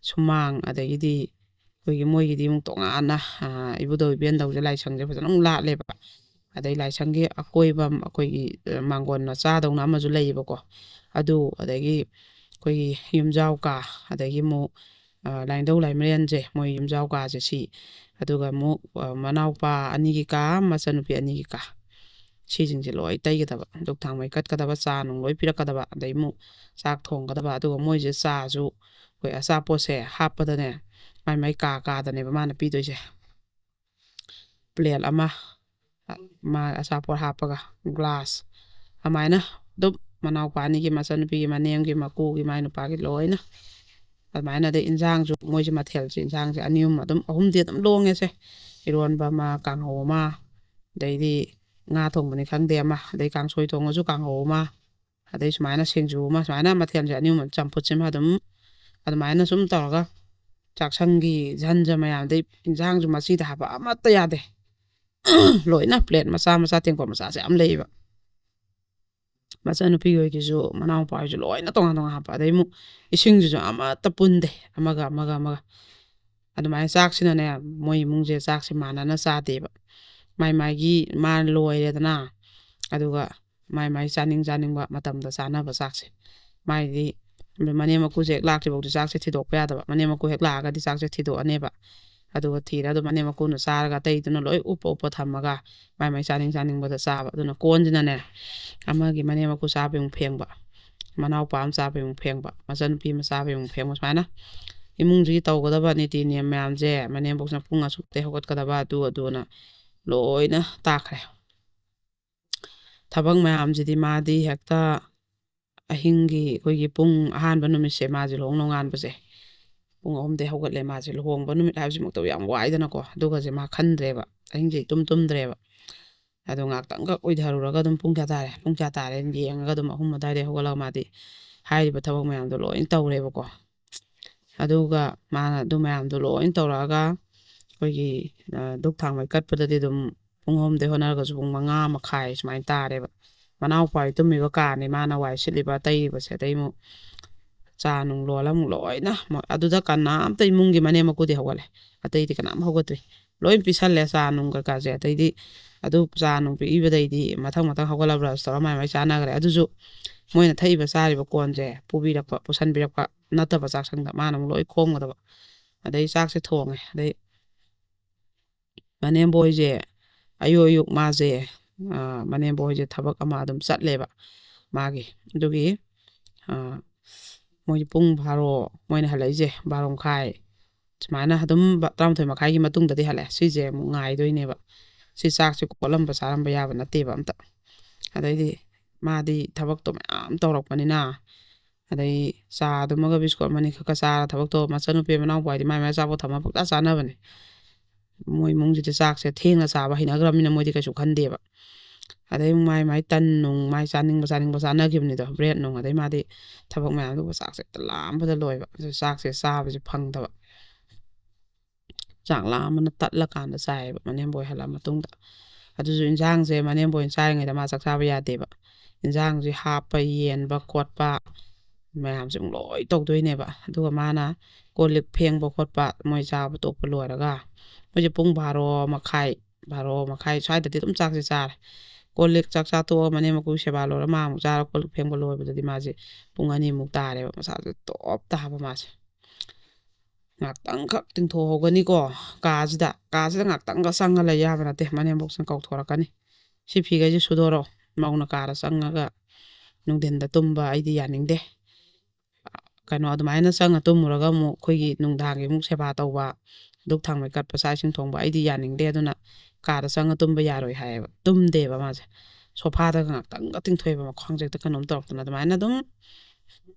ꯁꯨꯃꯥꯡ, ꯑꯗꯒꯤꯗꯤ ꯑꯩꯈꯣꯏꯒꯤ ꯃꯣꯏꯒꯤꯗꯤ ꯑꯃꯨꯛ ꯇꯣꯉꯥꯟꯅ, ꯑ, ꯏꯕꯨꯙꯧ ꯏꯕꯦꯟꯗꯧꯁꯦ ꯂꯥꯏꯁꯪꯁꯦ ꯐꯖꯅ ꯑꯃꯨꯛ ꯂꯥꯠꯂꯦꯕ꯫ ꯑꯗꯩ ꯂꯥꯏꯁꯪꯒꯤ ꯑꯀꯣꯏꯕ ꯑꯩꯈꯣꯏꯒꯤ, ꯑ, ꯃꯥꯡꯒꯣꯟ ꯃꯆꯥꯗꯧꯅ ꯑꯃꯁꯨ ꯂꯩꯌꯦꯕꯀꯣ꯫ ꯑꯗꯨ ꯑꯗꯒꯤ ꯑꯩꯈꯣꯏꯒꯤ ꯌꯨꯝꯖꯥꯎ ꯀꯥ, ꯑꯗꯒꯤ ꯑꯃꯨꯛ, ꯑ, ꯂꯥꯏꯅꯤꯡꯊꯧ ꯂꯥꯏꯃꯔꯦꯟꯁꯦ ꯃꯣꯏ ꯌꯨꯝꯖꯥꯎ ꯀꯥꯁꯦ ꯁꯤ, ꯑꯗꯨꯒ ꯑꯃꯨꯛ, ꯑ, ꯃꯅꯥꯎꯄꯥ ꯑꯅꯤꯒꯤ ꯀꯥ, ꯃꯆꯟꯅꯨꯄꯤ ꯑꯅꯤꯒꯤ ꯀꯥ, ꯁꯤꯁꯤꯡꯁꯦ ꯂꯣꯏ ꯇꯩꯒꯗꯕ, ꯙꯨꯛ ꯊꯥꯎꯃꯩ ꯀꯠꯀꯗꯕ, ꯆꯥ ꯅꯨꯡ ꯂꯣꯏ ꯄꯤꯔꯛꯀꯗꯕ, ꯑꯗꯩ ꯑꯃꯨꯛ ꯆꯥꯛ ꯊꯣꯡꯒꯗꯕ, ꯑꯗꯨꯒ ꯃꯣꯏꯁꯦ ꯆꯥꯁꯨ ꯑꯩꯈꯣꯏ ꯑꯆꯥꯄꯣꯠꯁꯦ ꯍꯥꯞꯄꯗꯅꯦ ꯃꯥꯏ ꯃꯥꯏ ꯀꯥ ꯀꯥꯗꯅꯦꯕ ꯃꯥꯅ ꯄꯤꯗꯣꯏꯁꯦ꯫ ꯄ꯭ꯂꯦꯠ ꯑꯃ, ꯃꯥ ꯑꯆꯥꯄꯣꯠ ꯍꯥꯞꯄꯒ, ꯒ꯭ꯂꯥꯁ, ꯑꯗꯨꯃꯥꯏꯅ ꯑꯗꯨꯝ ꯃꯅꯥꯎꯄꯥ ꯑꯅꯤꯒꯤ, ꯃꯆꯟꯅꯨꯄꯤꯒꯤ, ꯃꯅꯦꯝꯒꯤ, ꯃꯀꯨꯒꯤ, ꯃꯥꯏ ꯅꯨꯄꯥꯒꯤ ꯂꯣꯏꯅ꯫ ꯑꯗꯨꯃꯥꯏꯅ ꯑꯗꯩ ꯏꯟꯖꯥꯡꯁꯨ ꯃꯣꯏꯁꯦ ꯃꯊꯦꯜꯁꯦ, ꯏꯟꯖꯥꯡꯁꯦ ꯑꯅꯤ ꯑꯍꯨꯝ ꯑꯗꯨꯝ, ꯑꯍꯨꯝꯗꯤ ꯑꯗꯨꯝ ꯂꯣꯡꯉꯦꯁꯦ꯫ ꯏꯔꯣꯟꯕ ꯑꯃ, ꯀꯥꯡꯍꯧ ꯑꯃ, ꯑꯗꯩꯗꯤ ꯉꯥ ꯊꯣꯡꯕꯅꯤ ꯈꯪꯗꯦ ꯑꯃ, ꯑꯗꯩ ꯀꯥꯡꯁꯣꯏ ꯊꯣꯡꯉꯁꯨ ꯀꯥꯡꯍꯧ ꯑꯃ, ꯑꯗꯩ ꯁꯨꯃꯥꯏꯅ ꯁꯤꯡꯖꯨ ꯑꯃ, ꯁꯨꯃꯥꯏꯅ ꯃꯊꯦꯜꯁꯦ ꯑꯅꯤ ꯑꯍꯨꯝ, ꯆꯝꯐꯨꯠꯁꯤꯃ ꯑꯗꯨꯝ ꯑꯗꯨꯃꯥꯏꯅ ꯁꯨꯝ ꯇꯧꯔꯒ ꯆꯥꯛꯁꯪꯒꯤ ꯖꯟꯖ ꯃꯌꯥꯝꯗꯩ ꯏꯟꯖꯥꯡꯁꯨ ꯃꯆꯤꯗ ꯍꯥꯞꯄ ꯑꯃꯠꯇ ꯌꯥꯗꯦ꯫ ꯂꯣꯏꯅ ꯄ꯭ꯂꯦꯠ ꯃꯆꯥ ꯃꯆꯥ, ꯇꯦꯡꯀꯣꯠ ꯃꯆꯥꯁꯦ ꯌꯥꯝ ꯂꯩꯌꯦꯕ꯫ ꯃꯆꯟꯅꯨꯄꯤ ꯍꯣꯏꯒꯤꯁꯨ, ꯃꯅꯥꯎꯄꯥ ꯍꯣꯏꯁꯨ ꯂꯣꯏꯅ ꯇꯣꯉꯥꯟ ꯇꯣꯉꯥꯟ ꯍꯥꯞꯄ꯫ ꯑꯗꯩ ꯑꯃꯨꯛ ꯏꯁꯤꯡꯁꯤꯁꯨ ꯑꯃꯠꯇ ꯄꯨꯟꯗꯦ, ꯑꯃꯒ, ꯑꯃꯒ, ꯑꯃꯒ꯫ ꯑꯗꯨꯃꯥꯏꯅ ꯆꯥꯛꯁꯤꯅꯅꯦ, ꯃꯣꯏ ꯏꯃꯨꯡꯁꯦ ꯆꯥꯛꯁꯦ ꯃꯥꯟꯅꯅ ꯆꯥꯗꯦꯕ꯫ ꯃꯥꯏ ꯃꯥꯏꯒꯤ ꯃꯥ ꯂꯣꯏꯔꯦꯗꯅ, ꯑꯗꯨꯒ ꯃꯥꯏ ꯃꯥꯏ ꯆꯥꯅꯤꯡ ꯆꯥꯅꯤꯡꯕ ꯃꯇꯝꯗ ꯆꯥꯅꯕ ꯆꯥꯛꯁꯦ꯫ ꯃꯥꯏꯗꯤ ꯃꯅꯦꯝ ꯃꯀꯨꯁꯦ ꯍꯦꯛ ꯂꯥꯛꯇ꯭ꯔꯤꯐꯥꯎꯗꯤ ꯆꯥꯛꯁꯦ ꯊꯤꯗꯣꯛꯄ ꯌꯥꯗꯕ꯫ ꯃꯅꯦꯝ ꯃꯀꯨ ꯍꯦꯛ ꯂꯥꯛꯑꯒꯗꯤ ꯆꯥꯛꯁꯦ ꯊꯤꯗꯣꯛꯑꯅꯦꯕ꯫ ꯑꯗꯨꯒ ꯊꯤꯔ ꯑꯗꯨꯝ ꯃꯅꯦꯝ ꯃꯀꯨꯅ ꯆꯥꯔꯒ ꯑꯇꯩꯗꯨꯅ ꯂꯣꯏ ꯎꯞꯄ ꯎꯞꯄ ꯊꯝꯃꯒ ꯃꯥꯏ ꯃꯥꯏ ꯆꯥꯅꯤꯡ ꯆꯥꯅꯤꯡꯕꯗ ꯆꯥꯕ꯫ ꯑꯗꯨꯅ ꯀꯣꯟꯁꯤꯅꯅꯦ, ꯑꯃꯒꯤ ꯃꯅꯦꯝ ꯃꯀꯨ ꯆꯥꯕꯩ ꯑꯃꯨꯛ ꯐꯦꯡꯕ, ꯃꯅꯥꯎꯄꯥ ꯑꯃ ꯆꯥꯕꯩ ꯑꯃꯨꯛ ꯐꯦꯡꯕ, ꯃꯆꯟꯅꯨꯄꯤ ꯑꯃ ꯆꯥꯕꯩ ꯑꯃꯨꯛ ꯐꯦꯡꯕ, ꯁꯨꯃꯥꯏꯅ ꯏꯃꯨꯡꯁꯤꯒꯤ ꯇꯧꯒꯗꯕ ꯅꯤꯇꯤ ꯅꯤꯌꯝ ꯃꯌꯥꯝꯁꯦ ꯃꯅꯦꯝꯕꯣꯛꯁꯤꯅ ꯄꯨꯡ ꯑꯁꯨꯛꯇꯩ ꯍꯧꯒꯠꯀꯗꯕ ꯑꯗꯨ ꯑꯗꯨꯅ ꯂꯣꯏꯅ ꯇꯥꯛꯈ꯭ꯔꯦ꯫ ꯊꯕꯛ ꯃꯌꯥꯝꯁꯤꯗꯤ ꯃꯥꯗꯤ ꯍꯦꯛꯇ ꯑꯍꯤꯡꯒꯤ ꯑꯩꯈꯣꯏꯒꯤ ꯄꯨꯡ ꯑꯍꯥꯟꯕ ꯅꯨꯃꯤꯠꯁꯦ ꯃꯥꯁꯦ ꯂꯨꯍꯣꯡ ꯅꯣꯡꯉꯥꯟꯕꯁꯦ ꯄꯨꯡ ꯑꯍꯨꯝꯗꯩ ꯍꯧꯒꯠꯂꯦ꯫ ꯃꯥꯁꯦ ꯂꯨꯍꯣꯡꯕ ꯅꯨꯃꯤꯠ ꯍꯥꯏꯕꯁꯤꯃꯛꯇꯕꯨ ꯌꯥꯝ ꯋꯥꯏꯗꯅꯀꯣ꯫ ꯑꯗꯨꯒꯁꯦ ꯃꯥ ꯈꯟꯗ꯭ꯔꯦꯕ, ꯑꯍꯤꯡꯁꯦ ꯏꯇꯨꯝ ꯇꯨꯝꯗ꯭ꯔꯦꯕ꯫ ꯑꯗꯣ ꯉꯥꯛꯇꯪꯈꯛ ꯎꯏꯊꯔꯨꯔꯒ ꯑꯗꯨꯝ ꯄꯨꯡ ꯀꯌꯥ ꯇꯥꯔꯦ, ꯄꯨꯡ ꯀꯌꯥ ꯇꯥꯔꯦꯅ ꯌꯦꯡꯉꯒ ꯑꯗꯨꯝ ꯑꯍꯨꯝ ꯑꯗꯨꯋꯥꯏꯗꯩ ꯍꯧꯒꯠꯂꯒ ꯃꯥꯗꯤ ꯍꯥꯏꯔꯤꯕ ꯊꯕꯛ ꯃꯌꯥꯝꯗꯣ ꯂꯣꯏ ꯇꯧꯔꯦꯕꯀꯣ꯫ ꯑꯗꯨꯒ ꯃꯥꯅ ꯑꯗꯨ ꯃꯌꯥꯝꯗꯣ ꯂꯣꯏ ꯇꯧꯔꯛꯑꯒ ꯑꯩꯈꯣꯏꯒꯤ, ꯑ, ꯙꯨꯛ ꯊꯥꯡꯃꯩ ꯀꯠꯄꯗꯗꯤ ꯑꯗꯨꯝ ꯄꯨꯡ ꯑꯍꯨꯝꯗꯩ ꯍꯣꯠꯅꯔꯒꯁꯨ ꯄꯨꯡ ꯃꯉꯥ ꯃꯈꯥꯏ ꯁꯨꯃꯥꯏꯅ ꯇꯥꯔꯦꯕ꯫ ꯃꯅꯥꯎꯄꯥ ꯍꯣꯏ ꯇꯨꯝꯃꯤꯕ ꯀꯥꯅꯤ ꯃꯥꯅ ꯋꯥꯏ ꯁꯤꯠꯂꯤꯕ ꯇꯩꯔꯤꯕꯁꯦ꯫ ꯑꯗꯩ ꯑꯃꯨꯛ ꯆꯥ ꯅꯨꯡ ꯂꯣꯜꯂ ꯑꯃꯨꯛ ꯂꯣꯏꯅ ꯃꯣ-, ꯑꯗꯨꯗ ꯀꯅꯥꯝꯇ ꯏꯃꯨꯡꯒꯤ ꯃꯅꯦꯝ ꯃꯀꯨꯗꯤ ꯍꯧꯒꯠꯂꯦ, ꯑꯇꯩꯗꯤ ꯀꯅꯥꯝ ꯍꯧꯒꯠꯇ꯭ꯔꯤ꯫ ꯂꯣꯏ ꯄꯤꯁꯜꯂꯦ ꯆꯥ ꯅꯨꯡ ꯀꯩꯀꯥꯁꯦ꯫ ꯑꯗꯩꯗꯤ ꯑꯗꯨ ꯆꯥ ꯅꯨꯡ ꯄꯤꯕꯗꯩꯗꯤ ꯃꯊꯪ ꯃꯊꯪ ꯍꯧꯒꯠꯂ ꯕ꯭ꯔꯁ ꯇꯧꯔ ꯃꯥꯏ ꯃꯥꯏ ꯆꯥꯅꯈ꯭ꯔꯦ꯫ ꯑꯗꯨꯁꯨ ꯃꯣꯏꯅ ꯊꯛꯏꯕ ꯆꯥꯔꯤꯕ ꯀꯣꯟꯁꯦ ꯄꯨꯕꯤꯔꯛꯄ, ꯄꯨꯁꯟꯕꯤꯔꯛꯄ ꯅꯠꯇꯕ ꯆꯥꯛꯁꯪꯗ ꯃꯥꯅ ꯑꯃꯨꯛ ꯂꯣꯏ ꯈꯣꯝꯒꯗꯕ꯫ ꯑꯗꯩ ꯆꯥꯛꯁꯦ ꯊꯣꯡꯉꯦ꯫ ꯑꯗꯩ ꯃꯅꯦꯝꯕꯣꯏꯁꯦ ꯑꯌꯨꯛ ꯑꯌꯨꯛ ꯃꯥꯁꯦ, ꯑ, ꯃꯅꯦꯝꯕꯣꯏꯁꯦ ꯊꯕꯛ ꯑꯃ ꯑꯗꯨꯝ ꯆꯠꯂꯦꯕ ꯃꯥꯒꯤ꯫ ꯑꯗꯨꯒꯤ, ꯑ, ꯃꯣꯏ ꯄꯨꯡ ꯕꯥꯔꯣ, ꯃꯣꯏꯅ ꯍꯜꯂꯛꯏꯁꯦ ꯕꯥꯔꯣ ꯃꯈꯥꯏ, ꯁꯨꯃꯥꯏꯅ ꯑꯗꯨꯝ ꯕ-, ꯇꯔꯥꯃꯥꯊꯣꯏ ꯃꯈꯥꯏꯒꯤ ꯃꯇꯨꯡꯗꯗꯤ ꯍꯜꯂꯛꯑꯦ꯫ ꯁꯤꯁꯦ ꯑꯃꯨꯛ ꯉꯥꯏꯗꯣꯏꯅꯦꯕ꯫ ꯁꯤ ꯆꯥꯛꯁꯦ ꯀꯣꯠꯂꯝꯕ ꯆꯥꯔꯝꯕ ꯌꯥꯕ ꯅꯠꯇꯦꯕ ꯑꯝꯇ꯫ ꯑꯗꯩꯗꯤ ꯃꯥꯗꯤ ꯊꯕꯛꯇꯣ ꯃꯌꯥꯝ ꯇꯧꯔꯛꯄꯅꯤꯅ, ꯑꯗꯩ ꯆꯥꯗꯨꯃꯒ ꯕꯤꯁꯀꯨꯠ ꯑꯃꯅꯤ ꯈꯛꯀ ꯆꯥꯔ ꯊꯕꯛꯇꯣ, ꯃꯆꯟꯅꯨꯄꯤ ꯃꯅꯥꯎꯄꯥ ꯍꯥꯏꯗꯤ ꯃꯥꯏ ꯃꯥꯏ ꯑꯆꯥꯄꯣꯠ ꯊꯝꯃ ꯄꯪꯆꯥ ꯆꯥꯅꯕꯅꯦ꯫ ꯃꯣꯏ ꯏꯃꯨꯡꯁꯤꯗꯤ ꯆꯥꯛꯁꯦ ꯊꯦꯡꯅ ꯆꯥꯕ ꯍꯩꯅꯈ꯭ꯔꯕꯅꯤꯅ ꯃꯣꯏꯗꯤ ꯀꯩꯁꯨ ꯈꯟꯗꯦꯕ꯫ ꯑꯗꯩ ꯃꯥꯏ ꯃꯥꯏ ꯇꯟ ꯅꯨꯡ ꯃꯥꯏ ꯆꯥꯅꯤꯡꯕ ꯆꯥꯅꯤꯡꯕ ꯆꯥꯅꯈꯤꯕꯅꯤꯗꯣ, ꯕ꯭ꯔꯦꯗ ꯅꯨꯡ꯫ ꯑꯗꯩ ꯃꯥꯗꯤ ꯊꯕꯛ ꯃꯌꯥꯝꯗꯨꯕꯨ ꯆꯥꯛꯁꯦ ꯍꯦꯛꯇ ꯂꯥꯝꯕꯗ ꯂꯣꯏꯕ꯫ ꯑꯗꯨ ꯆꯥꯛꯁꯦ ꯆꯥꯕꯁꯦ ꯐꯪꯗꯕ꯫ ꯆꯥꯛ ꯂꯥꯝꯕꯅ ꯇꯠꯂꯀꯥꯟꯗ ꯆꯥꯏꯌꯦꯕ ꯃꯅꯦꯝꯕꯣꯏ ꯍꯜꯂꯛꯑ ꯃꯇꯨꯡꯗ꯫ ꯑꯗꯨꯁꯨ ꯏꯟꯁꯥꯡꯁꯦ ꯃꯅꯦꯝꯕꯣꯏꯅ ꯆꯥꯔꯤꯉꯩꯗ ꯃꯥ ꯆꯥꯛ ꯆꯥꯕ ꯌꯥꯗꯦꯕ꯫ ꯏꯟꯁꯥꯡꯁꯦ ꯍꯥꯞꯄ, ꯌꯦꯟꯕ ꯈꯣꯠꯄ ꯃꯌꯥꯝꯁꯦ ꯑꯃꯨꯛ ꯂꯣꯏ ꯇꯧꯗꯣꯏꯅꯦꯕ꯫ ꯑꯗꯨꯒ ꯃꯥꯅ ꯀꯣꯜ ꯂꯤꯛ ꯐꯦꯡꯕ ꯈꯣꯠꯄ ꯃꯣꯏ ꯆꯥꯕ ꯇꯣꯛꯄ ꯂꯣꯏꯔꯒ ꯃꯣꯏꯁꯦ ꯄꯨꯡ ꯕꯥꯔꯣ ꯃꯈꯥꯏ, ꯕꯥꯔꯣ ꯃꯈꯥꯏ ꯁ꯭ꯋꯥꯏꯗꯗꯤ ꯑꯗꯨꯝ ꯆꯥꯛꯁꯦ ꯆꯥꯔꯦ꯫ ꯀꯣꯜ ꯂꯤꯛ ꯆꯥꯛ ꯆꯥ ꯇꯣꯛꯑꯒ ꯃꯅꯦꯝ ꯃꯀꯨ ꯁꯦꯕꯥ ꯂꯣꯏꯔꯒ ꯃꯥ ꯑꯃꯨꯛ ꯆꯥꯔ ꯀꯣꯜ ꯂꯤꯛ ꯐꯦꯡꯕ ꯂꯣꯏꯕꯗꯗꯤ ꯃꯥꯁꯦ ꯄꯨꯡ ꯑꯅꯤꯃꯨꯛ ꯇꯥꯔꯦꯕ, ꯃꯁꯥꯁꯦ ꯇꯣꯞ ꯇꯥꯕ꯫ ꯃꯥꯁꯦ ꯉꯥꯛꯇꯪꯈꯛ ꯇꯤꯡꯊꯣꯛꯍꯧꯒꯅꯤꯀꯣ꯫ ꯀꯥꯁꯤꯗ ꯀꯥꯁꯤꯗ ꯉꯥꯛꯇꯪꯒ ꯆꯪꯉ ꯂꯩ ꯌꯥꯕ ꯅꯠꯇꯦ, ꯃꯅꯦꯝꯕꯣꯛꯁꯤꯅ ꯀꯧꯊꯣꯔꯛꯀꯅꯤ, "ꯁꯤ ꯐꯤꯈꯩꯁꯦ ꯁꯨꯗꯣꯔꯣ, ꯃꯧꯅ ꯀꯥꯗ ꯆꯪꯉꯒ ꯅꯨꯡꯊꯤꯟꯗ ꯇꯨꯝꯕ ꯑꯩꯗꯤ ꯌꯥꯅꯤꯡꯗꯦ꯫ ꯀꯩꯅꯣ ꯑꯗꯨꯃꯥꯏꯅ ꯆꯪꯉ ꯇꯨꯝꯃꯨꯔꯒ ꯑꯃꯨꯛ ꯑꯩꯈꯣꯏꯒꯤ ꯅꯨꯡꯗꯥꯡꯒꯤ ꯑꯃꯨꯛ ꯁꯦꯕꯥ ꯇꯧꯕ, ꯙꯨꯛ ꯊꯥꯡꯃꯩ ꯀꯠꯄ, ꯆꯥꯛ ꯏꯁꯤꯡ ꯊꯣꯡꯕ ꯑꯩꯗꯤ ꯌꯥꯅꯤꯡꯗꯦ, ꯑꯗꯨꯅ ꯀꯥꯗ ꯆꯪꯉ ꯇꯨꯝꯕ ꯌꯥꯔꯣꯏ" ꯍꯥꯏꯌꯦꯕ꯫ ꯇꯨꯝꯗꯦꯕ ꯃꯥꯁꯦ, ꯁꯣꯐꯥꯗꯒ ꯉꯥꯛꯇꯪꯒ ꯇꯤꯡꯊꯣꯛꯑꯦꯕ, ꯃꯈ꯭ꯋꯥꯡꯁꯦ ꯍꯦꯛꯇ ꯀꯩꯅꯣꯝ ꯇꯧꯔꯛꯇꯅ꯫ ꯑꯗꯨꯃꯥꯏꯅ ꯑꯗꯨꯝ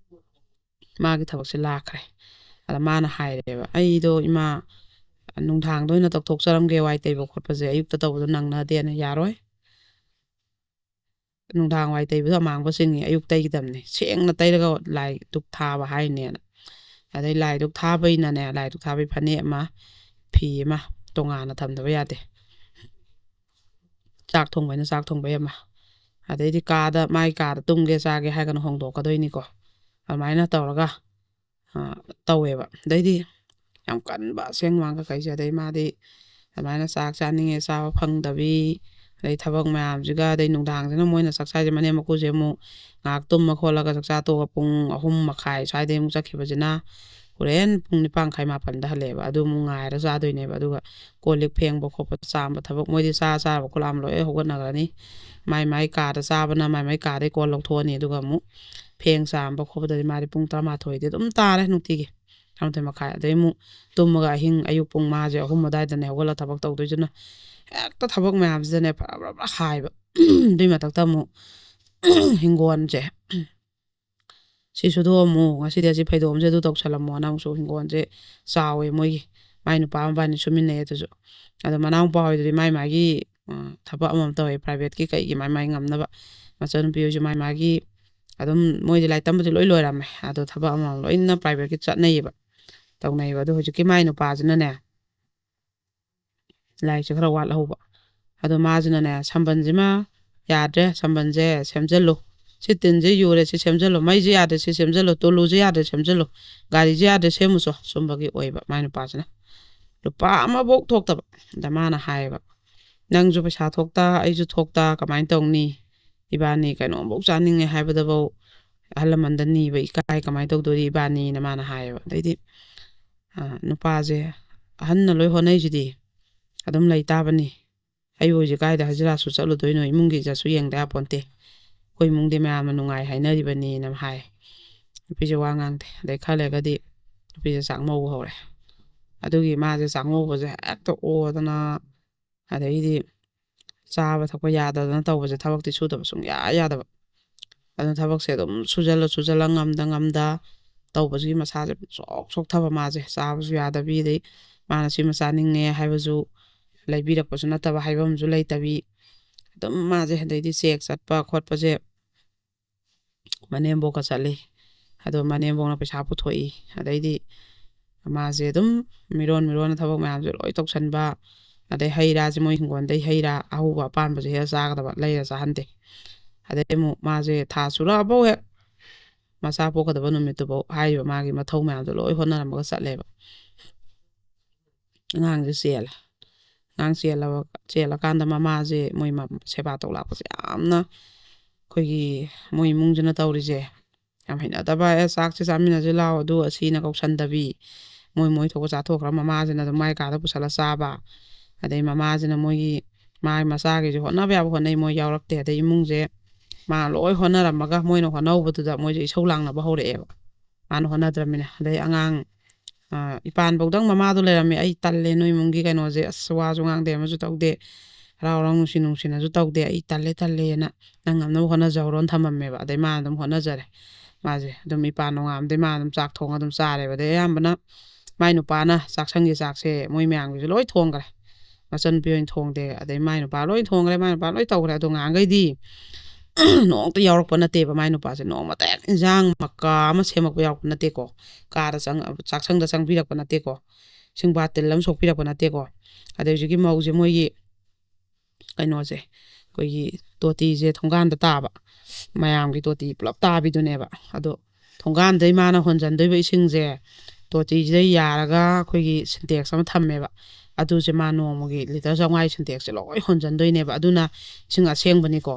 ꯃꯥꯒꯤ ꯊꯕꯛꯁꯦ ꯂꯥꯛꯈ꯭ꯔꯦ꯫ ꯑꯗ ꯃꯥꯅ ꯍꯥꯏꯔꯦꯕ, "ꯑꯩꯗꯣ ꯏꯃꯥ ꯅꯨꯡꯗꯥꯡꯗ ꯑꯣꯏꯅ ꯇꯧꯊꯣꯛꯆꯔꯝꯒꯦ, ꯋꯥꯏ ꯇꯩꯕ ꯈꯣꯠꯄꯁꯦ ꯑꯌꯨꯛꯇ ꯇꯧꯕꯗꯣ ꯅꯪꯅꯗꯦꯅ, ꯌꯥꯔꯣꯏ꯫ ꯅꯨꯡꯗꯥꯡ ꯋꯥꯏ ꯇꯩꯕꯗꯣ ꯑꯃꯥꯡꯕ ꯆꯤꯡꯉꯤ, ꯑꯌꯨꯛ ꯇꯩꯒꯗꯕꯅꯤ, ꯁꯦꯡꯅ ꯇꯩꯔꯒ ꯂꯥꯏ ꯙꯨꯛ ꯊꯥꯕ ꯍꯥꯏꯅꯦꯅ"꯫ ꯑꯗꯩ ꯂꯥꯏ ꯙꯨꯛ ꯊꯥꯕꯩꯅꯅꯦ, ꯂꯥꯏ ꯙꯨꯛ ꯊꯥꯕꯩ ꯐꯅꯦꯛ ꯑꯃ, ꯐꯤ ꯑꯃ ꯇꯣꯉꯥꯟꯅ ꯊꯝꯗꯕ ꯌꯥꯗꯦ꯫ ꯆꯥꯛ ꯊꯣꯡꯕꯩꯅ ꯆꯥꯛ ꯊꯣꯡꯕꯩ ꯑꯃ, ꯑꯗꯩꯗꯤ ꯀꯥꯗ, ꯃꯥꯏ ꯀꯥꯗ ꯇꯨꯝꯒꯦ ꯆꯥꯒꯦ ꯍꯥꯏꯔꯒꯅ ꯍꯣꯡꯗꯣꯛꯀꯗꯣꯏꯅꯤꯀꯣ꯫ ꯑꯗꯨꯃꯥꯏꯅ ꯇꯧꯔꯒ, ꯑ, ꯇꯧꯋꯦꯕ꯫ ꯑꯗꯩꯗꯤ ꯌꯥꯝ ꯀꯟꯕ ꯑꯁꯦꯡ ꯃꯥꯡ ꯀꯀꯩꯁꯦ꯫ ꯑꯗꯩ ꯃꯥꯗꯤ ꯑꯗꯨꯃꯥꯏꯅ ꯆꯥꯛ ꯆꯥꯅꯤꯡꯉꯦ ꯆꯥꯕ ꯐꯪꯗꯕꯤ, ꯑꯗꯩ ꯊꯕꯛ ꯃꯌꯥꯝꯁꯤꯒ, ꯑꯗꯩ ꯅꯨꯡꯗꯥꯡꯁꯤꯅ ꯃꯣꯏꯅ ꯆꯥꯛ ꯆꯥꯏꯁꯦ, ꯃꯅꯦꯝ ꯃꯀꯨꯁꯦ ꯑꯃꯨꯛ ꯉꯥꯏꯍꯥꯛ ꯇꯨꯝꯃ ꯈꯣꯠꯂꯒ ꯆꯥꯛ ꯆꯥ ꯇꯣꯛꯑꯒ ꯄꯨꯡ ꯑꯍꯨꯝ ꯃꯈꯥꯏ ꯁ꯭ꯋꯥꯏꯗꯩ ꯑꯃꯨꯛ ꯆꯠꯈꯤꯕꯁꯤꯅ ꯍꯣꯔꯦꯟ ꯄꯨꯡ ꯅꯤꯄꯥꯟ ꯃꯈꯥꯏ ꯃꯥꯄꯟꯗ ꯍꯜꯂꯛꯑꯦꯕ꯫ ꯑꯗꯨ ꯑꯃꯨꯛ ꯉꯥꯏꯔ ꯆꯥꯗꯣꯏꯅꯦꯕ꯫ ꯑꯗꯨꯒ ꯀꯣꯜ ꯂꯤꯛ ꯐꯦꯡꯕ ꯈꯣꯠꯄ, ꯆꯥꯝꯕ ꯊꯕꯛ, ꯃꯣꯏꯗꯤ ꯆꯥ ꯆꯥꯔꯕ ꯈꯣꯠꯂꯛꯑꯕ ꯂꯣꯏ ꯍꯧꯒꯠꯅꯈ꯭ꯔꯅꯤ꯫ ꯃꯥꯏ ꯃꯥꯏ ꯀꯥꯗ ꯆꯥꯕꯅ ꯃꯥꯏ ꯃꯥꯏ ꯀꯥꯗꯩ ꯀꯣꯜ ꯂꯧꯊꯣꯛꯑꯅꯤ, ꯑꯗꯨꯒ ꯑꯃꯨꯛ ꯐꯦꯡ ꯆꯥꯝꯕ ꯈꯣꯠꯄꯗꯗꯤ ꯃꯥꯗꯤ ꯄꯨꯡ ꯇꯔꯥꯃꯥꯊꯣꯏꯗꯤ ꯑꯗꯨꯝ ꯇꯥꯔꯦ ꯅꯨꯡꯇꯤꯒꯤ, ꯇꯔꯥꯃꯥꯊꯣꯏ ꯃꯈꯥꯏ꯫ ꯑꯗꯩ ꯑꯃꯨꯛ ꯇꯨꯝꯃꯒ ꯑꯍꯤꯡ, ꯑꯌꯨꯛ ꯄꯨꯡ ꯃꯉꯥꯁꯦ, ꯑꯍꯨꯝ ꯑꯗꯨꯋꯥꯏꯗꯅꯦ ꯍꯧꯒꯠꯂꯒ ꯊꯕꯛ ꯇꯧꯗꯣꯏꯁꯤꯅ꯫ ꯍꯦꯛꯇ ꯊꯕꯛ ꯃꯌꯥꯝꯁꯤꯗꯅꯦ ꯐꯔꯥ ꯐꯔꯥ ꯐꯔꯥ ꯍꯥꯏꯕ꯫ ꯑꯗꯨꯏ ꯃꯊꯛꯇ ꯑꯃꯨꯛ ꯍꯤꯡꯒꯣꯜꯁꯦ, ꯁꯤ ꯁꯨꯗꯣꯛꯑꯝꯃꯨ, ꯉꯁꯤꯗꯤ ꯑꯁꯤ ꯐꯩꯗꯣꯝꯁꯦ ꯑꯗꯨ ꯇꯧꯁꯜꯂꯝꯃꯣꯅ ꯑꯃꯨꯛꯁꯨ ꯍꯤꯡꯒꯣꯜꯁꯦ ꯆꯥꯎꯋꯦ ꯃꯣꯏꯒꯤ꯫ ꯃꯥꯏ ꯅꯨꯄꯥ ꯃꯕꯥꯅꯤ ꯁꯨꯃꯤꯟꯅꯩ ꯑꯗꯨꯁꯨ꯫ ꯑꯗꯣ ꯃꯅꯥꯎꯄꯥ ꯍꯣꯏꯗꯨꯗꯤ ꯃꯥꯏ ꯃꯥꯒꯤ, ꯑ, ꯊꯕꯛ ꯑꯃꯃꯝ ꯇꯧꯋꯦ, ꯄ꯭ꯔꯥꯏꯚꯦꯠꯀꯤ ꯀꯩꯒꯤ ꯃꯥꯏ ꯃꯥꯏ ꯉꯝꯅꯕ꯫ ꯃꯆꯟꯅꯨꯄꯤ ꯍꯣꯏꯁꯨ ꯃꯥꯏ ꯃꯥꯒꯤ ꯑꯗꯨꯝ, ꯃꯣꯏꯗꯤ ꯂꯥꯏꯔꯤꯛ ꯇꯝꯕꯗꯤ ꯂꯣꯏ ꯂꯣꯏꯔꯝꯃꯦ꯫ ꯑꯗꯣ ꯊꯕꯛ ꯑꯃꯃꯝ ꯂꯣꯏꯅ ꯄ꯭ꯔꯥꯏꯚꯦꯠꯀꯤ ꯆꯠꯅꯩꯌꯦꯕ, ꯇꯧꯅꯩꯌꯦꯕ꯫ ꯑꯗꯣ ꯍꯧꯖꯤꯛꯀꯤ ꯃꯥꯏ ꯅꯨꯄꯥꯁꯤꯅꯅꯦ, ꯂꯥꯏꯔꯤꯛꯁꯦ ꯈꯔ ꯋꯥꯠꯍꯧꯕ꯫ ꯑꯗꯣ ꯃꯥꯁꯤꯅꯅꯦ, "ꯁꯝꯕꯜꯁꯤꯃ ꯌꯥꯗ꯭ꯔꯦ, ꯁꯝꯕꯜꯁꯦ ꯁꯦꯝꯖꯤꯜꯂꯨ꯫ ꯁꯤ ꯇꯤꯟꯁꯦ ꯌꯨꯔꯦ, ꯁꯤ ꯁꯦꯝꯖꯤꯜꯂꯨ꯫ ꯃꯩꯁꯦ ꯌꯥꯗ꯭ꯔꯦ, ꯁꯤ ꯁꯦꯝꯖꯤꯜꯂꯨ꯫ ꯇꯨꯂꯨꯁꯦ ꯌꯥꯗ꯭ꯔꯦ, ꯁꯦꯝꯖꯤꯜꯂꯨ꯫ ꯒꯥꯔꯤꯁꯦ ꯌꯥꯗ꯭ꯔꯦ, ꯁꯦꯝꯃꯨꯆꯣ"꯫ ꯁꯨꯝꯕꯒꯤ ꯑꯣꯏꯕ ꯃꯥꯏ ꯅꯨꯄꯥꯁꯤꯅ꯫ ꯂꯨꯄꯥ ꯑꯃꯐꯧ ꯊꯣꯛꯇꯕ꯫ ꯑꯗ ꯃꯥꯅ ꯍꯥꯏꯌꯦꯕ, "ꯅꯪꯁꯨ ꯄꯩꯁꯥ ꯊꯣꯛꯇ, ꯑꯩꯁꯨ ꯊꯣꯛꯇ, ꯀꯃꯥꯏꯅ ꯇꯧꯅꯤ? ꯏꯕꯥꯅꯤ ꯀꯩꯅꯣꯝꯐꯧ ꯆꯥꯅꯤꯡꯉꯦ ꯍꯥꯏꯕꯗꯐꯧ ꯑꯍꯜ ꯂꯃꯟꯗ ꯅꯤꯕ ꯏꯀꯥꯏ, ꯀꯃꯥꯏꯅ ꯇꯧꯗꯣꯔꯤ ꯏꯕꯥꯅꯤꯅ?" ꯃꯥꯅ ꯍꯥꯏꯌꯦꯕ꯫ ꯑꯗꯩꯗꯤ ꯑ, ꯅꯨꯄꯥꯁꯦ, "ꯑꯍꯟꯅ ꯂꯣꯏ ꯍꯣꯠꯅꯩꯁꯤꯗꯤ, ꯑꯗꯨꯝ ꯂꯩ ꯇꯥꯕꯅꯤ꯫ ꯑꯩꯕꯨ ꯍꯧꯖꯤꯛ ꯀꯥꯏꯗ ꯍꯖꯤꯔꯥꯁꯨ ꯆꯠꯂꯨꯗꯣꯏꯅꯣ? ꯏꯃꯨꯡꯒꯤ ꯏꯖꯠꯁꯨ ꯌꯦꯡꯗ ꯌꯥꯄꯣꯟꯇꯦ꯫ ꯑꯩꯈꯣꯏ ꯏꯃꯨꯡꯗꯤ ꯃꯌꯥꯝꯅ ꯅꯨꯡꯉꯥꯏ ꯍꯥꯏꯅꯔꯤꯕꯅꯤꯅ" ꯍꯥꯏ꯫ ꯅꯨꯄꯤꯁꯦ ꯋꯥ ꯉꯥꯡꯗꯦ꯫ ꯑꯗꯩ ꯈꯔ ꯂꯩꯔꯒꯗꯤ ꯅꯨꯄꯤꯁꯦ ꯆꯥꯛ ꯃꯧꯕ ꯍꯧꯔꯦ꯫ ꯑꯗꯨꯒꯤ ꯃꯥꯁꯦ ꯆꯥꯛ ꯃꯧꯕꯁꯦ ꯍꯦꯛꯇ ꯑꯣꯗꯅ, ꯑꯗꯩꯗꯤ ꯆꯥꯕ ꯊꯛꯄ ꯌꯥꯗꯗꯅ ꯇꯧꯕꯁꯦ, ꯊꯕꯛꯇꯤ ꯁꯨꯗꯕ ꯁꯨꯡꯌꯥ ꯌꯥꯗꯕ꯫ ꯑꯗꯨꯅ ꯊꯕꯛꯁꯦ ꯑꯗꯨꯝ ꯁꯨꯖꯜꯂ ꯁꯨꯖꯜꯂ, ꯉꯝꯗ ꯉꯝꯗ ꯇꯧꯕꯁꯤꯒꯤ ꯃꯁꯥꯁꯦ ꯁꯣꯛ ꯁꯣꯛꯊꯕ, ꯃꯥꯁꯦ ꯆꯥꯕꯁꯨ ꯌꯥꯗꯕꯤ, ꯑꯗꯩ ꯃꯥꯅ ꯁꯤꯃ ꯆꯥꯅꯤꯡꯉꯦ ꯍꯥꯏꯕꯁꯨ ꯂꯩꯕꯤꯔꯛꯄꯁꯨ ꯅꯠꯇꯕ, ꯍꯥꯏꯐꯝꯁꯨ ꯂꯩꯇꯕꯤ꯫ ꯑꯗꯨꯝ ꯃꯥꯁꯦ ꯑꯗꯩꯗꯤ ꯆꯦꯛ ꯆꯠꯄ ꯈꯣꯠꯄꯁꯦ ꯃꯅꯦꯝꯕꯣꯛꯀ ꯆꯠꯂꯤ꯫ ꯑꯗꯣ ꯃꯅꯦꯝꯕꯣꯛꯅ ꯄꯩꯁꯥ ꯄꯨꯊꯣꯛꯏ꯫ ꯑꯗꯩꯗꯤ ꯃꯥꯁꯦ ꯑꯗꯨꯝ ꯃꯤꯔꯣꯟ ꯃꯤꯔꯣꯟꯅ ꯊꯕꯛ ꯃꯌꯥꯝꯁꯦ ꯂꯣꯏ ꯇꯧꯁꯟꯕ꯫ ꯑꯗꯩ ꯍꯩ ꯔꯥꯁꯦ ꯃꯣꯏ ꯍꯤꯡꯒꯣꯜꯗꯩ ꯍꯩ ꯔꯥ ꯑꯍꯧꯕ ꯑꯄꯥꯟꯕꯁꯦ ꯍꯦꯛ ꯆꯥꯒꯗꯕ, ꯂꯩꯔ ꯆꯥꯍꯟꯗꯦ꯫ ꯑꯗꯩ ꯑꯃꯨꯛ ꯃꯥꯁꯦ ꯊꯥ ꯁꯨꯔꯛꯑꯐꯧ ꯍꯦꯛ ꯃꯆꯥ ꯄꯣꯛꯀꯗꯕ ꯅꯨꯃꯤꯠꯇꯨꯐꯧ ꯍꯥꯏꯔꯤꯕ ꯃꯥꯒꯤ ꯃꯊꯧ ꯃꯌꯥꯝꯗꯣ ꯂꯣꯏ ꯍꯣꯠꯅꯔꯝꯃꯒ ꯆꯠꯂꯦꯕ꯫ ꯑꯉꯥꯡꯁꯦ ꯆꯦꯜꯂꯦ꯫ ꯑꯉꯥꯡ ꯆꯦꯜꯂꯕ, ꯆꯦꯜꯂꯀꯥꯟꯗ ꯃꯃꯥꯁꯦ ꯃꯣꯏ ꯃ-, ꯁꯦꯕꯥ ꯇꯧ ꯂꯥꯛꯄꯁꯦ ꯌꯥꯝꯅ ꯑꯩꯈꯣꯏꯒꯤ ꯃꯣꯏ ꯏꯃꯨꯡꯁꯤꯅ ꯇꯧꯔꯤꯁꯦ ꯌꯥꯝ ꯍꯩꯅꯗꯕ꯫ "ꯑꯦ, ꯆꯥꯛꯁꯦ ꯆꯥꯃꯤꯟꯅꯁꯤ ꯂꯥꯛꯑꯣ" ꯑꯗꯨ ꯑꯁꯤꯅ ꯀꯧꯁꯟꯗꯕꯤ, ꯃꯣꯏ ꯃꯣꯏ ꯊꯣꯛꯄ ꯆꯥꯊꯣꯛꯈ꯭ꯔ ꯃꯃꯥꯁꯤꯅ ꯑꯗꯨꯝ ꯃꯥꯏ ꯀꯥꯗ ꯄꯨꯁꯜꯂ ꯆꯥꯕ꯫ ꯑꯗꯩ ꯃꯃꯥꯁꯤꯅ ꯃꯣꯏꯒꯤ, ꯃꯥꯒꯤ ꯃꯆꯥꯒꯤꯁꯨ ꯍꯣꯠꯅꯕ ꯌꯥꯕ ꯍꯣꯠꯅꯩ, ꯃꯣꯏ ꯌꯥꯎꯔꯛꯇꯦ꯫ ꯑꯗꯩ ꯏꯃꯨꯡꯁꯦ ꯃꯥ ꯂꯣꯏ ꯍꯣꯠꯅꯔꯝꯃꯒ ꯃꯣꯏꯅ ꯍꯣꯠꯅꯍꯧꯕꯗꯨꯗ ꯃꯣꯏꯁꯦ ꯏꯁꯧ ꯂꯥꯡꯅꯕ ꯍꯧꯔꯛꯑꯦꯕ, ꯃꯥꯅ ꯍꯣꯠꯅꯗ꯭ꯔꯃꯤꯅ꯫ ꯑꯗꯩ ꯑꯉꯥꯡ, ꯑ, ꯏꯄꯥꯟꯐꯧꯗꯪ ꯃꯃꯥꯗꯣ ꯂꯩꯔꯝꯃꯦ꯫ "ꯑꯩ ꯇꯜꯂꯦ ꯅꯣꯏ ꯏꯃꯨꯡꯒꯤ ꯀꯩꯅꯣꯁꯦ, ꯑꯁ, ꯋꯥꯁꯨ ꯉꯥꯡꯗꯦ, ꯑꯃꯁꯨ ꯇꯧꯗꯦ, ꯍꯔꯥꯎ ꯍꯔꯥꯎ ꯅꯨꯡꯁꯤ ꯅꯨꯡꯁꯤꯅꯁꯨ ꯇꯧꯗꯦ, ꯑꯩ ꯇꯜꯂꯦ ꯇꯜꯂꯦꯅ, ꯅꯪ ꯉꯝꯅꯕ ꯍꯣꯠꯅꯖꯍꯧꯔꯣꯅ" ꯊꯝꯃꯝꯃꯦꯕ꯫ ꯑꯗꯩ ꯃꯥꯅ ꯑꯗꯨꯝ ꯍꯣꯠꯅꯖꯔꯦ꯫ ꯃꯥꯁꯦ ꯑꯗꯨꯝ ꯏꯄꯥꯟ ꯅꯣꯡꯉꯥꯟꯕꯗꯩ ꯃꯥ ꯑꯗꯨꯝ ꯆꯥꯛ ꯊꯣꯡꯉ ꯑꯗꯨꯝ ꯆꯥꯔꯦꯕ꯫ ꯑꯗꯩ ꯑꯌꯥꯝꯕꯅ ꯃꯥꯏ ꯅꯨꯄꯥꯅ ꯆꯥꯛꯁꯪꯒꯤ ꯆꯥꯛꯁꯦ ꯃꯣꯏ ꯃꯌꯥꯝꯒꯤꯁꯨ ꯂꯣꯏ ꯊꯣꯡꯈ꯭ꯔꯦ꯫ ꯃꯆꯟꯅꯨꯄꯤ ꯑꯣꯏꯅ ꯊꯣꯡꯗꯦ꯫ ꯑꯗꯩ ꯃꯥꯏ ꯅꯨꯄꯥ ꯂꯣꯏ ꯊꯣꯡꯈ꯭ꯔꯦ, ꯃꯥꯏ ꯅꯨꯄꯥ ꯂꯣꯏ ꯇꯧꯈ꯭ꯔꯦ꯫ ꯑꯗꯣ ꯉꯍꯥꯟꯈꯩꯗꯤ ꯅꯣꯡꯃꯇ ꯌꯥꯎꯔꯛꯄ ꯅꯠꯇꯦꯕ ꯃꯥꯏ ꯅꯨꯄꯥꯁꯦ꯫ ꯅꯣꯡꯃꯇ ꯍꯦꯛ ꯏꯟꯁꯥꯡ ꯃꯀꯥ ꯑꯃ ꯁꯦꯝꯃꯛꯄ ꯌꯥꯎꯔꯛꯄ ꯅꯠꯇꯦꯀꯣ꯫ ꯀꯥꯗ ꯆꯪ-, ꯆꯥꯛꯁꯪꯗ ꯆꯪꯕꯤꯔꯛꯄ ꯅꯠꯇꯦꯀꯣ꯫ ꯏꯁꯤꯡ ꯕꯥꯇꯤꯜ ꯑꯃ ꯁꯣꯛꯄꯤꯔꯛꯄ ꯅꯠꯇꯦꯀꯣ꯫ ꯑꯗꯩ ꯍꯧꯖꯤꯛꯀꯤ ꯃꯧꯁꯦ ꯃꯣꯏꯒꯤ ꯀꯩꯅꯣꯁꯦ, ꯑꯩꯈꯣꯏꯒꯤ ꯇꯣꯇꯤꯁꯦ ꯊꯣꯡꯒꯥꯟꯗ ꯇꯥꯕ, ꯃꯌꯥꯝꯒꯤ ꯇꯣꯇꯤ ꯄꯨꯂꯞ ꯇꯥꯕꯤꯗꯨꯅꯦꯕ꯫ ꯑꯗꯣ ꯊꯣꯡꯒꯥꯟꯗꯩ ꯃꯥꯅ ꯍꯣꯟꯖꯟꯗꯣꯏꯕ ꯏꯁꯤꯡꯁꯦ, ꯇꯣꯇꯤꯁꯤꯗ ꯌꯥꯔꯒ ꯑꯩꯈꯣꯏꯒꯤ ꯁꯤꯟꯇꯦꯛꯁ ꯑꯃ ꯊꯝꯃꯦꯕ꯫ ꯑꯗꯨꯁꯦ ꯃꯥ ꯅꯣꯡꯃꯒꯤ ꯂꯤꯇꯔ ꯆꯥꯝꯃꯉꯥꯒꯤ ꯁꯤꯟꯇꯦꯛꯁꯁꯦ ꯂꯣꯏ ꯍꯣꯟꯖꯟꯗꯣꯏꯅꯦꯕ꯫ ꯑꯗꯨꯅ ꯏꯁꯤꯡ ꯑꯁꯦꯡꯕꯅꯤꯀꯣ꯫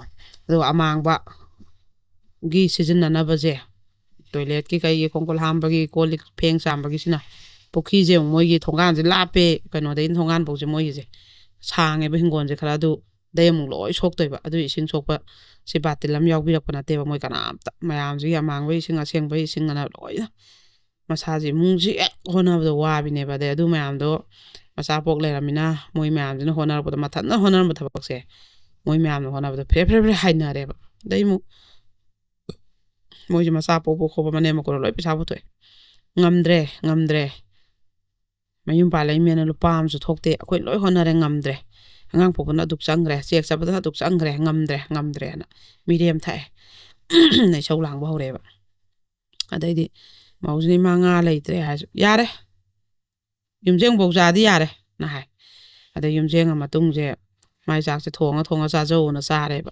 ꯑꯗꯨꯒ ꯑꯃꯥꯡꯕꯒꯤ ꯁꯤꯖꯤꯟꯅꯅꯕꯁꯦ, ꯇꯣꯏꯂꯦꯠꯀꯤ ꯀꯩꯒꯤ ꯈꯣꯡꯀꯨꯜ ꯍꯥꯝꯕꯒꯤ ꯀꯣꯜ ꯂꯤꯛ ꯐꯦꯡ ꯆꯥꯝꯕꯒꯤꯁꯤꯅ, ꯄꯨꯈ꯭ꯔꯤꯁꯦ ꯑꯃꯨꯛ ꯃꯣꯏꯒꯤ ꯊꯣꯡꯒꯥꯟꯁꯦ ꯂꯥꯞꯄꯦ, ꯀꯩꯅꯣꯗꯒꯤ ꯊꯣꯡꯒꯥꯟꯐꯧꯁꯦ ꯃꯣꯏꯒꯤꯁꯦ ꯁꯥꯡꯉꯦꯕ ꯍꯤꯡꯒꯣꯜꯁꯦ ꯈꯔ꯫ ꯑꯗꯨꯗꯩ ꯑꯃꯨꯛ ꯂꯣꯏ ꯁꯣꯛꯇꯣꯏꯕ꯫ ꯑꯗꯨ ꯏꯁꯤꯡ ꯁꯣꯛꯄ ꯁꯤ ꯕꯥꯇꯤꯜ ꯑꯃ ꯌꯥꯎꯕꯤꯔꯛꯄ ꯅꯠꯇꯦꯕ ꯃꯣꯏ ꯀꯅꯥꯝꯇ꯫ ꯃꯌꯥꯝꯁꯤꯒꯤ ꯑꯃꯥꯡꯕ ꯏꯁꯤꯡ, ꯑꯁꯦꯡꯕ ꯏꯁꯤꯡ ꯑꯅ ꯂꯣꯏꯅ ꯃꯁꯥꯁꯦ ꯏꯃꯨꯡꯁꯤ ꯍꯦꯛ ꯍꯣꯠꯅꯕꯗ ꯋꯥꯕꯤꯅꯦꯕ꯫ ꯑꯗꯩ ꯑꯗꯨ ꯃꯌꯥꯝꯗꯣ ꯃꯆꯥ ꯄꯣꯛ ꯂꯩꯔꯃꯤꯅ ꯃꯣꯏ ꯃꯌꯥꯝꯁꯤꯅ ꯍꯣꯠꯅꯔꯛꯄꯗ, ꯃꯊꯟꯇ ꯍꯣꯠꯅꯔꯝꯕ ꯊꯕꯛꯁꯦ ꯃꯣꯏ ꯃꯌꯥꯝꯅ ꯍꯣꯠꯅꯕꯗ ꯐ꯭ꯔꯦ ꯐ꯭ꯔꯦ ꯐ꯭ꯔꯦ ꯍꯥꯏꯅꯔꯦꯕ꯫ ꯑꯗꯩ ꯑꯃꯨꯛ ꯃꯣꯏꯁꯦ ꯃꯆꯥ ꯄꯣꯛꯄ ꯈꯣꯠꯄ ꯃꯅꯦꯝ ꯃꯀꯨꯅ ꯂꯣꯏ ꯄꯩꯁꯥ ꯄꯨꯊꯣꯛꯑꯦ꯫ ꯉꯝꯗ꯭ꯔꯦ, ꯉꯝꯗ꯭ꯔꯦ꯫ ꯃꯌꯨꯝ ꯄꯥꯜꯂꯛꯏꯃꯦꯅ ꯂꯨꯄꯥ ꯑꯃꯁꯨ ꯊꯣꯛꯇꯦ꯫ ꯑꯩꯈꯣꯏ ꯂꯣꯏ ꯍꯣꯠꯅꯔꯦ, ꯉꯝꯗ꯭ꯔꯦ꯫ ꯑꯉꯥꯡ ꯄꯣꯛꯄꯅ ꯑꯗꯨꯛ ꯆꯪꯈ꯭ꯔꯦ, ꯆꯦꯛ ꯆꯠꯄꯗꯅ ꯑꯗꯨꯛ ꯆꯪꯈ꯭ꯔꯦ, ꯉꯝꯗ꯭ꯔꯦ, ꯉꯝꯗ꯭ꯔꯦꯅ ꯃꯤꯔꯦꯝ ꯊꯥꯛꯑꯦ꯫ ꯏꯁꯧ ꯂꯥꯡꯕ ꯍꯧꯔꯛꯑꯦꯕ꯫ ꯑꯗꯩꯗꯤ ꯃꯧꯁꯤꯅ "ꯏꯃꯥ, ꯉꯥ ꯂꯩꯇ꯭ꯔꯦ" ꯍꯥꯏꯔꯁꯨ "ꯌꯥꯔꯦ, ꯌꯨꯝꯖꯦꯡꯐꯧ ꯆꯥꯗꯤ ꯌꯥꯔꯦ" ꯅ ꯍꯥꯏ꯫ ꯑꯗꯩ ꯌꯨꯝꯖꯦꯡꯉ ꯃꯇꯨꯡꯁꯦ ꯃꯥꯏ ꯆꯥꯛꯁꯦ ꯊꯣꯡꯉ ꯊꯣꯡꯉ ꯆꯥꯖꯧꯅ ꯆꯥꯔꯦꯕ꯫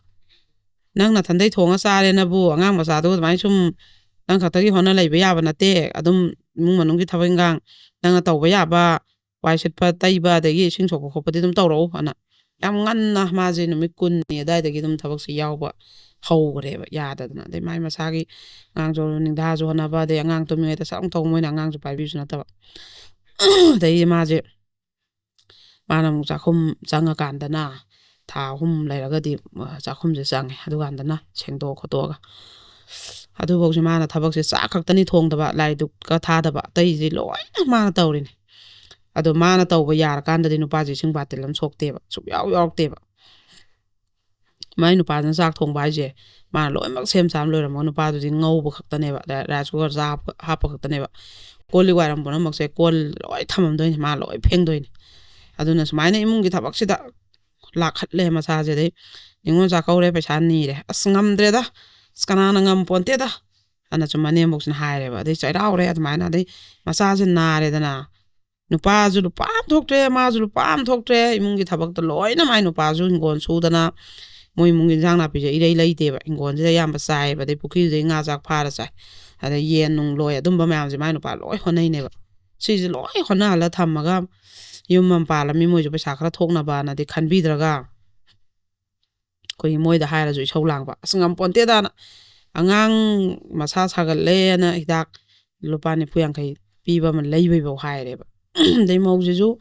ꯅꯪ ꯅꯊꯟꯗꯩ ꯊꯣꯡꯉ ꯆꯥꯔꯦꯅꯕꯨ ꯑꯉꯥꯡ ꯃꯆꯥꯗꯨ ꯑꯗꯨꯃꯥꯏꯅ ꯁꯨꯝ ꯅꯪ ꯈꯛꯇꯒꯤ ꯍꯣꯠꯅ ꯂꯩꯕ ꯌꯥꯕ ꯅꯠꯇꯦ꯫ ꯑꯗꯨꯝ ꯏꯃꯨꯡ ꯃꯅꯨꯡꯒꯤ ꯊꯕꯛ ꯏꯟꯈꯥꯡ ꯅꯪꯅ ꯇꯧꯕ ꯌꯥꯕ, ꯋꯥꯏ ꯁꯤꯠꯄ, ꯇꯩꯕ, ꯑꯗꯒꯤ ꯏꯁꯤꯡ ꯁꯣꯛꯄ ꯈꯣꯠꯄꯗꯤ ꯑꯗꯨꯝ ꯇꯧꯔꯛꯎ ꯑꯅ ꯌꯥꯝ ꯉꯟꯅ, ꯃꯥꯁꯦ ꯅꯨꯃꯤꯠ ꯀꯨꯟꯅꯤ ꯑꯗꯨꯋꯥꯏꯗꯒꯤ ꯑꯗꯨꯝ ꯊꯕꯛꯁꯦ ꯌꯥꯎꯕ ꯍꯧꯈ꯭ꯔꯦꯕ, ꯌꯥꯗꯗꯅ꯫ ꯑꯗꯩ ꯃꯥꯏ ꯃꯁꯥꯒꯤ ꯑꯉꯥꯡꯁꯨ ꯅꯤꯡꯊꯥꯁꯨ ꯍꯣꯠꯅꯕ, ꯑꯗꯩ ꯑꯉꯥꯡ ꯇꯨꯝꯃꯤꯉꯩꯗ ꯁꯠ ꯑꯃꯨꯛ ꯇꯧꯕ, ꯃꯣꯏꯅ ꯑꯉꯥꯡꯁꯨ ꯄꯥꯏꯕꯤꯕꯁꯨ ꯅꯠꯇꯕ꯫ ꯑꯗꯩꯗꯤ ꯃꯥꯁꯦ, ꯃꯥꯅ ꯑꯃꯨꯛ ꯆꯥꯛꯈꯨꯝ ꯆꯪꯉꯀꯥꯟꯗꯅ, ꯊꯥ ꯑꯍꯨꯝ ꯂꯩꯔꯒꯗꯤ, ꯑ, ꯆꯥꯛꯈꯨꯝꯁꯦ ꯆꯪꯉꯦ꯫ ꯑꯗꯨꯀꯥꯟꯗꯅ ꯁꯦꯡꯗꯣꯛ ꯈꯣꯠꯇꯣꯛꯑꯒ, ꯑꯗꯨꯐꯧꯁꯦ ꯃꯥꯅ ꯊꯕꯛꯁꯦ ꯆꯥꯛ ꯈꯛꯇꯅꯤ ꯊꯣꯡꯗꯕ, ꯂꯥꯏꯗꯨꯛꯀ ꯊꯥꯗꯕ, ꯑꯇꯩꯁꯦ ꯂꯣꯏꯅ ꯃꯥꯅ ꯇꯧꯔꯤꯅꯤ꯫ ꯑꯗꯣ ꯃꯥꯅ ꯇꯧꯕ ꯌꯥꯔꯀꯥꯟꯗꯗꯤ ꯅꯨꯄꯥꯁꯦ ꯏꯁꯤꯡ ꯕꯥꯇꯤꯜ ꯑꯃ ꯁꯣꯛꯇꯦꯕ, ꯁꯨꯡꯌꯥꯎ ꯌꯥꯎꯔꯛꯇꯦꯕ꯫ ꯃꯥꯏ ꯅꯨꯄꯥꯗꯨꯅ ꯆꯥꯛ ꯊꯣꯡꯕ ꯍꯥꯏꯁꯦ, ꯃꯥꯅ ꯂꯣꯏꯅꯃꯛ ꯁꯦꯝ ꯁꯥꯕ ꯂꯣꯏꯔꯝꯃꯒ ꯅꯨꯄꯥꯗꯨꯗꯤ ꯉꯧꯕ ꯈꯛꯇꯅꯦꯕ, ꯔꯥꯏ-, ꯔꯥꯏꯁ ꯀꯨꯀꯔ ꯆꯥ ꯍꯥꯞꯄ, ꯍꯥꯞꯄ ꯈꯛꯇꯅꯦꯕ꯫ ꯀꯣꯜ ꯂꯤꯛ ꯋꯥꯏꯔꯝ ꯄꯨꯝꯅꯃꯛꯁꯦ ꯀꯣꯜ ꯂꯣꯏ ꯊꯝꯃꯝꯗꯣꯏꯅꯤ, ꯃꯥ ꯂꯣꯏ ꯐꯦꯡꯗꯣꯏꯅꯤ꯫ ꯑꯗꯨꯅ ꯁꯨꯃꯥꯏꯅ ꯏꯃꯨꯡꯒꯤ ꯊꯕꯛꯁꯤꯗ ꯂꯥꯛꯈꯠꯂꯦ ꯃꯁꯥꯁꯦ꯫ ꯑꯗꯩ ꯅꯤꯉꯣꯜ ꯆꯥꯛꯀꯧꯔꯦ, ꯄꯩꯁꯥ ꯅꯤꯔꯦ, "ꯑꯁ, ꯉꯝꯗ꯭ꯔꯦꯗ, ꯑꯁ, ꯀꯅꯥꯅ ꯉꯝ ꯄꯣꯟꯇꯦꯗ" ꯑꯅꯁꯨ ꯃꯅꯦꯝꯕꯣꯛꯁꯤꯅ ꯍꯥꯏꯔꯦꯕ꯫ ꯑꯗꯩ ꯆꯩꯔꯥꯎꯔꯦ ꯑꯗꯨꯃꯥꯏꯅ꯫ ꯑꯗꯩ ꯃꯆꯥꯁꯦ ꯅꯥꯔꯦꯗꯅ, ꯅꯨꯄꯥꯁꯨ ꯂꯨꯄꯥ ꯑꯃ ꯊꯣꯛꯇ꯭ꯔꯦ, ꯃꯥꯁꯨ ꯂꯨꯄꯥ ꯑꯃ ꯊꯣꯛꯇ꯭ꯔꯦ꯫ ꯏꯃꯨꯡꯒꯤ ꯊꯕꯛꯇ ꯂꯣꯏꯅ ꯃꯥꯏ ꯅꯨꯄꯥꯁꯨ ꯍꯤꯡꯒꯣꯜ ꯁꯨꯗꯅ, ꯃꯣꯏ ꯏꯃꯨꯡꯒꯤ ꯏꯟꯖꯥꯡ ꯅꯥꯄꯤꯁꯦ ꯏꯔꯩ ꯂꯩꯇꯦꯕ, ꯍꯤꯡꯒꯣꯜꯁꯤꯗ ꯑꯌꯥꯝꯕ ꯆꯥꯏꯌꯦꯕ꯫ ꯑꯗꯩ ꯄꯨꯈ꯭ꯔꯤꯗꯨꯗꯩ ꯉꯥ ꯆꯥꯛ ꯐꯥꯔ ꯆꯥꯏ, ꯑꯗꯩ ꯌꯦꯟ ꯅꯨꯡ ꯂꯣꯏ, ꯑꯗꯨꯝꯕ ꯃꯌꯥꯝꯁꯦ ꯃꯥꯏ ꯅꯨꯄꯥ ꯂꯣꯏ ꯍꯣꯠꯅꯩꯅꯦꯕ꯫ ꯁꯤꯁꯦ ꯂꯣꯏ ꯍꯣꯠꯅꯍꯜꯂ ꯊꯝꯃꯒ ꯌꯨꯝ ꯑꯃ ꯄꯥꯜꯂꯝꯃꯤ, ꯃꯣꯏꯁꯨ ꯄꯩꯁꯥ ꯈꯔ ꯊꯣꯛꯅꯕꯅꯗꯤ ꯈꯟꯕꯤꯗ꯭ꯔꯒ, ꯑꯩꯈꯣꯏꯒꯤ ꯃꯣꯏꯗ ꯍꯥꯏꯔꯁꯨ ꯏꯁꯧ ꯂꯥꯡꯕ, ꯑꯁ, ꯉꯝꯄꯣꯟꯇꯦꯗꯥꯅ, ꯑꯉꯥꯡ ꯃꯁꯥ ꯁꯥꯒꯠꯂꯦꯅ ꯍꯤꯗꯥꯛ ꯂꯨꯄꯥ ꯅꯤꯐꯨ ꯌꯥꯡꯈꯩ ꯄꯤꯕ ꯑꯃ ꯂꯩꯕꯩꯐꯥꯎ ꯍꯥꯏꯔꯦꯕ꯫ ꯑꯗꯩ ꯃꯧꯁꯤꯁꯨ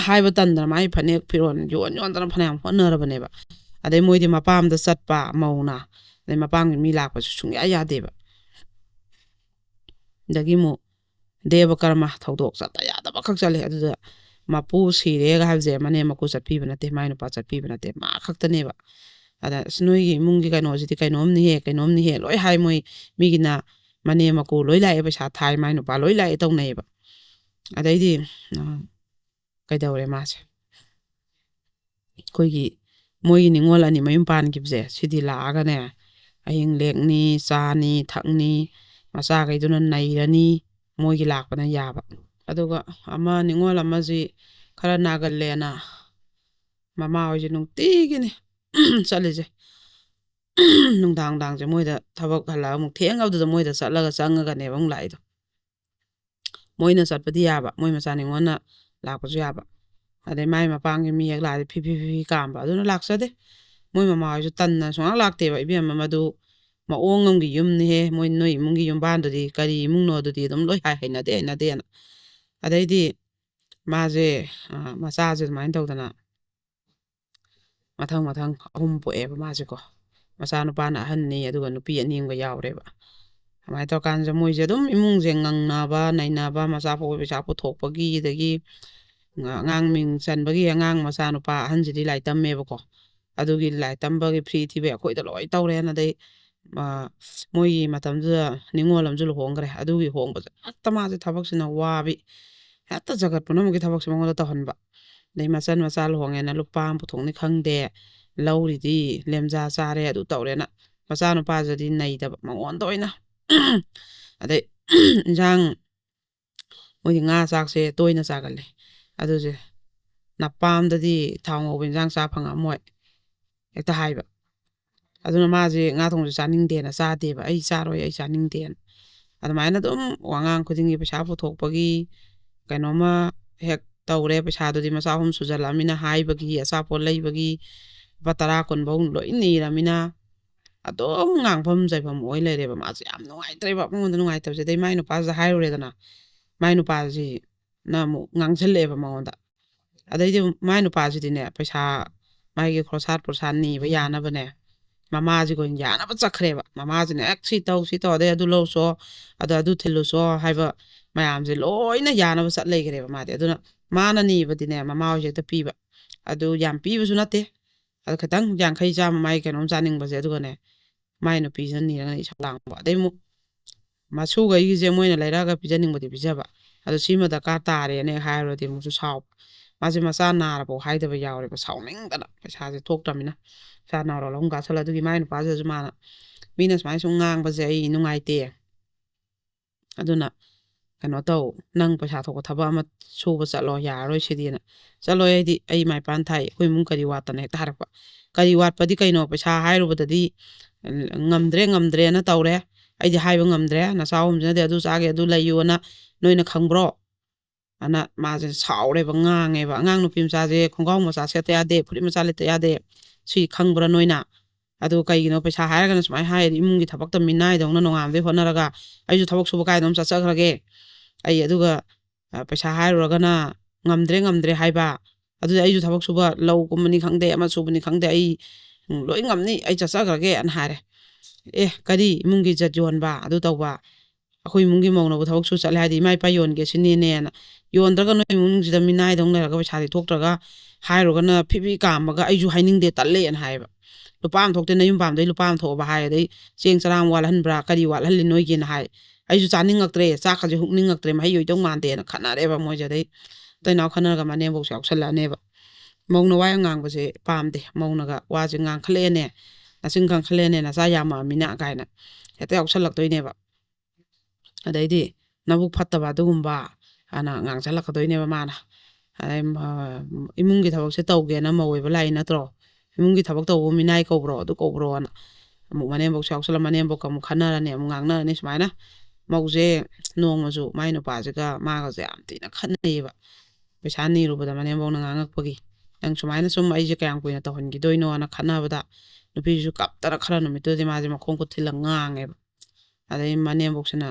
ꯍꯥꯏꯕ ꯇꯟꯗꯅ ꯃꯥꯏ ꯐꯅꯦꯛ ꯐꯤꯔꯣꯜ ꯌꯣꯟ ꯌꯣꯟꯗꯅ ꯐꯅꯌꯥꯝ ꯍꯣꯠꯅꯔꯕꯅꯦꯕ꯫ ꯑꯗꯩ ꯃꯣꯏꯗꯤ ꯃꯄꯥꯝꯗ ꯆꯠꯄ ꯃꯧꯅ, ꯑꯗꯩ ꯃꯄꯥꯝꯒꯤ ꯃꯤ ꯂꯥꯛꯄꯁꯨ ꯁꯨꯡꯌꯥ ꯌꯥꯗꯦꯕ꯫ ꯑꯗꯒꯤ ꯑꯃꯨꯛ ꯗꯦꯕ ꯀꯔꯃ ꯊꯧꯗꯣꯛ ꯆꯠꯇ ꯌꯥꯗꯕ ꯈꯛ ꯆꯠꯂꯦ꯫ ꯑꯗꯨꯗ ꯃꯄꯨ ꯁꯤꯔꯦꯒ ꯍꯥꯏꯕꯁꯦ ꯃꯅꯦꯝ ꯃꯀꯨ ꯆꯠꯄꯤꯕ ꯅꯠꯇꯦ, ꯃꯥꯏ ꯅꯨꯄꯥ ꯆꯠꯄꯤꯕ ꯅꯠꯇꯦ, ꯃꯥ ꯈꯛꯇꯅꯦꯕ꯫ ꯑꯗ, "ꯑꯁ, ꯅꯣꯏꯒꯤ ꯏꯃꯨꯡꯒꯤ ꯀꯩꯅꯣꯁꯤꯗꯤ ꯀꯩꯅꯣꯝꯅꯤꯍꯦ, ꯀꯩꯅꯣꯝꯅꯤꯍꯦ" ꯂꯣꯏ ꯍꯥꯏ ꯃꯣꯏ꯫ ꯃꯤꯒꯤꯅ ꯃꯅꯦꯝ ꯃꯀꯨ ꯂꯣꯏ ꯂꯥꯛꯑꯦ, ꯄꯩꯁꯥ ꯊꯥꯏ, ꯃꯥꯏ ꯅꯨꯄꯥ ꯂꯣꯏ ꯂꯥꯛꯑꯦ ꯇꯧꯅꯩꯌꯦꯕ꯫ ꯑꯗꯩꯗꯤ, ꯑ, ꯀꯩꯗꯧꯔꯦ ꯃꯥꯁꯦ? ꯑꯩꯈꯣꯏꯒꯤ ꯃꯣꯏꯒꯤ ꯅꯤꯉꯣꯜ ꯑꯅꯤ ꯃꯌꯨꯝ ꯄꯥꯟꯈꯤꯕꯁꯦ, ꯁꯤꯗꯤ ꯂꯥꯛꯑꯒꯅꯦ, ꯑꯍꯤꯡ ꯂꯦꯛꯅꯤ, ꯆꯥꯅꯤ, ꯊꯛꯅꯤ, ꯃꯆꯥꯈꯩꯗꯨꯅ ꯅꯩꯔꯅꯤ, ꯃꯣꯏꯒꯤ ꯂꯥꯛꯄꯅ ꯌꯥꯕ꯫ ꯑꯗꯨꯒ ꯑꯃ ꯅꯤꯉꯣꯜ ꯑꯃꯁꯤ ꯈꯔ ꯅꯥꯒꯜꯂꯦꯅ ꯃꯃꯥ ꯍꯣꯏꯁꯦ ꯅꯨꯡꯇꯤꯒꯤꯅꯤ ꯆꯠꯂꯤꯁꯦ꯫ ꯅꯨꯡꯗꯥꯡ ꯅꯨꯡꯗꯥꯡꯁꯦ ꯃꯣꯏꯗ ꯊꯕꯛ ꯍꯜꯂꯛꯑ ꯑꯃꯨꯛ ꯊꯦꯡꯉꯕꯗꯨꯗ ꯃꯣꯏꯗ ꯆꯠꯂꯒ ꯆꯪꯉꯒꯅꯦꯕ ꯑꯃꯨꯛ ꯂꯥꯛꯏꯗꯣ꯫ ꯃꯣꯏꯅ ꯆꯠꯄꯗꯤ ꯌꯥꯕ, ꯃꯣꯏ ꯃꯆꯥ ꯅꯤꯉꯣꯜꯅ ꯂꯥꯛꯄꯁꯨ ꯌꯥꯕ꯫ ꯑꯗꯩ ꯃꯥꯏ ꯃꯄꯥꯝꯒꯤ ꯃꯤ ꯍꯦꯛ ꯂꯥꯛꯑꯗꯤ ꯐꯤ ꯐꯤ ꯐꯤ ꯐꯤ ꯀꯥꯝꯕ, ꯑꯗꯨꯅ ꯂꯥꯛꯆꯗꯦ꯫ ꯃꯣꯏ ꯃꯃꯥ ꯍꯣꯏꯁꯨ ꯇꯟꯅ ꯁꯨꯡꯂꯥꯛ ꯂꯥꯛꯇꯦꯕ, "ꯏꯕꯦꯝꯃ, ꯃꯗꯨ ꯃꯑꯣꯡ ꯑꯃꯒꯤ ꯌꯨꯝꯅꯤꯍꯦ, ꯃꯣꯏ, ꯅꯣꯏ ꯏꯃꯨꯡꯒꯤ ꯌꯨꯝꯕꯥꯟꯗꯨꯗꯤ ꯀꯔꯤ ꯏꯃꯨꯡꯅꯣ ꯑꯗꯨꯗꯤ?" ꯑꯗꯨꯝ ꯂꯣꯏ ꯍꯥꯏ, "ꯍꯩꯅꯗꯦ, ꯍꯩꯅꯗꯦꯅ"꯫ ꯑꯗꯩꯗꯤ ꯃꯥꯁꯦ, ꯑ, ꯃꯆꯥꯁꯦ ꯑꯗꯨꯃꯥꯏꯅ ꯇꯧꯗꯅ ꯃꯊꯪ ꯃꯊꯪ ꯑꯍꯨꯝ ꯄꯣꯛꯑꯦꯕ ꯃꯥꯁꯦꯀꯣ꯫ ꯃꯆꯥꯅꯨꯄꯥꯅ ꯑꯍꯟꯅꯤ, ꯑꯗꯨꯒ ꯅꯨꯄꯤ ꯑꯅꯤ ꯑꯃꯒ ꯌꯥꯎꯔꯦꯕ꯫ ꯑꯗꯨꯃꯥꯏꯅ ꯇꯧꯔꯀꯥꯟꯁꯤꯗ ꯃꯣꯏꯁꯦ ꯑꯗꯨꯝ ꯏꯃꯨꯡꯁꯦ ꯉꯪꯅꯕ, ꯅꯩꯅꯕ, ꯃꯆꯥ ꯄꯣꯛꯄ ꯄꯩꯁꯥ ꯄꯨꯊꯣꯛꯄꯒꯤ, ꯑꯗꯒꯤ ꯑꯉꯥꯡ ꯃꯤꯡ ꯆꯟꯕꯒꯤ, ꯑꯉꯥꯡ ꯃꯆꯥꯅꯨꯄꯥ ꯑꯍꯟꯁꯤꯗꯤ ꯂꯥꯏꯔꯤꯛ ꯇꯝꯃꯦꯕꯀꯣ꯫ ꯑꯗꯨꯒꯤ ꯂꯥꯏꯔꯤꯛ ꯇꯝꯕꯒꯤ ꯐ꯭ꯔꯤ ꯊꯤꯕꯩ ꯑꯩꯈꯣꯏꯗ ꯂꯣꯏ ꯇꯧꯔꯦꯅ꯫ ꯑꯗꯩ, ꯑ, ꯃꯣꯏꯒꯤ ꯃꯇꯝꯗꯨꯗ ꯅꯤꯉꯣꯜ ꯑꯃꯁꯨ ꯂꯨꯍꯣꯡꯈ꯭ꯔꯦ꯫ ꯑꯗꯨꯒꯤ ꯍꯣꯡꯕꯁꯦ ꯍꯦꯛꯇ ꯃꯥꯁꯦ ꯊꯕꯛꯁꯤꯅ ꯋꯥꯕꯤ, ꯍꯦꯛꯇ ꯖꯒꯠ ꯄꯨꯝꯅꯃꯛꯀꯤ ꯊꯕꯛꯁꯦ ꯃꯉꯣꯟꯗ ꯇꯧꯍꯟꯕ꯫ ꯑꯗꯩ ꯃꯆꯟ ꯃꯆꯥ ꯂꯨꯍꯣꯡꯉꯦꯅ ꯂꯨꯄꯥ ꯑꯃ ꯄꯨꯊꯣꯛꯅꯤ ꯈꯪꯗꯦ, ꯂꯧꯔꯤꯗꯤ ꯂꯦꯝꯖꯥ ꯆꯥꯔꯦ, ꯑꯗꯨ ꯇꯧꯔꯦꯅ꯫ ꯃꯆꯥꯅꯨꯄꯥꯁꯤꯗꯤ ꯅꯩꯗꯕ, ꯃꯉꯣꯟꯗ ꯑꯣꯏꯅ꯫ ꯑꯗꯩ ꯏꯟꯁꯥꯡ, ꯃꯣꯏꯗꯤ ꯉꯥ ꯆꯥꯛꯁꯦ ꯇꯣꯏꯅ ꯆꯥꯒꯜꯂꯦ꯫ ꯑꯗꯨꯁꯦ ꯅꯄꯥꯝꯗꯗꯤ ꯊꯥꯎ ꯉꯧꯕ ꯏꯟꯁꯥꯡ ꯆꯥ ꯐꯪꯉꯝꯃꯣꯏ ꯍꯦꯛꯇ ꯍꯥꯏꯕ꯫ ꯑꯗꯨꯅ ꯃꯥꯁꯦ ꯉꯥ ꯊꯣꯡꯕꯁꯦ ꯆꯥꯅꯤꯡꯗꯦꯅ ꯆꯥꯗꯦꯕ, "ꯑꯩ ꯆꯥꯔꯣꯏ, ꯑꯩ ꯆꯥꯅꯤꯡꯗꯦꯅ"꯫ ꯑꯗꯨꯃꯥꯏꯅ ꯑꯗꯨꯝ ꯋꯥꯉꯥꯡ ꯈꯨꯗꯤꯡꯒꯤ ꯄꯩꯁꯥ ꯄꯨꯊꯣꯛꯄꯒꯤ ꯀꯩꯅꯣꯝꯃ ꯍꯦꯛ ꯇꯧꯔꯦ꯫ ꯄꯩꯁꯥꯗꯨꯗꯤ ꯃꯆꯥ ꯑꯍꯨꯝ ꯁꯨꯖꯜꯂꯛꯑꯃꯤꯅ, ꯍꯥꯏꯕꯒꯤ, ꯑꯆꯥꯄꯣꯠ ꯂꯩꯕꯒꯤ ꯂꯨꯄꯥ ꯇꯔꯥ ꯀꯨꯟ ꯐꯥꯎ ꯂꯣꯏ ꯅꯤꯔꯃꯤꯅ, ꯑꯗꯨꯝ ꯉꯥꯡꯐꯝ ꯆꯩꯐꯝ ꯑꯣꯏ ꯂꯩꯔꯦꯕ꯫ ꯃꯥꯁꯦ ꯌꯥꯝ ꯅꯨꯡꯉꯥꯏꯇ꯭ꯔꯦꯕ, ꯃꯉꯣꯟꯗ ꯅꯨꯡꯉꯥꯏꯇꯕꯁꯦ꯫ ꯑꯗꯩ ꯃꯥꯏ ꯅꯨꯄꯥꯁꯤꯗ ꯍꯥꯏꯔꯨꯔꯦꯗꯅ, ꯃꯥꯏ ꯅꯨꯄꯥꯁꯤꯅ ꯑꯃꯨꯛ ꯉꯥꯡꯁꯜꯂꯛꯑꯦꯕ ꯃꯉꯣꯟꯗ꯫ ꯑꯗꯩꯗꯤ ꯃꯥꯏ ꯅꯨꯄꯥꯁꯤꯗꯤꯅꯦ, ꯄꯩꯁꯥ, ꯃꯥꯒꯤ ꯈꯣꯔꯁꯥꯠ ꯄꯨꯔꯁꯥꯠ ꯅꯤꯕ ꯌꯥꯅꯕꯅꯦ, ꯃꯃꯥꯁꯤꯒ ꯑꯣꯏꯅ ꯌꯥꯅꯕ ꯆꯠꯈ꯭ꯔꯦꯕ꯫ ꯃꯃꯥꯁꯤꯅ ꯍꯦꯛ ꯁꯤ ꯇꯧ, ꯁꯤ ꯇꯧ, ꯑꯗꯩ ꯑꯗꯨ ꯂꯧꯔꯨꯆꯣ, ꯑꯗ ꯑꯗꯨ ꯊꯤꯜꯂꯨꯆꯣ ꯍꯥꯏꯕ ꯃꯌꯥꯝꯁꯦ ꯂꯣꯏꯅ ꯌꯥꯅꯕ ꯆꯠ ꯂꯩꯈ꯭ꯔꯦꯕ ꯃꯥꯗꯤ꯫ ꯑꯗꯨꯅ ꯃꯥꯅ ꯅꯤꯕꯗꯤꯅꯦ, ꯃꯃꯥ ꯍꯣꯏꯁꯦ ꯍꯦꯛꯇ ꯄꯤꯕ꯫ ꯑꯗꯨ ꯌꯥꯝ ꯄꯤꯕꯁꯨ ꯅꯠꯇꯦ, ꯑꯗꯨ ꯈꯤꯇꯪ, ꯌꯥꯡꯈꯩ ꯆꯥꯝꯃ, ꯃꯥꯒꯤ ꯀꯩꯅꯣꯝ ꯆꯥꯅꯤꯡꯕꯁꯦ, ꯑꯗꯨꯒꯅꯦ, ꯃꯥꯏ ꯅꯨꯄꯤꯁꯤꯅ ꯅꯤꯔꯒꯅ ꯏꯁꯧ ꯂꯥꯡꯕ꯫ ꯑꯗꯩ ꯑꯃꯨꯛ ꯃꯁꯨꯒꯩꯒꯤꯁꯦ ꯃꯣꯏꯅ ꯂꯩꯔꯛꯑꯒ ꯄꯤꯖꯅꯤꯡꯕꯗꯤ ꯄꯤꯖꯕ, ꯑꯗꯣ ꯁꯤꯃ ꯗꯔꯀꯥꯔ ꯇꯥꯔꯦꯅ ꯍꯦꯛ ꯍꯥꯏꯔꯨꯔꯗꯤ ꯑꯃꯨꯛꯁꯨ ꯁꯥꯎꯕ꯫ ꯃꯥꯁꯦ ꯃꯆꯥ ꯅꯥꯔꯐꯥꯎ ꯍꯥꯏꯗꯕ ꯌꯥꯎꯔꯦꯕ, ꯁꯥꯎꯅꯤꯡꯗꯅ꯫ ꯄꯩꯁꯥꯁꯦ ꯊꯣꯛꯇ꯭ꯔꯃꯤꯅ, ꯄꯩꯁꯥ ꯅꯥꯎꯔ ꯂꯧꯍꯨꯝ ꯀꯥꯁꯜꯂ꯫ ꯑꯗꯨꯒꯤ ꯃꯥꯏ ꯅꯨꯄꯥꯁꯤꯗꯁꯨ ꯃꯥꯅ, ꯃꯤꯅ ꯁꯨꯃꯥꯏꯅ ꯁꯨꯝ ꯉꯥꯡꯕꯁꯦ ꯑꯩ ꯅꯨꯡꯉꯥꯏꯇꯦ, ꯑꯗꯨꯅ ꯀꯩꯅꯣ ꯇꯧ, ꯅꯪ ꯄꯩꯁꯥ ꯊꯣꯛꯄ ꯊꯕꯛ ꯑꯃ ꯁꯨꯕ ꯆꯠꯂꯣ, ꯌꯥꯔꯔꯣꯏ ꯁꯤꯗꯤꯅ꯫ "ꯆꯠꯂꯣꯏ, ꯑꯩꯗꯤ, ꯑꯩ ꯏꯃꯥ ꯏꯄꯥꯅ ꯊꯥꯏ, ꯑꯩꯈꯣꯏ ꯏꯃꯨꯡ ꯀꯔꯤ ꯋꯥꯠꯇꯅ?" ꯍꯦꯛꯇ ꯍꯥꯏꯔꯛꯄ꯫ ꯀꯔꯤ ꯋꯥꯠꯄꯗꯤ ꯀꯩꯅꯣ? ꯄꯩꯁꯥ ꯍꯥꯏꯔꯨꯕꯗꯗꯤ, "ꯉꯝꯗ꯭ꯔꯦ, ꯉꯝꯗ꯭ꯔꯦꯅ" ꯇꯧꯔꯦ꯫ "ꯑꯩꯗꯤ ꯍꯥꯏꯕ ꯉꯝꯗ꯭ꯔꯦ, ꯅꯆꯥ ꯑꯍꯨꯝꯁꯤꯅꯗꯤ ꯑꯗꯨ ꯆꯥꯒꯦ, ꯑꯗꯨ ꯂꯩꯌꯨꯅ ꯅꯣꯏꯅ ꯈꯪꯕ꯭ꯔꯣ?" ꯑꯅ ꯃꯥꯁꯦ ꯁꯥꯎꯔꯦꯕ, ꯉꯥꯡꯉꯦꯕ꯫ "ꯑꯉꯥꯡ ꯅꯨꯄꯤ ꯃꯆꯥꯁꯦ ꯈꯣꯡꯒ꯭ꯔꯥꯎ ꯃꯆꯥ ꯁꯦꯠꯇ ꯌꯥꯗꯦ, ꯐꯨꯔꯤꯠ ꯃꯆꯥ ꯂꯤꯠꯇ ꯌꯥꯗꯦ, ꯁꯤ ꯈꯪꯕ꯭ꯔꯥ ꯅꯣꯏꯅ? ꯑꯗꯨ ꯀꯩꯒꯤꯅꯣ ꯄꯩꯁꯥ ꯍꯥꯏꯔꯒꯅ ꯁꯨꯃꯥꯏꯅ ꯍꯥꯏꯔꯗꯤ, ꯏꯃꯨꯡꯒꯤ ꯊꯕꯛꯇ ꯃꯤꯅꯥꯏꯗꯧꯅ ꯅꯣꯡꯉꯥꯟꯕꯗꯩ ꯍꯣꯠꯅꯔꯒ ꯑꯩꯁꯨ ꯊꯕꯛ ꯁꯨꯕ ꯀꯥꯏꯗ ꯑꯃ ꯆꯠꯆꯈ꯭ꯔꯒꯦ꯫ ꯑꯩ ꯑꯗꯨꯒ, ꯑ, ꯄꯩꯁꯥ ꯍꯥꯏꯔꯨꯔꯒꯅ ꯉꯝꯗ꯭ꯔꯦ, ꯉꯝꯗ꯭ꯔꯦ ꯍꯥꯏꯕ꯫ ꯑꯗꯨꯗꯤ ꯑꯩꯁꯨ ꯊꯕꯛ ꯁꯨꯕ, ꯂꯧ ꯀꯨꯝꯕꯅꯤ ꯈꯪꯗꯦ, ꯑꯃ ꯁꯨꯕꯅꯤ ꯈꯪꯗꯦ, ꯑꯩ, ꯎꯝ, ꯂꯣꯏ ꯉꯝꯅꯤ, ꯑꯩ ꯆꯠꯆꯈ꯭ꯔꯒꯦꯅ" ꯍꯥꯏꯔꯦ꯫ "ꯑꯦ, ꯀꯔꯤ ꯏꯃꯨꯡꯒꯤ ꯏꯖꯠ ꯌꯣꯟꯕ, ꯑꯗꯨ ꯇꯧꯕ? ꯑꯩꯈꯣꯏ ꯏꯃꯨꯡꯒꯤ ꯃꯧꯅꯕꯨ ꯊꯕꯛ ꯁꯨ ꯆꯠꯂꯦ ꯍꯥꯏꯗꯤ ꯏꯃꯥ ꯏꯄꯥ ꯌꯣꯟꯒꯦ ꯁꯤꯅꯤꯅꯦꯅ꯫ ꯌꯣꯟꯗ꯭ꯔꯒ ꯅꯣꯏ ꯏꯃꯨꯡꯁꯤꯗ ꯃꯤꯅꯥꯏꯗꯧꯅ ꯂꯩꯔꯒ ꯄꯩꯁꯥꯗꯤ ꯊꯣꯛꯇ꯭ꯔꯒ ꯍꯥꯏꯔꯨꯔꯒꯅ ꯐꯤꯕꯤ ꯀꯥꯝꯃꯒ ꯑꯩꯁꯨ ꯍꯥꯏꯅꯤꯡꯗꯦ, ꯇꯜꯂꯦꯅ" ꯍꯥꯏꯌꯦꯕ꯫ "ꯂꯨꯄꯥ ꯑꯃ ꯊꯣꯛꯇꯦ, ꯅꯌꯨꯝ ꯄꯥꯝꯗꯩ ꯂꯨꯄꯥ ꯑꯃ ꯊꯣꯛꯑꯕ" ꯍꯥꯏ꯫ ꯑꯗꯩ "ꯆꯦꯡ ꯆꯔꯥ ꯑꯃ ꯋꯥꯠꯍꯟꯕ꯭ꯔꯥ, ꯀꯔꯤ ꯋꯥꯠꯍꯜꯂꯤ ꯅꯣꯏꯒꯤꯅ" ꯍꯥꯏ꯫ "ꯑꯩꯁꯨ ꯆꯥꯅꯤꯡꯉꯛꯇ꯭ꯔꯦ, ꯆꯥꯛꯀꯁꯦ ꯍꯨꯛꯅꯤꯡꯉꯛꯇ꯭ꯔꯦ, ꯃꯍꯩ ꯑꯣꯏꯗꯧ ꯃꯥꯟꯗꯦꯅ" ꯈꯠꯅꯔꯦꯕ ꯃꯣꯏꯁꯦ꯫ ꯑꯗꯩ ꯑꯇꯩ ꯏꯅꯥꯎ ꯈꯠꯅꯔꯒ ꯃꯅꯦꯝꯕꯣꯛꯁꯨ ꯌꯥꯎꯁꯜꯂꯛꯑꯅꯦꯕ꯫ "ꯃꯧꯅ ꯋꯥ ꯌꯥꯝ ꯉꯥꯡꯕꯁꯦ ꯄꯥꯝꯗꯦ, ꯃꯧꯅꯒ ꯋꯥꯁꯦ ꯉꯥꯡꯈꯠꯂꯛꯑꯦꯅꯦ, ꯅꯆꯤꯟ ꯀꯟꯈꯠꯂꯛꯑꯦꯅꯦ, ꯅꯆꯥ ꯌꯥꯝꯃꯛꯑꯃꯤꯅ" ꯀꯥꯏꯅ ꯍꯦꯛꯇ ꯌꯥꯎꯁꯜꯂꯛꯇꯣꯏꯅꯦꯕ꯫ ꯑꯗꯩꯗꯤ "ꯅꯕꯨꯛ ꯐꯠꯇꯕ ꯑꯗꯨꯒꯨꯝꯕ" ꯑꯅ ꯉꯥꯡꯁꯜꯂꯛꯀꯗꯣꯏꯅꯦꯕ ꯃꯥꯅ꯫ ꯑꯗꯩ, ꯑ, "ꯏꯃꯨꯡꯒꯤ ꯊꯕꯛꯁꯦ ꯇꯧꯒꯦꯅ ꯃꯧ ꯑꯣꯏꯕ ꯂꯥꯛꯏ ꯅꯠꯇ꯭ꯔꯣ? ꯏꯃꯨꯡꯒꯤ ꯊꯕꯛ ꯇꯧꯕ ꯃꯤꯅꯥꯏ ꯀꯧꯕ꯭ꯔꯣ, ꯑꯗꯨ ꯀꯧꯕ꯭ꯔꯣꯅ?" ꯑꯃꯨꯛ ꯃꯅꯦꯝꯕꯣꯛꯁꯨ ꯌꯥꯎꯁꯜꯂ, ꯃꯅꯦꯝꯕꯣꯛꯀ ꯑꯃꯨꯛ ꯈꯟꯅꯔꯅꯤ, ꯑꯃꯨꯛ ꯉꯥꯡꯅꯔꯅꯤ ꯁꯨꯃꯥꯏꯅ꯫ ꯃꯧꯁꯦ ꯅꯣꯡꯃꯁꯨ ꯃꯥꯏ ꯅꯨꯄꯥꯁꯤꯒ ꯃꯥꯒꯁꯦ ꯌꯥꯝ ꯊꯤꯅ ꯈꯠꯅꯩꯌꯦꯕ꯫ ꯄꯩꯁꯥ ꯅꯤꯔꯨꯕꯗ ꯃꯅꯦꯝꯕꯣꯛꯅ ꯉꯥꯡꯉꯛꯄꯒꯤ, "ꯅꯪ ꯁꯨꯃꯥꯏꯅ ꯁꯨꯝ ꯑꯩꯁꯦ ꯀꯌꯥꯝ ꯀꯨꯏꯅ ꯇꯧꯍꯟꯈꯤꯗꯣꯏꯅꯣꯅ" ꯈꯠꯅꯕꯗ, ꯅꯨꯄꯤꯁꯨ ꯀꯞꯇꯅ ꯈꯔ ꯅꯨꯃꯤꯠꯇꯨꯗꯤ ꯃꯥꯁꯦ ꯃꯈꯣꯡ ꯈꯨꯠ ꯊꯤꯜꯂꯒ ꯉꯥꯡꯉꯦꯕ꯫ ꯑꯗꯩ ꯃꯅꯦꯝꯕꯣꯛꯁꯤꯅ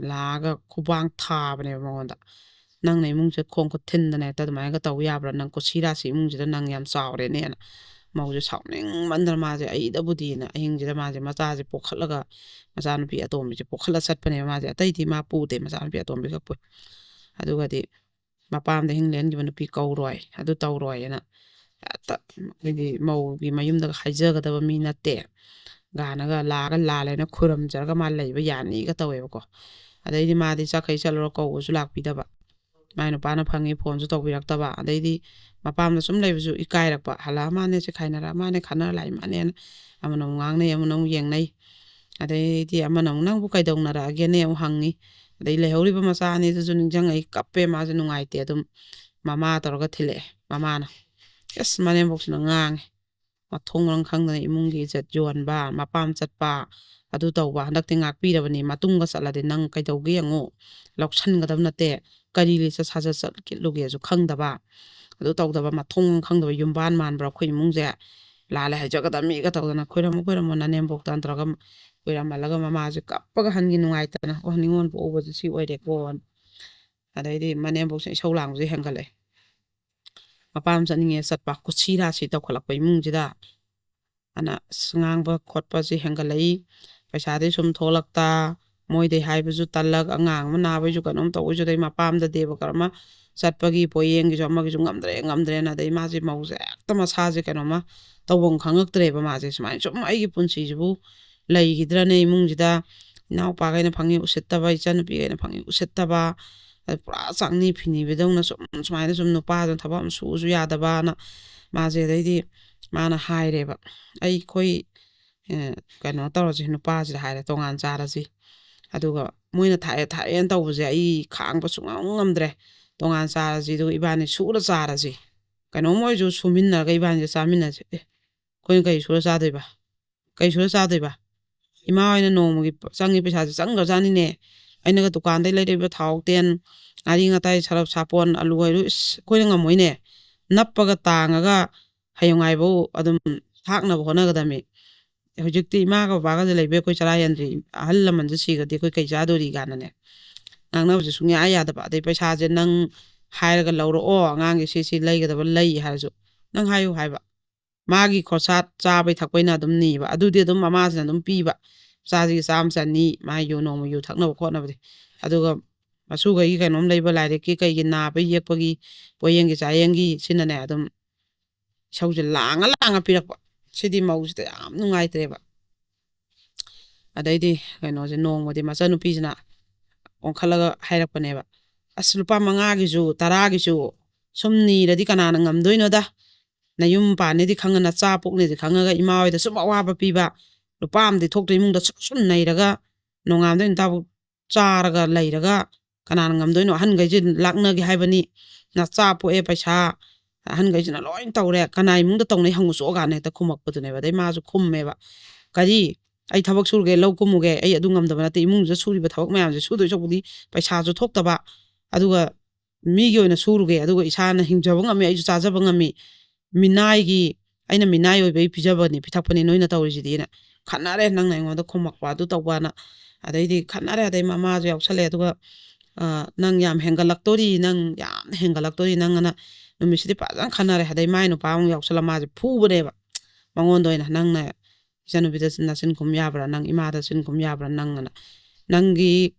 ꯂꯥꯛꯑꯒ ꯈꯨꯕꯥꯡ ꯊꯥꯕꯅꯦꯕ ꯃꯉꯣꯟꯗ, "ꯅꯪꯅ ꯏꯃꯨꯡꯁꯦ ꯈꯣꯡ ꯈꯨꯠ ꯊꯤꯟꯗꯅ ꯍꯦꯛꯇ ꯑꯗꯨꯃꯥꯏꯅꯒ ꯇꯧ ꯌꯥꯕ꯭ꯔꯥ? ꯅꯪ ꯀꯨꯠꯁꯤ ꯔꯥꯁꯤ ꯏꯃꯨꯡꯁꯤꯗ ꯅꯪ ꯌꯥꯝ ꯆꯥꯎꯔꯦꯅꯦꯅ" ꯃꯧꯁꯦ ꯁꯥꯎꯅꯤꯡꯃꯟꯗꯅ ꯃꯥꯁꯦ ꯑꯩꯗꯕꯨꯗꯤꯅ ꯑꯍꯤꯡꯁꯤꯗ ꯃꯥꯁꯦ ꯃꯆꯥꯁꯦ ꯄꯣꯛꯈꯠꯂꯒ, ꯃꯆꯥꯅꯨꯄꯤ ꯑꯇꯣꯝꯕꯤꯁꯦ ꯄꯣꯛꯈꯠꯂ ꯆꯠꯄꯅꯦꯕ꯫ ꯃꯥꯁꯦ ꯑꯇꯩꯗꯤ ꯃꯥ ꯄꯨꯗꯦ, ꯃꯆꯥꯅꯨꯄꯤ ꯑꯇꯣꯝꯕꯤ ꯈꯛ ꯄꯨꯏ꯫ ꯑꯗꯨꯒꯗꯤ ꯃꯄꯥꯝꯗ ꯍꯤꯡ ꯂꯦꯟꯈꯤꯕ ꯅꯨꯄꯤ ꯀꯧꯔꯣꯏ, ꯑꯗꯨ ꯇꯧꯔꯣꯏꯅ ꯍꯦꯛꯇ, ꯑꯩꯈꯣꯏꯗꯤ ꯃꯧꯒꯤ ꯃꯌꯨꯝꯗꯒ ꯍꯥꯏꯖꯒꯗꯕ ꯃꯤ ꯅꯠꯇꯦ ꯀꯥꯏꯅꯒ ꯂꯥꯛꯑꯒ ꯂꯥꯜꯂꯦꯅ ꯈꯨꯔꯨꯝꯖꯔꯒ ꯃꯥ ꯂꯩꯕ ꯌꯥꯅꯤꯒ ꯇꯧꯋꯦꯕꯀꯣ꯫ ꯑꯗꯩꯗꯤ ꯃꯥꯗꯤ ꯆꯠꯈꯩ ꯆꯠꯂꯨꯔ ꯀꯧꯕꯁꯨ ꯂꯥꯛꯄꯤꯗꯕ, ꯃꯥꯏ ꯅꯨꯄꯥꯅ ꯐꯪꯉꯤ ꯐꯣꯟꯁꯨ ꯇꯧꯕꯤꯔꯛꯇꯕ, ꯑꯗꯩꯗꯤ ꯃꯄꯥꯝꯗ ꯁꯨꯝ ꯂꯩꯕꯁꯨ ꯏꯀꯥꯏꯔꯛꯄ, ꯍꯜꯂꯛꯑ ꯃꯥꯅꯦ, ꯆꯦꯈꯥꯏꯅꯔꯛꯑ ꯃꯥꯅꯦ, ꯈꯠꯅꯔ ꯂꯥꯛꯏ ꯃꯥꯅꯦꯅ ꯑꯃꯅ ꯑꯃꯨꯛ ꯉꯥꯡꯅꯩ, ꯑꯃꯅ ꯑꯃꯨꯛ ꯌꯦꯡꯅꯩ꯫ ꯑꯗꯩꯗꯤ ꯑꯃꯅ ꯑꯃꯨꯛ, "ꯅꯪꯕꯨ ꯀꯩꯗꯧꯅꯔꯛꯑꯒꯦꯅꯦ?" ꯑꯃꯨꯛ ꯍꯪꯉꯤ꯫ ꯑꯗꯩ ꯂꯩꯍꯧꯔꯤꯕ ꯃꯆꯥ ꯑꯅꯤꯗꯨꯁꯨ ꯅꯤꯡꯁꯤꯡꯉꯛꯏ, ꯀꯞꯄꯦ, ꯃꯥꯁꯨ ꯅꯨꯡꯉꯥꯏꯇꯦ ꯑꯗꯨꯝ ꯃꯃꯥ ꯇꯧꯔꯒ ꯊꯤꯜꯂꯛꯑꯦ꯫ ꯃꯃꯥꯅ, ꯑꯁ, ꯃꯅꯦꯝꯕꯣꯛꯁꯤꯅ ꯉꯥꯡꯉꯦ, ꯃꯊꯣꯡ ꯃꯔꯝ ꯈꯪꯗꯅ ꯏꯃꯨꯡꯒꯤ ꯏꯖꯠ ꯌꯣꯟꯕ, ꯃꯄꯥꯝ ꯆꯠꯄ, ꯑꯗꯨ ꯇꯧꯕ, ꯍꯟꯗꯛꯇꯤ ꯉꯥꯛꯄꯤꯔꯕꯅꯤ, ꯃꯇꯨꯡꯒ ꯆꯠꯂꯗꯤ ꯅꯪ ꯀꯩꯗꯧꯒꯦ ꯌꯦꯡꯉꯨ, ꯂꯧꯁꯟꯒꯗꯕ ꯅꯠꯇꯦ, ꯀꯔꯤ ꯂꯤꯆꯠ ꯁꯥꯖꯠ ꯆꯠꯂꯨꯒꯦꯁꯨ ꯈꯪꯗꯕ, ꯑꯗꯨ ꯇꯧꯗꯕ, ꯃꯊꯣꯡ ꯃꯔꯝ ꯈꯪꯗꯕ ꯌꯨꯝꯕꯥꯟ ꯃꯥꯟꯕ꯭ꯔꯣ ꯑꯩꯈꯣꯏ ꯏꯃꯨꯡꯁꯦ? ꯂꯥꯜꯂꯦ ꯍꯥꯏꯖꯒꯗꯕ ꯃꯤꯒ ꯇꯧꯗꯅ, "ꯈꯣꯏꯔꯝꯃꯨ, ꯈꯣꯏꯔꯝꯃꯨ ꯅꯅꯦꯝꯕꯣꯛꯇꯅ" ꯇꯧꯔꯒ ꯈꯣꯏꯔꯝꯍꯜꯂꯒ ꯃꯃꯥꯁꯦ ꯀꯞꯄꯒ ꯍꯟꯒꯤ ꯅꯨꯡꯉꯥꯏꯇꯅ, "ꯑꯣ, ꯅꯤꯉꯣꯜ ꯄꯣꯛꯎꯕꯁꯦ ꯁꯤ ꯑꯣꯏꯔꯦꯀꯣ"꯫ ꯑꯗꯩꯗꯤ ꯃꯅꯦꯝꯕꯣꯛꯁꯦ ꯏꯁꯧ ꯂꯥꯡꯕꯁꯦ ꯍꯦꯟꯒꯠꯂꯛꯑꯦ꯫ ꯃꯄꯥꯝ ꯆꯠꯅꯤꯡꯉꯦ ꯆꯠꯄ, ꯀꯨꯠꯁꯤ ꯔꯥꯁꯤ ꯇꯧꯈꯠꯂꯛꯄ ꯏꯃꯨꯡꯁꯤꯗ꯫ ꯑꯅ ꯑꯁ, ꯉꯥꯡꯕ ꯈꯣꯠꯄꯁꯦ ꯍꯦꯟꯒꯠꯂꯛꯏ꯫ ꯄꯩꯁꯥꯗꯤ ꯁꯨꯝ ꯊꯣꯛꯂꯛꯇ, ꯃꯣꯏꯗꯩ ꯍꯥꯏꯕꯁꯨ ꯇꯜꯂꯛ, ꯑꯉꯥꯡ ꯑꯃ ꯅꯥꯕꯩꯁꯨ ꯀꯩꯅꯣꯝ ꯇꯧꯕꯩꯁꯨ, ꯑꯗꯩ ꯃꯄꯥꯝꯗ ꯗꯦꯕ ꯀꯔꯃ ꯆꯠꯄꯒꯤ ꯄꯣꯌꯦꯡꯒꯤꯁꯨ ꯑꯃꯒꯤꯁꯨ ꯉꯝꯗ꯭ꯔꯦ, ꯉꯝꯗ꯭ꯔꯦꯅ, ꯑꯗꯩ ꯃꯥꯁꯦ ꯃꯧꯁꯦ ꯍꯦꯛꯇ ꯃꯁꯥꯁꯦ ꯀꯩꯅꯣꯝꯃ ꯇꯧꯐꯝ ꯈꯪꯉꯛꯇ꯭ꯔꯦꯕ꯫ ꯃꯥꯁꯦ ꯁꯨꯃꯥꯏꯅ ꯁꯨꯝ ꯑꯩꯒꯤ ꯄꯨꯟꯁꯤꯁꯤꯕꯨ ꯂꯩꯈꯤꯗ꯭ꯔꯅꯦ ꯏꯃꯨꯡꯁꯤꯗ? ꯏꯅꯥꯎꯄꯥꯈꯩꯅ ꯐꯪꯉꯤ ꯎꯁꯤꯠꯇꯕ, ꯏꯆꯟꯅꯨꯄꯤꯈꯩꯅ ꯐꯪꯉꯤ ꯎꯁꯤꯠꯇꯕ, ꯑꯗ ꯄꯨꯔꯥ ꯆꯥꯛꯅꯤ ꯐꯤꯅꯤꯕꯗꯧꯅ ꯁꯨꯝ, ꯁꯨꯃꯥꯏꯅ ꯁꯨꯝ ꯅꯨꯄꯥꯗꯨꯅ ꯊꯕꯛ ꯑꯃ ꯁꯨꯕꯁꯨ ꯌꯥꯗꯕꯅ ꯃꯥꯁꯦ꯫ ꯑꯗꯩꯗꯤ ꯃꯥꯅ ꯍꯥꯏꯔꯦꯕ, "ꯑꯩꯈꯣꯏ, ꯑꯦ, ꯀꯩꯅꯣ ꯇꯧꯔꯁꯤ, ꯅꯨꯄꯥꯁꯤꯗ ꯍꯥꯏꯔꯦ, ꯇꯣꯉꯥꯟ ꯆꯥꯔꯁꯤ"꯫ ꯑꯗꯨꯒ ꯃꯣꯏꯅ ꯊꯥꯛꯑꯦ ꯊꯥꯛꯑꯦꯅ ꯇꯧꯕꯁꯦ ꯑꯩ ꯈꯥꯡꯕ ꯁꯨꯡꯉꯝ ꯉꯝꯗ꯭ꯔꯦ꯫ "ꯇꯣꯉꯥꯟ ꯆꯥꯔꯁꯤ, ꯑꯗꯨꯒ ꯏꯕꯥꯅꯤ ꯁꯨꯔ ꯆꯥꯔꯁꯤ, ꯀꯩꯅꯣꯝ ꯑꯣꯏꯔꯁꯨ ꯁꯨꯃꯤꯟꯅꯔꯒ ꯏꯕꯥꯅꯤꯁꯦ ꯆꯥꯃꯤꯟꯅꯁꯤ"꯫ "ꯑꯦ, ꯑꯩꯈꯣꯏꯅ ꯀꯩ ꯁꯨꯔ ꯆꯥꯗꯣꯏꯕ? ꯀꯩ ꯁꯨꯔ ꯆꯥꯗꯣꯏꯕ? ꯏꯃꯥ ꯍꯣꯏꯅ ꯅꯣꯡꯃꯒꯤ ꯆꯪꯉꯤ ꯄꯩꯁꯥꯁꯦ ꯆꯪꯈ꯭ꯔꯖꯥꯠꯅꯤꯅꯦ, ꯑꯩꯅꯒ ꯗꯨꯀꯥꯟꯗꯩ ꯂꯩꯔꯛꯏꯕ ꯊꯥꯎ ꯇꯦꯟ, ꯉꯥꯔꯤ ꯉꯇꯥꯏ, ꯁꯔꯞ ꯁꯥꯄꯣꯟ, ꯑꯂꯨ ꯍꯥꯏꯔꯨ, ꯏꯁ, ꯑꯩꯈꯣꯏꯅ ꯉꯝꯃꯣꯏꯅꯦ꯫ ꯅꯞꯄꯒ ꯇꯥꯡꯉꯒ ꯍꯌꯦꯡꯉꯥꯏꯐꯧ ꯑꯗꯨꯝ ꯊꯥꯛꯅꯕ ꯍꯣꯠꯅꯒꯗꯕꯅꯤ꯫ ꯍꯧꯖꯤꯛꯇꯤ ꯏꯃꯥꯒ ꯕꯕꯥꯒꯁꯦ ꯂꯩꯕ ꯑꯩꯈꯣꯏ ꯆꯔꯥ ꯍꯦꯟꯗ꯭ꯔꯤ꯫ ꯑꯍꯜ ꯂꯃꯟꯁꯦ ꯁꯤꯈ꯭ꯔꯗꯤ ꯑꯩꯈꯣꯏ ꯀꯩ ꯆꯥꯗꯣꯔꯤ ꯀꯥꯏꯅꯅꯦ ꯉꯥꯡꯅꯕꯁꯦ ꯁꯨꯡꯌꯥ ꯌꯥꯗꯕ꯫ ꯑꯗꯩ ꯄꯩꯁꯥꯁꯦ ꯅꯪ ꯍꯥꯏꯔꯒ ꯂꯧꯔꯛꯑꯣ, ꯑꯉꯥꯡꯒꯤ ꯁꯤ ꯁꯤ ꯂꯩꯒꯗꯕ ꯂꯩ ꯍꯥꯏꯔꯁꯨ ꯅꯪ ꯍꯥꯏꯌꯨ ꯍꯥꯏꯕ꯫ ꯃꯥꯒꯤ ꯈꯣꯔꯁꯥ ꯆꯥꯕꯩ ꯊꯛꯄꯩꯅ ꯑꯗꯨꯝ ꯅꯤꯕ, ꯑꯗꯨꯗꯤ ꯑꯗꯨꯝ ꯃꯃꯥꯁꯤꯅ ꯑꯗꯨꯝ ꯄꯤꯕ꯫ ꯆꯥꯁꯤꯒꯤ ꯆꯥꯝꯃ ꯆꯅꯤ, ꯃꯥ ꯌꯨ ꯅꯣꯡꯃ ꯌꯨ ꯊꯛꯅꯕ ꯈꯣꯠꯅꯕꯗꯤ꯫ ꯑꯗꯨꯒ ꯃꯁꯨꯈꯩꯒꯤ ꯀꯩꯅꯣꯝ ꯂꯩꯕ, ꯂꯥꯏꯔꯤꯛꯀꯤ ꯀꯩꯒꯤ, ꯅꯥꯕ ꯌꯦꯛꯄꯒꯤ, ꯄꯣꯌꯦꯡꯒꯤ ꯆꯥꯌꯦꯡꯒꯤ, ꯁꯤꯅꯅꯦ ꯑꯗꯨꯝ ꯏꯁꯧꯁꯦ ꯂꯥꯡꯉ ꯂꯥꯡꯉ ꯄꯤꯔꯛꯄ꯫ ꯁꯤꯗꯤ ꯃꯧꯁꯤꯗ ꯌꯥꯝ ꯅꯨꯡꯉꯥꯏꯇ꯭ꯔꯦꯕ꯫ ꯑꯗꯩꯗꯤ ꯀꯩꯅꯣꯁꯦ, ꯅꯣꯡꯃꯗꯤ ꯃꯆꯟꯅꯨꯄꯤꯁꯤꯅ ꯑꯣꯟꯈꯠꯂꯒ ꯍꯥꯏꯔꯛꯄꯅꯦꯕ, "ꯑꯁ, ꯂꯨꯄꯥ ꯃꯉꯥꯒꯤꯁꯨ ꯇꯔꯥꯒꯤꯁꯨ ꯁꯨꯝ ꯅꯤꯔꯗꯤ ꯀꯅꯥꯅ ꯉꯝꯗꯣꯏꯅꯣꯗ? ꯅꯌꯨꯝ ꯄꯥꯟꯅꯤꯗꯤ ꯈꯪꯉ, ꯅꯆꯥ ꯄꯣꯛꯅꯤꯗꯤ ꯈꯪꯉꯒ ꯏꯃꯥ ꯍꯣꯏꯗ ꯁꯨꯝ ꯑꯋꯥꯕ ꯄꯤꯕ, ꯂꯨꯄꯥ ꯑꯃꯗꯤ ꯊꯣꯛꯇ꯭ꯔꯤ ꯏꯃꯨꯡꯗ ꯁꯨꯝ ꯁꯨꯝ ꯅꯩꯔꯒ ꯅꯣꯡꯉꯥꯟꯕꯗꯩ ꯅꯨꯃꯤꯠ ꯇꯥꯕꯨ ꯆꯥꯔꯒ ꯂꯩꯔꯒ ꯀꯅꯥꯅ ꯉꯝꯗꯣꯏꯅꯣ? ꯑꯍꯟꯈꯩꯁꯦ ꯂꯥꯛꯅꯒꯦ ꯍꯥꯏꯕꯅꯤ, ꯅꯆꯥ ꯄꯣꯛꯑꯦ ꯄꯩꯁꯥ, ꯑꯍꯟꯈꯩꯁꯤꯅ ꯂꯣꯏ ꯇꯧꯔꯦ, ꯀꯅꯥ ꯏꯃꯨꯡꯗ ꯇꯧꯅꯩ ꯍꯪꯉꯨ ꯆꯣꯛꯑ ꯀꯥꯟꯗ ꯍꯦꯛꯇ ꯈꯨꯝꯃꯛꯄꯗꯨꯅꯦꯕ꯫ ꯑꯗꯩ ꯃꯥꯁꯨ ꯈꯨꯝꯃꯦꯕ, "ꯀꯔꯤ? ꯑꯩ ꯊꯕꯛ ꯁꯨꯔꯨꯒꯦ, ꯂꯧ ꯀꯨꯝꯃꯨꯒꯦ, ꯑꯩ ꯑꯗꯨ ꯉꯝꯗꯕ ꯅꯠꯇꯦ, ꯏꯃꯨꯡꯁꯤꯗ ꯁꯨꯔꯤꯕ ꯊꯕꯛ ꯃꯌꯥꯝꯁꯦ ꯁꯨꯗꯣꯏ ꯁꯔꯨꯛꯄꯨꯗꯤ ꯄꯩꯁꯥꯁꯨ ꯊꯣꯛꯇꯕ, ꯑꯗꯨꯒ ꯃꯤꯒꯤ ꯑꯣꯏꯅ ꯁꯨꯔꯨꯒꯦ, ꯑꯗꯨꯒ ꯏꯁꯥꯅ ꯍꯤꯡꯖꯕ ꯉꯝꯃꯤ, ꯑꯩꯁꯨ ꯆꯥꯖꯕ ꯉꯝꯃꯤ, ꯃꯤꯅꯥꯏꯒꯤ, ꯑꯩꯅ ꯃꯤꯅꯥꯏ ꯑꯣꯏꯕꯩ ꯄꯤꯖꯕꯅꯤ, ꯄꯤꯊꯛꯄꯅꯤ ꯅꯣꯏꯅ ꯇꯧꯔꯤꯁꯤꯗꯤꯅ" ꯈꯠꯅꯔꯦ, ꯅꯪꯅ ꯑꯩꯉꯣꯟꯗ ꯈꯨꯝꯃꯛꯄ ꯑꯗꯨ ꯇꯧꯕꯅ꯫ ꯑꯗꯩꯗꯤ ꯈꯠꯅꯔꯦ, ꯑꯗꯩ ꯃꯃꯥꯁꯨ ꯌꯥꯎꯁꯜꯂꯦ, ꯑꯗꯨꯒ "ꯑ, ꯅꯪ ꯌꯥꯝ ꯍꯦꯟꯒꯠꯂꯛꯇꯣꯔꯤ, ꯅꯪ ꯌꯥꯝ ꯍꯦꯟꯒꯠꯂꯛꯇꯣꯔꯤ, ꯅꯪ" ꯑꯅ ꯅꯨꯃꯤꯠꯁꯤꯗꯤ ꯐꯖꯅ ꯈꯠꯅꯔꯦ꯫ ꯑꯗꯩ ꯃꯥꯏ ꯅꯨꯄꯥ ꯑꯃꯨꯛ ꯌꯥꯎꯁꯜꯂ ꯃꯥꯁꯦ ꯐꯨꯕꯅꯦꯕ ꯃꯉꯣꯟꯗ ꯑꯣꯏꯅ, "ꯅꯪꯅ ꯏꯆꯟꯅꯨꯄꯤꯗ ꯅꯆꯤꯟ ꯈꯨꯝ ꯌꯥꯕ꯭ꯔꯥ, ꯅꯪ ꯏꯃꯥꯗ ꯆꯤꯟ ꯈꯨꯝ ꯌꯥꯕ꯭ꯔꯥ, ꯅꯪ" ꯑꯅ꯫ "ꯅꯪꯒꯤ,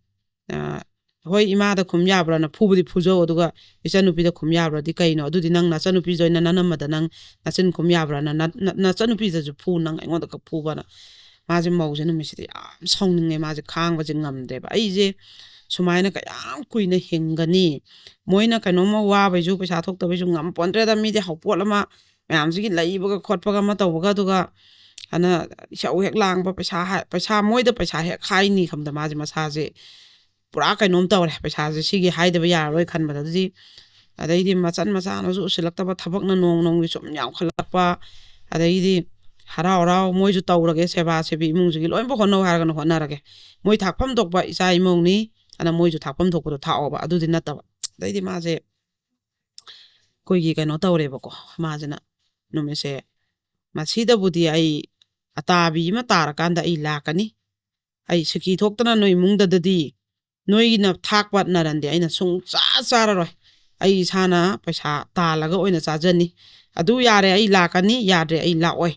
ꯑ, ꯍꯣꯏ, ꯏꯃꯥꯗ ꯈꯨꯝ ꯌꯥꯕ꯭ꯔꯥꯅ ꯐꯨꯕꯗꯤ ꯐꯨꯖꯧ, ꯑꯗꯨꯒ ꯏꯆꯟꯅꯨꯄꯤꯗ ꯈꯨꯝ ꯌꯥꯕ꯭ꯔꯥꯗꯤ ꯀꯩꯅꯣ? ꯑꯗꯨꯗꯤ ꯅꯪ ꯅꯆꯟꯅꯨꯄꯤꯁꯨ ꯑꯣꯏꯅ ꯅꯅꯝꯃꯗ ꯅꯪ ꯅꯆꯤꯟ ꯈꯨꯝ ꯌꯥꯕ꯭ꯔꯥꯅ, ꯅ-, ꯅ-, ꯅꯆꯟꯅꯨꯄꯤꯗꯁꯨ ꯐꯨ, ꯅꯪ ꯑꯩꯉꯣꯟꯗ ꯈꯛ ꯐꯨꯕꯅ"꯫ ꯃꯥꯁꯦ, ꯃꯧꯁꯦ ꯅꯨꯃꯤꯠꯁꯤꯗꯤ ꯌꯥꯝ ꯁꯥꯎꯅꯤꯡꯉꯦ, ꯃꯥꯁꯦ ꯈꯥꯡꯕꯁꯦ ꯉꯝꯗ꯭ꯔꯦꯕ꯫ "ꯑꯩꯁꯦ ꯁꯨꯃꯥꯏꯅ ꯀꯌꯥꯝ ꯀꯨꯏꯅ ꯍꯤꯡꯒꯅꯤ? ꯃꯣꯏꯅ ꯀꯩꯅꯣꯝꯃ ꯋꯥꯕꯩꯁꯨ, ꯄꯩꯁꯥ ꯊꯣꯛꯇꯕꯩꯁꯨ ꯉꯝꯄꯣꯟꯇ꯭ꯔꯦꯗ, ꯃꯤꯗꯤ ꯍꯧꯄꯣꯠ ꯑꯃ ꯃꯌꯥꯝꯁꯤꯒꯤ ꯂꯩꯕꯒ ꯈꯣꯠꯄꯒ ꯑꯃ ꯇꯧꯕꯒ, ꯑꯗꯨꯒ ꯑꯅ ꯏꯁꯧ ꯍꯦꯛ ꯂꯥꯡꯕ, ꯄꯩꯁꯥ ꯍꯥꯏ-, ꯄꯩꯁꯥ, ꯃꯣꯏꯗ ꯄꯩꯁꯥ ꯍꯦꯛ ꯍꯥꯏꯅꯤ ꯈꯪꯕꯗ ꯃꯥꯁꯦ ꯃꯁꯥꯁꯦ ꯄꯨꯔꯥ ꯀꯩꯅꯣꯝ ꯇꯧꯔꯦ, ꯄꯩꯁꯥꯁꯦ ꯁꯤꯒꯤ ꯍꯥꯏꯗꯕ ꯌꯥꯔꯔꯣꯏ ꯈꯟꯕꯗ꯫ ꯑꯗꯨꯗꯤ ꯑꯗꯩꯗꯤ ꯃꯆꯟ ꯃꯆꯥꯅꯁꯨ ꯎꯁꯤꯜꯂꯛꯇꯕ, ꯊꯕꯛꯅ ꯅꯣꯡ ꯅꯣꯡꯒꯤ ꯁꯨꯝ ꯌꯥꯝꯈꯠꯂꯛꯄ, ꯑꯗꯩꯗꯤ ꯍꯔꯥꯎ ꯍꯔꯥꯎ ꯃꯣꯏꯁꯨ ꯇꯧꯔꯒꯦ, ꯁꯦꯕꯥ ꯁꯦꯕꯤ ꯏꯃꯨꯡꯁꯤꯒꯤ ꯂꯣꯏꯅꯃꯛ ꯍꯣꯠꯅꯧ ꯍꯥꯏꯔꯒꯅ ꯍꯣꯠꯅꯔꯒꯦ, ꯃꯣꯏ ꯊꯥꯛꯐꯝ ꯊꯣꯛꯄ ꯏꯆꯥ ꯏꯃꯧꯅꯤ, ꯑꯗꯨꯅ ꯃꯣꯏꯁꯨ ꯊꯥꯛꯐꯝ ꯊꯣꯛꯄꯗꯣ ꯊꯥꯛꯑꯣꯕ, ꯑꯗꯨꯗꯤ ꯅꯠꯇꯕ꯫ ꯑꯗꯩꯗꯤ ꯃꯥꯁꯦ ꯑꯩꯈꯣꯏꯒꯤ ꯀꯩꯅꯣ ꯇꯧꯔꯦꯕꯀꯣ꯫ ꯃꯥꯁꯤꯅ ꯅꯨꯃꯤꯠꯁꯦ, "ꯃꯁꯤꯗꯕꯨꯗꯤ ꯑꯩ ꯑꯇꯥꯕꯤ ꯑꯃ ꯇꯥꯔꯀꯥꯟꯗ ꯑꯩ ꯂꯥꯛꯀꯅꯤ, ꯑꯩ ꯁꯤꯀꯤ ꯊꯣꯛꯇꯅ ꯅꯣꯏ ꯏꯃꯨꯡꯗꯗꯤ ꯅꯣꯏꯒꯤꯅ ꯊꯥꯛꯄ ꯅꯔꯟꯗꯤ ꯑꯩꯅ ꯁꯨꯡꯆꯥ ꯆꯥꯔꯔꯣꯏ, ꯑꯩ ꯏꯁꯥꯅ ꯄꯩꯁꯥ ꯇꯥꯜꯂꯒ ꯑꯣꯏꯅ ꯆꯥꯖꯅꯤ, ꯑꯗꯨ ꯌꯥꯔꯦ ꯑꯩ ꯂꯥꯛꯀꯅꯤ, ꯌꯥꯗ꯭ꯔꯦ ꯑꯩ ꯂꯥꯛꯑꯣꯏ,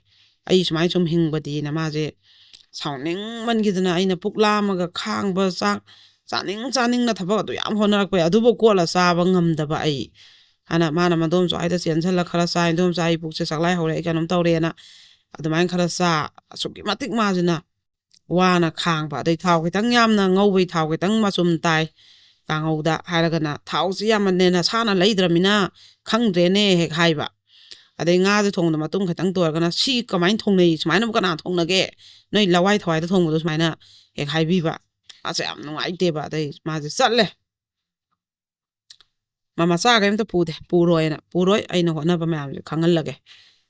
ꯑꯩ ꯁꯨꯃꯥꯏꯅ ꯁꯨꯝ ꯍꯤꯡꯕꯗꯤꯅ" ꯃꯥꯁꯦ ꯁꯥꯎꯅꯤꯡꯃꯟꯈꯤꯗꯅ, ꯑꯩꯅ ꯄꯨꯛ ꯂꯥꯝꯃꯒ ꯈꯥꯡꯕ, ꯆꯥꯛ ꯆꯥꯅꯤꯡ ꯆꯥꯅꯤꯡꯅ ꯊꯕꯛ ꯑꯗꯨ ꯌꯥꯝ ꯍꯣꯠꯅꯔꯛꯄ ꯌꯥꯏ, ꯑꯗꯨꯕꯨ ꯀꯣꯠꯂ ꯆꯥꯕ ꯉꯝꯗꯕ ꯑꯩ꯫ ꯑꯅ ꯃꯥꯅ ꯃꯗꯣꯝꯆꯥ ꯍꯣꯏꯗ ꯆꯦꯟꯁꯤꯜꯂ ꯈꯔ ꯆꯥꯏ, "ꯏꯗꯣꯝꯆꯥ, ꯑꯩ ꯄꯨꯛꯁꯦ ꯆꯥꯛꯂꯥꯏ ꯍꯧꯔꯦ, ꯑꯩ ꯀꯩꯅꯣꯝ ꯇꯧꯔꯦꯅ" ꯑꯗꯨꯃꯥꯏꯅ ꯈꯔ ꯆꯥ꯫ ꯑꯁꯨꯛꯀꯤ ꯃꯇꯤꯛ ꯃꯥꯁꯤꯅ ꯋꯥꯅ ꯈꯥꯡꯕ, ꯑꯗꯩ ꯊꯥꯎ ꯈꯤꯇꯪ ꯌꯥꯝꯅ ꯉꯧꯕꯩ ꯊꯥꯎ ꯈꯤꯇꯪ ꯃꯆꯨꯝ ꯇꯥꯏ ꯀꯥꯡꯉꯧꯗ ꯍꯥꯏꯔꯒꯅ, "ꯊꯥꯎꯁꯤ ꯌꯥꯝꯃꯟꯅꯦ, ꯅꯁꯥꯅ ꯂꯩꯗ꯭ꯔꯃꯤꯅ ꯈꯪꯗ꯭ꯔꯦꯅꯦ" ꯍꯦꯛ ꯍꯥꯏꯕ꯫ ꯑꯗꯩ ꯉꯥꯁꯦ ꯊꯣꯡꯕꯗ ꯃꯇꯨꯝ ꯈꯤꯇꯪ ꯇꯣꯏꯔꯒꯅ, "ꯁꯤ ꯀꯃꯥꯏꯅ ꯊꯣꯡꯅꯩ? ꯁꯨꯃꯥꯏꯅꯕꯨ ꯀꯅꯥ ꯊꯣꯡꯅꯒꯦ? ꯅꯣꯏ ꯂꯋꯥꯏ ꯊꯋꯥꯏꯗ ꯊꯣꯡꯕꯗꯣ?" ꯁꯨꯃꯥꯏꯅ ꯍꯦꯛ ꯍꯥꯏꯕꯤꯕ꯫ ꯃꯥꯁꯦ ꯌꯥꯝ ꯅꯨꯡꯉꯥꯏꯇꯦꯕ꯫ ꯑꯗꯩ ꯃꯥꯁꯦ ꯆꯠꯂꯦ꯫ ꯃꯥ ꯃꯆꯥꯈꯩ ꯑꯝꯇ ꯄꯨꯗꯦ, ꯄꯨꯔꯣꯏꯅ, "ꯄꯨꯔꯣꯏ, ꯑꯩꯅ ꯍꯣꯠꯅꯕ ꯃꯌꯥꯝꯁꯦ ꯈꯪꯍꯜꯂꯒꯦ"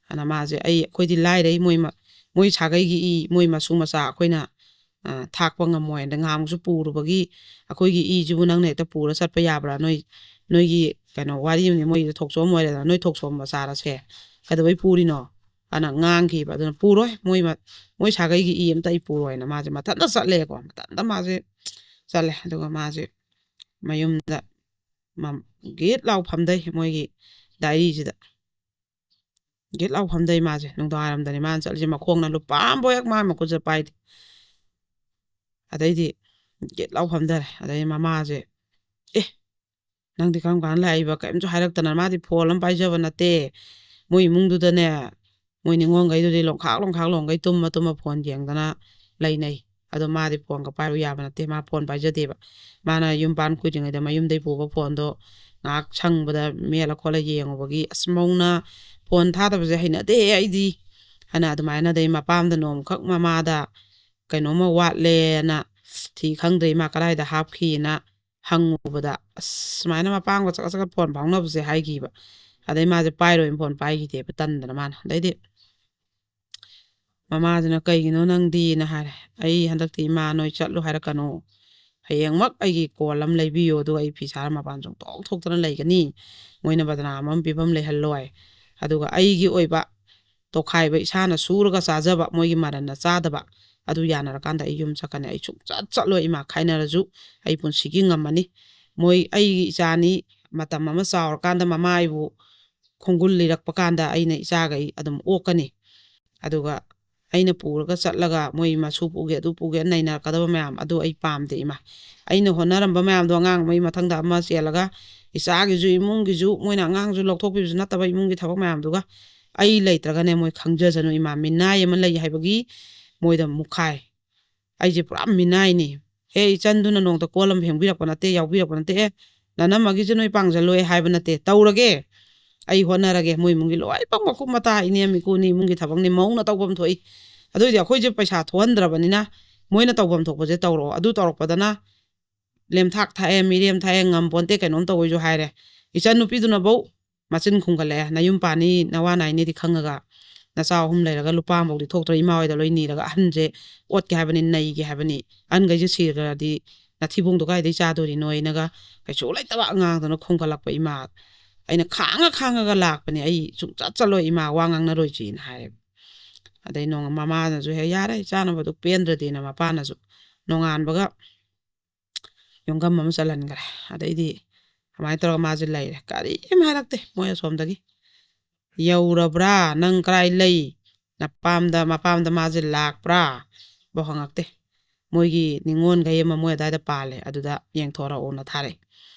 ꯑꯅ ꯃꯥꯁꯦ, "ꯑꯩ, ꯑꯩꯈꯣꯏꯗꯤ ꯂꯥꯏꯔꯩ, ꯃꯣꯏ ꯃ-, ꯃꯣꯏ ꯁꯥꯒꯩꯒꯤ ꯏ, ꯃꯣꯏ ꯃꯁꯨ ꯃꯆꯥ ꯑꯩꯈꯣꯏꯅ, ꯑ, ꯊꯥꯛꯄ ꯉꯝꯃꯣꯏ" ꯑꯗ ꯉꯍꯥꯟꯃꯨꯛꯁꯨ ꯄꯨꯔꯨꯕꯒꯤ, "ꯑꯩꯈꯣꯏꯒꯤ ꯏꯁꯤꯕꯨ ꯅꯪꯅ ꯍꯦꯛꯇ ꯄꯨꯔ ꯆꯠꯄ ꯌꯥꯕ꯭ꯔꯥ? ꯅꯣꯏ, ꯅꯣꯏꯒꯤ ꯀꯩꯅꯣ ꯋꯥꯔꯤ ꯑꯃꯗꯤ ꯃꯣꯏꯗ ꯊꯣꯛꯆꯣꯝ ꯑꯣꯏꯔꯦꯗꯅ, ꯅꯣꯏ ꯊꯣꯛꯆꯣꯝ ꯃꯆꯥꯔꯁꯦ ꯀꯩꯗꯧꯕꯩ ꯄꯨꯔꯤꯅꯣ?" ꯑꯅ ꯉꯥꯡꯈꯤꯕ꯫ ꯑꯗꯨꯅ "ꯄꯨꯔꯣꯏ, ꯃꯣꯏ ꯃ-, ꯃꯣꯏ ꯁꯥꯒꯩꯒꯤ ꯏ ꯑꯝꯇ ꯑꯩ ꯄꯨꯔꯣꯏꯅ" ꯃꯥꯁꯦ ꯃꯊꯟꯇ ꯆꯠꯂꯦꯀꯣ꯫ ꯃꯊꯟꯇ ꯃꯥꯁꯦ ꯆꯠꯂꯦ꯫ ꯑꯗꯨꯒ ꯃꯥꯁꯦ ꯃꯌꯨꯝꯗ ꯃꯝ-, ꯒꯤꯠ ꯂꯥꯎ ꯐꯝꯗꯩ ꯃꯣꯏꯒꯤ ꯗꯥꯏꯔꯤꯁꯤꯗ꯫ ꯒꯤꯠ ꯂꯥꯎ ꯐꯝꯗꯩ ꯃꯥꯁꯦ꯫ ꯅꯨꯡꯗꯥꯡꯋꯥꯏꯔꯝꯗꯅꯤ ꯃꯥꯅ ꯆꯠꯂꯤꯁꯦ꯫ ꯃꯈꯣꯡꯅ ꯂꯨꯄꯥ ꯑꯃꯕꯨ ꯍꯦꯛ ꯃꯥ ꯃꯈꯨꯠꯁꯦ ꯄꯥꯏꯗꯦ꯫ ꯑꯗꯩꯗꯤ ꯒꯤꯠ ꯂꯥꯎ ꯐꯝꯊꯔꯦ꯫ ꯑꯗꯩ ꯃꯃꯥꯁꯦ, "ꯑꯦ, ꯅꯪꯗꯤ ꯀꯔꯝ ꯀꯥꯟꯗ ꯂꯥꯛꯏꯕ?" ꯀꯔꯤꯝꯁꯨ ꯍꯥꯏꯔꯛꯇꯅ꯫ ꯃꯥꯗꯤ ꯐꯣꯟ ꯑꯃ ꯄꯥꯏꯖꯕ ꯅꯠꯇꯦ꯫ ꯃꯣꯏ ꯏꯃꯨꯡꯗꯨꯗꯅꯦ, ꯃꯣꯏ ꯅꯤꯉꯣꯜꯈꯩꯗꯨꯗꯤ ꯂꯣꯡꯈꯥꯛ ꯂꯣꯡꯈꯥꯛ ꯂꯣꯡꯈꯩ ꯇꯨꯝꯃ ꯇꯨꯝꯃ ꯐꯣꯟ ꯌꯦꯡꯗꯅ ꯂꯩꯅꯩ꯫ ꯑꯗꯣ ꯃꯥꯗꯤ ꯐꯣꯟꯒ ꯄꯥꯏꯔꯨ ꯌꯥꯕ ꯅꯠꯇꯦ꯫ ꯃꯥ ꯐꯣꯟ ꯄꯥꯏꯖꯗꯦꯕ꯫ ꯃꯥꯅ ꯌꯨꯝ ꯄꯥꯟ ꯀꯨꯏꯗ꯭ꯔꯤꯉꯩꯗ ꯃꯌꯨꯝꯗꯩ ꯄꯨꯕ ꯐꯣꯟꯗꯣ ꯉꯥꯏꯍꯥꯛ ꯁꯪꯕꯗ ꯃꯦꯠꯂ ꯈꯣꯠꯂ ꯌꯦꯡꯉꯨꯕꯒꯤ, "ꯑꯁ, ꯃꯧꯅ ꯐꯣꯟ ꯊꯥꯗꯕꯁꯦ ꯍꯩꯅꯗꯦ ꯑꯩꯗꯤ" ꯍꯥꯏꯅ ꯑꯗꯨꯃꯥꯏꯅ, ꯑꯗꯩ ꯃꯄꯥꯝꯗ ꯅꯣꯡꯃꯈꯛ ꯃꯃꯥꯗ ꯀꯩꯅꯣꯝꯃ ꯋꯥꯠꯂꯦꯅ ꯊꯤ ꯈꯪꯗ꯭ꯔꯦ, ꯏꯃꯥ ꯀꯗꯥꯏꯗ ꯍꯥꯞꯈꯤꯅ ꯍꯪꯉꯨꯕꯗ, "ꯑꯁ, ꯁꯨꯃꯥꯏꯅ ꯃꯄꯥꯝꯒ ꯆꯀꯠ ꯆꯀꯠ ꯐꯣꯟ ꯐꯥꯎꯅꯕꯁꯦ" ꯍꯥꯏꯈꯤꯕ꯫ ꯑꯗꯩ ꯃꯥꯁꯦ ꯄꯥꯏꯔꯣꯏꯅ ꯐꯣꯟ ꯄꯥꯏꯈꯤꯗꯦꯕ, ꯇꯟꯗꯅ ꯃꯥꯅ꯫ ꯑꯗꯩꯗꯤ ꯃꯃꯥꯁꯤꯅ "ꯀꯩꯒꯤꯅꯣ ꯅꯪꯗꯤꯅ?" ꯍꯥꯏꯔꯦ꯫ "ꯑꯩ ꯍꯟꯗꯛꯇꯤ ꯏꯃꯥ ꯅꯣꯏ ꯆꯠꯂꯨ ꯍꯥꯏꯔꯛꯀꯅꯨ, ꯍꯌꯦꯡꯃꯛ ꯑꯩꯒꯤ ꯀꯣꯜ ꯑꯃ ꯂꯩꯕꯤꯌꯣ, ꯑꯗꯨꯒ ꯑꯩ ꯐꯤ ꯁꯥꯔ ꯃꯄꯥꯟ ꯁꯨꯡꯊꯣꯛ ꯊꯣꯛꯇꯅ ꯂꯩꯒꯅꯤ, ꯃꯣꯏꯅ ꯕꯗꯅꯥꯝ ꯑꯃ ꯄꯤꯐꯝ ꯂꯩꯍꯜꯂꯣꯏ, ꯑꯗꯨꯒ ꯑꯩꯒꯤ ꯑꯣꯏꯕ ꯇꯣꯈꯥꯏꯕ ꯏꯁꯥꯅ ꯁꯨꯔꯒ ꯆꯥꯖꯕ, ꯃꯣꯏꯒꯤ ꯃꯔꯟꯅ ꯆꯥꯗꯕ, ꯑꯗꯨ ꯌꯥꯅꯔꯀꯥꯟꯗ ꯑꯩ ꯌꯨꯝ ꯆꯠꯀꯅꯤ, ꯑꯩ ꯁꯨꯡꯆꯠ ꯆꯠꯂꯣꯏ ꯏꯃꯥ, ꯈꯥꯏꯅꯔꯁꯨ ꯑꯩ ꯄꯨꯟꯁꯤꯒꯤ ꯉꯝꯃꯅꯤ, ꯃꯣꯏ ꯑꯩꯒꯤ ꯏꯆꯥꯅꯤ, ꯃꯇꯝ ꯑꯃ ꯆꯥꯎꯔꯀꯥꯟꯗ ꯃꯃꯥ ꯑꯩꯕꯨ ꯈꯣꯡꯒꯨꯜ ꯂꯤꯔꯛꯄ ꯀꯥꯟꯗ ꯑꯩꯅ ꯏꯆꯥꯈꯩ ꯑꯗꯨꯝ ꯑꯣꯛꯀꯅꯤ, ꯑꯗꯨꯒ ꯑꯩꯅ ꯄꯨꯔꯒ ꯆꯠꯂꯒ ꯃꯣꯏ ꯃꯁꯨ ꯄꯨꯒꯦ ꯑꯗꯨ ꯄꯨꯒꯦ ꯅꯩꯅꯔꯛꯀꯗꯕ ꯃꯌꯥꯝ ꯑꯗꯨ ꯑꯩ ꯄꯥꯝꯗꯦ ꯏꯃꯥ, ꯑꯩꯅ ꯍꯣꯠꯅꯔꯝꯕ ꯃꯌꯥꯝꯗꯣ ꯑꯉꯥꯡ ꯃꯩ ꯃꯊꯪꯗ ꯑꯃ ꯆꯦꯜꯂꯒ ꯏꯆꯥꯒꯤꯁꯨ ꯏꯃꯨꯡꯒꯤꯁꯨ ꯃꯣꯏꯅ ꯑꯉꯥꯡꯁꯨ ꯂꯧꯊꯣꯛꯄꯤꯕꯁꯨ ꯅꯠꯇꯕ ꯏꯃꯨꯡꯒꯤ ꯊꯕꯛ ꯃꯌꯥꯝꯗꯨꯒ ꯑꯩ ꯂꯩꯇ꯭ꯔꯒꯅꯦ ꯃꯣꯏ ꯈꯪꯖꯁꯅꯨ ꯏꯃꯥ, ꯃꯤꯅꯥꯏ ꯑꯃ ꯂꯩ ꯍꯥꯏꯕꯒꯤ ꯃꯣꯏꯗ ꯃꯨꯛꯈꯥꯏ꯫ ꯑꯩꯁꯦ ꯄꯨꯔꯥ ꯃꯤꯅꯥꯏꯅꯤ꯫ "ꯑꯦ ꯏꯆꯟꯗꯨꯅ ꯅꯣꯡꯇ ꯀꯣꯜ ꯑꯃ ꯐꯦꯡꯕꯤꯔꯛꯄ ꯅꯠꯇꯦ, ꯌꯥꯎꯕꯤꯔꯛꯄ ꯅꯠꯇꯦ, ꯑꯦ ꯅꯅꯝꯃꯒꯤꯁꯦ ꯅꯣꯏ ꯄꯥꯡꯖꯜꯂꯣꯏ ꯍꯥꯏꯕ ꯅꯠꯇꯦ, ꯇꯧꯔꯒꯦ, ꯑꯩ ꯍꯣꯠꯅꯔꯒꯦ, ꯃꯣꯏ ꯏꯃꯨꯡꯒꯤ ꯂꯣꯏꯅꯃꯛ ꯃꯀꯨꯞ ꯃꯇꯥ ꯏꯅꯦꯝ ꯏꯀꯨꯅꯤ ꯏꯃꯨꯡꯒꯤ ꯊꯕꯛꯅꯤ ꯃꯧꯅ ꯇꯧꯐꯝ ꯊꯣꯛꯏ, ꯑꯗꯨ ꯑꯣꯏꯗꯤ ꯑꯩꯈꯣꯏꯁꯦ ꯄꯩꯁꯥ ꯊꯣꯛꯍꯟꯗ꯭ꯔꯕꯅꯤꯅ ꯃꯣꯏꯅ ꯇꯧꯐꯝ ꯊꯣꯛꯄꯁꯦ ꯇꯧꯔꯛꯑꯣ, ꯑꯗꯨ ꯇꯧꯔꯛꯄꯗꯅ ꯂꯦꯝꯊꯥꯛ ꯊꯥꯛꯑꯦ ꯃꯤꯔꯦꯝ ꯊꯥꯛꯑꯦ ꯉꯝꯄꯣꯟꯇꯦ ꯀꯩꯅꯣꯝ ꯇꯧꯕꯩꯁꯨ ꯍꯥꯏꯔꯦ, ꯏꯆꯟ ꯅꯨꯄꯤꯗꯨꯅꯐꯧ ꯃꯆꯤꯟ ꯈꯨꯝꯒꯠꯂꯛꯑꯦ, "ꯅꯌꯨꯝ ꯄꯥꯅꯤ ꯅꯋꯥ ꯅꯥꯏꯅꯤꯗꯤ ꯈꯪꯉꯒ ꯅꯆꯥ ꯑꯍꯨꯝ ꯂꯩꯔꯒ ꯂꯨꯄꯥ ꯑꯃꯐꯥꯎꯗꯤ ꯊꯣꯛꯇ꯭ꯔ, ꯏꯃꯥ ꯍꯣꯏꯗ ꯂꯣꯏ ꯅꯤꯔꯒ ꯑꯍꯟꯁꯦ ꯑꯣꯠꯀꯦ ꯍꯥꯏꯕꯅꯤ, ꯅꯩꯒꯦ ꯍꯥꯏꯕꯅꯤ, ꯑꯍꯟꯈꯩꯁꯦ ꯁꯤꯈ꯭ꯔꯗꯤ ꯅꯊꯤꯕꯣꯡꯗꯣ ꯀꯥꯏꯗꯩ ꯆꯥꯗꯣꯔꯤꯅꯣ?" ꯑꯩꯅꯒ ꯀꯩꯁꯨ ꯂꯩꯇꯕ ꯑꯉꯥꯡꯗꯨꯅ ꯈꯨꯝꯒꯠꯂꯛꯄ ꯏꯃꯥ, ꯑꯩꯅ ꯈꯥꯡꯉ ꯈꯥꯡꯉꯒ ꯂꯥꯛꯄꯅꯦ, "ꯑꯩ ꯁꯨꯡꯆꯠ ꯆꯠꯂꯣꯏ ꯏꯃꯥ, ꯋꯥ ꯉꯥꯡꯅꯔꯣꯏꯁꯤꯅ" ꯍꯥꯏꯔꯦꯕ꯫ ꯑꯗꯩ ꯅꯣꯡ ꯃꯃꯥꯅꯁꯨ ꯍꯦꯛ "ꯌꯥꯔꯦ, ꯆꯥꯅꯕꯗꯨ ꯄꯦꯟꯗ꯭ꯔꯗꯤꯅ" ꯃꯄꯥꯅꯁꯨ ꯅꯣꯡꯉꯥꯟꯕꯒ ꯌꯣꯡꯒꯝ ꯑꯃ ꯆꯜꯍꯟꯈ꯭ꯔꯦ꯫ ꯑꯗꯩꯗꯤ ꯑꯗꯨꯃꯥꯏꯅ ꯇꯧꯔꯒ ꯃꯥꯁꯦ ꯂꯩꯔꯦ, ꯀꯔꯤꯝ ꯍꯥꯏꯔꯛꯇꯦ ꯃꯣꯏ ꯑꯁꯣꯝꯗꯒꯤ꯫ "ꯌꯧꯔꯕ꯭ꯔꯥ? ꯅꯪ ꯀꯔꯥꯏ ꯂꯩ? ꯅꯄꯥꯝꯗ ꯃꯄꯥꯝꯗ ꯃꯥꯁꯦ ꯂꯥꯛꯄ꯭ꯔꯥ?" ꯕꯧ ꯍꯪꯉꯛꯇꯦ꯫ ꯃꯣꯏꯒꯤ ꯅꯤꯉꯣꯜꯈꯩ ꯑꯃ ꯃꯣꯏ ꯑꯗꯥꯏꯗ ꯄꯥꯜꯂꯦ, ꯑꯗꯨꯗ ꯌꯦꯡꯊꯣꯔꯛꯑꯣꯅ ꯊꯥꯔꯛꯑꯦ꯫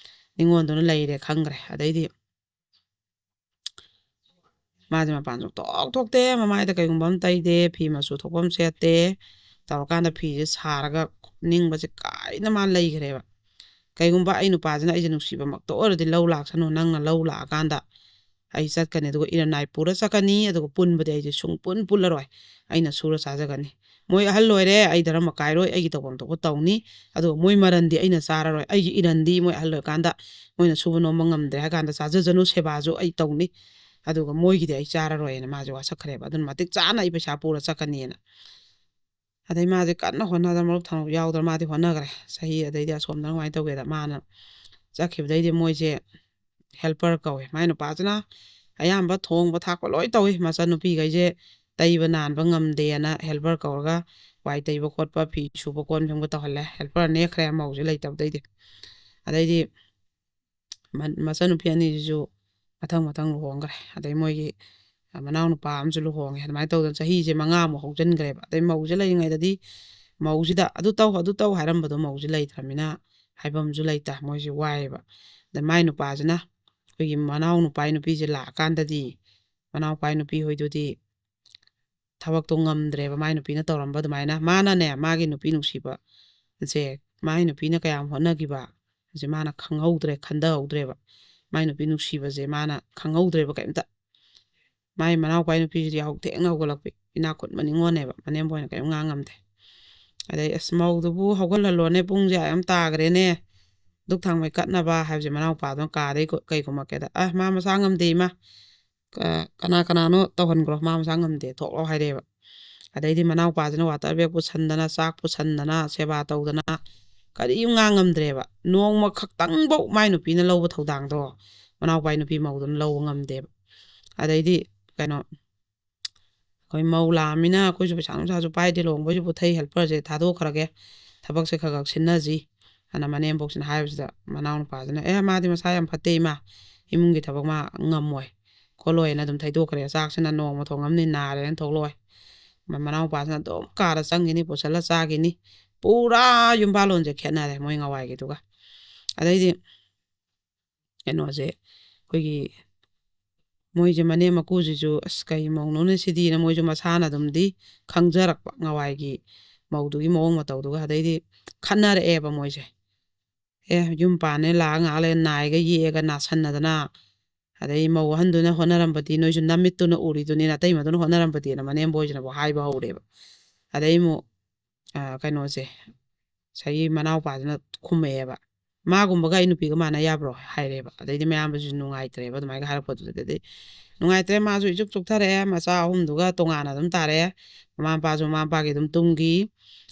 ꯅꯤꯉꯣꯜꯗꯨꯅ ꯂꯩꯔꯦ ꯈꯪꯈ꯭ꯔꯦ꯫ ꯑꯗꯩꯗꯤ ꯃꯥꯁꯦ ꯃꯄꯥꯟ ꯁꯨꯡꯊꯣꯛ ꯊꯣꯛꯇꯦ, ꯃꯃꯥꯏꯗ ꯀꯩꯒꯨꯝꯕ ꯑꯃ ꯇꯩꯗꯦ, ꯐꯤ ꯃꯆꯨ ꯊꯣꯛꯄ ꯑꯃ ꯁꯦꯠꯇꯦ꯫ ꯇꯧꯔꯀꯥꯟꯗ ꯐꯤꯁꯦ ꯁꯥꯔꯒ ꯅꯤꯡꯕꯁꯦ ꯀꯥꯏꯅ ꯃꯥ ꯂꯩꯈ꯭ꯔꯦꯕ꯫ ꯀꯩꯒꯨꯝꯕ ꯑꯩ ꯅꯨꯄꯥꯁꯤꯅ ꯑꯩꯁꯦ ꯅꯨꯡꯁꯤꯕꯃꯛꯇ ꯑꯣꯏꯔꯗꯤ ꯂꯧ ꯂꯥꯛꯁꯅꯨ, ꯅꯪꯅ ꯂꯧ ꯂꯥꯛꯑꯀꯥꯟꯗ ꯑꯩ ꯆꯠꯀꯅꯤ, ꯑꯗꯨꯒ ꯏꯔꯟꯅꯥꯏ ꯄꯨꯔ ꯆꯠꯀꯅꯤ, ꯑꯗꯨꯒ ꯄꯨꯟꯕꯗꯤ ꯑꯩꯁꯦ ꯁꯨꯡ ꯄꯨꯟ ꯄꯨꯜꯂꯔꯣꯏ, ꯑꯩꯅ ꯁꯨꯔ ꯆꯥꯖꯒꯅꯤ꯫ ꯃꯣꯏ ꯑꯍꯜ ꯑꯣꯏꯔꯦ, ꯑꯩ ꯙꯔꯃ ꯀꯥꯏꯔꯣꯏ, ꯑꯩꯒꯤ ꯇꯧꯐꯝ ꯊꯣꯛꯄ ꯇꯧꯅꯤ, ꯑꯗꯨꯒ ꯃꯣꯏ ꯃꯔꯟꯗꯤ ꯑꯩꯅ ꯆꯥꯔꯔꯣꯏ, ꯑꯩꯒꯤ ꯏꯔꯟꯗꯤ ꯃꯣꯏ ꯑꯍꯜ ꯑꯣꯏꯔꯀꯥꯟꯗ ꯃꯣꯏꯅ ꯁꯨꯕ ꯅꯣꯝꯕ ꯉꯝꯗ꯭ꯔꯦ ꯍꯥꯏ ꯀꯥꯟꯗ ꯆꯥꯖꯖꯅꯨ, ꯁꯦꯕꯥꯁꯨ ꯑꯩ ꯇꯧꯅꯤ꯫ ꯑꯗꯨꯒ ꯃꯣꯏꯒꯤꯗꯤ ꯑꯩ ꯆꯥꯔꯔꯣꯏꯅ ꯃꯥꯁꯦ ꯋꯥꯁꯛꯈ꯭ꯔꯦꯕ꯫ ꯑꯗꯨꯅ ꯃꯇꯤꯛ ꯆꯥꯅ ꯑꯩ ꯄꯩꯁꯥ ꯄꯨꯔ ꯆꯠꯀꯅꯤꯅ꯫ ꯑꯗꯩ ꯃꯥꯁꯦ ꯀꯟꯅ ꯍꯣꯠꯅꯗꯅ, ꯃꯔꯨꯞ ꯊꯥꯡꯅ ꯌꯥꯎꯗꯅ ꯃꯥꯗꯤ ꯍꯣꯠꯅꯈ꯭ꯔꯦ꯫ ꯆꯍꯤ ꯑꯗꯩꯗꯤ ꯑꯁꯣꯝꯗꯅ ꯀꯃꯥꯏꯅ ꯇꯧꯒꯦꯗ, ꯃꯥꯅ ꯆꯠꯈꯤꯕꯗꯩꯗꯤ ꯃꯣꯏꯁꯦ helper ꯀꯧꯋꯦ꯫ ꯃꯥꯏ ꯅꯨꯄꯥꯁꯤꯅ ꯑꯌꯥꯝꯕ ꯊꯣꯡꯕ ꯊꯥꯛꯄ ꯂꯣꯏ ꯇꯧꯏ꯫ ꯃꯆꯟꯅꯨꯄꯤꯈꯩꯁꯦ ꯇꯩꯕ ꯅꯥꯟꯕ ꯉꯝꯗꯦꯅ helper ꯀꯧꯔꯒ ꯋꯥꯏ ꯇꯩꯕ ꯈꯣꯠꯄ, ꯐꯤ ꯁꯨꯕ, ꯀꯣꯟ ꯐꯦꯡꯕ ꯇꯧꯍꯜꯂꯦ꯫ Helper ꯅꯦꯛꯈ꯭ꯔꯦ ꯃꯧꯁꯦ ꯂꯩꯇꯕꯗꯩꯗꯤ꯫ ꯑꯗꯩꯗꯤ ꯃ-, ꯃꯆꯟꯅꯨꯄꯤ ꯑꯅꯤꯁꯤꯁꯨ ꯃꯊꯪ ꯃꯊꯪ ꯂꯨꯍꯣꯡꯈ꯭ꯔꯦ꯫ ꯑꯗꯩ ꯃꯣꯏꯒꯤ, ꯑ, ꯃꯅꯥꯎꯅꯨꯄꯥ ꯑꯃꯁꯨ ꯂꯨꯍꯣꯡꯉꯦ꯫ ꯑꯗꯨꯃꯥꯏꯅ ꯇꯧꯗꯅ ꯆꯍꯤꯁꯦ ꯃꯉꯥꯃꯨꯛ ꯍꯧꯖꯤꯟꯈ꯭ꯔꯦꯕ꯫ ꯑꯗꯩ ꯃꯧꯁꯦ ꯂꯩꯔꯤꯉꯩꯗꯗꯤ ꯃꯧꯁꯤꯗ "ꯑꯗꯨ ꯇꯧ, ꯑꯗꯨ ꯇꯧ" ꯍꯥꯏꯔꯝꯕꯗꯣ ꯃꯧꯁꯦ ꯂꯩꯇ꯭ꯔꯕꯅꯤꯅ ꯍꯥꯏꯐꯝꯁꯨ ꯂꯩꯇ, ꯃꯣꯏꯁꯦ ꯋꯥꯏꯑꯦꯕ꯫ ꯑꯗ ꯃꯥꯏ ꯅꯨꯄꯥꯁꯤꯅ, ꯑꯩꯈꯣꯏꯒꯤ ꯃꯅꯥꯎ ꯅꯨꯄꯥꯒꯤ ꯅꯨꯄꯤꯁꯦ ꯂꯥꯛꯑꯀꯥꯟꯗꯗꯤ, ꯃꯅꯥꯎꯄꯥꯒꯤ ꯅꯨꯄꯤ ꯍꯣꯏꯗꯨꯗꯤ ꯊꯕꯛꯇꯣ ꯉꯝꯗ꯭ꯔꯦꯕ, ꯃꯥꯏ ꯅꯨꯄꯤꯅ ꯇꯧꯔꯝꯕ ꯑꯗꯨꯃꯥꯏꯅ꯫ ꯃꯥꯅꯅꯦ, ꯃꯥꯒꯤ ꯅꯨꯄꯤ ꯅꯨꯡꯁꯤꯕꯁꯦ, ꯃꯥꯏ ꯅꯨꯄꯤꯅ ꯀꯌꯥꯝ ꯍꯣꯠꯅꯈꯤꯕ ꯁꯦ ꯃꯥꯅ ꯈꯪꯍꯧꯗ꯭ꯔꯦ, ꯈꯟꯊꯍꯧꯗ꯭ꯔꯦꯕ꯫ ꯃꯥꯏ ꯅꯨꯄꯤ ꯅꯨꯡꯁꯤꯕꯁꯦ ꯃꯥꯅ ꯈꯪꯍꯧꯗ꯭ꯔꯦꯕ ꯀꯩꯝꯇ꯫ ꯃꯥꯏ ꯃꯅꯥꯎꯄꯥꯒꯤ ꯅꯨꯄꯤꯁꯤꯗꯤ ꯌꯥꯍꯧ ꯊꯦꯡꯅ ꯍꯧꯒꯠꯂꯛꯄꯤ, ꯏꯅꯥꯛ ꯈꯨꯟꯕ ꯅꯤꯉꯣꯜꯅꯦꯕ, ꯃꯅꯦꯝꯕꯣꯏꯅ ꯀꯔꯤꯝ ꯉꯥꯡ ꯉꯝꯗꯦ꯫ ꯑꯗꯩ, "ꯑꯁ, ꯃꯧꯗꯨꯕꯨ ꯍꯧꯒꯠꯍꯜꯂꯣꯅꯦ, ꯄꯨꯡꯁꯦ ꯑꯥ ꯌꯥꯝ ꯇꯥꯈ꯭ꯔꯦꯅꯦ, ꯙꯨꯛ ꯊꯥꯡꯃꯩ ꯀꯠꯅꯕ" ꯍꯥꯏꯕꯁꯦ ꯃꯅꯥꯎꯄꯥꯗꯨꯅ ꯀꯥꯗꯩ ꯀꯣ-, ꯀꯩ ꯈꯨꯝꯃꯛꯀꯦꯗ, "ꯑ, ꯃꯥ ꯃꯁꯥ ꯉꯝꯗꯦ, ꯏꯃꯥ, ꯀ-, ꯀꯅꯥ ꯀꯅꯥꯅꯣ ꯇꯧꯍꯟꯈ꯭ꯔꯣ, ꯃꯥ ꯃꯁꯥ ꯉꯝꯗꯦ, ꯊꯣꯛꯂꯛꯑꯣ" ꯍꯥꯏꯔꯛꯑꯦꯕ꯫ ꯑꯗꯩꯗꯤ ꯃꯅꯥꯎꯄꯥꯁꯤꯅ water bag ꯄꯨꯁꯟꯗꯅ, ꯆꯥꯛ ꯄꯨꯁꯟꯗꯅ, ꯁꯦꯕꯥ ꯇꯧꯗꯅ, ꯀꯔꯤꯝ ꯉꯥꯡ ꯉꯝꯗ꯭ꯔꯦꯕ꯫ ꯅꯣꯡꯃ ꯈꯛꯇꯪꯐꯧ ꯃꯥꯏ ꯅꯨꯄꯤꯅ ꯂꯧꯕ ꯊꯧꯗꯥꯡꯗꯣ ꯃꯅꯥꯎꯄꯥꯒꯤ ꯅꯨꯄꯤ ꯃꯧꯗꯨꯅ ꯂꯧꯕ ꯉꯝꯗꯦꯕ꯫ ꯑꯗꯩꯗꯤ ꯀꯩꯅꯣ, ꯑꯩꯈꯣꯏ ꯃꯧ ꯂꯥꯛꯑꯃꯤꯅ ꯑꯩꯈꯣꯏꯁꯨ ꯄꯩꯁꯥ ꯅꯨꯡꯁꯥꯁꯨ ꯄꯥꯏꯗꯦ, ꯂꯨꯍꯣꯡꯕꯩꯁꯨ ꯄꯨꯊꯩ, helper ꯁꯦ ꯊꯥꯗꯣꯛꯈ꯭ꯔꯒꯦ, ꯊꯕꯛꯁꯦ ꯈꯔ ꯈꯔ ꯁꯤꯟꯅꯁꯤ ꯑꯅ ꯃꯅꯦꯝꯕꯣꯛꯁꯤꯅ ꯍꯥꯏꯕꯁꯤꯗ, ꯃꯅꯥꯎꯅꯨꯄꯥꯁꯤꯅ, "ꯑꯦ, ꯃꯥꯗꯤ ꯃꯁꯥ ꯌꯥꯝ ꯐꯠꯇꯦ ꯏꯃꯥ, ꯏꯃꯨꯡꯒꯤ ꯊꯕꯛ ꯃꯥ ꯉꯝꯃꯣꯏ ꯈꯣꯠꯂꯣꯏꯅ" ꯑꯗꯨꯝ ꯊꯩꯗꯣꯛꯈ꯭ꯔꯦ꯫ ꯆꯥꯛꯁꯤꯅ ꯅꯣꯡꯃ ꯊꯣꯡꯉꯝꯅꯤ, ꯅꯥꯔꯦꯅ ꯊꯣꯛꯂꯛꯑꯣꯏ꯫ ꯃ-, ꯃꯅꯥꯎꯄꯥꯁꯤꯅ ꯑꯗꯨꯝ ꯀꯥꯗ ꯆꯪꯈꯤꯅꯤ, ꯄꯨꯁꯜꯂ ꯆꯥꯈꯤꯅꯤ꯫ ꯄꯨꯔꯥ ꯌꯨꯝꯕꯥꯜꯂꯣꯟꯁꯦ ꯈꯦꯠꯅꯔꯦ ꯃꯣꯏ ꯉꯋꯥꯏꯒꯤꯗꯨꯒ꯫ ꯑꯗꯩꯗꯤ ꯀꯩꯅꯣꯁꯦ, ꯑꯩꯈꯣꯏꯒꯤ ꯃꯣꯏꯁꯦ ꯃꯅꯦꯝ ꯃꯀꯨꯁꯤꯁꯨ, "ꯑꯁ, ꯀꯩ ꯃꯧꯅꯣꯅꯦ ꯁꯤꯗꯤꯅ" ꯃꯣꯏꯁꯨ ꯃꯁꯥꯅ ꯑꯗꯨꯝꯗꯤ ꯈꯪꯖꯔꯛꯄ ꯉꯋꯥꯏꯒꯤ ꯃꯧꯗꯨꯒꯤ ꯃꯑꯣꯡ ꯃꯇꯧꯗꯨꯒ꯫ ꯑꯗꯩꯗꯤ ꯈꯠꯅꯔꯛꯑꯦꯕ ꯃꯣꯏꯁꯦ꯫ "ꯑꯦ, ꯌꯨꯝ ꯄꯥꯟꯅꯦ ꯂꯥꯛꯑ ꯉꯥꯏꯍꯥꯛ ꯂꯩꯔ ꯅꯥꯏꯒ ꯌꯦꯛꯑꯒ ꯅꯥꯁꯟꯅꯗꯅ, ꯑꯗꯩ ꯃꯧ ꯑꯍꯟꯗꯨꯅ ꯍꯣꯠꯅꯔꯝꯕꯗꯤ ꯅꯣꯏꯁꯨ ꯅꯃꯤꯠꯇꯨꯅ ꯎꯔꯤꯗꯨꯅꯤ, ꯅꯇꯩꯃꯗꯨꯅ ꯍꯣꯠꯅꯔꯝꯕꯗꯤꯅ" ꯃꯅꯦꯝꯕꯣꯏꯁꯤꯅꯕꯨ ꯍꯥꯏꯕ ꯍꯧꯔꯦꯕ꯫ ꯑꯗꯩ ꯑꯃꯨꯛ, ꯑ, ꯀꯩꯅꯣꯁꯦ, ꯉꯁꯥꯏꯒꯤ ꯃꯅꯥꯎꯄꯥꯁꯤꯅ ꯈꯨꯝꯃꯛꯑꯦꯕ, "ꯃꯥꯒꯨꯝꯕꯒ ꯑꯩ ꯅꯨꯄꯤꯒ ꯃꯥꯟꯅ ꯌꯥꯕ꯭ꯔꯣ?" ꯍꯥꯏꯔꯦꯕ꯫ ꯑꯗꯩꯗꯤ ꯃꯌꯥꯝꯕꯁꯨ ꯅꯨꯡꯉꯥꯏꯇ꯭ꯔꯦꯕ ꯑꯗꯨꯃꯥꯏꯅ ꯍꯥꯏꯔꯛꯄꯗꯨꯗꯗꯤ꯫ ꯑꯗꯩ ꯅꯨꯡꯉꯥꯏꯇ꯭ꯔꯦ, ꯃꯥꯁꯨ ꯏꯆꯨꯛ ꯆꯨꯛꯊꯔꯛꯑꯦ꯫ ꯃꯆꯥ ꯑꯍꯨꯝꯗꯨꯒ ꯇꯣꯉꯥꯟꯅ ꯑꯗꯨꯝ ꯇꯥꯔꯛꯑꯦ꯫ ꯃꯃꯥ ꯃꯄꯥꯁꯨ ꯃꯃꯥ ꯃꯄꯥꯒꯤ ꯑꯗꯨꯝ ꯇꯨꯝꯈꯤ꯫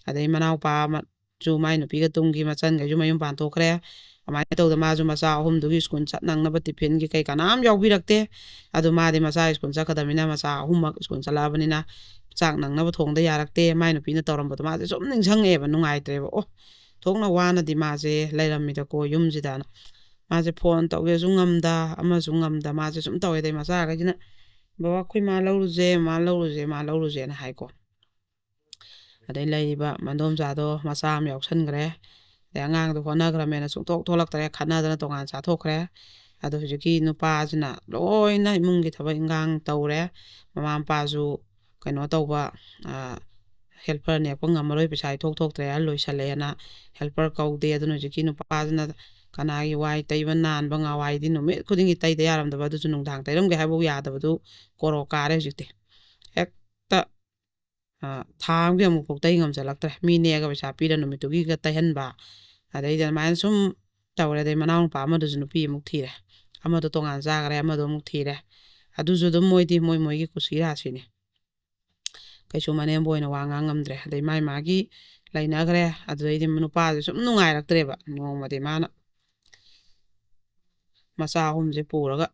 ꯑꯗꯩ ꯃꯅꯥꯎꯄꯥ ꯑꯃꯁꯨ ꯃꯥꯏ ꯅꯨꯄꯤꯒ ꯇꯨꯝꯈꯤ, ꯃꯆꯟꯈꯩꯁꯨ ꯃꯌꯨꯝ ꯄꯥꯟꯊꯣꯛꯈ꯭ꯔꯦ꯫ ꯑꯗꯨꯃꯥꯏꯅ ꯇꯧꯗꯅ ꯃꯥꯁꯨ ꯃꯆꯥ ꯑꯍꯨꯝꯗꯨꯒꯤ ꯁ꯭ꯀꯨꯜ ꯆꯠ ꯅꯪꯅꯕ ꯇꯤꯐꯤꯟꯒꯤ ꯀꯩ ꯀꯅꯥꯝ ꯌꯥꯎꯕꯤꯔꯛꯇꯦ꯫ ꯑꯗꯨ ꯃꯥꯗꯤ ꯃꯆꯥ ꯁ꯭ꯀꯨꯜ ꯆꯠꯀꯗꯕꯅꯤꯅ, ꯃꯆꯥ ꯑꯍꯨꯝꯃꯛ ꯁ꯭ꯀꯨꯜ ꯆꯠꯂꯛꯑꯕꯅꯤꯅ ꯆꯥꯛ ꯅꯪꯅꯕ ꯊꯣꯡꯗ ꯌꯥꯔꯛꯇꯦ꯫ ꯃꯥꯏ ꯅꯨꯄꯤꯅ ꯇꯧꯔꯝꯕꯗꯣ ꯃꯥꯁꯦ ꯁꯨꯝ ꯅꯤꯡꯁꯤꯡꯉꯛꯑꯦꯕ, ꯅꯨꯡꯉꯥꯏꯇ꯭ꯔꯦꯕ꯫ ꯑꯣ, ꯊꯣꯛꯅ ꯋꯥꯅꯗꯤ ꯃꯥꯁꯦ ꯂꯩꯔꯝꯃꯤꯗꯀꯣ ꯌꯨꯝꯁꯤꯗꯅ꯫ ꯃꯥꯁꯦ ꯐꯣꯟ ꯇꯧꯒꯦꯁꯨ ꯉꯝꯗ, ꯑꯃꯁꯨ ꯉꯝꯗ, ꯃꯥꯁꯦ ꯁꯨꯝ ꯇꯧꯋꯦ꯫ ꯑꯗꯩ ꯃꯆꯥꯈꯩꯁꯤꯅ, "ꯕꯕꯥ, ꯑꯩꯈꯣꯏ ꯃꯥ ꯂꯧꯔꯨꯁꯦ, ꯃꯥ ꯂꯧꯔꯨꯁꯦ, ꯃꯥ ꯂꯧꯔꯨꯁꯦꯅ" ꯍꯥꯏꯀꯣ꯫ ꯑꯗꯩ ꯂꯩꯔꯤꯕ ꯃꯗꯣꯝꯆꯥꯗꯣ ꯃꯆꯥ ꯑꯃ ꯌꯥꯎꯁꯟꯈ꯭ꯔꯦ꯫ ꯑꯗꯩ ꯑꯉꯥꯡꯗꯣ ꯍꯣꯠꯅꯈ꯭ꯔꯃꯦꯅ ꯁꯨꯡꯊꯣꯛ ꯊꯣꯛꯂꯛꯇ꯭ꯔꯦ, ꯈꯠꯅꯗꯅ ꯇꯣꯉꯥꯟ ꯆꯥꯊꯣꯛꯈ꯭ꯔꯦ꯫ ꯑꯗꯣ ꯍꯧꯖꯤꯛꯀꯤ ꯅꯨꯄꯥꯁꯤꯅ ꯂꯣꯏꯅ ꯏꯃꯨꯡꯒꯤ ꯊꯕꯛ ꯏꯟꯈꯥꯡ ꯇꯧꯔꯦ꯫ ꯃꯃꯥ ꯃꯄꯥꯁꯨ ꯀꯩꯅꯣ ꯇꯧꯕ, ꯑ, helper ꯅꯦꯛꯄ ꯉꯝꯃꯔꯣꯏ, ꯄꯩꯁꯥ ꯏꯊꯣꯛ ꯊꯣꯛꯇ꯭ꯔꯦ, ꯑꯍꯜ ꯂꯣꯏꯁꯜꯂꯛꯑꯦꯅ helper ꯀꯧꯗꯦ꯫ ꯑꯗꯨꯅ ꯍꯧꯖꯤꯛꯀꯤ ꯅꯨꯄꯥꯁꯤꯅ ꯀꯅꯥꯒꯤ ꯋꯥꯏ ꯇꯩꯕ ꯅꯥꯟꯕ, ꯉꯍꯥꯟꯋꯥꯏꯗꯤ ꯅꯨꯃꯤꯠ ꯈꯨꯗꯤꯡꯒꯤ ꯇꯩꯗ ꯌꯥꯔꯝꯗꯕ, ꯑꯗꯨꯁꯨ ꯅꯨꯡꯗꯥꯡ ꯇꯩꯔꯝꯒꯦ ꯍꯥꯏꯕꯐꯥꯎ ꯌꯥꯗꯕꯗꯨ ꯀꯣꯔꯣꯛ ꯀꯥꯔꯦ ꯍꯧꯖꯤꯛꯇꯤ꯫ ꯍꯦꯛꯇ, ꯑ, ꯊꯥ ꯑꯃꯒꯤ ꯑꯃꯨꯛꯐꯥꯎ ꯇꯩ ꯉꯝꯁꯤꯜꯂꯛꯇ꯭ꯔꯦ꯫ ꯃꯤ ꯅꯦꯛꯑꯒ ꯄꯩꯁꯥ ꯄꯤꯔ ꯅꯨꯃꯤꯠꯇꯨꯒꯤꯒ ꯇꯩꯍꯟꯕ꯫ ꯑꯗꯩꯗꯤ ꯑꯗꯨꯃꯥꯏꯅ ꯁꯨꯝ ꯇꯧꯔꯦ꯫ ꯑꯗꯩ ꯃꯅꯥꯎ ꯅꯨꯄꯥ ꯑꯃꯗꯨꯁꯨ ꯅꯨꯄꯤ ꯑꯃꯨꯛ ꯊꯤꯔꯦ꯫ ꯑꯃꯗꯣ ꯇꯣꯉꯥꯟ ꯆꯥꯈ꯭ꯔꯦ, ꯑꯃꯗꯣ ꯑꯃꯨꯛ ꯊꯤꯔꯦ꯫ ꯑꯗꯨꯁꯨ ꯑꯗꯨꯝ ꯃꯣꯏꯗꯤ ꯃꯣꯏ ꯃꯣꯏꯒꯤ ꯀꯨꯁꯤ ꯔꯥꯁꯤꯅꯤ꯫ ꯀꯩꯁꯨ ꯃꯅꯦꯝꯕꯣꯏꯅ ꯋꯥ ꯉꯥꯡ ꯉꯝꯗ꯭ꯔꯦ꯫ ꯑꯗꯩ ꯃꯥꯏ ꯃꯥꯒꯤ ꯂꯩꯅꯈ꯭ꯔꯦ꯫ ꯑꯗꯨꯗꯩꯗꯤ ꯅꯨꯄꯥꯁꯦ ꯁꯨꯝ ꯅꯨꯡꯉꯥꯏꯔꯛꯇ꯭ꯔꯦꯕ꯫ ꯅꯣꯡꯃꯗꯤ ꯃꯥꯅ ꯃꯆꯥ ꯑꯍꯨꯝꯁꯦ ꯄꯨꯔꯒ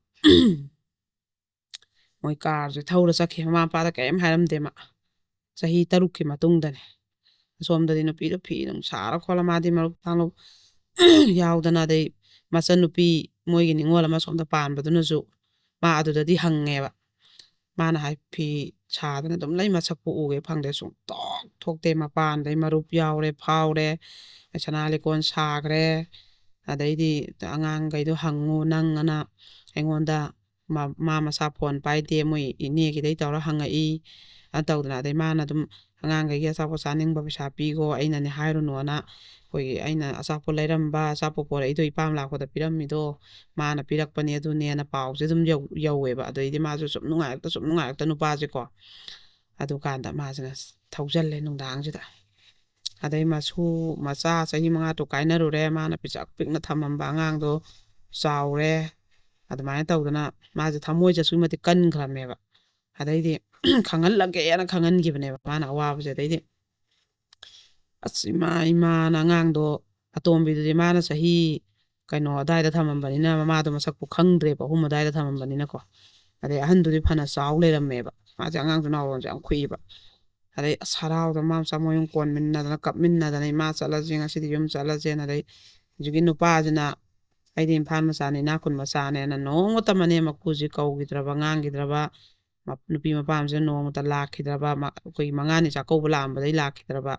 ꯃꯣꯏ ꯀꯥꯔꯁꯦ ꯊꯧꯔ ꯆꯠꯈꯤ꯫ ꯃꯃꯥ ꯃꯄꯥꯗ ꯀꯔꯤꯝ ꯍꯥꯏꯔꯝꯗꯦ ꯃꯥ꯫ ꯆꯍꯤ ꯇꯔꯨꯛꯀꯤ ꯃꯇꯨꯡꯗꯅꯦ꯫ ꯑꯁꯣꯝꯗꯗꯤ ꯅꯨꯄꯤꯗꯣ ꯐꯤ ꯅꯨꯡ ꯁꯥꯔ ꯈꯣꯠꯂ ꯃꯥꯗꯤ ꯃꯔꯨꯞ ꯊꯥꯡꯂꯨꯞ ꯌꯥꯎꯗꯅ, ꯑꯗꯩ ꯃꯆꯟꯅꯨꯄꯤ ꯃꯣꯏꯒꯤ ꯅꯤꯉꯣꯜ ꯑꯃ ꯁꯣꯝꯗ ꯄꯥꯟꯕꯗꯨꯅꯁꯨ ꯃꯥ ꯑꯗꯨꯗꯗꯤ ꯍꯪꯉꯦꯕ꯫ ꯃꯥꯅ ꯍꯥꯏ, "ꯐꯤ ꯁꯥꯗꯅ ꯑꯗꯨꯝ ꯂꯩ, ꯃꯁꯛꯄꯨ ꯎꯒꯦ ꯐꯪꯗꯦ, ꯁꯨꯡꯊꯣꯛ ꯊꯣꯛꯇꯦ꯫ ꯃꯄꯥꯟꯗꯩ ꯃꯔꯨꯞ ꯌꯥꯎꯔꯦ, ꯐꯥꯎꯔꯦ, ꯁꯅꯥ ꯂꯤꯛꯀꯣꯟ ꯁꯥꯈ꯭ꯔꯦ, ꯑꯗꯩꯗꯤ ꯑꯉꯥꯡꯈꯩꯗꯣ ꯍꯪꯉꯨ ꯅꯪ" ꯑꯅ ꯑꯩꯉꯣꯟꯗ ꯃꯥ, ꯃꯥ ꯃꯁꯥ ꯐꯣꯟ ꯄꯥꯏꯗꯦ, ꯃꯣꯏ ꯏꯅꯦꯒꯤꯗꯩ ꯇꯧꯔ ꯍꯪꯉꯛꯏ꯫ ꯑ ꯇꯧꯗꯅ, ꯑꯗꯩ ꯃꯥꯅ ꯑꯗꯨꯝ ꯑꯉꯥꯡꯈꯩꯒꯤ ꯑꯆꯥꯄꯣꯠ ꯆꯥꯅꯤꯡꯕ ꯄꯩꯁꯥ ꯄꯤꯈꯣ, ꯑꯩꯅꯅꯦ ꯍꯥꯏꯔꯨꯅꯨꯅ, ꯑꯩꯈꯣꯏꯒꯤ ꯑꯩꯅ ꯑꯆꯥꯄꯣꯠ ꯂꯩꯔꯝꯕ, ꯑꯆꯥꯄꯣꯠ ꯄꯣꯔꯛꯏꯗꯣ ꯏꯄꯥꯝ ꯂꯥꯛꯄꯗ ꯄꯤꯔꯝꯃꯤꯗꯣ ꯃꯥꯅ ꯄꯤꯔꯛꯄꯅꯦ, ꯑꯗꯨꯅꯦꯅ ꯄꯥꯎꯁꯦ ꯑꯗꯨꯝ ꯌꯧ-, ꯌꯧꯋꯦꯕ꯫ ꯑꯗꯩꯗꯤ ꯃꯥꯁꯨ ꯁꯨꯝ ꯅꯨꯡꯉꯥꯏꯔꯛꯇ, ꯁꯨꯝ ꯅꯨꯡꯉꯥꯏꯔꯛꯇ ꯅꯨꯄꯥꯁꯦꯀꯣ꯫ ꯑꯗꯨꯀꯥꯟꯗ ꯃꯥꯁꯤꯅ ꯊꯧꯖꯜꯂꯦ ꯅꯨꯡꯗꯥꯡꯁꯤꯗ꯫ ꯑꯗꯩ ꯃꯁꯨ ꯃꯆꯥ ꯆꯍꯤ ꯃꯉꯥ ꯇꯔꯨꯛ ꯀꯥꯏꯅꯔꯨꯔꯦ꯫ ꯃꯥꯅ ꯄꯤꯁꯛ ꯄꯤꯛꯅ ꯊꯝꯃꯝꯕ ꯑꯉꯥꯡꯗꯣ ꯆꯥꯎꯔꯦ꯫ ꯑꯗꯨꯃꯥꯏꯅ ꯇꯧꯗꯅ ꯃꯥꯁꯦ ꯊꯃꯣꯏꯁꯦ ꯑꯁꯨꯛꯀꯤ ꯃꯇꯤꯛ ꯀꯟꯈ꯭ꯔꯕꯅꯦꯕ꯫ ꯑꯗꯩꯗꯤ ꯈꯪꯍꯜꯂꯒꯦꯅ ꯈꯪꯍꯟꯈꯤꯕꯅꯦꯕ ꯃꯥꯅ ꯑꯋꯥꯕꯁꯦ꯫ ꯑꯗꯩꯗꯤ ꯑꯁ ꯏꯃꯥ, ꯏꯃꯥꯅ ꯑꯉꯥꯡꯗꯣ, ꯑꯇꯣꯝꯕꯤꯗꯨꯗꯤ ꯃꯥꯅ ꯆꯍꯤ ꯀꯩꯅꯣ ꯑꯗꯥꯏꯗ ꯊꯝꯃꯝꯕꯅꯤꯅ ꯃꯃꯥꯗꯣ ꯃꯁꯛꯄꯨ ꯈꯪꯗ꯭ꯔꯦꯕ, ꯑꯍꯨꯝ ꯑꯗꯥꯏꯗ ꯊꯝꯃꯝꯕꯅꯤꯅꯀꯣ꯫ ꯑꯗꯩ ꯑꯍꯟꯗꯨꯗꯤ ꯐꯅ ꯆꯥꯎ ꯂꯩꯔꯝꯃꯦꯕ꯫ ꯃꯥꯁꯦ ꯑꯉꯥꯡꯁꯨ ꯅꯥꯎꯔꯣꯟꯁꯦ ꯌꯥꯝ ꯈꯨꯏꯕ꯫ ꯑꯗꯩ ꯑꯁ ꯍꯔꯥꯎꯗꯅ ꯃꯥ ꯃꯆꯥ ꯃꯌꯨꯝ ꯀꯣꯟꯃꯤꯟꯅꯗꯅ ꯀꯞꯃꯤꯟꯅꯗꯅ "ꯏꯃꯥ ꯆꯠꯂꯁꯤ ꯉꯁꯤꯗꯤ ꯌꯨꯝ ꯆꯠꯂꯁꯦꯅ", ꯑꯗꯩ ꯍꯧꯖꯤꯛꯀꯤ ꯅꯨꯄꯥꯁꯤꯅ "ꯑꯩꯗꯤ ꯏꯝꯐꯥꯜ ꯃꯆꯥꯅꯤ, ꯏꯅꯥꯛ ꯈꯨꯟ ꯃꯆꯥꯅꯦꯅ" ꯅꯣꯡꯃꯇ ꯃꯅꯦꯝ ꯃꯀꯨꯁꯤ ꯀꯧꯈꯤꯗ꯭ꯔꯕ, ꯉꯥꯡꯈꯤꯗ꯭ꯔꯕ, ꯃ-, ꯅꯨꯄꯤ ꯃꯄꯥꯝꯁꯤꯅ ꯅꯣꯡꯃꯇ ꯂꯥꯛꯈꯤꯗ꯭ꯔꯕ, ꯃ-, ꯑꯩꯈꯣꯏꯒꯤ ꯃꯉꯥꯅꯤ ꯆꯥꯛꯀꯧꯕ ꯂꯥꯛꯑꯝꯕꯗꯩ ꯂꯥꯛꯈꯤꯗ꯭ꯔꯕ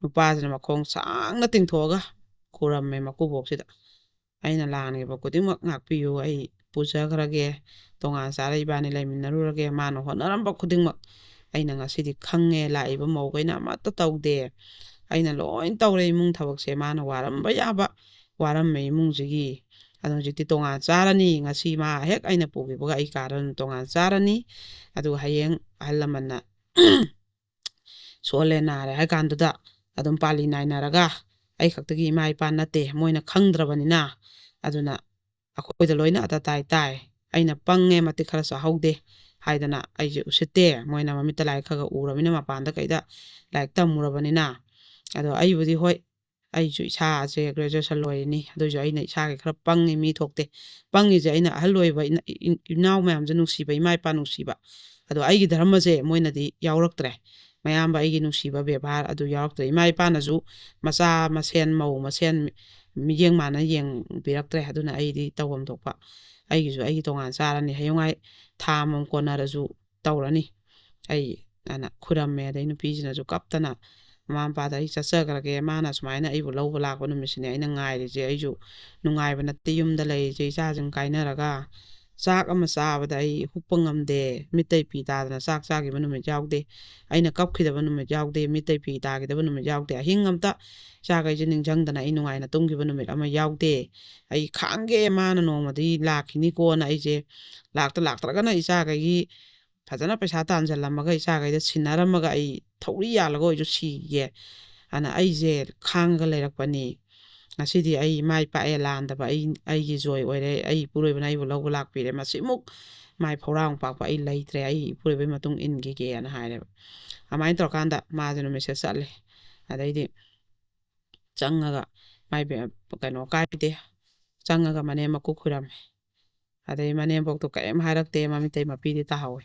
ꯅꯨꯄꯥꯁꯤꯅ ꯃꯈꯣꯡ ꯁꯥꯡꯅ ꯇꯤꯡꯊꯣꯛꯑꯒ ꯈꯨꯔꯝꯃꯦ ꯃꯀꯨꯕꯣꯛꯁꯤꯗ꯫ "ꯑꯩꯅ ꯂꯥꯟꯈꯤꯕ ꯈꯨꯗꯤꯡꯃꯛ ꯉꯥꯛꯄꯤꯌꯨ, ꯑꯩ ꯄꯨꯖꯈ꯭ꯔꯒꯦ, ꯇꯣꯉꯥꯟ ꯆꯥꯔ ꯏꯕꯥꯅꯤ ꯂꯩꯃꯤꯟꯅꯔꯨꯔꯒꯦ, ꯃꯥꯅ ꯍꯣꯠꯅꯔꯝꯕ ꯈꯨꯗꯤꯡꯃꯛ ꯑꯩꯅ ꯉꯁꯤꯗꯤ ꯈꯪꯉꯦ, ꯂꯥꯛꯏꯕ ꯃꯧꯈꯩꯅ ꯑꯃꯠꯇ ꯇꯧꯗꯦ, ꯑꯩꯅ ꯂꯣꯏ ꯇꯧꯔꯦ ꯏꯃꯨꯡ ꯊꯕꯛꯁꯦ, ꯃꯥꯅ ꯋꯥꯔꯝꯕ ꯌꯥꯕ ꯋꯥꯔꯝꯃꯦ ꯏꯃꯨꯡꯁꯤꯒꯤ, ꯑꯗꯣ ꯍꯧꯖꯤꯛꯇꯤ ꯇꯣꯉꯥꯟ ꯆꯥꯔꯅꯤ, ꯉꯁꯤ ꯃꯥ ꯍꯦꯛ ꯑꯩꯅ ꯄꯨꯈꯤꯕꯒ ꯑꯩ ꯀꯥꯗ ꯑꯗꯨꯝ ꯇꯣꯉꯥꯟ ꯆꯥꯔꯅꯤ, ꯑꯗꯨꯒ ꯍꯌꯦꯡ ꯑꯍꯜ ꯂꯃꯟꯅ ꯁꯣꯜꯂꯦ ꯅꯥꯔꯦ ꯍꯥꯏ ꯀꯥꯟꯗꯨꯗ ꯑꯗꯨꯝ ꯄꯥꯂꯤ ꯅꯥꯏꯅꯔꯒ ꯑꯩ ꯈꯛꯇꯒꯤ ꯏꯃꯥ ꯏꯄꯥ ꯅꯠꯇꯦ, ꯃꯣꯏꯅ ꯈꯪꯗ꯭ꯔꯕꯅꯤꯅ, ꯑꯗꯨꯅ ꯑꯩꯈꯣꯏꯗ ꯂꯣꯏꯅ ꯑꯇ ꯇꯥꯏ ꯇꯥꯏ, ꯑꯩꯅ ꯄꯪꯉꯦ, ꯃꯇꯤꯛ ꯈꯔ ꯆꯥꯍꯧꯗꯦ" ꯍꯥꯏꯗꯅ ꯑꯩꯁꯦ ꯎꯁꯤꯠꯇꯦ꯫ ꯃꯣꯏꯅ ꯃꯃꯤꯠꯇ ꯂꯥꯏꯔꯤꯛ ꯈꯔ ꯈꯔ ꯎꯔꯕꯅꯤꯅ, ꯃꯄꯥꯟꯗ ꯀꯩꯗ ꯂꯥꯏꯔꯤꯛ ꯇꯝꯃꯨꯔꯕꯅꯤꯅ꯫ ꯑꯗꯣ ꯑꯩꯕꯨꯗꯤ ꯍꯣꯏ, ꯑꯩꯁꯨ ꯏꯁꯥꯁꯦ graduation ꯂꯣꯏꯔꯤꯅꯤ, ꯑꯗꯨꯏꯁꯨ ꯑꯩꯅ ꯏꯁꯥꯒꯤ ꯈꯔ ꯄꯪꯉꯤ, ꯃꯤ ꯊꯣꯛꯇꯦ꯫ ꯄꯪꯉꯤꯁꯦ ꯑꯩꯅ ꯑꯍꯜ ꯑꯣꯏꯕ ꯏꯅ-, ꯏ-, ꯏ-, ꯏꯅꯥꯎ ꯃꯌꯥꯝꯁꯦ ꯅꯨꯡꯁꯤꯕ, ꯏꯃꯥ ꯏꯄꯥ ꯅꯨꯡꯁꯤꯕ, ꯑꯗꯣ ꯑꯩꯒꯤ ꯙꯔꯃꯁꯦ ꯃꯣꯏꯅꯗꯤ ꯌꯥꯎꯔꯛꯇ꯭ꯔꯦ꯫ ꯃꯌꯥꯝꯕ ꯑꯩꯒꯤ ꯅꯨꯡꯁꯤꯕ ꯕꯦꯕꯥꯔ ꯑꯗꯨ ꯌꯥꯎꯔꯛꯇ꯭ꯔꯦ꯫ ꯏꯃꯥ ꯏꯄꯥꯅꯁꯨ ꯃꯆꯥ ꯃꯁꯦꯟ, ꯃꯧ ꯃꯁꯦꯟ ꯃꯤꯠꯌꯦꯡ ꯃꯥꯟꯅ ꯌꯦꯡꯕꯤꯔꯛꯇ꯭ꯔꯦ꯫ ꯑꯗꯨꯅ ꯑꯩꯗꯤ ꯇꯧꯐꯝ ꯊꯣꯛꯄ ꯑꯩꯒꯤꯁꯨ ꯑꯩꯒꯤ ꯇꯣꯉꯥꯟ ꯆꯥꯔꯅꯤ꯫ ꯍꯌꯦꯡꯋꯥꯏ ꯊꯥ ꯑꯃꯃꯝ ꯀꯣꯟꯅꯔꯁꯨ ꯇꯧꯔꯅꯤ꯫ ꯑꯩ ꯑꯅ ꯈꯨꯔꯝꯃꯦ꯫ ꯑꯗꯩ ꯅꯨꯄꯤꯁꯤꯅꯁꯨ ꯀꯞꯇꯅ ꯃꯃꯥ ꯃꯄꯥꯗ "ꯑꯩ ꯆꯠꯆꯈ꯭ꯔꯒꯦ, ꯃꯥꯅ ꯁꯨꯃꯥꯏꯅ ꯑꯩꯕꯨ ꯂꯧꯕ ꯂꯥꯛꯄ ꯅꯨꯃꯤꯠꯁꯤꯅꯦ ꯑꯩꯅ ꯉꯥꯏꯔꯤꯁꯦ, ꯑꯩꯁꯨ ꯅꯨꯡꯉꯥꯏꯕ ꯅꯠꯇꯦ ꯌꯨꯝꯗ ꯂꯩꯔꯤꯁꯦ, ꯏꯆꯥꯁꯤꯡ ꯀꯥꯏꯅꯔꯒ ꯆꯥꯛ ꯑꯃ ꯆꯥꯕꯗ ꯑꯩ ꯍꯨꯞꯄ ꯉꯝꯗꯦ, ꯃꯤꯠꯇꯩ ꯄꯤ ꯇꯥꯗꯅ ꯆꯥꯛ ꯆꯥꯈꯤꯕ ꯅꯨꯃꯤꯠ ꯌꯥꯎꯗꯦ, ꯑꯩꯅ ꯀꯞꯈꯤꯗꯕ ꯅꯨꯃꯤꯠ ꯌꯥꯎꯗꯦ, ꯃꯤꯠꯇꯩ ꯄꯤ ꯇꯥꯈꯤꯗꯕ ꯅꯨꯃꯤꯠ ꯌꯥꯎꯗꯦ, ꯑꯍꯤꯡ ꯑꯝꯇ ꯏꯆꯥꯈꯩꯁꯦ ꯅꯤꯡꯁꯤꯡꯗꯅ ꯑꯩ ꯅꯨꯡꯉꯥꯏꯅ ꯇꯨꯝꯈꯤꯕ ꯅꯨꯃꯤꯠ ꯑꯃ ꯌꯥꯎꯗꯦ꯫ ꯑꯩ ꯈꯥꯡꯒꯦ, ꯃꯥꯅ ꯅꯣꯡꯃꯗꯤ ꯂꯥꯛꯈꯤꯅꯤꯀꯣꯅ ꯑꯩꯁꯦ ꯂꯥꯛꯇ ꯂꯥꯛꯇ꯭ꯔꯒꯅ ꯏꯆꯥꯈꯩꯒꯤ ꯐꯖꯅ ꯄꯩꯁꯥ ꯇꯥꯟꯁꯤꯜꯂꯝꯃꯒ ꯏꯆꯥꯈꯩꯗ ꯁꯤꯟꯅꯔꯝꯃꯒ ꯑꯩ ꯊꯧꯔꯤ ꯌꯥꯜꯂꯒ ꯑꯣꯏꯁꯨ ꯁꯤꯒꯦ ꯍꯥꯏꯅ ꯑꯩꯁꯦ ꯈꯥꯡꯉꯒ ꯂꯩꯔꯛꯄꯅꯤ"꯫ ꯉꯁꯤꯗꯤ ꯑꯩ ꯃꯥꯏ ꯄꯥꯛꯑꯦ, ꯂꯥꯟꯗꯕ ꯑꯩ, ꯑꯩꯒꯤ ꯖꯣꯏ ꯑꯣꯏꯔꯦ, ꯑꯩ ꯏꯄꯨꯔꯣꯏꯕꯅ ꯑꯩꯕꯨ ꯂꯧꯕ ꯂꯥꯛꯄꯤꯔꯦ, ꯃꯁꯤꯃꯨꯛ ꯃꯥꯏ ꯐꯧꯔꯥꯡ ꯄꯥꯛꯄ ꯑꯩ ꯂꯩꯇ꯭ꯔꯦ, ꯑꯩ ꯏꯄꯨꯔꯣꯏꯕꯩ ꯃꯇꯨꯡ ꯏꯟꯈꯤꯒꯦꯅ ꯍꯥꯏꯔꯦꯕ꯫ ꯑꯗꯨꯃꯥꯏꯅ ꯇꯧꯔꯀꯥꯟꯗ ꯃꯥꯁꯤꯅ ꯃꯦꯁꯦꯖ ꯆꯠꯂꯦ꯫ ꯑꯗꯩꯗꯤ ꯆꯪꯉꯒ ꯃꯥꯏ ꯕꯦ-, ꯀꯩꯅꯣ ꯀꯥꯏꯗꯦ, ꯆꯪꯉꯒ ꯃꯅꯦꯝ ꯃꯀꯨ ꯈꯨꯔꯝꯃꯦ꯫ ꯑꯗꯩ ꯃꯅꯦꯝꯕꯣꯛꯇꯣ ꯀꯔꯤꯝ ꯍꯥꯏꯔꯛꯇꯦ, ꯃꯃꯤꯠꯇꯩ ꯃꯄꯤꯗꯤ ꯇꯥꯍꯧꯋꯦ꯫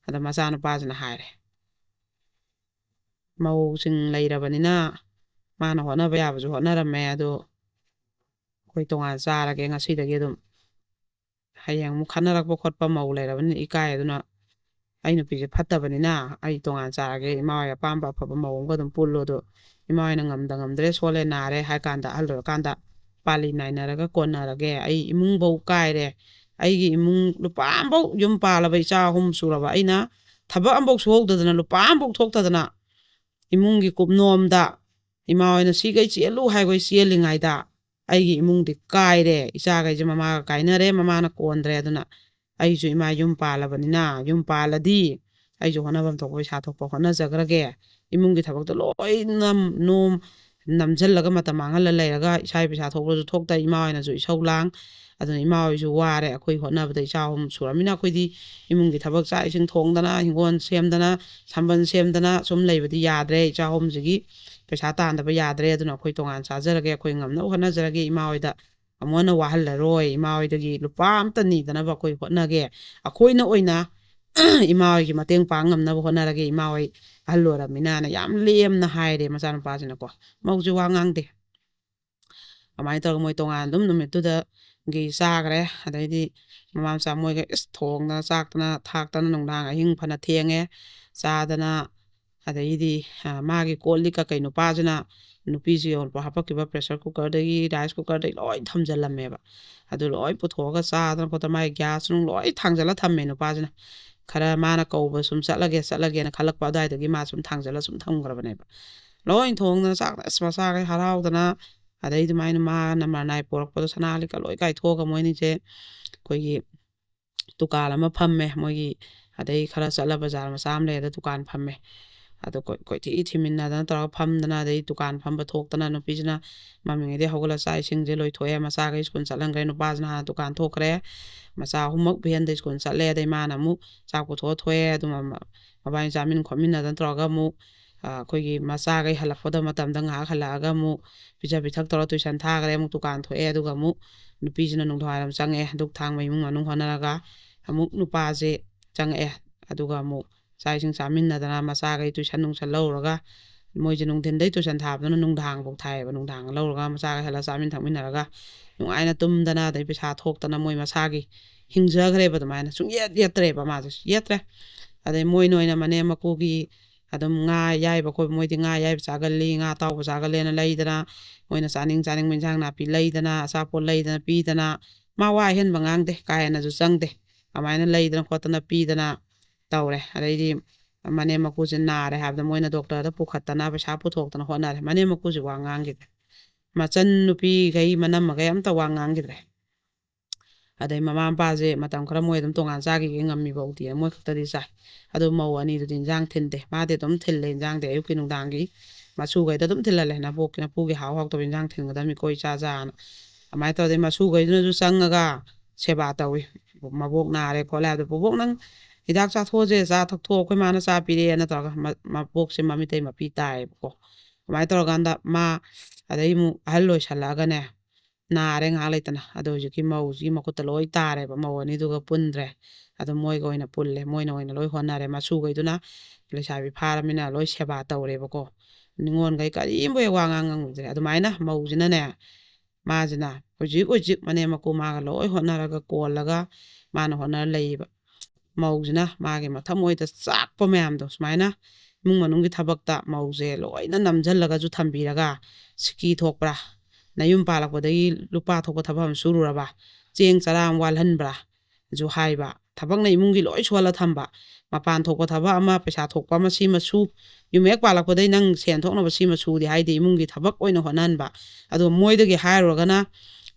ꯑꯗ ꯃꯆꯥꯅꯨꯄꯥꯁꯤꯅ ꯍꯥꯏꯔꯦ, ꯃꯧꯁꯤꯡ ꯂꯩꯔꯕꯅꯤꯅ ꯃꯥꯅ ꯍꯣꯠꯅꯕ ꯌꯥꯕꯁꯨ ꯍꯣꯠꯅꯔꯝꯃꯦ, ꯑꯗꯣ ꯑꯩꯈꯣꯏ ꯇꯣꯉꯥꯟ ꯆꯥꯔꯒꯦ ꯉꯁꯤꯗꯒꯤ ꯑꯗꯨꯝ꯫ ꯍꯌꯦꯡ ꯑꯃꯨꯛ ꯈꯠꯅꯔꯛꯄ ꯈꯣꯠꯄ ꯃꯧ ꯂꯩꯔꯕꯅꯤꯅ ꯏꯀꯥꯏ, ꯑꯗꯨꯅ ꯑꯩ ꯅꯨꯄꯤꯁꯦ ꯐꯠꯇꯕꯅꯤꯅ ꯑꯩ ꯇꯣꯉꯥꯟ ꯆꯥꯔꯒꯦ, ꯏꯃꯥ ꯍꯣꯏ ꯑꯄꯥꯝꯕ ꯑꯐꯕ ꯃꯧ ꯑꯃꯒ ꯑꯗꯨꯝ ꯄꯨꯜꯂꯣ, ꯑꯗꯣ ꯏꯃꯥ ꯍꯣꯏꯅ ꯉꯝꯗ ꯉꯝꯗ꯭ꯔꯦ, ꯁꯣꯜꯂꯦ, ꯅꯥꯔꯦ ꯍꯥꯏ ꯀꯥꯟꯗ, ꯑꯍꯜ ꯑꯣꯏꯔꯀꯥꯟꯗ ꯄꯥꯂꯤ ꯅꯥꯏꯅꯔꯒ ꯀꯣꯟꯅꯔꯒꯦ, ꯑꯩ ꯏꯃꯨꯡꯐꯧ ꯀꯥꯏꯔꯦ, ꯑꯩꯒꯤ ꯏꯃꯨꯡ ꯂꯨꯄꯥ ꯑꯃꯐꯧ, ꯌꯨꯝ ꯄꯥꯜꯂꯕ ꯏꯆꯥ ꯑꯍꯨꯝ ꯁꯨꯔꯕ ꯑꯩꯅ ꯊꯕꯛ ꯑꯃꯐꯧ ꯁꯨꯍꯧꯗꯗꯅ, ꯂꯨꯄꯥ ꯑꯃꯐꯧ ꯊꯣꯛꯇꯗꯅ ꯏꯃꯨꯡꯒꯤ ꯀꯨꯞꯅꯣꯝꯗ ꯏꯃꯥ ꯍꯣꯏꯅ ꯁꯤꯈꯩ ꯆꯦꯜꯂꯨ ꯍꯥꯏꯈꯣꯏ ꯆꯦꯜꯂꯤꯉꯩꯗ ꯑꯩꯒꯤ ꯏꯃꯨꯡꯗꯤ ꯀꯥꯏꯔꯦ, ꯏꯆꯥꯈꯩꯁꯦ ꯃꯃꯥꯒ ꯀꯥꯏꯅꯔꯦ, ꯃꯃꯥꯅ ꯀꯣꯟꯗ꯭ꯔꯦ, ꯑꯗꯨꯅ ꯑꯩꯁꯨ ꯏꯃꯥ ꯌꯨꯝ ꯄꯥꯜꯂꯕꯅꯤꯅ, ꯌꯨꯝ ꯄꯥꯜꯂꯗꯤ ꯑꯩꯁꯨ ꯍꯣꯠꯅꯐꯝ ꯊꯣꯛꯄ ꯄꯩꯁꯥ ꯊꯣꯛꯄ ꯍꯣꯠꯅꯖꯈ꯭ꯔꯒꯦ, ꯏꯃꯨꯡꯒꯤ ꯊꯕꯛꯇ ꯂꯣꯏꯅ ꯅꯣꯝ ꯅꯝꯁꯤꯜꯂꯒ ꯃꯇꯝ ꯃꯥꯡꯍꯜꯂ ꯂꯩꯔꯒ ꯏꯁꯥꯒꯤ ꯄꯩꯁꯥ ꯊꯣꯛꯄꯁꯨ ꯊꯣꯛꯇ, ꯏꯃꯥ ꯍꯣꯏꯅꯁꯨ ꯏꯁꯧ ꯂꯥꯡ, ꯑꯗꯨꯅ ꯏꯃꯥ ꯍꯣꯏꯁꯨ ꯋꯥꯔꯦ, ꯑꯩꯈꯣꯏ ꯍꯣꯠꯅꯕꯗ ꯏꯆꯥ ꯑꯍꯨꯝ ꯁꯨꯔꯃꯤꯅ ꯑꯩꯈꯣꯏꯗꯤ ꯏꯃꯨꯡꯒꯤ ꯊꯕꯛ ꯆꯥꯛ ꯏꯁꯤꯡ ꯊꯣꯡꯗꯅ, ꯍꯤꯡꯒꯣꯜ ꯁꯦꯝꯗꯅ, ꯁꯝꯕꯜ ꯁꯦꯝꯗꯅ ꯁꯨꯝ ꯂꯩꯕꯗꯤ ꯌꯥꯗ꯭ꯔꯦ, ꯏꯆꯥ ꯑꯍꯨꯝꯁꯤꯒꯤ ꯄꯩꯁꯥ ꯇꯥꯟꯗꯕ ꯌꯥꯗ꯭ꯔꯦ, ꯑꯗꯨꯅ ꯑꯩꯈꯣꯏ ꯇꯣꯉꯥꯟ ꯆꯥꯖꯔꯒꯦ, ꯑꯩꯈꯣꯏ ꯉꯝꯅꯕ ꯍꯣꯠꯅꯖꯔꯒꯦ, ꯏꯃꯥ ꯍꯣꯏꯗ ꯑꯃꯨꯛ ꯍꯟꯅ ꯋꯥꯍꯜꯂꯔꯣꯏ, ꯏꯃꯥ ꯍꯣꯏꯗꯒꯤ ꯂꯨꯄꯥ ꯑꯝꯇ ꯅꯤꯗꯅꯕ ꯑꯩꯈꯣꯏ ꯍꯣꯠꯅꯒꯦ, ꯑꯩꯈꯣꯏꯅ ꯑꯣꯏꯅ ꯏꯃꯥ ꯍꯣꯏꯒꯤ ꯃꯇꯦꯡ ꯄꯥꯡ ꯉꯝꯅꯕ ꯍꯣꯠꯅꯔꯒꯦ, ꯏꯃꯥ ꯍꯣꯏ ꯑꯍꯜ ꯑꯣꯏꯔꯕꯃꯤꯅꯅ ꯌꯥꯝ ꯂꯦꯝꯅ ꯍꯥꯏꯔꯦ ꯃꯆꯥꯅꯨꯄꯥꯁꯤꯅꯀꯣ꯫ ꯃꯧꯁꯦ ꯋꯥ ꯉꯥꯡꯗꯦ꯫ ꯑꯗꯨꯃꯥꯏꯅ ꯇꯧꯔꯒ ꯃꯣꯏ ꯇꯣꯉꯥꯟꯅ ꯑꯗꯨꯝ ꯅꯨꯃꯤꯠꯇꯨꯗꯒꯤ ꯆꯥꯈ꯭ꯔꯦ꯫ ꯑꯗꯩꯗꯤ ꯃꯃꯥ ꯃꯆꯥ ꯃꯣꯏꯒ ꯏꯁ ꯊꯣꯡꯗꯅ ꯆꯥꯛꯇꯅ ꯊꯥꯛꯇꯅ ꯅꯨꯡꯗꯥꯡ ꯑꯍꯤꯡ ꯐꯅ ꯊꯦꯡꯉꯦ ꯆꯥꯗꯅ꯫ ꯑꯗꯩꯗꯤ, ꯑ, ꯃꯥꯒꯤ ꯀꯣꯜ ꯂꯤꯛ ꯀꯀꯩ ꯅꯨꯄꯥꯁꯤꯅ ꯅꯨꯄꯤꯁꯤ ꯌꯣꯟꯕ ꯍꯥꯄꯛꯈꯤꯕ pressure cookerꯗꯒꯤ, rice cookerꯗꯒꯤ ꯂꯣꯏ ꯊꯝꯖꯜꯂꯝꯃꯦꯕ꯫ ꯑꯗꯨ ꯂꯣꯏ ꯄꯨꯊꯣꯛꯑꯒ ꯆꯥꯗꯅ ꯈꯣꯠꯇꯅ ꯃꯥꯒꯤ gas ꯅꯨꯡ ꯂꯣꯏ ꯊꯥꯡꯖꯜꯂ ꯊꯝꯃꯦ ꯅꯨꯄꯥꯁꯤꯅ꯫ ꯈꯔ ꯃꯥꯅ ꯀꯧꯕ ꯁꯨꯝ ꯆꯠꯂꯒꯦ, ꯆꯠꯂꯒꯦꯅ ꯈꯜꯂꯛꯄ ꯑꯗꯨꯋꯥꯏꯗꯒꯤ ꯃꯥ ꯁꯨꯝ ꯊꯥꯡꯖꯜꯂ ꯁꯨꯝ ꯊꯝꯈ꯭ꯔꯕꯅꯦꯕ꯫ ꯂꯣꯏ ꯊꯣꯡꯗꯅ ꯆꯥꯛ ꯑꯁ ꯃꯆꯥꯈꯩ ꯍꯔꯥꯎꯗꯅ, ꯑꯗꯩ ꯑꯗꯨꯃꯥꯏꯅ ꯃꯥꯅ ꯃꯔꯅꯥꯏ ꯄꯣꯔꯛꯄꯗꯣ ꯁꯅꯥ ꯂꯤꯛꯀ ꯂꯣꯏ ꯀꯥꯏꯊꯣꯛꯑꯒ ꯃꯣꯏꯅꯤꯁꯦ ꯑꯩꯈꯣꯏꯒꯤ ꯗꯨꯀꯥꯟ ꯑꯃ ꯐꯝꯃꯦ ꯃꯣꯏꯒꯤ, ꯑꯗꯩ ꯈꯔ ꯆꯠꯂ ꯕꯖꯥꯔ ꯃꯆꯥ ꯑꯃ ꯂꯩꯔꯦ, ꯗꯨꯀꯥꯟ ꯐꯝꯃꯦ꯫ ꯑꯗꯣ ꯀꯣꯏ-, ꯀꯣꯏꯊꯤ ꯊꯤꯃꯤꯟꯅꯗꯅ ꯇꯧꯔꯒ ꯐꯝꯗꯅ, ꯑꯗꯩ ꯗꯨꯀꯥꯟ ꯐꯝꯕ ꯊꯣꯛꯇꯅ, ꯅꯨꯄꯤꯁꯤꯅ ꯃꯝꯃꯤꯉꯩꯗꯩ ꯍꯧꯒꯠꯂ ꯆꯥꯛ ꯏꯁꯤꯡꯁꯦ ꯂꯣꯏꯊꯣꯛꯑꯦ, ꯃꯆꯥꯈꯩ ꯁ꯭ꯀꯨꯜ ꯆꯠꯍꯟꯈ꯭ꯔꯦ, ꯅꯨꯄꯥꯁꯤꯅ ꯍꯥꯟꯅ ꯗꯨꯀꯥꯟ ꯊꯣꯛꯈ꯭ꯔꯦ, ꯃꯆꯥ ꯑꯍꯨꯝꯃꯛ ꯚꯦꯟꯗ ꯁ꯭ꯀꯨꯜ ꯆꯠꯂꯦ, ꯑꯗꯩ ꯃꯥꯅ ꯑꯃꯨꯛ ꯆꯥꯛ ꯄꯨꯊꯣꯛꯑ ꯊꯣꯛꯑꯦ, ꯑꯗꯨ ꯃ-, ꯃ-, ꯃꯕꯥꯅꯤ ꯆꯥꯃꯤꯟ ꯈꯣꯠꯃꯤꯟꯅꯗꯅ ꯇꯧꯔꯒ ꯑꯃꯨꯛ, ꯑ, ꯑꯩꯈꯣꯏꯒꯤ ꯃꯆꯥꯈꯩ ꯍꯜꯂꯛꯄꯗ ꯃꯇꯝꯗ ꯉꯥꯏꯍꯥꯛ ꯍꯜꯂꯛꯑꯒ ꯑꯃꯨꯛ ꯄꯤꯖ ꯄꯤꯊꯛ ꯇꯧꯔ ꯇꯨꯏꯁꯟ ꯊꯥꯈ꯭ꯔꯦ, ꯑꯃꯨꯛ ꯗꯨꯀꯥꯟ ꯊꯣꯛꯑꯦ, ꯑꯗꯨꯒ ꯑꯃꯨꯛ ꯅꯨꯄꯤꯁꯤꯅ ꯅꯨꯡꯗꯥꯡꯋꯥꯏꯔꯝ ꯆꯪꯉꯛꯑꯦ, ꯙꯨꯛ ꯊꯥꯡꯕ ꯏꯃꯨꯡ ꯃꯅꯨꯡ ꯍꯣꯠꯅꯔꯒ ꯑꯃꯨꯛ ꯅꯨꯄꯥꯁꯦ ꯆꯪꯉꯛꯑꯦ, ꯑꯗꯨꯒ ꯑꯃꯨꯛ ꯆꯥꯛ ꯏꯁꯤꯡ ꯆꯥꯃꯤꯟꯅꯗꯅ ꯃꯆꯥꯈꯩ ꯇꯨꯏꯁꯟ ꯅꯨꯡꯁꯟ ꯂꯧꯔꯒ, ꯃꯣꯏꯁꯦ ꯅꯨꯡꯊꯤꯟꯗꯩ ꯇꯨꯏꯁꯟ ꯊꯥꯕꯗꯨꯅ ꯅꯨꯡꯗꯥꯡꯐꯥꯎ ꯊꯥꯏꯌꯦꯕ, ꯅꯨꯡꯗꯥꯡ ꯂꯧꯔꯒ ꯃꯆꯥꯈꯩ ꯍꯜꯂ ꯆꯥꯃꯤꯟ ꯊꯛꯃꯤꯟꯅꯔꯒ ꯅꯨꯡꯉꯥꯏꯅ ꯇꯨꯝꯗꯅ, ꯑꯗꯩ ꯄꯩꯁꯥ ꯊꯣꯛꯇꯅ ꯃꯣꯏ ꯃꯁꯥꯒꯤ ꯍꯤꯡꯖꯈ꯭ꯔꯦꯕ꯫ ꯑꯗꯨꯃꯥꯏꯅ ꯁꯨꯡꯌꯦꯠ ꯌꯦꯠꯇ꯭ꯔꯦꯕ, ꯃꯥꯁꯦ ꯌꯦꯠꯇ꯭ꯔꯦ꯫ ꯑꯗꯩ ꯃꯣꯏꯅ ꯑꯣꯏꯅ ꯃꯅꯦꯝ ꯃꯀꯨꯒꯤ ꯑꯗꯨꯝ ꯉꯥ ꯌꯥꯏꯕ ꯈꯣꯠꯄ, ꯃꯣꯏꯗꯤ ꯉꯥ ꯌꯥꯏꯕ ꯆꯥꯒꯜꯂꯤ, ꯉꯥ ꯑꯇꯥꯎꯕ ꯆꯥꯒꯜꯂꯦꯅ ꯂꯩꯗꯅ, ꯃꯣꯏꯅ ꯆꯥꯅꯤꯡ ꯆꯥꯅꯤꯡꯕ ꯏꯟꯁꯥꯡ ꯅꯥꯄꯤ ꯂꯩꯗꯅ, ꯑꯆꯥꯄꯣꯠ ꯂꯩꯗꯅ ꯄꯤꯗꯅ, ꯃꯥ ꯋꯥ ꯑꯍꯦꯟꯕ ꯉꯥꯡꯗꯦ, ꯀꯥ ꯍꯦꯟꯅꯁꯨ ꯆꯪꯗꯦ꯫ ꯑꯗꯨꯃꯥꯏꯅ ꯂꯩꯗꯅ ꯈꯣꯠꯇꯅ ꯄꯤꯗꯅ ꯇꯧꯔꯦ꯫ ꯑꯗꯩꯗꯤ ꯃꯅꯦꯝ ꯃꯀꯨꯁꯦ ꯅꯥꯔꯦ ꯍꯥꯏꯕꯗ ꯃꯣꯏꯅ ꯗꯣꯛꯇꯔꯗ ꯄꯨꯈꯠꯇꯅ ꯄꯩꯁꯥ ꯄꯨꯊꯣꯛꯇꯅ ꯍꯣꯠꯅꯔꯦ꯫ ꯃꯅꯦꯝ ꯃꯀꯨꯁꯦ ꯋꯥ ꯉꯥꯡꯈꯤꯗ꯭ꯔꯦ꯫ ꯃꯆꯟ ꯅꯨꯄꯤꯈꯩ, ꯃꯅꯝꯃꯈꯩ ꯑꯝꯇ ꯋꯥ ꯉꯥꯡꯈꯤꯗ꯭ꯔꯦ꯫ ꯑꯗꯩ ꯃꯃꯥ ꯃꯄꯥꯁꯦ ꯃꯇꯝ ꯈꯔ ꯃꯣꯏ ꯑꯗꯨꯝ ꯇꯣꯉꯥꯟ ꯆꯥꯈꯤꯒꯦ, ꯉꯝꯃꯤꯐꯥꯎꯗꯤ ꯃꯣꯏ ꯈꯛꯇꯗꯤ ꯆꯥꯏ꯫ ꯑꯗꯣ ꯃꯧ ꯑꯅꯤꯗꯨꯗꯤ ꯏꯟꯖꯥꯡ ꯊꯤꯟꯗꯦ꯫ ꯃꯥꯗꯤ ꯑꯗꯨꯝ ꯊꯤꯜꯂꯦ ꯏꯟꯖꯥꯡꯗꯤ, ꯑꯌꯨꯛꯀꯤ ꯅꯨꯡꯗꯥꯡꯒꯤ ꯃꯆꯨꯈꯩꯗ ꯑꯗꯨꯝ ꯊꯤꯜꯍꯜꯂꯦ꯫ "ꯅꯕꯣꯛ-, ꯅꯄꯨꯒꯤ ꯍꯥꯎ ꯍꯥꯎꯇꯕ ꯏꯟꯖꯥꯡ ꯊꯤꯟꯒꯗꯕꯅꯤꯀꯣ ꯏꯆꯥ ꯆꯥꯅ"꯫ ꯑꯗꯨꯃꯥꯏꯅ ꯇꯧꯔꯗꯤ ꯃꯆꯨꯈꯩꯗꯨꯅꯁꯨ ꯆꯪꯉꯒ ꯁꯦꯕꯥ ꯇꯧꯏ꯫ "ꯃꯕꯣꯛ ꯅꯥꯔꯦ ꯈꯣꯠꯂꯦ" ꯍꯥꯏꯕꯗꯣ, "ꯕꯣꯕꯣꯛ, ꯅꯪ ꯍꯤꯗꯥꯛ ꯆꯥꯊꯣꯛꯑꯁꯦ, ꯆꯥ ꯊꯛꯊꯣꯛꯑꯣ, ꯑꯩꯈꯣꯏ ꯃꯥꯅ ꯆꯥ ꯄꯤꯔꯛꯑꯦꯅ" ꯇꯧꯔꯒ ꯃ-, ꯃꯕꯣꯛꯁꯦ ꯃꯃꯤꯇꯩ ꯃꯄꯤ ꯇꯥꯏꯌꯦꯕꯀꯣ꯫ ꯑꯗꯨꯃꯥꯏꯅ ꯇꯧꯔꯀꯥꯟꯗ ꯃꯥ ꯑꯗꯩ ꯑꯃꯨꯛ ꯑꯍꯜ ꯑꯣꯏꯁꯜꯂꯛꯑꯒꯅꯦ, ꯅꯥꯔꯦ ꯉꯥꯏꯍꯥꯛ ꯂꯩꯇꯅ꯫ ꯑꯗꯣ ꯍꯧꯖꯤꯛꯀꯤ ꯃꯧꯁꯤꯒꯤ ꯃꯈꯨꯠꯇ ꯂꯣꯏ ꯇꯥꯔꯦꯕ, ꯃꯧ ꯑꯅꯤꯗꯨꯒ ꯄꯨꯟꯗ꯭ꯔꯦ꯫ ꯑꯗꯨꯝ ꯃꯣꯏꯒ ꯑꯣꯏꯅ ꯄꯨꯜꯂꯦ, ꯃꯣꯏꯅ ꯑꯣꯏꯅ ꯂꯣꯏ ꯍꯣꯠꯅꯔꯦ꯫ ꯃꯁꯨꯈꯩꯗꯨꯅ ꯂꯩꯁꯥꯕꯤ ꯐꯥꯔꯃꯤꯅ ꯂꯣꯏ ꯁꯦꯕꯥ ꯇꯧꯔꯦꯕꯀꯣ꯫ ꯅꯤꯉꯣꯜꯈꯩ ꯀꯔꯤꯝꯕꯨ ꯍꯦꯛ ꯋꯥ ꯉꯥꯡ ꯉꯝꯗ꯭ꯔꯦ꯫ ꯑꯗꯨꯃꯥꯏꯅ ꯃꯧꯁꯤꯅꯅꯦ, ꯃꯥꯁꯤꯅ ꯍꯧꯖꯤꯛ ꯍꯧꯖꯤꯛ ꯃꯅꯦꯝ ꯃꯀꯨ ꯃꯥꯒ ꯂꯣꯏ ꯍꯣꯠꯅꯔꯒ ꯀꯣꯜꯂꯒ ꯃꯥꯅ ꯍꯣꯠꯅꯔ ꯂꯩꯌꯦꯕ꯫ ꯃꯧꯁꯤꯅ ꯃꯥꯒꯤ ꯃꯊꯃꯣꯏꯗ ꯆꯥꯛꯄ ꯃꯌꯥꯝꯗꯣ ꯁꯨꯃꯥꯏꯅ ꯏꯃꯨꯡ ꯃꯅꯨꯡꯒꯤ ꯊꯕꯛꯇ ꯃꯧꯁꯦ ꯂꯣꯏꯅ ꯅꯝꯁꯤꯜꯂꯒꯁꯨ ꯊꯝꯕꯤꯔꯒ, "ꯁꯤꯀꯤ ꯊꯣꯛꯄ꯭ꯔꯥ? ꯅꯌꯨꯝ ꯄꯥꯜꯂꯛꯄꯗꯒꯤ ꯂꯨꯄꯥ ꯊꯣꯛꯄ ꯊꯕꯛ ꯑꯃ ꯁꯨꯔꯨꯔꯕ? ꯆꯦꯡ ꯆꯔꯥ ꯑꯃ ꯋꯥꯜꯍꯟꯕ꯭ꯔꯥ?" ꯁꯨ ꯍꯥꯏꯕ꯫ ꯊꯕꯛꯅ ꯏꯃꯨꯡꯒꯤ ꯂꯣꯏ ꯁꯨꯍꯜꯂ ꯊꯝꯕ꯫ ꯃꯄꯥꯟ ꯊꯣꯛꯄ ꯊꯕꯛ ꯑꯃ, ꯄꯩꯁꯥ ꯊꯣꯛꯄ ꯑꯃ, ꯁꯤꯃ ꯁꯨ, ꯌꯨꯝ ꯍꯦꯛ ꯄꯥꯜꯂꯛꯄꯗꯩ ꯅꯪ ꯁꯦꯟ ꯊꯣꯛꯅꯕ ꯁꯤꯃ ꯁꯨꯗꯤ ꯍꯥꯏꯗꯦ, ꯏꯃꯨꯡꯒꯤ ꯊꯕꯛ ꯑꯣꯏꯅ ꯍꯣꯠꯅꯍꯟꯕ꯫ ꯑꯗꯣ ꯃꯣꯏꯗꯒꯤ ꯍꯥꯏꯔꯨꯔꯒꯅ,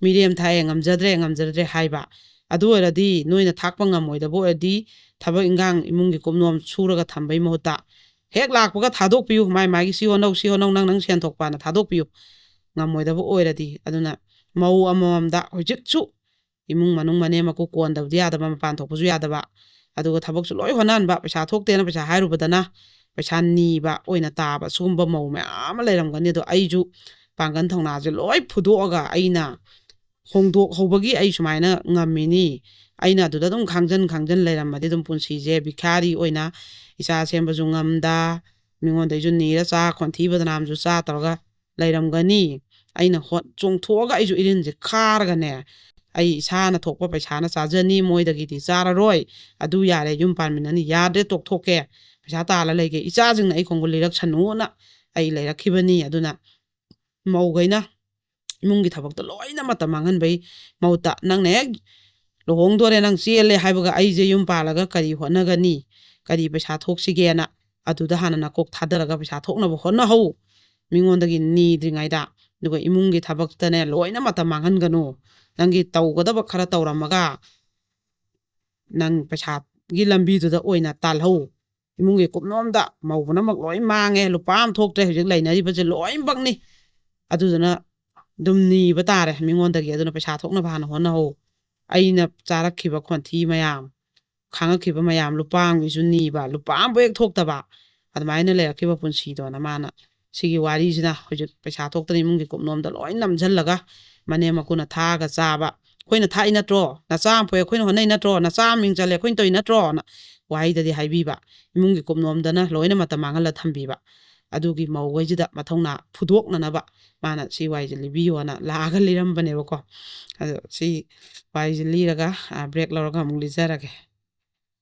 "ꯃꯤꯔꯦꯝ ꯊꯥꯛꯑꯦ, ꯉꯝꯖꯗ꯭ꯔꯦ, ꯉꯝꯖꯗ꯭ꯔꯦ" ꯍꯥꯏꯕ꯫ ꯑꯗꯨ ꯑꯣꯏꯔꯗꯤ ꯅꯣꯏꯅ ꯊꯥꯛꯄ ꯉꯝꯃꯣꯏꯗꯕ ꯑꯣꯏꯔꯗꯤ, ꯊꯕꯛ ꯏꯟꯈꯥꯡ ꯏꯃꯨꯡꯒꯤ ꯀꯨꯞꯅꯣꯝ ꯁꯨꯔꯒ ꯊꯝꯕꯩ ꯃꯍꯨꯠꯇ, ꯍꯦꯛ ꯂꯥꯛꯄꯒ ꯊꯥꯗꯣꯛꯄꯤꯌꯨ, ꯃꯥꯏ ꯃꯥꯒꯤ ꯁꯤ ꯍꯣꯠꯅꯧ, ꯁꯤ ꯍꯣꯠꯅꯧ, ꯅꯪ ꯅꯪ ꯁꯦꯟ ꯊꯣꯛꯄꯅ ꯊꯥꯗꯣꯛꯄꯤꯌꯨ꯫ ꯉꯝꯃꯣꯏꯗꯕ ꯑꯣꯏꯔꯗꯤ꯫ ꯑꯗꯨꯅ ꯃꯧ ꯑꯃꯃꯝꯗ ꯍꯧꯖꯤꯛꯁꯨ ꯏꯃꯨꯡ ꯃꯅꯨꯡ ꯃꯅꯦꯝ ꯃꯀꯨ ꯀꯣꯟꯗꯕꯗꯤ ꯌꯥꯗꯕ, ꯃꯄꯥꯟ ꯊꯣꯛꯄꯁꯨ ꯌꯥꯗꯕ, ꯑꯗꯨꯒ ꯊꯕꯛꯁꯨ ꯂꯣꯏ ꯍꯣꯠꯅꯍꯟꯕ, ꯄꯩꯁꯥ ꯊꯣꯛꯇꯦꯅ ꯄꯩꯁꯥ ꯍꯥꯏꯔꯨꯕꯗꯅ ꯄꯩꯁꯥ ꯅꯤꯕ ꯑꯣꯏꯅ ꯇꯥꯕ, ꯁꯤꯒꯨꯝꯕ ꯃꯧ ꯃꯌꯥꯝ ꯑꯃ ꯂꯩꯔꯝꯒꯅꯤ꯫ ꯑꯗꯣ ꯑꯩꯁꯨ ꯄꯥꯡꯒꯜ ꯊꯧꯅꯥꯁꯦ ꯂꯣꯏ ꯐꯨꯗꯣꯛꯑꯒ ꯑꯩꯅ ꯍꯣꯡꯗꯣꯛꯍꯧꯕꯒꯤ ꯑꯩ ꯁꯨꯃꯥꯏꯅ ꯉꯝꯃꯤꯅꯤ꯫ ꯑꯩꯅ ꯑꯗꯨꯗ ꯑꯗꯨꯝ ꯈꯥꯡꯖꯟ ꯈꯥꯡꯖꯟ ꯂꯩꯔꯝꯃꯗꯤ ꯑꯗꯨꯝ ꯄꯨꯟꯁꯤꯁꯦ ꯚꯤꯈꯥꯔꯤ ꯑꯣꯏꯅ ꯏꯆꯥ ꯁꯦꯝꯕꯁꯨ ꯉꯝꯗ, ꯃꯤꯉꯣꯟꯗꯩꯁꯨ ꯅꯤꯔ ꯆꯥ, ꯈꯣꯟꯊꯤ ꯕꯗꯅꯥꯝꯁꯨ ꯆꯥ ꯇꯧꯔꯒ ꯂꯩꯔꯝꯒꯅꯤ꯫ ꯑꯩꯅ ꯍꯣꯠ-, ꯆꯣꯡꯊꯣꯛꯑꯒ ꯑꯩꯁꯨ ꯏꯔꯤꯟꯁꯦ ꯈꯥꯔꯒꯅꯦ, ꯑꯩ ꯏꯁꯥꯅ ꯊꯣꯛꯄ ꯄꯩꯁꯥꯅ ꯆꯥꯖꯅꯤ, ꯃꯣꯏꯗꯒꯤꯗꯤ ꯆꯥꯔꯔꯣꯏ꯫ ꯑꯗꯨ ꯌꯥꯔꯦ, ꯌꯨꯝ ꯄꯥꯟꯃꯤꯟꯅꯅꯤ, ꯌꯥꯗ꯭ꯔꯦ, ꯇꯣꯛꯊꯣꯛꯀꯦ, ꯄꯩꯁꯥ ꯇꯥꯜꯂ ꯂꯩꯒꯦ, ꯏꯆꯥꯁꯤꯡꯅ ꯑꯩ ꯈꯣꯡꯒꯨꯜ ꯂꯤꯔꯛꯁꯅꯨꯅ ꯑꯩ ꯂꯩꯔꯛꯈꯤꯕꯅꯤ꯫ ꯑꯗꯨꯅ ꯃꯧꯈꯩꯅ ꯏꯃꯨꯡꯒꯤ ꯊꯕꯛꯇ ꯂꯣꯏꯅ ꯃꯇꯝ ꯃꯥꯡꯍꯟꯕꯩ ꯃꯍꯨꯠꯇ, ꯅꯪꯅ ꯍꯦꯛ ꯂꯨꯍꯣꯡꯗꯣꯔꯦ, ꯅꯪ ꯆꯦꯜꯂꯦ ꯍꯥꯏꯕꯒ ꯑꯩꯁꯦ ꯌꯨꯝ ꯄꯥꯜꯂꯒ ꯀꯔꯤ ꯍꯣꯠꯅꯒꯅꯤ, ꯀꯔꯤ ꯄꯩꯁꯥ ꯊꯣꯛꯁꯤꯒꯦꯅ ꯑꯗꯨꯗ ꯍꯥꯟꯅ ꯅꯀꯣꯛ ꯊꯥꯗꯔꯒ ꯄꯩꯁꯥ ꯊꯣꯛꯅꯕ ꯍꯣꯠꯅꯍꯧ, ꯃꯤꯉꯣꯟꯗꯒꯤ ꯅꯤꯗ꯭ꯔꯤꯉꯩꯗ꯫ ꯑꯗꯨꯒ ꯏꯃꯨꯡꯒꯤ ꯊꯕꯛꯇꯅꯦ ꯂꯣꯏꯅ ꯃꯇꯝ ꯃꯥꯡꯍꯟꯒꯅꯨ꯫ ꯅꯪꯒꯤ ꯇꯧꯒꯗꯕ ꯈꯔ ꯇꯧꯔꯝꯃꯒ ꯅꯪ ꯄꯩꯁꯥꯒꯤ ꯂꯝꯕꯤꯗꯨꯗ ꯑꯣꯏꯅ ꯇꯥꯜꯍꯧ꯫ ꯏꯃꯨꯡꯒꯤ ꯀꯨꯞꯅꯣꯝꯗ ꯃꯧ ꯄꯨꯝꯅꯃꯛ ꯂꯣꯏ ꯃꯥꯡꯉꯦ, ꯂꯨꯄꯥ ꯑꯃ ꯊꯣꯛꯇ꯭ꯔꯦ, ꯍꯧꯖꯤꯛ ꯂꯩꯅꯔꯤꯕꯁꯦ ꯂꯣꯏꯅꯃꯛꯅꯤ꯫ ꯑꯗꯨꯗꯨꯅ ꯑꯗꯨꯝ ꯅꯤꯕ ꯇꯥꯔꯦ ꯃꯤꯉꯣꯟꯗꯒꯤ꯫ ꯑꯗꯨꯅ ꯄꯩꯁꯥ ꯊꯣꯛꯅꯕ ꯍꯥꯟꯅ ꯍꯣꯠꯅꯍꯧ꯫ ꯑꯩꯅ ꯆꯥꯔꯛꯈꯤꯕ ꯈꯣꯟꯊꯤ ꯃꯌꯥꯝ, ꯈꯥꯡꯉꯛꯈꯤꯕ ꯃꯌꯥꯝ, ꯂꯨꯄꯥ ꯑꯃꯒꯤꯁꯨ ꯅꯤꯕ, ꯂꯨꯄꯥ ꯑꯃꯕꯨ ꯍꯦꯛ ꯊꯣꯛꯇꯕ, ꯑꯗꯨꯃꯥꯏꯅ ꯂꯩꯔꯛꯈꯤꯕ ꯄꯨꯟꯁꯤꯗꯣꯅ ꯃꯥꯅ ꯁꯤꯒꯤ ꯋꯥꯔꯤꯁꯤꯅ ꯍꯧꯖꯤꯛ ꯄꯩꯁꯥ ꯊꯣꯛꯇꯅ ꯏꯃꯨꯡꯒꯤ ꯀꯨꯞꯅꯣꯝꯗ ꯂꯣꯏ ꯅꯝꯁꯤꯜꯂꯒ ꯃꯅꯦꯝ ꯃꯀꯨꯅ ꯊꯥꯛꯑꯒ ꯆꯥꯕ꯫ ꯑꯩꯈꯣꯏꯅ ꯊꯥꯛꯏ ꯅꯠꯇ꯭ꯔꯣ? ꯅꯆꯥ ꯑꯃ ꯄꯣꯛꯑꯦ, ꯑꯩꯈꯣꯏꯅ ꯍꯣꯠꯅꯩ ꯅꯠꯇ꯭ꯔꯣ? ꯅꯆꯥ ꯑꯃ ꯃꯤꯡ ꯆꯜꯂꯦ, ꯑꯩꯈꯣꯏꯅ ꯇꯧꯏ ꯅꯠꯇ꯭ꯔꯣꯅ ꯋꯥꯍꯩꯗꯗꯤ ꯍꯥꯏꯕꯤꯕ꯫ ꯏꯃꯨꯡꯒꯤ ꯀꯨꯞꯅꯣꯝꯗꯅ ꯂꯣꯏꯅ ꯃꯇꯝ ꯃꯥꯡꯍꯜꯂ ꯊꯝꯕꯤꯕ꯫ ꯑꯗꯨꯒꯤ ꯃꯧꯈꯩꯁꯤꯗ ꯃꯊꯧꯅꯥ ꯐꯨꯗꯣꯛꯅꯅꯕ ꯃꯥꯅ ꯁꯤ ꯋꯥꯔꯤꯁꯦ ꯂꯤꯕꯤꯌꯣꯅ ꯂꯥꯛꯑꯒ ꯂꯤꯔꯝꯕꯅꯦꯕꯀꯣ꯫ ꯑꯗꯣ ꯁꯤ ꯋꯥꯔꯤꯁꯦ ꯂꯤꯔꯒ, ꯑ, break ꯂꯧꯔꯒ ꯑꯃꯨꯛ ꯂꯤꯖꯔꯒꯦ꯫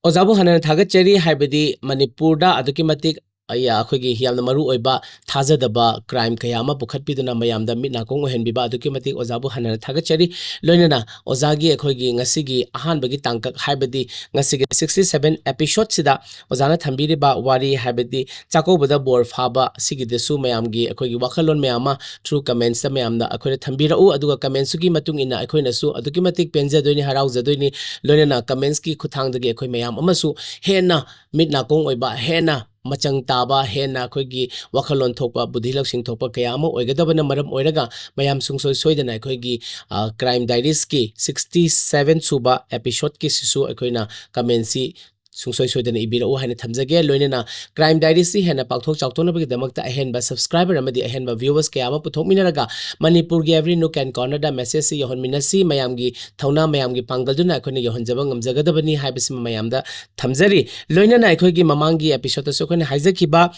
ꯑꯣꯖꯥꯕꯨ ꯍꯟꯅ ꯊꯥꯒꯠꯆꯔꯤ, ꯍꯥꯏꯕꯗꯤ ꯃꯅꯤꯄꯨꯔꯗ ꯑꯗꯨꯛꯀꯤ ꯃꯇꯤꯛ, ꯑ, ꯑꯩꯈꯣꯏꯒꯤ ꯌꯥꯝꯅ ꯃꯔꯨ ꯑꯣꯏꯕ ꯊꯥꯖꯗꯕ crime ꯀꯌꯥ ꯑꯃ ꯄꯨꯈꯠꯄꯤꯗꯨꯅ ꯃꯌꯥꯝꯗ ꯃꯤꯠ ꯅꯥꯀꯣꯡ ꯑꯣꯏꯍꯟꯕꯤꯕ ꯑꯗꯨꯛꯀꯤ ꯃꯇꯤꯛ ꯑꯣꯖꯥꯕꯨ ꯍꯟꯅ ꯊꯥꯒꯠꯆꯔꯤ꯫ ꯂꯣꯏꯅꯅ ꯑꯣꯖꯥꯒꯤ ꯑꯩꯈꯣꯏꯒꯤ ꯉꯁꯤꯒꯤ ꯑꯍꯥꯟꯕꯒꯤ ꯇꯥꯡꯀꯛ, ꯍꯥꯏꯕꯗꯤ ꯉꯁꯤꯒꯤ sixty seven episodeꯁꯤꯗ ꯑꯣꯖꯥꯅ ꯊꯝꯕꯤꯔꯤꯕ ꯋꯥꯔꯤ, ꯍꯥꯏꯕꯗꯤ ꯆꯥꯛꯀꯧꯕꯗ ꯕꯣꯔ ꯐꯥꯕ, ꯁꯤꯒꯤꯗꯁꯨ ꯃꯌꯥꯝꯒꯤ ꯑꯩꯈꯣꯏꯒꯤ ꯋꯥꯈꯜꯂꯣꯟ ꯃꯌꯥꯝ ꯑꯃ through commentsꯇ ꯃꯌꯥꯝꯅ ꯑꯩꯈꯣꯏꯗ ꯊꯝꯕꯤꯔꯛꯎ꯫ ꯑꯗꯨꯒ commentsꯇꯨꯒꯤ ꯃꯇꯨꯡ ꯏꯟꯅ ꯑꯩꯈꯣꯏꯅꯁꯨ ꯑꯗꯨꯛꯀꯤ ꯃꯇꯤꯛ ꯄꯦꯟꯖꯗꯣꯏꯅꯤ, ꯍꯔꯥꯎꯖꯗꯣꯏꯅꯤ꯫ ꯂꯣꯏꯅꯅ commentsꯀꯤ ꯈꯨꯠꯊꯥꯡꯗꯒꯤ ꯑꯩꯈꯣꯏ ꯃꯌꯥꯝ ꯑꯃꯁꯨ ꯍꯦꯟꯅ ꯃꯤꯠ ꯅꯥꯀꯣꯡ ꯑꯣꯏꯕ, ꯍꯦꯟꯅ ꯃꯆꯪ ꯇꯥꯕ, ꯍꯦꯟꯅ ꯑꯩꯈꯣꯏꯒꯤ ꯋꯥꯈꯜꯂꯣꯟ ꯊꯣꯛꯄ, ꯕꯨꯙꯤ ꯂꯧꯁꯤꯡ ꯊꯣꯛꯄ ꯀꯌꯥ ꯑꯃ ꯑꯣꯏꯒꯗꯕꯅ ꯃꯔꯝ ꯑꯣꯏꯔꯒ, ꯃꯌꯥꯝ ꯁꯨꯡꯁꯣꯏ ꯁꯣꯏꯗꯅ ꯑꯩꯈꯣꯏꯒꯤ, ꯑ, Crime Diaries ꯀꯤ sixty seven ꯁꯨꯕ episode ꯀꯤꯁꯤꯁꯨ ꯑꯩꯈꯣꯏꯅ comment ꯁꯤ ꯁꯨꯡꯁꯣꯏ ꯁꯣꯏꯗꯅ ꯏꯕꯤꯔꯛꯎ ꯍꯥꯏꯅ ꯊꯝꯖꯒꯦ꯫ ꯂꯣꯏꯅꯅ Crime Diaries ꯁꯤ ꯍꯦꯟꯅ ꯄꯥꯛꯊꯣꯛ ꯆꯥꯎꯊꯣꯛꯅꯕꯒꯤꯗꯃꯛꯇ ꯑꯍꯦꯟꯕ subscriber ꯑꯃꯗꯤ ꯑꯍꯦꯟꯕ viewers ꯀꯌꯥ ꯑꯃ ꯄꯨꯊꯣꯛꯃꯤꯟꯅꯔꯒ, ꯃꯅꯤꯄꯨꯔꯒꯤ every nook and corner the message ꯁꯤ ꯌꯧꯍꯟꯃꯤꯟꯅꯁꯤ꯫ ꯃꯌꯥꯝꯒꯤ ꯊꯧꯅꯥ, ꯃꯌꯥꯝꯒꯤ ꯄꯥꯡꯒꯜꯗꯨꯅ ꯑꯩꯈꯣꯏꯅ ꯌꯧꯍꯟꯖꯕ ꯉꯝꯖꯒꯗꯕꯅꯤ ꯍꯥꯏꯕꯁꯤꯃ ꯃꯌꯥꯝꯗ ꯊꯝꯖꯔꯤ꯫ ꯂꯣꯏꯅꯅ ꯑꯩꯈꯣꯏꯒꯤ ꯃꯃꯥꯡꯒꯤ episode ꯇꯁꯨ ꯑꯩꯈꯣꯏꯅ ꯍꯥꯏꯖꯈꯤꯕ,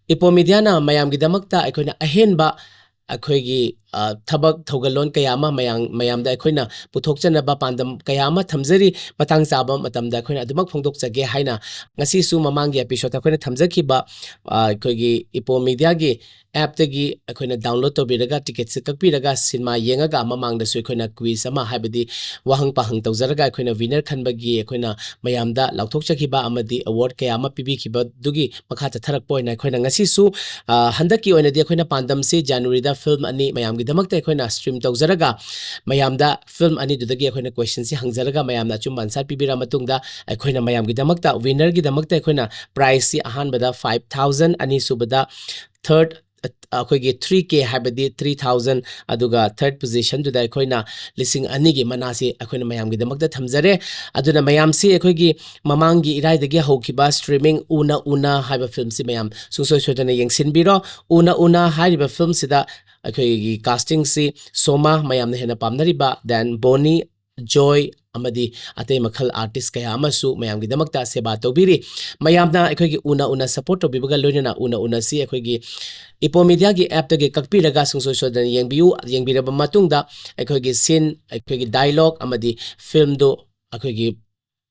ꯏꯄꯣ ꯃꯤꯗꯤꯌꯥꯅ ꯃꯌꯥꯝꯒꯤꯗꯃꯛꯇ ꯑꯩꯈꯣꯏꯅ ꯑꯍꯦꯟꯕ ꯑꯩꯈꯣꯏꯒꯤ, ꯑ, ꯊꯕꯛ ꯊꯧꯒꯜꯂꯣꯟ ꯀꯌꯥ ꯑꯃ ꯃꯌꯥꯝ, ꯃꯌꯥꯝꯗ ꯑꯩꯈꯣꯏꯅ ꯄꯨꯊꯣꯛꯆꯅꯕ ꯄꯥꯟꯗꯝ ꯀꯌꯥ ꯑꯃ ꯊꯝꯖꯔꯤ꯫ ꯃꯇꯥꯡ ꯆꯥꯕ ꯃꯇꯝꯗ ꯑꯩꯈꯣꯏꯅ ꯑꯗꯨꯃꯛ ꯐꯣꯡꯗꯣꯛꯆꯒꯦ ꯍꯥꯏꯅ ꯉꯁꯤꯁꯨ ꯃꯃꯥꯡꯒꯤ episode ꯇ ꯑꯩꯈꯣꯏꯅ ꯊꯝꯖꯈꯤꯕ, ꯑ, ꯑꯩꯈꯣꯏꯒꯤ ꯏꯄꯣ ꯃꯤꯗꯤꯌꯥꯒꯤ app ꯇꯒꯤ ꯑꯩꯈꯣꯏꯅ download ꯇꯧꯕꯤꯔꯒ, ticket ꯁꯦ ꯀꯛꯄꯤꯔꯒ, ꯁꯤꯅꯦꯃꯥ ꯌꯦꯡꯉꯒ, ꯃꯃꯥꯡꯗꯁꯨ ꯑꯩꯈꯣꯏꯅ quiz ꯑꯃ, ꯍꯥꯏꯕꯗꯤ ꯋꯥꯍꯪ ꯄꯥꯍꯪ ꯇꯧꯖꯔꯒ, ꯑꯩꯈꯣꯏꯅ winner ꯈꯟꯕꯒꯤ ꯑꯩꯈꯣꯏꯅ ꯃꯌꯥꯝꯗ ꯂꯥꯎꯊꯣꯛꯆꯈꯤꯕ ꯑꯃꯗꯤ award ꯀꯌꯥ ꯑꯃ ꯄꯤꯕꯤꯈꯤꯕꯗꯨꯒꯤ ꯃꯈꯥ ꯆꯠꯊꯔꯛꯄ ꯑꯣꯏꯅ ꯑꯩꯈꯣꯏꯅ ꯉꯁꯤꯁꯨ, ꯑ, ꯍꯟꯗꯛꯀꯤ ꯑꯣꯏꯅꯗꯤ ꯑꯩꯈꯣꯏꯅ ꯄꯥꯟꯗꯝꯁꯤ January ꯗ film ꯑꯅꯤ ꯃꯌꯥꯝꯒꯤꯗꯃꯛꯇ ꯑꯩꯈꯣꯏꯅ stream ꯇꯧꯖꯔꯒ, ꯃꯌꯥꯝꯗ film ꯑꯅꯤꯗꯨꯗꯒꯤ ꯑꯩꯈꯣꯏꯅ question ꯁꯤ ꯍꯪꯖꯔꯒ, ꯃꯌꯥꯝꯅ ꯑꯆꯨꯝꯕ answer ꯄꯤꯕꯤꯔ ꯃꯇꯨꯡꯗ, ꯑꯩꯈꯣꯏꯅ ꯃꯌꯥꯝꯒꯤꯗꯃꯛꯇ, winner ꯒꯤꯗꯃꯛꯇ ꯑꯩꯈꯣꯏꯅ prize ꯁꯤ ꯑꯍꯥꯟꯕꯗ five thousand, ꯑꯅꯤꯁꯨꯕꯗ third, ꯑ, ꯑꯩꯈꯣꯏꯒꯤ three K, ꯍꯥꯏꯕꯗꯤ three thousand, ꯑꯗꯨꯒ third position ꯗꯨꯗ ꯑꯩꯈꯣꯏꯅ ꯂꯤꯁꯤꯡ ꯑꯅꯤꯒꯤ ꯃꯅꯥꯁꯤ ꯑꯩꯈꯣꯏꯅ ꯃꯌꯥꯝꯒꯤꯗꯃꯛꯇ ꯊꯝꯖꯔꯦ꯫ ꯑꯗꯨꯅ ꯃꯌꯥꯝꯁꯤ ꯑꯩꯈꯣꯏꯒꯤ ꯃꯃꯥꯡꯒꯤ ꯏꯔꯥꯏꯗꯒꯤ ꯍꯧꯈꯤꯕ streaming ꯎꯅ ꯎꯅ ꯍꯥꯏꯕ film ꯁꯤ ꯃꯌꯥꯝ ꯁꯨꯡꯁꯣꯏ ꯁꯣꯏꯗꯅ ꯌꯦꯡꯁꯤꯟꯕꯤꯔꯣ꯫ ꯎꯅ ꯎꯅ ꯍꯥꯏꯔꯤꯕ film ꯁꯤꯗ ꯑꯩꯈꯣꯏꯒꯤ casting ꯁꯤ ꯁꯣꯃꯥ, ꯃꯌꯥꯝꯅ ꯍꯦꯟꯅ ꯄꯥꯝꯅꯔꯤꯕ, then ꯕꯣꯅꯤ, ꯖꯣꯏ, ꯑꯃꯗꯤ ꯑꯇꯩ ꯃꯈꯜ artist ꯀꯌꯥ ꯑꯃꯁꯨ ꯃꯌꯥꯝꯒꯤꯗꯃꯛꯇ ꯁꯦꯕꯥ ꯇꯧꯕꯤꯔꯤ꯫ ꯃꯌꯥꯝꯅ ꯑꯩꯈꯣꯏꯒꯤ ꯎꯅ ꯎꯅ support ꯇꯧꯕꯤꯕꯒ ꯂꯣꯏꯅꯅ ꯎꯅ ꯎꯅꯁꯤ ꯑꯩꯈꯣꯏꯒꯤ ꯏꯄꯣ ꯃꯤꯗꯤꯌꯥꯒꯤ app ꯇꯒꯤ ꯀꯛꯄꯤꯔꯒ ꯁꯨꯡꯁꯣꯏ ꯁꯣꯏꯗꯅ ꯌꯦꯡꯕꯤꯌꯨ꯫ ꯌꯦꯡꯕꯤꯔꯕ ꯃꯇꯨꯡꯗ ꯑꯩꯈꯣꯏꯒꯤ scene, ꯑꯩꯈꯣꯏꯒꯤ dialogue ꯑꯃꯗꯤ film ꯗꯨ ꯑꯩꯈꯣꯏꯒꯤ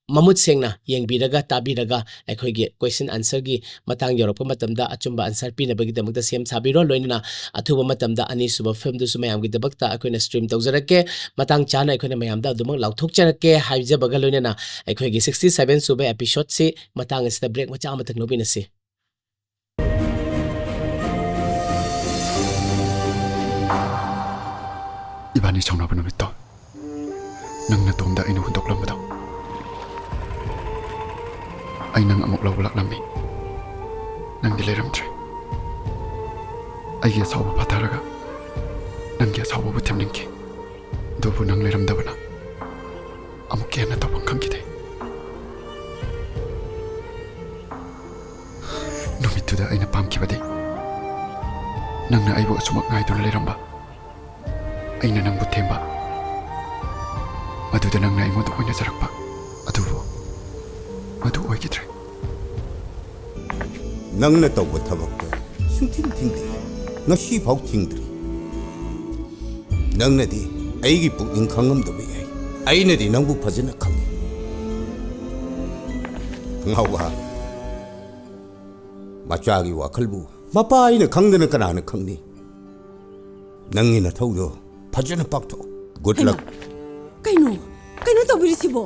ꯃꯃꯨꯠ ꯁꯦꯡꯅ ꯌꯦꯡꯕꯤꯔꯒ, ꯇꯥꯕꯤꯔꯒ, ꯑꯩꯈꯣꯏꯒꯤ question answer ꯒꯤ ꯃꯇꯥꯡ ꯌꯧꯔꯛꯄ ꯃꯇꯝꯗ ꯑꯆꯨꯝꯕ answer ꯄꯤꯅꯕꯒꯤꯗꯃꯛꯇ ꯁꯦꯝ ꯁꯥꯕꯤꯔꯣ꯫ ꯂꯣꯏꯅꯅ ꯑꯊꯨꯕ ꯃꯇꯝꯗ ꯑꯅꯤꯁꯨꯕ film ꯗꯨꯁꯨ ꯃꯌꯥꯝꯒꯤꯗꯃꯛꯇ ꯑꯩꯈꯣꯏꯅ stream ꯇꯧꯖꯔꯛꯀꯦ꯫ ꯃꯇꯥꯡ ꯆꯥꯅ ꯑꯩꯈꯣꯏꯅ ꯃꯌꯥꯝꯗ ꯑꯗꯨꯃꯛ ꯂꯥꯎꯊꯣꯛꯆꯔꯛꯀꯦ ꯍꯥꯏꯖꯕꯒ ꯂꯣꯏꯅꯅ, ꯑꯩꯈꯣꯏꯒꯤ sixty seven ꯁꯨꯕ episode ꯁꯤ ꯃꯇꯥꯡ ꯑꯁꯤꯗ break ꯃꯆꯥ ꯑꯃꯇꯪ ꯂꯧꯃꯤꯟꯅꯁꯤ꯫ ꯏꯕꯥꯅꯤ ꯁꯥꯎꯅꯕ ꯅꯨꯃꯤꯠꯇꯣ, ꯅꯪ ꯅꯇꯣꯝꯗ ꯑꯩꯅ ꯍꯨꯟꯗꯣꯛꯂꯝꯕꯗꯣ, ꯑꯩ ꯅꯪ ꯑꯃꯨꯛ ꯂꯧꯕ ꯂꯥꯛꯂꯝꯃꯤ꯫ ꯅꯪꯗꯤ ꯂꯩꯔꯝꯗ꯭ꯔꯦ꯫ ꯑꯩꯒꯤ ꯑꯁꯥꯎꯕ ꯐꯥꯊꯔꯒ ꯅꯪꯒꯤ ꯑꯁꯥꯎꯕꯕꯨ ꯊꯦꯝꯅꯤꯡꯈꯤ꯫ ꯑꯗꯨꯕꯨ ꯅꯪ ꯂꯩꯔꯝꯗꯕꯅ ꯑꯃꯨꯛꯀ ꯍꯦꯟꯅ ꯇꯧꯐꯝ ꯈꯪꯈꯤꯗꯦ꯫ ꯅꯨꯃꯤꯠꯇꯨꯗ ꯑꯩꯅ ꯄꯥꯝꯈꯤꯕꯗꯤ ꯅꯪꯅ ꯑꯩꯕꯨ ꯑꯁꯨꯃꯛ ꯉꯥꯏꯗꯨꯅ ꯂꯩꯔꯝꯕ, ꯑꯩꯅ ꯅꯪꯕꯨ ꯊꯦꯝꯕ, ꯃꯗꯨꯗ ꯅꯪꯅ ꯑꯩꯉꯣꯟꯗ ꯑꯣꯏꯅꯖꯔꯛꯄ꯫ ꯑꯗꯨꯕꯨ ꯃꯗꯨ ꯑꯣꯏꯈꯤꯗ꯭ꯔꯦ꯫ ꯅꯪꯅ ꯇꯧꯕ ꯊꯕꯛꯇ ꯁꯨꯡꯊꯤꯡ ꯊꯤꯡꯗꯦ꯫ ꯉꯁꯤꯐꯥꯎ ꯊꯤꯡꯗ꯭ꯔꯤ꯫ ꯅꯪꯅꯗꯤ ꯑꯩꯒꯤ ꯄꯨꯛꯅꯤꯡ ꯈꯪꯉꯝꯗꯕ ꯌꯥꯏ꯫ ꯑꯩꯅꯗꯤ ꯅꯪꯕꯨ ꯐꯖꯅ ꯈꯪꯉꯤ꯫ ꯉꯥꯎꯕ, ꯃꯆꯥꯒꯤ ꯋꯥꯈꯜꯕꯨ ꯃꯄꯥ ꯑꯩꯅ ꯈꯪꯗꯅ ꯀꯅꯥꯅ ꯈꯪꯅꯤ? ꯅꯪꯒꯤ ꯅꯊꯧꯗꯣ ꯐꯖꯅ ꯄꯥꯡꯊꯣꯛ꯫ Good luck꯫ ꯀꯩꯅꯣ? ꯀꯩꯅꯣ ꯇꯧꯕꯤꯔꯤꯁꯤꯕꯣ?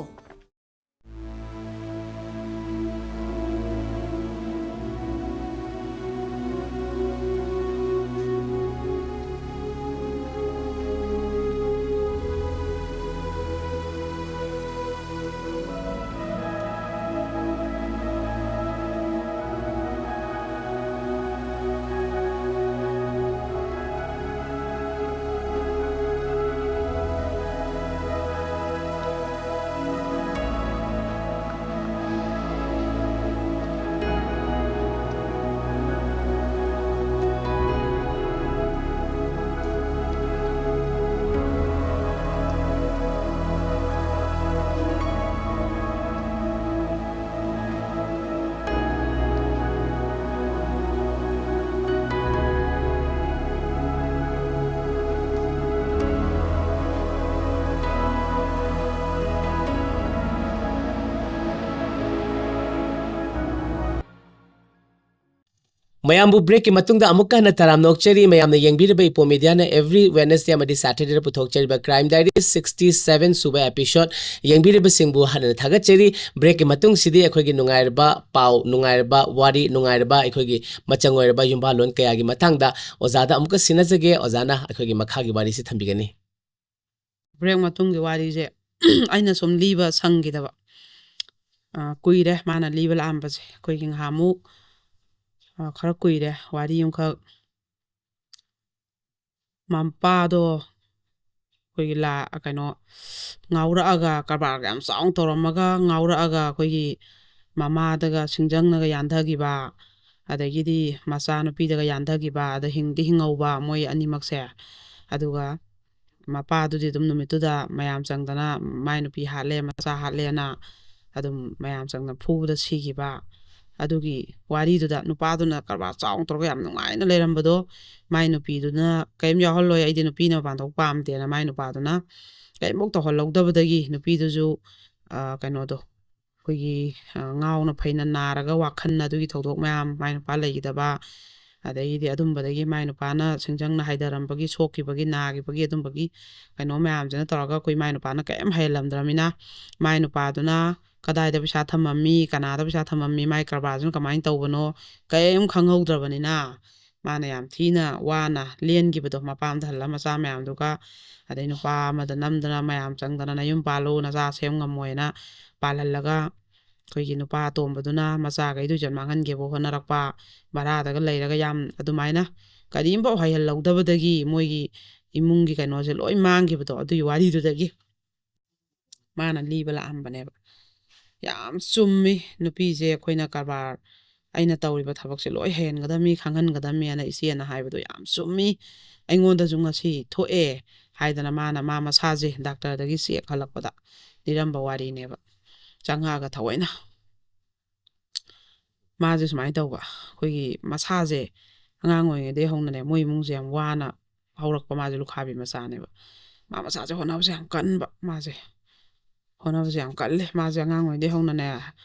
ꯃꯌꯥꯝꯕꯨ breakꯀꯤ ꯃꯇꯨꯡꯗ ꯑꯃꯨꯛꯀ ꯍꯟꯅ ꯇꯔꯥꯝꯅ ꯑꯣꯛꯆꯔꯤ꯫ ꯃꯌꯥꯝꯅ ꯌꯦꯡꯕꯤꯔꯤꯕ ꯏꯄꯣ Mediaꯅ every Wednesday ꯑꯃꯗꯤ Saturdayꯗ ꯄꯨꯊꯣꯛꯆꯔꯤꯕ Crime Diaries sixty seven ꯁꯨꯕ episode ꯌꯦꯡꯕꯤꯔꯤꯕꯁꯤꯡꯕꯨ ꯍꯟꯅ ꯊꯥꯒꯠꯆꯔꯤ꯫ Breakꯀꯤ ꯃꯇꯨꯡꯁꯤꯗꯤ ꯑꯩꯈꯣꯏꯒꯤ ꯅꯨꯡꯉꯥꯏꯔꯕ ꯄꯥꯎ, ꯅꯨꯡꯉꯥꯏꯔꯕ ꯋꯥꯔꯤ, ꯅꯨꯡꯉꯥꯏꯔꯕ ꯑꯩꯈꯣꯏꯒꯤ ꯃꯆꯪ ꯑꯣꯏꯔꯕ ꯌꯨꯝꯕꯥꯜꯂꯣꯟ ꯀꯌꯥꯒꯤ ꯃꯇꯥꯡꯗ ꯑꯣꯖꯥꯗ ꯑꯃꯨꯛꯀ ꯁꯤꯟꯅꯖꯒꯦ꯫ ꯑꯣꯖꯥꯅ ꯑꯩꯈꯣꯏꯒꯤ ꯃꯈꯥꯒꯤ ꯋꯥꯔꯤꯁꯤ ꯊꯝꯕꯤꯒꯅꯤ꯫ Break ꯃꯇꯨꯡꯒꯤ ꯋꯥꯔꯤꯁꯦ ꯑꯩꯅ ꯁꯨꯝ ꯂꯤꯕ ꯁꯪꯈꯤꯗꯕ꯫ ꯑ, ꯀꯨꯏꯔꯦ ꯃꯥꯅ ꯂꯤꯕ ꯂꯥꯛꯑꯝꯕꯁꯦ꯫ ꯑꯩꯈꯣꯏꯒꯤ ꯉꯍꯥꯟꯃꯨꯛ ꯈꯔ ꯀꯨꯏꯔꯦ ꯋꯥꯔꯤ ꯑꯃꯈꯛ꯫ ꯃꯄꯥꯗꯣ ꯑꯩꯈꯣꯏꯒꯤ ꯂꯥ ꯀꯩꯅꯣ ꯉꯥꯎꯔꯛꯑꯒ, ꯀꯔꯕꯥꯔꯒ ꯌꯥꯝ ꯆꯥꯎꯅ ꯇꯧꯔꯝꯃꯒ ꯉꯥꯎꯔꯛꯑꯒ ꯑꯩꯈꯣꯏꯒꯤ ꯃꯃꯥꯗꯒ ꯁꯤꯡꯖꯪꯅꯒ ꯌꯥꯟꯊꯈꯤꯕ, ꯑꯗꯒꯤꯗꯤ ꯃꯆꯥꯅꯨꯄꯤꯗꯒ ꯌꯥꯟꯊꯈꯤꯕ, ꯑꯗ ꯍꯤꯡꯗꯤ ꯍꯤꯡꯍꯧꯕ ꯃꯣꯏ ꯑꯅꯤꯃꯛꯁꯦ꯫ ꯑꯗꯨꯒ ꯃꯄꯥꯗꯨꯗꯤ ꯑꯗꯨꯝ ꯅꯨꯃꯤꯠꯇꯨꯗ ꯃꯌꯥꯝ ꯆꯪꯗꯅ ꯃꯥꯏ ꯅꯨꯄꯤ ꯍꯥꯠꯂꯦ, ꯃꯆꯥ ꯍꯥꯠꯂꯦꯅ ꯑꯗꯨꯝ ꯃꯌꯥꯝ ꯆꯪꯗꯅ ꯐꯨꯕꯗ ꯁꯤꯈꯤꯕ꯫ ꯑꯗꯨꯒꯤ ꯋꯥꯔꯤꯗꯨꯗ ꯅꯨꯄꯥꯗꯨꯅ ꯀꯔꯕꯥꯔ ꯆꯥꯎꯅ ꯇꯧꯔꯒ ꯌꯥꯝ ꯅꯨꯡꯉꯥꯏꯅ ꯂꯩꯔꯝꯕꯗꯣ, ꯃꯥꯏ ꯅꯨꯄꯤꯗꯨꯅ ꯀꯔꯤꯝ ꯌꯥꯎꯍꯜꯂꯣꯏ, ꯑꯩꯗꯤ ꯅꯨꯄꯤ ꯃꯄꯥꯟ ꯊꯣꯛ ꯄꯥꯝꯗꯦꯅ ꯃꯥꯏ ꯅꯨꯄꯥꯗꯨꯅ ꯀꯔꯤꯝꯐꯧ ꯇꯧꯍꯜꯍꯧꯗꯕꯗꯒꯤ ꯅꯨꯄꯤꯗꯨꯁꯨ, ꯑ, ꯀꯩꯅꯣꯗꯣ, ꯑꯩꯈꯣꯏꯒꯤ, ꯑ, ꯉꯥꯎꯅ ꯐꯩꯅ ꯅꯥꯔꯒ ꯋꯥꯈꯜ ꯑꯗꯨꯒꯤ ꯊꯧꯗꯣꯛ ꯃꯌꯥꯝ, ꯃꯥꯏ ꯅꯨꯄꯥ ꯂꯩꯈꯤꯗꯕ, ꯑꯗꯒꯤꯗꯤ ꯑꯗꯨꯝꯕꯗꯒꯤ ꯃꯥꯏ ꯅꯨꯄꯥꯅ ꯁꯤꯡꯖꯪꯅ ꯍꯥꯏꯊꯔꯝꯕꯒꯤ, ꯁꯣꯛꯈꯤꯕꯒꯤ, ꯅꯥꯈꯤꯕꯒꯤ, ꯑꯗꯨꯝꯕꯒꯤ ꯀꯩꯅꯣ ꯃꯌꯥꯝꯁꯤꯅ ꯇꯧꯔꯒ ꯑꯩꯈꯣꯏ ꯃꯥꯏ ꯅꯨꯄꯥꯅ ꯀꯔꯤꯝ ꯍꯩꯍꯜꯂꯝꯗ꯭ꯔꯃꯤꯅ, ꯃꯥꯏ ꯅꯨꯄꯥꯗꯨꯅ ꯀꯗꯥꯏꯗ ꯄꯩꯁꯥ ꯊꯝꯃꯝꯃꯤ, ꯀꯅꯥꯗ ꯄꯩꯁꯥ ꯊꯝꯃꯝꯃꯤ, ꯃꯥꯏ ꯀꯔꯕꯥꯔꯁꯤꯅ ꯀꯃꯥꯏꯅ ꯇꯧꯕꯅꯣ, ꯀꯔꯤꯝ ꯈꯪꯍꯧꯗ꯭ꯔꯕꯅꯤꯅ, ꯃꯥꯅ ꯌꯥꯝ ꯊꯤꯅ ꯋꯥꯅ ꯂꯦꯟꯈꯤꯕꯗꯣ, ꯃꯄꯥꯝꯗ ꯍꯜꯂ ꯃꯆꯥ ꯃꯌꯥꯝꯗꯨꯒ, ꯑꯗꯩ ꯅꯨꯄꯥ ꯑꯃꯗ ꯅꯝꯗꯅ ꯃꯌꯥꯝ ꯆꯪꯗꯅ ꯅꯌꯨꯝ ꯄꯥꯜꯂꯨ, ꯅꯆꯥ ꯁꯦꯝ ꯉꯝꯃꯣꯏꯅ ꯄꯥꯜꯍꯜꯂꯒ, ꯑꯩꯈꯣꯏꯒꯤ ꯅꯨꯄꯥ ꯑꯇꯣꯝꯕꯗꯨꯅ ꯃꯆꯥꯈꯩꯗꯨ ꯏꯖꯠ ꯃꯥꯡꯍꯟꯒꯦꯕꯨ ꯍꯣꯠꯅꯔꯛꯄ, ꯚꯔꯥꯗꯒ ꯂꯩꯔꯒ ꯌꯥꯝ ꯑꯗꯨꯃꯥꯏꯅ ꯀꯔꯤꯝꯐꯥꯎ ꯍꯩꯍꯜꯍꯧꯗꯕꯗꯒꯤ ꯃꯣꯏꯒꯤ ꯏꯃꯨꯡꯒꯤ ꯀꯩꯅꯣꯁꯦ ꯂꯣꯏ ꯃꯥꯡꯈꯤꯕꯗꯣ, ꯑꯗꯨꯒꯤ ꯋꯥꯔꯤꯗꯨꯗꯒꯤ ꯃꯥꯅ ꯂꯤꯕ ꯂꯥꯛꯑꯝꯕꯅꯦꯕ꯫ ꯌꯥꯝ ꯆꯨꯝꯃꯤ, ꯅꯨꯄꯤꯁꯦ ꯑꯩꯈꯣꯏꯅ ꯀꯔꯕꯥꯔ, ꯑꯩꯅ ꯇꯧꯔꯤꯕ ꯊꯕꯛꯁꯦ ꯂꯣꯏ ꯍꯩꯍꯟꯒꯗꯝꯃꯤ, ꯈꯪꯍꯟꯒꯗꯝꯃꯤ ꯍꯥꯏꯅ ꯏꯆꯦꯅ ꯍꯥꯏꯕꯗꯣ ꯌꯥꯝ ꯆꯨꯝꯃꯤ, ꯑꯩꯉꯣꯟꯗꯁꯨ ꯉꯁꯤ ꯊꯣꯛꯑꯦ ꯍꯥꯏꯗꯅ ꯃꯥꯅ ꯃꯥ ꯃꯁꯥꯁꯦ ꯗꯥꯛꯇꯔꯗꯒꯤ ꯆꯦꯛ ꯍꯜꯂꯛꯄꯗ ꯂꯤꯔꯝꯕ ꯋꯥꯔꯤꯅꯦꯕ꯫ ꯆꯪꯉꯛꯑꯒ ꯊꯑꯣꯏꯅ ꯃꯥꯁꯦ ꯁꯨꯃꯥꯏꯅ ꯇꯧꯕ, ꯑꯩꯈꯣꯏꯒꯤ ꯃꯁꯥꯁꯦ ꯑꯉꯥꯡ ꯑꯣꯏꯔꯤꯉꯩꯗꯒꯤ ꯍꯧꯅꯅꯦ ꯃꯣꯏ ꯏꯃꯨꯡꯁꯦ ꯌꯥꯝ ꯋꯥꯅ ꯍꯧꯔꯛꯄ, ꯃꯥꯁꯦ ꯂꯨꯈꯥꯕꯤ ꯃꯆꯥꯅꯦꯕ꯫ ꯃꯥ ꯃꯁꯥꯁꯦ ꯍꯣꯠꯅꯕꯁꯦ ꯌꯥꯝ ꯀꯟꯕ, ꯃꯥꯁꯦ ꯍꯣꯠꯅꯕꯁꯦ ꯌꯥꯝ ꯀꯜꯂꯦ꯫ ꯃꯥꯁꯦ ꯑꯉꯥꯡ ꯑꯣꯏꯔꯤꯉꯩꯗꯒꯤ ꯍꯧꯅꯅꯦ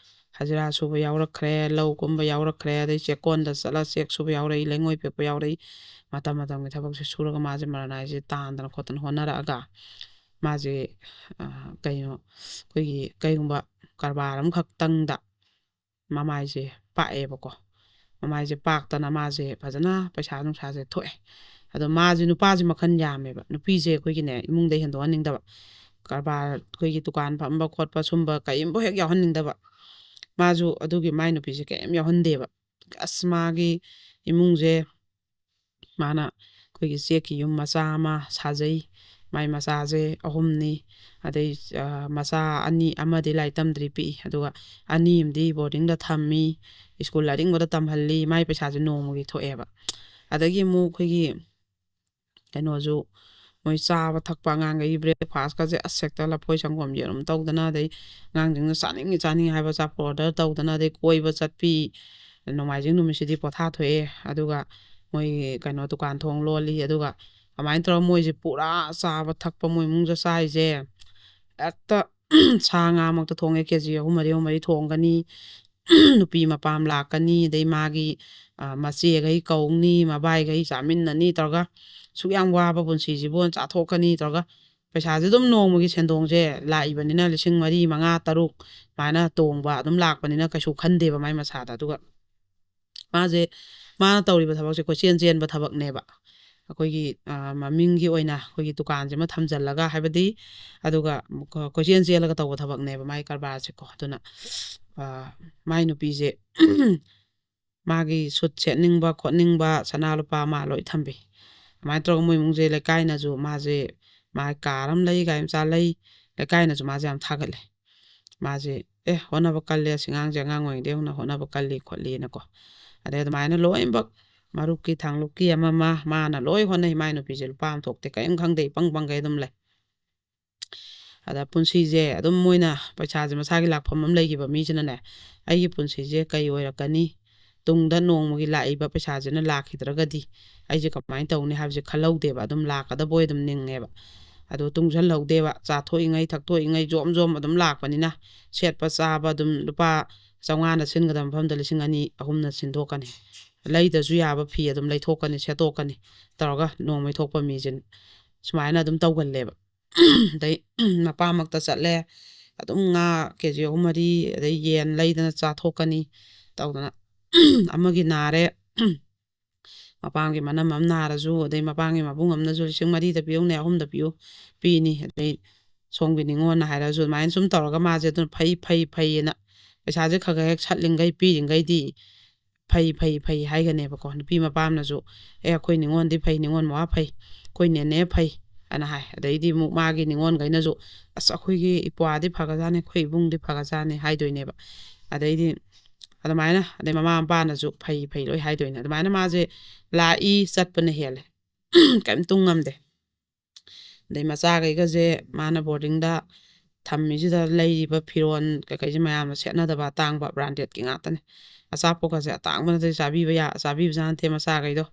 ꯍꯖꯤꯔꯥ ꯁꯨꯕ ꯌꯥꯎꯔꯛꯈ꯭ꯔꯦ, ꯂꯧ ꯀꯨꯝꯕ ꯌꯥꯎꯔꯛꯈ꯭ꯔꯦ, ꯑꯗꯩ ꯆꯦꯛꯀꯣꯟꯗ ꯆꯠꯂ ꯆꯦꯛ ꯁꯨꯕ ꯌꯥꯎꯔꯛꯏ, ꯂꯩꯉꯣꯏ ꯄꯦꯛꯄ ꯌꯥꯎꯔꯛꯏ꯫ ꯃꯇꯝ ꯃꯇꯝꯒꯤ ꯊꯕꯛꯁꯦ ꯁꯨꯔꯒ ꯃꯥꯁꯦ ꯃꯔꯅꯥꯏꯁꯦ ꯇꯥꯟꯗꯅ ꯈꯣꯠꯇꯅ ꯍꯣꯠꯅꯔꯛꯑꯒ ꯃꯥꯁꯦ, ꯑ, ꯀꯩꯅꯣ, ꯑꯩꯈꯣꯏꯒꯤ ꯀꯩꯒꯨꯝꯕ ꯀꯔꯕꯥꯔ ꯑꯃꯈꯛꯇꯪꯗ ꯃꯃꯥꯏꯁꯦ ꯄꯥꯛꯑꯦꯕꯀꯣ꯫ ꯃꯃꯥꯏꯁꯦ ꯄꯥꯛꯇꯅ ꯃꯥꯁꯦ ꯐꯖꯅ ꯄꯩꯁꯥ ꯅꯨꯡꯁꯥꯁꯦ ꯊꯣꯛꯑꯦ꯫ ꯑꯗꯣ ꯃꯥꯁꯦ ꯅꯨꯄꯥꯁꯦ ꯃꯈꯜ ꯌꯥꯝꯃꯦꯕ꯫ ꯅꯨꯄꯤꯁꯦ ꯑꯩꯈꯣꯏꯒꯤꯅꯦ ꯏꯃꯨꯡꯗ ꯍꯦꯟꯗꯣꯛꯍꯟꯅꯤꯡꯗꯕ꯫ ꯀꯔꯕꯥꯔ ꯑꯩꯈꯣꯏꯒꯤ ꯗꯨꯀꯥꯟ ꯐꯝꯕ ꯈꯣꯠꯄ ꯁꯨꯝꯕ ꯀꯔꯤꯝꯐꯥꯎ ꯍꯦꯛ ꯌꯥꯎꯍꯟꯅꯤꯡꯗꯕ꯫ ꯃꯥꯁꯨ ꯑꯗꯨꯒꯤ ꯃꯥꯏ ꯅꯨꯄꯤꯁꯦ ꯀꯔꯤꯝ ꯌꯥꯎꯍꯟꯗꯦꯕ꯫ ꯑꯁ, ꯃꯥꯒꯤ ꯏꯃꯨꯡꯁꯦ, ꯃꯥꯅ ꯑꯩꯈꯣꯏꯒꯤ ꯆꯦꯛꯀꯤ ꯌꯨꯝ ꯃꯆꯥ ꯑꯃ ꯁꯥꯖꯩ꯫ ꯃꯥꯏ ꯃꯆꯥꯁꯦ ꯑꯍꯨꯝꯅꯤ꯫ ꯑꯗꯩ, ꯑ, ꯃꯆꯥ ꯑꯅꯤ, ꯑꯃꯗꯤ ꯂꯥꯏꯔꯤꯛ ꯇꯝꯗ꯭ꯔꯤ, ꯄꯤꯛꯏ꯫ ꯑꯗꯨꯒ ꯑꯅꯤ ꯑꯃꯗꯤ ꯕꯣꯔꯗꯤꯡꯗ ꯊꯝꯃꯤ, ꯁ꯭ꯀꯨꯜ ꯑꯔꯤꯡꯕꯗ ꯇꯝꯍꯜꯂꯤ꯫ ꯃꯥꯏ ꯄꯩꯁꯥꯁꯦ ꯅꯣꯡꯃꯒꯤ ꯊꯣꯛꯑꯦꯕ꯫ ꯑꯗꯒꯤ ꯑꯃꯨꯛ ꯑꯩꯈꯣꯏꯒꯤ ꯀꯩꯅꯣꯁꯨ, ꯃꯣꯏ ꯆꯥꯕ ꯊꯛꯄ, ꯑꯉꯥꯡꯈꯩꯒꯤ ꯕ꯭ꯔꯦꯛꯐꯥꯁꯀꯁꯦ, ꯑꯁ, ꯍꯦꯛꯇ ꯂꯐꯣꯏ ꯁꯪꯒꯣꯝ ꯌꯦꯔꯨꯝ ꯇꯧꯗꯅ, ꯑꯗꯩ ꯑꯉꯥꯡꯁꯤꯡꯅ ꯆꯥꯅꯤꯡꯉꯤ ꯆꯥꯅꯤꯡꯉꯤ ꯍꯥꯏꯕ ꯑꯆꯥꯄꯣꯠ ꯑꯣꯔꯗꯔ ꯇꯧꯗꯅ, ꯑꯗꯩ ꯀꯣꯏꯕ ꯆꯠꯄꯤ, ꯅꯣꯡꯃꯥꯏꯖꯤꯡ ꯅꯨꯃꯤꯠꯁꯤꯗꯤ ꯄꯣꯊꯥ ꯊꯣꯛꯑꯦ꯫ ꯑꯗꯨꯒ ꯃꯣꯏꯒꯤ ꯀꯩꯅꯣ ꯗꯨꯀꯥꯟ ꯊꯣꯡ ꯂꯣꯜꯂꯤ꯫ ꯑꯗꯨꯒ ꯑꯗꯨꯃꯥꯏꯅ ꯇꯧꯔꯒ ꯃꯣꯏꯁꯦ ꯄꯨꯔꯥ ꯆꯥꯕ ꯊꯛꯄ, ꯃꯣꯏ ꯏꯃꯨꯡꯗ ꯆꯥꯔꯤꯁꯦ ꯍꯦꯛꯇ ꯁꯥ ꯉꯥꯃꯛꯇ ꯊꯣꯡꯉꯦ, ꯀꯦ ꯖꯤ ꯑꯍꯨꯝ ꯃꯔꯤ, ꯑꯍꯨꯝ ꯃꯔꯤ ꯊꯣꯡꯒꯅꯤ꯫ ꯅꯨꯄꯤ ꯃꯄꯥꯝ ꯂꯥꯛꯀꯅꯤ, ꯑꯗꯩ ꯃꯥꯒꯤ, ꯑ, ꯃꯆꯦꯈꯩ ꯀꯧꯅꯤ, ꯃꯕꯥꯏꯈꯩ ꯆꯥꯃꯤꯟꯅꯅꯤ ꯇꯧꯔꯒ, ꯁꯨꯛ ꯌꯥꯝ ꯋꯥꯕ ꯄꯨꯟꯁꯤꯁꯤꯕꯨ ꯆꯥꯊꯣꯛꯀꯅꯤ ꯇꯧꯔꯒ, ꯄꯩꯁꯥꯁꯦ ꯑꯗꯨꯝ ꯅꯣꯡꯃꯒꯤ ꯁꯦꯟꯗꯣꯡꯁꯦ ꯂꯥꯛꯏꯕꯅꯤꯅ, ꯂꯤꯁꯤꯡ ꯃꯔꯤ, ꯃꯉꯥ, ꯇꯔꯨꯛ ꯁꯨꯃꯥꯏꯅ ꯇꯣꯡꯕ ꯑꯗꯨꯝ ꯂꯥꯛꯄꯅꯤꯅ ꯀꯩꯁꯨ ꯈꯟꯗꯦꯕ ꯃꯥꯏ ꯃꯁꯥꯗ꯫ ꯑꯗꯨꯒ ꯃꯥꯁꯦ, ꯃꯥꯅ ꯇꯧꯔꯤꯕ ꯊꯕꯛꯁꯦ ꯀꯣꯏꯆꯦꯟ ꯆꯦꯟꯕ ꯊꯕꯛꯅꯦꯕ꯫ ꯑꯩꯈꯣꯏꯒꯤ, ꯑ, ꯃꯃꯤꯡꯒꯤ ꯑꯣꯏꯅ ꯑꯩꯈꯣꯏꯒꯤ ꯗꯨꯀꯥꯟꯁꯤꯃ ꯊꯝꯖꯜꯂꯒ, ꯍꯥꯏꯕꯗꯤ, ꯑꯗꯨꯒ ꯀꯣ-, ꯀꯣꯏꯆꯦꯟ ꯆꯦꯜꯂꯒ ꯇꯧꯕ ꯊꯕꯛꯅꯦꯕ ꯃꯥꯏ ꯀꯔꯕꯥꯔꯁꯦꯀꯣ꯫ ꯑꯗꯨꯅ, ꯑ, ꯃꯥꯏ ꯅꯨꯄꯤꯁꯦ ꯃꯥꯒꯤ ꯁꯨꯠ ꯁꯦꯠꯅꯤꯡꯕ ꯈꯣꯠꯅꯤꯡꯕ, ꯁꯅꯥ ꯂꯨꯄꯥ ꯃꯥ ꯂꯣꯏ ꯊꯝꯕꯤ꯫ ꯑꯗꯨꯃꯥꯏꯅ ꯇꯧꯔꯒ ꯃꯣꯏ ꯏꯃꯨꯡꯁꯦ, ꯂꯩꯀꯥꯏꯅꯁꯨ ꯃꯥꯁꯦ, ꯃꯥ ꯀꯥꯔ ꯑꯃ ꯂꯩ, ꯒꯥꯔꯤ ꯃꯆꯥ ꯂꯩ, ꯂꯩꯀꯥꯏꯅꯁꯨ ꯃꯥꯁꯦ ꯌꯥꯝ ꯊꯥꯒꯠꯂꯦ꯫ ꯃꯥꯁꯦ, "ꯑꯦ, ꯍꯣꯠꯅꯕ ꯀꯜꯂꯦ, ꯑꯁꯤ ꯑꯉꯥꯡꯁꯦ ꯑꯉꯥꯡ ꯑꯣꯏꯔꯤꯉꯩꯗꯒꯤ ꯍꯧꯅ ꯍꯣꯠꯅꯕ ꯀꯜꯂꯤ ꯈꯣꯠꯂꯤꯅꯀꯣ"꯫ ꯑꯗꯩ ꯑꯗꯨꯃꯥꯏꯅ ꯂꯣꯏꯅꯃꯛ ꯃꯔꯨꯞꯀꯤ ꯊꯥꯡꯂꯨꯞꯀꯤ ꯑꯃ ꯑꯃ ꯃꯥꯅ ꯂꯣꯏ ꯍꯣꯠꯅꯩ꯫ ꯃꯥꯏ ꯅꯨꯄꯤꯁꯦ ꯂꯨꯄꯥ ꯑꯃ ꯊꯣꯛꯇꯦ, ꯀꯔꯤꯝ ꯈꯪꯗꯦ, ꯏꯄꯪ ꯄꯪꯒꯩ ꯑꯗꯨꯝ ꯂꯩ꯫ ꯑꯗ ꯄꯨꯟꯁꯤꯁꯦ ꯑꯗꯨꯝ ꯃꯣꯏꯅ, ꯄꯩꯁꯥꯁꯦ ꯃꯁꯥꯒꯤ ꯂꯥꯛꯐꯝ ꯑꯃ ꯂꯩꯈꯤꯕ ꯃꯤꯁꯤꯅꯅꯦ, "ꯑꯩꯒꯤ ꯄꯨꯟꯁꯤꯁꯦ ꯀꯩ ꯑꯣꯏꯔꯛꯀꯅꯤ? ꯇꯨꯡꯗ ꯅꯣꯡꯃꯒꯤ ꯂꯥꯛꯏꯕ ꯄꯩꯁꯥꯁꯤꯅ ꯂꯥꯛꯈꯤꯗ꯭ꯔꯒꯗꯤ ꯑꯩꯁꯦ ꯀꯃꯥꯏꯅ ꯇꯧꯅꯤ?" ꯍꯥꯏꯕꯁꯦ ꯈꯜꯍꯧꯗꯦꯕ꯫ ꯑꯗꯨꯝ ꯂꯥꯛꯀꯗꯕ ꯑꯣꯏ ꯑꯗꯨꯝ ꯅꯤꯡꯉꯦꯕ꯫ ꯑꯗꯣ ꯇꯨꯡꯁꯤꯜꯍꯧꯗꯦꯕ꯫ ꯆꯥꯊꯣꯛꯏꯉꯩ ꯊꯛꯇꯣꯛꯏꯉꯩ ꯖꯣꯝ ꯖꯣꯝ ꯑꯗꯨꯝ ꯂꯥꯛꯄꯅꯤꯅ, ꯁꯦꯠꯄ ꯆꯥꯕ ꯑꯗꯨꯝ ꯂꯨꯄꯥ ꯆꯥꯝꯃꯉꯥꯅ ꯁꯤꯟꯒꯗꯕ ꯃꯐꯝꯗ ꯂꯤꯁꯤꯡ ꯑꯅꯤ, ꯑꯍꯨꯝꯅ ꯁꯤꯟꯗꯣꯛꯀꯅꯤ꯫ ꯂꯩꯗ꯭ꯔꯁꯨ ꯌꯥꯕ ꯐꯤ ꯑꯗꯨꯝ ꯂꯩꯊꯣꯛꯀꯅꯤ, ꯁꯦꯠꯇꯣꯛꯀꯅꯤ ꯇꯧꯔꯒ ꯅꯣꯡꯃꯩ ꯊꯣꯛꯄ ꯃꯤꯁꯦ ꯁꯨꯃꯥꯏꯅ ꯑꯗꯨꯝ ꯇꯧꯒꯜꯂꯦꯕ꯫ ꯑꯗꯩ ꯃꯄꯥꯃꯛꯇ ꯆꯠꯂꯦ, ꯑꯗꯨꯝ ꯉꯥ ꯀꯦ ꯖꯤ ꯑꯍꯨꯝ ꯃꯔꯤ, ꯑꯗꯩ ꯌꯦꯟ ꯂꯩꯗꯅ ꯆꯥꯊꯣꯛꯀꯅꯤ ꯇꯧꯗꯅ꯫ ꯑꯃꯒꯤ ꯅꯥꯔꯦ, ꯃꯄꯥꯝꯒꯤ ꯃꯅꯝ ꯑꯃ ꯅꯥꯔꯁꯨ, ꯑꯗꯩ ꯃꯄꯥꯝꯒꯤ ꯃꯕꯨꯡ ꯑꯃꯅꯁꯨ "ꯂꯤꯁꯤꯡ ꯃꯔꯤꯗ ꯄꯤꯌꯨꯅꯦ, ꯑꯍꯨꯝꯗ ꯄꯤꯌꯨ", ꯄꯤꯅꯤ꯫ ꯑꯗꯩ ꯁꯣꯝꯒꯤ ꯅꯤꯉꯣꯜꯅ ꯍꯥꯏꯔꯁꯨ, ꯑꯗꯨꯃꯥꯏꯅ ꯁꯨꯝ ꯇꯧꯔꯒ ꯃꯥꯁꯦ ꯑꯗꯨꯅ ꯐꯩ, ꯐꯩ, ꯐꯩꯌꯦꯅ ꯄꯩꯁꯥꯁꯦ ꯈꯔ ꯈꯔ ꯍꯦꯛ ꯁꯠꯂꯤꯉꯩ, ꯄꯤꯔꯤꯉꯩꯗꯤ ꯐꯩ ꯐꯩ ꯐꯩ ꯍꯥꯏꯒꯅꯦꯕꯀꯣ꯫ ꯅꯨꯄꯤ ꯃꯄꯥꯝꯅꯁꯨ "ꯑꯦ, ꯑꯩꯈꯣꯏ ꯅꯤꯉꯣꯜꯗꯤ ꯐꯩ, ꯅꯤꯉꯣꯜ ꯃꯋꯥ ꯐꯩ, ꯑꯩꯈꯣꯏ ꯅꯦꯅꯦ ꯐꯩ" ꯑꯅ ꯍꯥꯏ꯫ ꯑꯗꯩꯗꯤ ꯑꯃꯨꯛ ꯃꯥꯒꯤ ꯅꯤꯉꯣꯜꯈꯩꯅꯁꯨ "ꯑꯁ, ꯑꯩꯈꯣꯏꯒꯤ ꯏꯄ꯭ꯋꯥꯗꯤ ꯐꯒꯖꯥꯠꯅꯤ, ꯑꯩꯈꯣꯏ ꯏꯕꯨꯡꯗꯤ ꯐꯒꯖꯥꯠꯅꯤ" ꯍꯥꯏꯗꯣꯏꯅꯦꯕ꯫ ꯑꯗꯩꯗꯤ ꯑꯗꯨꯃꯥꯏꯅ, ꯑꯗꯩ ꯃꯃꯥ ꯃꯄꯥꯅꯁꯨ "ꯐꯩ ꯐꯩ" ꯂꯣꯏ ꯍꯥꯏꯗꯣꯏꯅꯦ꯫ ꯑꯗꯨꯃꯥꯏꯅ ꯃꯥꯁꯦ ꯂꯥꯛꯏ, ꯆꯠꯄꯅ ꯍꯦꯜꯂꯦ꯫ ꯀꯔꯤꯝ ꯇꯨꯡ ꯉꯝꯗꯦ꯫ ꯑꯗꯩ ꯃꯆꯥꯈꯩꯒꯁꯦ ꯃꯥꯅ ꯕꯣꯔꯗꯤꯡꯗ ꯊꯝꯃꯤꯁꯤꯗ ꯂꯩꯔꯤꯕ ꯐꯤꯔꯣꯜ ꯀꯩꯀꯩꯁꯦ ꯃꯌꯥꯝꯅ ꯁꯦꯠꯅꯗꯕ ꯑꯇꯥꯡꯕ ꯕ꯭ꯔꯥꯟꯗꯦꯗꯀꯤ ꯉꯥꯛꯇꯅꯦ꯫ ꯑꯆꯥꯄꯣꯠꯀꯁꯦ ꯑꯇꯥꯡꯕ ꯅꯠꯇ꯭ꯔꯗꯤ ꯆꯥꯕꯤꯕ ꯌꯥ-, ꯆꯥꯕꯤꯕꯖꯥꯠ ꯅꯠꯇꯦ ꯃꯆꯥꯈꯩꯗꯣ꯫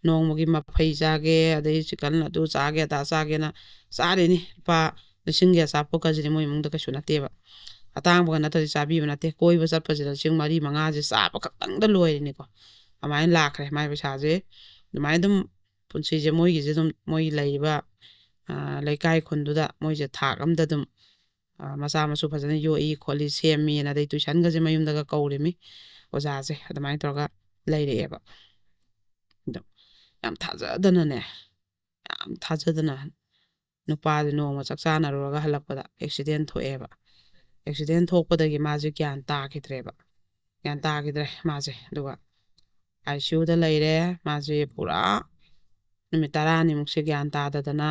ꯅꯣꯡꯃꯒꯤ ꯃꯐꯩ ꯆꯥꯒꯦ, ꯑꯗꯩ ꯆꯤꯛꯀꯟ ꯑꯗꯨ ꯆꯥꯒꯦ, ꯑꯗꯥ ꯆꯥꯒꯦꯅ ꯆꯥꯔꯤꯅꯤ꯫ ꯂꯨꯄꯥ ꯂꯤꯁꯤꯡꯒꯤ ꯑꯆꯥꯄꯣꯠꯀꯁꯤꯗꯤ ꯃꯣꯏ ꯏꯃꯨꯡꯗ ꯀꯩꯁꯨ ꯅꯠꯇꯦꯕ꯫ ꯑꯇꯥꯡꯕꯒ ꯅꯠꯇ꯭ꯔꯗꯤ ꯆꯥꯕꯤꯕ ꯅꯠꯇꯦ꯫ ꯀꯣꯏꯕ ꯆꯠꯄꯁꯤꯗ ꯂꯤꯁꯤꯡ ꯃꯔꯤ ꯃꯉꯥꯁꯦ ꯆꯥꯕ ꯈꯛꯇꯪꯗ ꯂꯣꯏꯔꯤꯅꯤꯀꯣ꯫ ꯑꯗꯨꯃꯥꯏꯅ ꯂꯥꯛꯈ꯭ꯔꯦ ꯃꯥꯏ ꯄꯩꯁꯥꯁꯦ꯫ ꯑꯗꯨꯃꯥꯏꯅ ꯑꯗꯨꯝ ꯄꯨꯟꯁꯤꯁꯦ ꯃꯣꯏꯒꯤꯁꯦ ꯑꯗꯨꯝ ꯃꯣꯏ ꯂꯩꯔꯤꯕ, ꯑ, ꯂꯩꯀꯥꯏ ꯈꯨꯟꯗꯨꯗ ꯃꯣꯏꯁꯦ ꯊꯥꯛ ꯑꯝꯗ ꯑꯗꯨꯝ, ꯑ, ꯃꯆꯥ ꯃꯁꯨ ꯐꯖꯅ ꯌꯣꯛꯏ ꯈꯣꯠꯂꯤ ꯁꯦꯝꯃꯤꯅ, ꯑꯗꯩ ꯇꯨꯏꯁꯟꯒꯁꯦ ꯃꯌꯨꯝꯗꯒ ꯀꯧꯔꯤꯃꯤ ꯑꯣꯖꯥꯁꯦ꯫ ꯑꯗꯨꯃꯥꯏꯅ ꯇꯧꯔꯒ ꯂꯩꯔꯛꯑꯦꯕ꯫ ꯑꯗꯣ ꯌꯥꯝ ꯊꯥꯖꯗꯅꯅꯦ, ꯌꯥꯝ ꯊꯥꯖꯗꯅ ꯅꯨꯄꯥꯁꯦ ꯅꯣꯡꯃ ꯆꯥꯛ ꯆꯥꯅꯔꯨꯔꯒ ꯍꯜꯂꯛꯄꯗ ꯑꯦꯛꯁꯤꯗꯦꯟ ꯊꯣꯛꯑꯦꯕ꯫ ꯑꯦꯛꯁꯤꯗꯦꯟ ꯊꯣꯛꯄꯗꯒꯤ ꯃꯥꯁꯦ ꯒ꯭ꯌꯥꯟ ꯇꯥꯈꯤꯗ꯭ꯔꯦꯕ꯫ ꯒ꯭ꯌꯥꯟ ꯇꯥꯈꯤꯗ꯭ꯔꯦ ꯃꯥꯁꯦ꯫ ꯑꯗꯨꯒ ICUꯗ ꯂꯩꯔꯦ꯫ ꯃꯥꯁꯦ ꯄꯨꯔꯥ ꯅꯨꯃꯤꯠ ꯇꯔꯥꯅꯤꯃꯨꯛꯁꯦ ꯒ꯭ꯌꯥꯟ ꯇꯥꯗꯗꯅ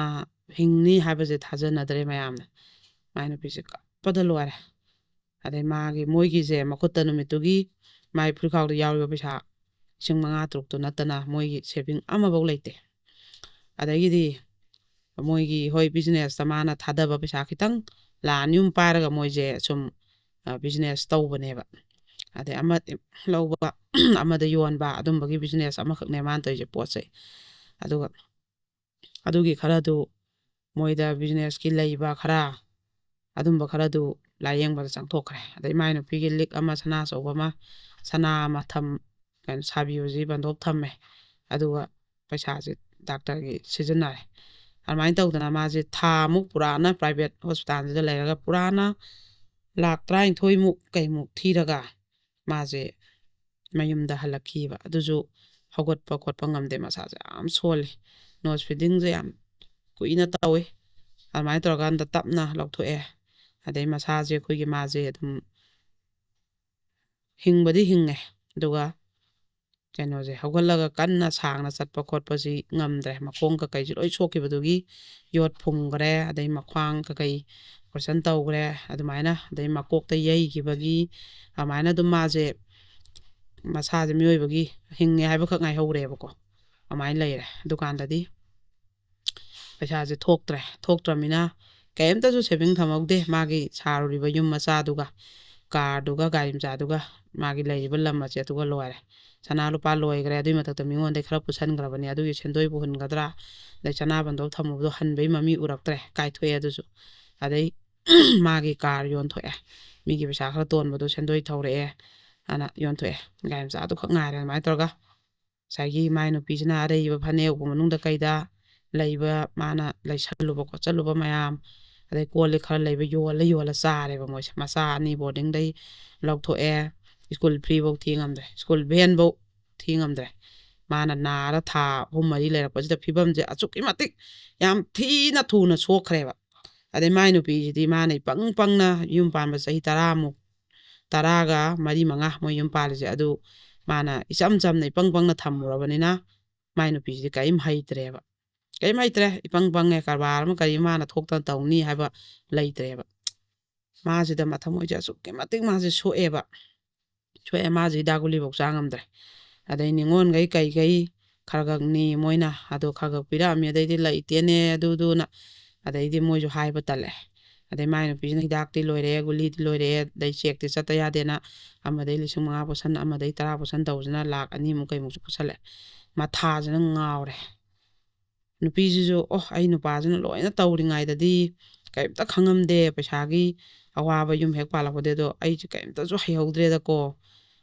ꯍꯤꯡꯅꯤ ꯍꯥꯏꯕꯁꯦ ꯊꯥꯖꯅꯗ꯭ꯔꯦ ꯃꯌꯥꯝꯅ꯫ ꯃꯥꯏ ꯅꯨꯄꯤꯁꯦ ꯀꯞꯄꯗ ꯂꯣꯏꯔꯦ꯫ ꯑꯗꯩ ꯃꯥꯒꯤ, ꯃꯣꯏꯒꯤꯁꯦ ꯃꯈꯨꯠꯇ ꯅꯨꯃꯤꯠꯇꯨꯒꯤ ꯃꯥꯏ ꯐꯨꯔꯤꯠꯈꯥꯎꯗ ꯌꯥꯎꯔꯤꯕ ꯄꯩꯁꯥ ꯂꯤꯁꯤꯡ ꯃꯉꯥ ꯇꯔꯨꯛꯇꯨ ꯅꯠꯇꯅ ꯃꯣꯏꯒꯤ saving ꯑꯃꯐꯧ ꯂꯩꯇꯦ꯫ ꯑꯗꯒꯤꯗꯤ ꯃꯣꯏꯒꯤ, ꯍꯣꯏ, businessꯇ ꯃꯥꯅ ꯊꯥꯗꯕ ꯄꯩꯁꯥ ꯈꯤꯇꯪ ꯂꯥꯛ ꯑꯅꯤ ꯑꯍꯨꯝ ꯄꯥꯏꯔꯒ ꯃꯣꯏꯁꯦ ꯁꯨꯝ, ꯑ, business ꯇꯧꯕꯅꯦꯕ꯫ ꯑꯗꯩ ꯑꯃ ꯂꯧꯕ, ꯑꯃꯗ ꯌꯣꯟꯕ, ꯑꯗꯨꯝꯕꯒꯤ business ꯑꯃꯈꯛꯅꯦ ꯃꯥꯅ ꯇꯧꯔꯤꯁꯦ, ꯄꯣꯠ ꯆꯩ꯫ ꯑꯗꯨꯒ ꯑꯗꯨꯒꯤ ꯈꯔꯗꯨ ꯃꯣꯏꯗ businessꯀꯤ ꯂꯩꯕ ꯈꯔ, ꯑꯗꯨꯝꯕ ꯈꯔꯗꯨ ꯂꯥꯏꯌꯦꯡꯕꯗ ꯆꯪꯊꯣꯛꯈ꯭ꯔꯦ꯫ ꯑꯗꯩ ꯃꯥꯏ ꯅꯨꯄꯤꯒꯤ ꯂꯤꯛ ꯑꯃ, ꯁꯅꯥ ꯑꯆꯧꯕ ꯑꯃ, ꯁꯅꯥ ꯑꯃ ꯊꯝ-, ꯀꯩꯅꯣ, ꯁꯥꯕꯤ ꯍꯧꯖꯤꯛ ꯕꯟꯗꯣꯞ ꯊꯝꯃꯦ꯫ ꯑꯗꯨꯒ ꯄꯩꯁꯥꯁꯦ ꯗꯥꯛꯇꯔꯒꯤ ꯁꯤꯖꯤꯟꯅꯔꯦ꯫ ꯑꯗꯨꯃꯥꯏꯅ ꯇꯧꯗꯅ ꯃꯥꯁꯦ ꯊꯥ ꯑꯃꯨꯛ ꯄꯨꯔꯥꯅ private hospitalꯁꯤꯗ ꯂꯩꯔꯒ ꯄꯨꯔꯥꯅ ꯂꯥꯛ ꯇꯔꯥꯅꯤꯊꯣꯏꯃꯨꯛ ꯀꯩꯃꯨꯛ ꯊꯤꯔꯒ ꯃꯥꯁꯦ ꯃꯌꯨꯝꯗ ꯍꯜꯂꯛꯈꯤꯕ꯫ ꯑꯗꯨꯁꯨ ꯍꯧꯒꯠꯄ ꯈꯣꯠꯄ ꯉꯝꯗꯦ, ꯃꯁꯥꯁꯦ ꯌꯥꯝ ꯁꯣꯜꯂꯤ꯫ Nose feedingꯁꯦ ꯌꯥꯝ ꯀꯨꯏꯅ ꯇꯧꯋꯤ꯫ ꯑꯗꯨꯃꯥꯏꯅ ꯇꯧꯔꯀꯥꯟꯗ ꯇꯞꯅ ꯂꯧꯊꯣꯛꯑꯦ꯫ ꯑꯗꯩ ꯃꯁꯥꯁꯦ ꯑꯩꯈꯣꯏꯒꯤ, ꯃꯥꯁꯦ ꯑꯗꯨꯝ ꯍꯤꯡꯕꯗꯤ ꯍꯤꯡꯉꯦ, ꯑꯗꯨꯒ ꯀꯩꯅꯣꯁꯦ ꯍꯧꯒꯠꯂꯒ ꯀꯟꯅ ꯁꯥꯡꯅ ꯆꯠꯄ ꯈꯣꯠꯄꯁꯤ ꯉꯝꯗ꯭ꯔꯦ꯫ ꯃꯈꯣꯡ ꯀꯀꯩꯁꯤ ꯂꯣꯏ ꯁꯣꯛꯈꯤꯕꯗꯨꯒꯤ ꯌꯣꯠ ꯐꯨꯝꯈ꯭ꯔꯦ, ꯑꯗꯩ ꯃꯈ꯭ꯋꯥꯡ ꯀꯀꯩ ꯑꯣꯄꯔꯦꯁꯟ ꯇꯧꯈ꯭ꯔꯦ, ꯑꯗꯨꯃꯥꯏꯅ, ꯑꯗꯩ ꯃꯀꯣꯛꯇ ꯌꯩꯈꯤꯕꯒꯤ, ꯑꯗꯨꯃꯥꯏꯅ ꯑꯗꯨꯝ ꯃꯥꯁꯦ ꯃꯁꯥꯁꯦ ꯃꯤꯑꯣꯏꯕꯒꯤ ꯍꯤꯡꯉꯦ ꯍꯥꯏꯕꯈꯛ ꯉꯥꯏꯍꯧꯔꯦꯕꯀꯣ꯫ ꯑꯗꯨꯃꯥꯏꯅ ꯂꯩꯔꯦ꯫ ꯑꯗꯨꯀꯥꯟꯗꯗꯤ ꯄꯩꯁꯥꯁꯦ ꯊꯣꯛꯇ꯭ꯔꯦ꯫ ꯊꯣꯛꯇ꯭ꯔꯃꯤꯅ ꯀꯩꯝꯇꯁꯨ ꯁꯦꯚꯤꯡ ꯊꯝꯍꯧꯗꯦ꯫ ꯃꯥꯒꯤ ꯁꯥꯔꯨꯔꯤꯕ ꯌꯨꯝ ꯃꯆꯥꯗꯨꯒ, ꯀꯥꯔꯗꯨꯒ, ꯒꯥꯔꯤ ꯃꯆꯥꯗꯨꯒ, ꯃꯥꯒꯤ ꯂꯩꯔꯤꯕ ꯂꯝ ꯑꯁꯦ ꯑꯗꯨꯒ ꯂꯣꯏꯔꯦ꯫ ꯁꯅꯥ ꯂꯨꯄꯥ ꯂꯣꯏꯈ꯭ꯔꯦ꯫ ꯑꯗꯨꯏ ꯃꯊꯛꯇ ꯃꯤꯉꯣꯟꯗꯒꯤ ꯈꯔ ꯄꯨꯁꯟꯈ꯭ꯔꯕꯅꯦ꯫ ꯑꯗꯨꯒꯤ ꯁꯦꯟꯗꯣꯏꯕꯨ ꯍꯨꯟꯒꯗ꯭ꯔꯥ, ꯑꯗꯩ ꯁꯅꯥ ꯕꯟꯗꯣꯞ ꯊꯝꯃꯨꯕꯗꯣ ꯍꯟꯕꯩ ꯃꯃꯤ ꯎꯔꯛꯇ꯭ꯔꯦ꯫ ꯀꯥꯏꯊꯣꯛꯑꯦ ꯑꯗꯨꯁꯨ꯫ ꯑꯗꯩ ꯃꯥꯒꯤ ꯀꯥꯔ ꯌꯣꯟꯊꯣꯛꯑꯦ꯫ ꯃꯤꯒꯤ ꯄꯩꯁꯥ ꯈꯔ ꯇꯣꯟꯕꯗꯣ ꯁꯦꯟꯗꯣꯏ ꯊꯧꯔꯛꯑꯦ꯫ ꯑꯅ ꯌꯣꯟꯊꯣꯛꯑꯦ꯫ ꯒꯥꯔꯤ ꯃꯆꯥꯗꯨ ꯈꯛ ꯉꯥꯏꯔꯦ꯫ ꯑꯗꯨꯃꯥꯏꯅ ꯇꯧꯔꯒ ꯉꯁꯥꯏꯒꯤ ꯃꯥꯏ ꯅꯨꯄꯤꯁꯤꯅ ꯑꯔꯩꯕ ꯐꯅꯦꯛ ꯎꯄꯨ ꯃꯅꯨꯡꯗ ꯀꯩꯗ ꯂꯩꯕ ꯃꯥꯅ ꯂꯩꯁꯜꯂꯨꯕ ꯈꯣꯠꯆꯜꯂꯨꯕ ꯃꯌꯥꯝ, ꯑꯗꯩ ꯀꯣꯜ ꯂꯤꯛ ꯈꯔ ꯂꯩꯕ ꯌꯣꯜꯂ ꯌꯣꯜꯂ ꯆꯥꯔꯦꯕ ꯃꯣꯏꯁꯦ꯫ ꯃꯆꯥ ꯑꯅꯤ ꯕꯣꯔꯗꯤꯡꯗꯩ ꯂꯧꯊꯣꯛꯑꯦ, ꯁ꯭ꯀꯨꯜ ꯐꯤꯐꯧ ꯊꯤ ꯉꯝꯗ꯭ꯔꯦ, ꯁ꯭ꯀꯨꯜ ꯚꯦꯟꯐꯧ ꯊꯤ ꯉꯝꯗ꯭ꯔꯦ꯫ ꯃꯥꯅ ꯅꯥꯔ ꯊꯥ ꯑꯍꯨꯝ ꯃꯔꯤ ꯂꯩꯔꯛꯄꯁꯤꯗ ꯐꯤꯕꯝꯁꯦ ꯑꯁꯨꯛꯀꯤ ꯃꯇꯤꯛ ꯌꯥꯝ ꯊꯤꯅ ꯊꯨꯅ ꯁꯣꯛꯈ꯭ꯔꯦꯕ꯫ ꯑꯗꯩ ꯃꯥꯏ ꯅꯨꯄꯤꯁꯤꯗꯤ ꯃꯥꯅ ꯏꯄꯪ ꯄꯪꯅ ꯌꯨꯝ ꯄꯥꯟꯕ ꯆꯍꯤ ꯇꯔꯥꯃꯨꯛ, ꯇꯔꯥꯒ ꯃꯔꯤ ꯃꯉꯥ ꯃꯣꯏ ꯌꯨꯝ ꯄꯥꯜꯂꯤꯁꯦ꯫ ꯑꯗꯨ ꯃꯥꯅ ꯏꯆꯝ ꯆꯝꯅ ꯏꯄꯪ ꯄꯪꯅ ꯊꯝꯃꯨꯔꯕꯅꯤꯅ ꯃꯥꯏ ꯅꯨꯄꯤꯁꯤꯗꯤ ꯀꯔꯤꯝ ꯍꯩꯇ꯭ꯔꯦꯕ꯫ ꯀꯔꯤꯝ ꯍꯩꯇ꯭ꯔꯦ, ꯏꯄꯪ ꯄꯪꯉꯦ, ꯀꯔꯕꯥꯔ ꯑꯃ ꯀꯔꯤ ꯑꯃ ꯃꯥꯅ ꯊꯣꯛꯇꯅ ꯇꯧꯅꯤ ꯍꯥꯏꯕ ꯂꯩꯇ꯭ꯔꯦꯕ꯫ ꯃꯥꯁꯤꯗ ꯃꯊꯃꯣꯏꯁꯦ ꯑꯁꯨꯛꯀꯤ ꯃꯇꯤꯛ ꯃꯥꯁꯦ ꯁꯣꯛꯑꯦꯕ꯫ ꯁꯣꯛꯑꯦ, ꯃꯥꯁꯦ ꯍꯤꯗꯥꯛ ꯒꯨꯂꯤꯐꯧ ꯆꯥ ꯉꯝꯗ꯭ꯔꯦ꯫ ꯑꯗꯩ ꯅꯤꯉꯣꯜꯈꯩ ꯀꯩꯈꯩ ꯈꯔ ꯈꯛ ꯅꯤ ꯃꯣꯏꯅ, ꯑꯗꯣ ꯈꯔ ꯈꯛ ꯄꯤꯔꯛꯑꯝꯃꯤ, ꯑꯗꯩꯗꯤ ꯂꯩꯇꯦꯅꯦ ꯑꯗꯨꯗꯨꯅ꯫ ꯑꯗꯩꯗꯤ ꯃꯣꯏꯁꯨ ꯍꯥꯏꯕ ꯇꯜꯂꯦ꯫ ꯑꯗꯩ ꯃꯥꯏ ꯅꯨꯄꯤꯁꯤꯅ ꯍꯤꯗꯥꯛꯇꯤ ꯂꯣꯏꯔꯦ, ꯒꯨꯂꯤꯗꯤ ꯂꯣꯏꯔꯦ, ꯑꯗꯩ ꯆꯦꯛꯇꯤ ꯆꯠꯇ ꯌꯥꯗꯦꯅ ꯑꯃꯗꯩ ꯂꯤꯁꯤꯡ ꯃꯉꯥ ꯄꯨꯁꯟ, ꯑꯃꯗꯩ ꯇꯔꯥ ꯄꯨꯁꯟ ꯇꯧꯗꯅ ꯂꯥꯛ ꯑꯅꯤꯃꯨꯛ ꯀꯩꯃꯨꯛꯁꯨ ꯄꯨꯁꯜꯂꯦ꯫ ꯃꯊꯥꯁꯤꯅ ꯉꯥꯎꯔꯦ꯫ ꯅꯨꯄꯤꯁꯤꯁꯨ, "ꯑꯣ, ꯑꯩ ꯅꯨꯄꯥꯁꯤꯅ ꯂꯣꯏꯅ ꯇꯧꯔꯤꯉꯩꯗꯗꯤ ꯀꯔꯤꯝꯇ ꯈꯪꯉꯝꯗꯦ, ꯄꯩꯁꯥꯒꯤ ꯑꯋꯥꯕ ꯌꯨꯝ ꯍꯦꯛ ꯄꯥꯜꯂꯛꯄꯗꯩ꯫ ꯑꯗꯣ ꯑꯩꯁꯦ ꯀꯔꯤꯝꯇꯁꯨ ꯍꯩꯍꯧꯗ꯭ꯔꯦꯗꯀꯣ꯫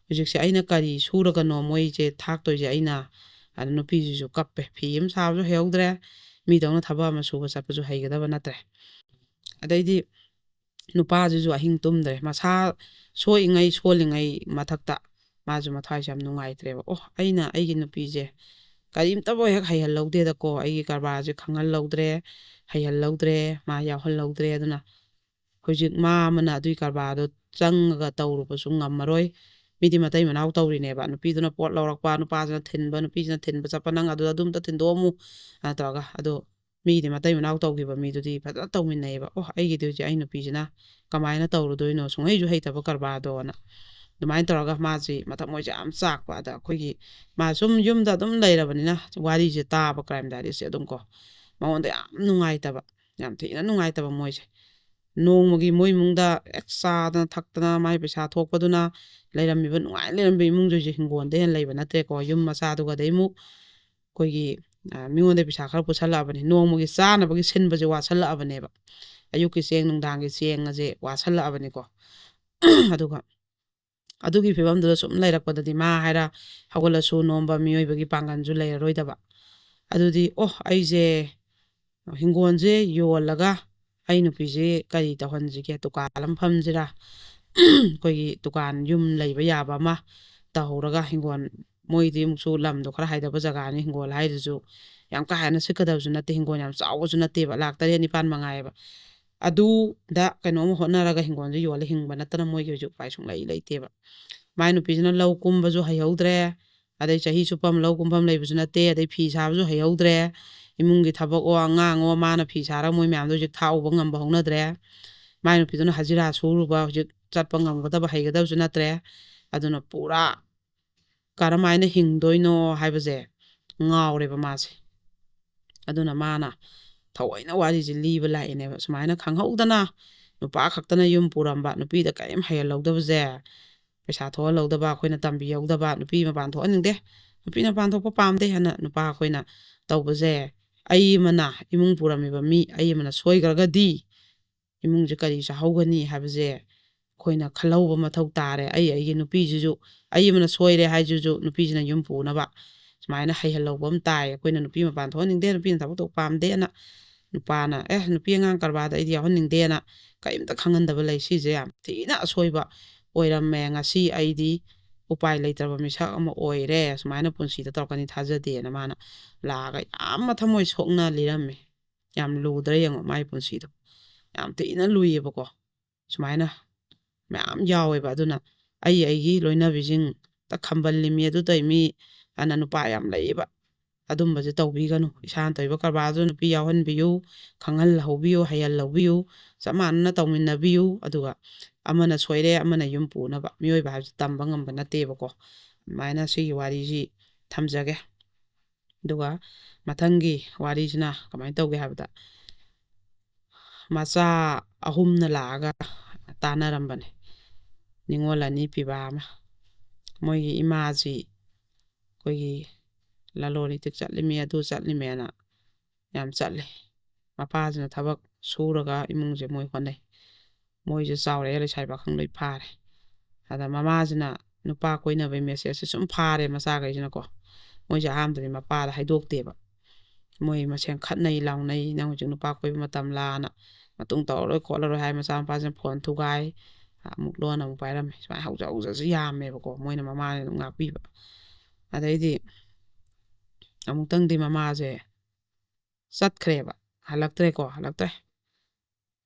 ꯍꯧꯖꯤꯛꯁꯦ ꯑꯩꯅ ꯀꯔꯤ ꯁꯨꯔꯒꯅꯣ ꯃꯣꯏꯁꯦ ꯊꯥꯛꯇꯣꯏꯁꯦ ꯑꯩꯅ?" ꯑꯗ ꯅꯨꯄꯤꯁꯤꯁꯨ ꯀꯞꯄꯦ꯫ ꯐꯤ ꯑꯃ ꯁꯥꯕꯁꯨ ꯍꯩꯍꯧꯗ꯭ꯔꯦ, ꯃꯤꯗꯧꯅ ꯊꯕꯛ ꯑꯃ ꯁꯨꯕ ꯆꯠꯄꯁꯨ ꯍꯩꯒꯗꯕ ꯅꯠꯇ꯭ꯔꯦ꯫ ꯑꯗꯩꯗꯤ ꯅꯨꯄꯥꯁꯤꯁꯨ ꯑꯍꯤꯡ ꯇꯨꯝꯗ꯭ꯔꯦ꯫ ꯃꯁꯥ ꯁꯣꯛꯏꯉꯩ ꯁꯣꯜꯂꯤꯉꯩ ꯃꯊꯛꯇ ꯃꯥꯁꯨ ꯃꯊ꯭ꯋꯥꯏꯁꯦ ꯌꯥꯝ ꯅꯨꯡꯉꯥꯏꯇ꯭ꯔꯦꯕ꯫ "ꯑꯣ, ꯑꯩꯅ ꯑꯩꯒꯤ ꯅꯨꯄꯤꯁꯦ ꯀꯔꯤꯝꯇꯕꯨ ꯍꯦꯛ ꯍꯩꯍꯜꯍꯧꯗꯦꯗꯀꯣ, ꯑꯩꯒꯤ ꯀꯔꯕꯥꯔꯁꯦ ꯈꯪꯍꯜꯍꯧꯗ꯭ꯔꯦ, ꯍꯩꯍꯜꯍꯧꯗ꯭ꯔꯦ, ꯃꯥ ꯌꯥꯎꯍꯜꯍꯧꯗ꯭ꯔꯦ꯫ ꯑꯗꯨꯅ ꯍꯧꯖꯤꯛ ꯃꯥ ꯑꯃꯅ ꯑꯗꯨꯒꯤ ꯀꯔꯕꯥꯔꯗꯣ ꯆꯪꯉꯒ ꯇꯧꯔꯨꯕꯁꯨ ꯉꯝꯃꯔꯣꯏ, ꯃꯤꯗꯤ ꯃꯇꯩ ꯃꯅꯥꯎ ꯇꯧꯔꯤꯅꯦꯕ, ꯅꯨꯄꯤꯗꯨꯅ ꯄꯣꯠ ꯂꯧꯔꯛꯄ, ꯅꯨꯄꯥꯁꯤꯅ ꯊꯤꯟꯕ, ꯅꯨꯄꯤꯁꯤꯅ ꯊꯤꯟꯕ ꯆꯠꯄ, "ꯅꯪ ꯑꯗꯨ ꯑꯗꯨꯝꯇ ꯊꯤꯟꯗꯣꯛꯑꯝꯃꯨ" ꯑꯅ ꯇꯧꯔꯒ꯫ ꯑꯗꯣ ꯃꯤꯗꯤ ꯃꯇꯩ ꯃꯅꯥꯎ ꯇꯧꯈꯤꯕ ꯃꯤꯗꯨꯗꯤ ꯐꯖꯅ ꯇꯧꯃꯤꯟꯅꯩꯌꯦꯕ꯫ "ꯑꯣ, ꯑꯩꯒꯤꯗꯤ ꯍꯧꯖꯤꯛ ꯑꯩ ꯅꯨꯄꯤꯁꯤꯅ ꯀꯃꯥꯏꯅ ꯇꯧꯔꯨꯗꯣꯏꯅꯣ, ꯁꯨꯡꯍꯩꯁꯨ ꯍꯩꯇꯕ ꯀꯔꯕꯥꯔꯗꯣꯅ"꯫ ꯑꯗꯨꯃꯥꯏꯅ ꯇꯧꯔꯒ ꯃꯥꯁꯤ ꯃꯊꯃꯣꯏꯁꯦ ꯌꯥꯝ ꯆꯥꯛꯄ꯫ ꯑꯗ ꯑꯩꯈꯣꯏꯒꯤ, ꯃꯥ ꯁꯨꯝ ꯌꯨꯝꯗ ꯑꯗꯨꯝ ꯂꯩꯔꯕꯅꯤꯅ ꯋꯥꯔꯤꯁꯦ ꯇꯥꯕ, ꯀ꯭ꯔꯥꯏꯝ ꯗꯥꯏꯔꯤꯁꯦ ꯑꯗꯨꯝ ꯀꯣ, ꯃꯉꯣꯟꯗ ꯌꯥꯝ ꯅꯨꯡꯉꯥꯏꯇꯕ, ꯌꯥꯝ ꯊꯤꯅ ꯅꯨꯡꯉꯥꯏꯇꯕ ꯃꯣꯏꯁꯦ꯫ ꯅꯣꯡꯃꯒꯤ ꯃꯣꯏ ꯏꯃꯨꯡꯗ ꯍꯦꯛ ꯆꯥꯗꯅ ꯊꯛꯇꯅ ꯃꯥꯏ ꯄꯩꯁꯥ ꯊꯣꯛꯄꯗꯨꯅ ꯂꯩꯔꯝꯃꯤꯕ, ꯅꯨꯡꯉꯥꯏꯅ ꯂꯩꯔꯝꯃꯤꯕ ꯏꯃꯨꯡꯗꯨꯁꯦ ꯍꯤꯡꯒꯣꯜꯗꯩ ꯍꯦꯟꯅ ꯂꯩꯕ ꯅꯠꯇ꯭ꯔꯦꯀꯣ꯫ ꯌꯨꯝ ꯃꯆꯥꯗꯨꯒꯗꯩ ꯑꯃꯨꯛ ꯑꯩꯈꯣꯏꯒꯤ, ꯑ, ꯃꯤꯉꯣꯟꯗ ꯄꯩꯁꯥ ꯈꯔ ꯄꯨꯁꯜꯂꯛꯑꯕꯅꯤ꯫ ꯅꯣꯡꯃꯒꯤ ꯆꯥꯅꯕꯒꯤ ꯁꯤꯟꯕꯁꯦ ꯋꯥꯠꯁꯜꯂꯛꯑꯕꯅꯦꯕ꯫ ꯑꯌꯨꯛꯀꯤ ꯆꯦꯡ, ꯅꯨꯡꯗꯥꯡꯒꯤ ꯆꯦꯡ ꯑꯁꯦ ꯋꯥꯠꯁꯜꯂꯛꯑꯕꯅꯤꯀꯣ꯫ ꯑꯗꯨꯒ ꯑꯗꯨꯒꯤ ꯐꯤꯕꯝꯗꯨꯗ ꯁꯨꯝ ꯂꯩꯔꯛꯄꯗꯗꯤ ꯃꯥ ꯍꯥꯏꯔ ꯍꯧꯒꯠꯂꯁꯨ ꯅꯣꯝꯕ ꯃꯤꯑꯣꯏꯕꯒꯤ ꯄꯥꯡꯒꯜꯁꯨ ꯂꯩꯔꯔꯣꯏꯗꯕ꯫ ꯑꯗꯨꯗꯤ, "ꯑꯣ, ꯑꯩꯁꯦ ꯍꯤꯡꯒꯣꯜꯁꯦ ꯌꯣꯜꯂꯒ ꯑꯩ ꯅꯨꯄꯤꯁꯦ ꯀꯔꯤ ꯇꯧꯍꯟꯁꯤꯒꯦ? ꯗꯨꯀꯥꯟ ꯑꯃ ꯐꯝꯁꯤꯔꯥ?" ꯑꯩꯈꯣꯏꯒꯤ ꯗꯨꯀꯥꯟ, ꯌꯨꯝ ꯂꯩꯕ ꯌꯥꯕ ꯑꯃ ꯇꯧꯍꯧꯔꯒ, ꯍꯤꯡꯒꯣꯜ, ꯃꯣꯏꯗꯤ ꯑꯃꯨꯛꯁꯨ ꯂꯝꯗꯣ ꯈꯔ ꯍꯥꯏꯗꯕ ꯖꯒꯥꯅꯤ, ꯍꯤꯡꯒꯣꯜ ꯍꯥꯏꯗꯨꯁꯨ ꯌꯥꯝ ꯀꯥ ꯍꯦꯟꯅ ꯁꯤꯠꯀꯗꯕꯁꯨ ꯅꯠꯇꯦ, ꯍꯤꯡꯒꯣꯜ ꯌꯥꯝ ꯆꯥꯎꯕꯁꯨ ꯅꯠꯇꯦꯕ, ꯂꯥꯛ ꯇꯔꯦꯠ ꯅꯤꯄꯥꯟ ꯃꯉꯥꯏꯌꯦꯕ꯫ ꯑꯗꯨꯗ ꯀꯩꯅꯣꯝ ꯍꯣꯠꯅꯔꯒ ꯍꯤꯡꯒꯣꯜꯁꯦ ꯌꯣꯜꯂ ꯍꯤꯡꯕ ꯅꯠꯇꯅ ꯃꯣꯏꯒꯤ ꯍꯧꯖꯤꯛ ꯎꯄꯥꯏ ꯁꯨꯡꯂꯩ ꯂꯩꯇꯦꯕ꯫ ꯃꯥꯏ ꯅꯨꯄꯤꯁꯤꯅ ꯂꯧ ꯀꯨꯝꯕꯁꯨ ꯍꯩꯍꯧꯗ꯭ꯔꯦ, ꯑꯗꯩ ꯆꯍꯤ ꯆꯨꯞꯄ ꯑꯃ ꯂꯧ ꯀꯨꯝꯐꯝ ꯂꯩꯕꯁꯨ ꯅꯠꯇꯦ, ꯑꯗꯩ ꯐꯤ ꯁꯥꯕꯁꯨ ꯍꯩꯍꯧꯗ꯭ꯔꯦ꯫ ꯏꯃꯨꯡꯒꯤ ꯊꯕꯛꯑꯣ, ꯑꯉꯥꯡꯑꯣ, ꯃꯥꯅ ꯐꯤ ꯁꯥꯔꯒ ꯃꯣꯏ ꯃꯌꯥꯝꯗꯣ ꯍꯧꯖꯤꯛ ꯊꯥꯛꯎꯕ ꯉꯝꯕ ꯍꯧꯅꯗ꯭ꯔꯦ꯫ ꯃꯥꯏ ꯅꯨꯄꯤꯗꯨꯅ ꯍꯖꯤꯔꯥ ꯁꯨꯔꯨꯕ, ꯍꯧꯖꯤꯛ ꯆꯠꯄ ꯉꯝꯒꯗꯕ, ꯍꯩꯒꯗꯕꯁꯨ ꯅꯠꯇ꯭ꯔꯦ꯫ ꯑꯗꯨꯅ ꯄꯨꯔꯥ ꯀꯔꯝꯍꯥꯏꯅ ꯍꯤꯡꯗꯣꯏꯅꯣ ꯍꯥꯏꯕꯁꯦ ꯉꯥꯎꯔꯦꯕ ꯃꯥꯁꯦ꯫ ꯑꯗꯨꯅ ꯃꯥꯅ ꯊꯑꯣꯏꯅ ꯋꯥꯔꯤꯁꯦ ꯂꯤꯕ ꯂꯥꯛꯏꯅꯦꯕ꯫ ꯁꯨꯃꯥꯏꯅ ꯈꯪꯍꯧꯗꯅ ꯅꯨꯄꯥ ꯈꯛꯇꯅ ꯌꯨꯝ ꯄꯨꯔꯝꯕ, ꯅꯨꯄꯤꯗ ꯀꯔꯤꯝ ꯍꯩꯍꯜꯍꯧꯗꯕꯁꯦ, ꯄꯩꯁꯥ ꯊꯣꯛꯍꯜꯍꯧꯗꯕ, ꯑꯩꯈꯣꯏꯅ ꯇꯝꯕꯤꯍꯧꯗꯕ, ꯅꯨꯄꯤ ꯃꯄꯥꯟ ꯊꯣꯛꯍꯟꯅꯤꯡꯗꯦ, ꯅꯨꯄꯤ ꯃꯄꯥꯟ ꯊꯣꯛꯄ ꯄꯥꯝꯗꯦ ꯍꯥꯏꯅ ꯅꯨꯄꯥ ꯑꯩꯈꯣꯏꯅ ꯇꯧꯕꯁꯦ, ꯑꯩ ꯑꯃꯅ ꯏꯃꯨꯡ ꯄꯨꯔꯝꯃꯤꯕ ꯃꯤ ꯑꯩ ꯑꯃꯅ ꯁꯣꯏꯈ꯭ꯔꯒꯗꯤ ꯏꯃꯨꯡꯁꯦ ꯀꯔꯤ ꯆꯥꯍꯧꯒꯅꯤ ꯍꯥꯏꯕꯁꯦ ꯑꯩꯈꯣꯏꯅ ꯈꯜꯍꯧꯕ ꯃꯊꯧ ꯇꯥꯔꯦ꯫ ꯑꯩ ꯑꯩꯒꯤ ꯅꯨꯄꯤꯁꯤꯁꯨ, ꯑꯩ ꯑꯃꯅ ꯁꯣꯏꯔꯦ ꯍꯥꯏꯁꯤꯁꯨ ꯅꯨꯄꯤꯁꯤꯅ ꯌꯨꯝ ꯄꯨꯅꯕ ꯁꯨꯃꯥꯏꯅ ꯍꯩꯍꯜꯍꯧꯕ ꯑꯃ ꯇꯥꯏ꯫ ꯑꯩꯈꯣꯏꯅ ꯅꯨꯄꯤ ꯃꯄꯥꯟ ꯊꯣꯛꯍꯟꯅꯤꯡꯗꯦ, ꯅꯨꯄꯤꯅ ꯊꯕꯛ ꯇꯧꯕ ꯄꯥꯝꯗꯦꯅ, ꯅꯨꯄꯥꯅ "ꯑꯦ, ꯅꯨꯄꯤ ꯑꯉꯥꯡ ꯀꯔꯕꯥꯔꯗ ꯑꯩꯗꯤ ꯌꯥꯎꯍꯟꯅꯤꯡꯗꯦꯅ" ꯀꯔꯤꯝꯇ ꯈꯪꯍꯟꯗꯕ ꯂꯩ꯫ ꯁꯤꯁꯦ ꯌꯥꯝ ꯊꯤꯅ ꯑꯁꯣꯏꯕ ꯑꯣꯏꯔꯝꯃꯦ꯫ ꯉꯁꯤ ꯑꯩꯗꯤ ꯎꯄꯥꯏ ꯂꯩꯇ꯭ꯔꯕ ꯃꯤꯁꯛ ꯑꯃ ꯑꯣꯏꯔꯦ, ꯁꯨꯃꯥꯏꯅ ꯄꯨꯟꯁꯤꯗ ꯇꯧꯔꯛꯀꯅꯤ ꯊꯥꯖꯗꯦꯅ ꯃꯥꯅ ꯂꯥꯛꯑꯒ ꯌꯥꯝ ꯃꯊꯃꯣꯏ ꯁꯣꯛꯅ ꯂꯤꯔꯝꯃꯦ꯫ ꯌꯥꯝ ꯂꯨꯗ꯭ꯔꯥ ꯌꯦꯡꯉꯣ ꯃꯥꯏ ꯄꯨꯟꯁꯤꯗꯣ꯫ ꯌꯥꯝ ꯊꯤꯅ ꯂꯨꯏꯌꯦꯕꯀꯣ꯫ ꯁꯨꯃꯥꯏꯅ ꯃꯌꯥꯝ ꯌꯥꯎꯋꯦꯕ꯫ ꯑꯗꯨꯅ ꯑꯩ ꯑꯩꯒꯤ ꯂꯣꯏꯅꯕꯤꯁꯤꯡ ꯈꯝꯕꯜꯂꯤꯃꯤ, ꯑꯗꯨ ꯇꯧꯔꯤꯃꯤ ꯑꯅ ꯅꯨꯄꯥ ꯌꯥꯝ ꯂꯩꯌꯦꯕ꯫ ꯑꯗꯨꯝꯕꯁꯦ ꯇꯧꯕꯤꯒꯅꯨ꯫ ꯏꯁꯥꯅ ꯇꯧꯔꯤꯕ ꯀꯔꯕꯥꯔꯗꯨ ꯅꯨꯄꯤ ꯌꯥꯎꯍꯟꯕꯤꯌꯨ, ꯈꯪꯍꯜꯍꯧꯕꯤꯌꯨ, ꯍꯩꯍꯜꯍꯧꯕꯤꯌꯨ, ꯆꯞ ꯃꯥꯟꯅꯅ ꯇꯧꯃꯤꯟꯅꯕꯤꯌꯨ꯫ ꯑꯗꯨꯒ ꯑꯃꯅ ꯁꯣꯏꯔꯦ ꯑꯃꯅ ꯌꯨꯝ ꯄꯨꯅꯕ, ꯃꯤꯑꯣꯏꯕ ꯍꯥꯏꯕꯁꯤ ꯇꯝꯕ ꯉꯝꯕ ꯅꯠꯇꯦꯕꯀꯣ꯫ ꯑꯗꯨꯃꯥꯏꯅ ꯁꯤꯒꯤ ꯋꯥꯔꯤꯁꯤ ꯊꯝꯖꯒꯦ꯫ ꯑꯗꯨꯒ ꯃꯊꯪꯒꯤ ꯋꯥꯔꯤꯁꯤꯅ ꯀꯃꯥꯏꯅ ꯇꯧꯒꯦ ꯍꯥꯏꯕꯗ, ꯃꯆꯥ ꯑꯍꯨꯝꯅ ꯂꯥꯛꯑꯒ ꯇꯥꯟꯅꯔꯝꯕꯅꯦ꯫ ꯅꯤꯉꯣꯜ ꯑꯅꯤ ꯄꯤꯕ ꯑꯃ꯫ ꯃꯣꯏꯒꯤ ꯏꯃꯥꯁꯤ ꯑꯩꯈꯣꯏꯒꯤ ꯂꯂꯣꯟ ꯏꯇꯤꯛ ꯆꯠꯂꯤꯃꯤ, ꯑꯗꯨ ꯆꯠꯂꯤꯃꯦꯅ ꯌꯥꯝ ꯆꯠꯂꯤ꯫ ꯃꯄꯥꯁꯤꯅ ꯊꯕꯛ ꯁꯨꯔꯒ ꯏꯃꯨꯡꯁꯦ ꯃꯣꯏ ꯍꯣꯠꯅꯩ꯫ ꯃꯣꯏꯁꯦ ꯆꯥꯎꯔꯛꯑꯦ, ꯂꯩꯁꯥꯕꯤ ꯄꯥꯈꯪ ꯂꯣꯏ ꯐꯥꯔꯦ꯫ ꯑꯗ ꯃꯃꯥꯁꯤꯅ ꯅꯨꯄꯥ ꯀꯣꯏꯅꯕꯩ ꯃꯦꯁꯦꯖꯁꯦ ꯁꯨꯝ ꯐꯥꯔꯦ ꯃꯆꯥꯈꯩꯁꯤꯅꯀꯣ꯫ ꯃꯣꯏꯁꯦ ꯑꯍꯥꯟꯕꯗꯤ ꯃꯄꯥꯗ ꯍꯥꯏꯗꯣꯛꯇꯦꯕ꯫ ꯃꯣꯏ ꯃꯁꯦꯟ ꯈꯠꯅꯩ ꯂꯥꯎꯅꯩ, "ꯅꯪ ꯍꯧꯖꯤꯛ ꯅꯨꯄꯥ ꯀꯣꯏꯕ ꯃꯇꯝ ꯂꯥꯅ ꯃꯇꯨꯡ ꯇꯧꯔꯔꯣꯏ ꯈꯣꯠꯂꯔꯣꯏ" ꯍꯥꯏ꯫ ꯃꯆꯥꯅꯨꯄꯥꯁꯤꯅ ꯐꯣꯟ ꯊꯨꯒꯥꯏ, ꯑꯃꯨꯛ ꯂꯣꯟ ꯑꯃꯨꯛ ꯄꯥꯏꯔꯝꯃꯦ꯫ ꯁꯨꯃꯥꯏꯅ ꯍꯧꯖ ꯍꯧꯖꯁꯨ ꯌꯥꯝꯃꯦꯕꯀꯣ, ꯃꯣꯏꯅ ꯃꯃꯥꯅ ꯑꯗꯨꯝ ꯉꯥꯛꯄꯤꯕ꯫ ꯑꯗꯩꯗꯤ ꯑꯃꯨꯛꯇꯪꯗꯤ ꯃꯃꯥꯁꯦ ꯆꯠꯈ꯭ꯔꯦꯕ, ꯍꯜꯂꯛꯇ꯭ꯔꯦꯀꯣ, ꯍꯜꯂꯛꯇ꯭ꯔꯦ꯫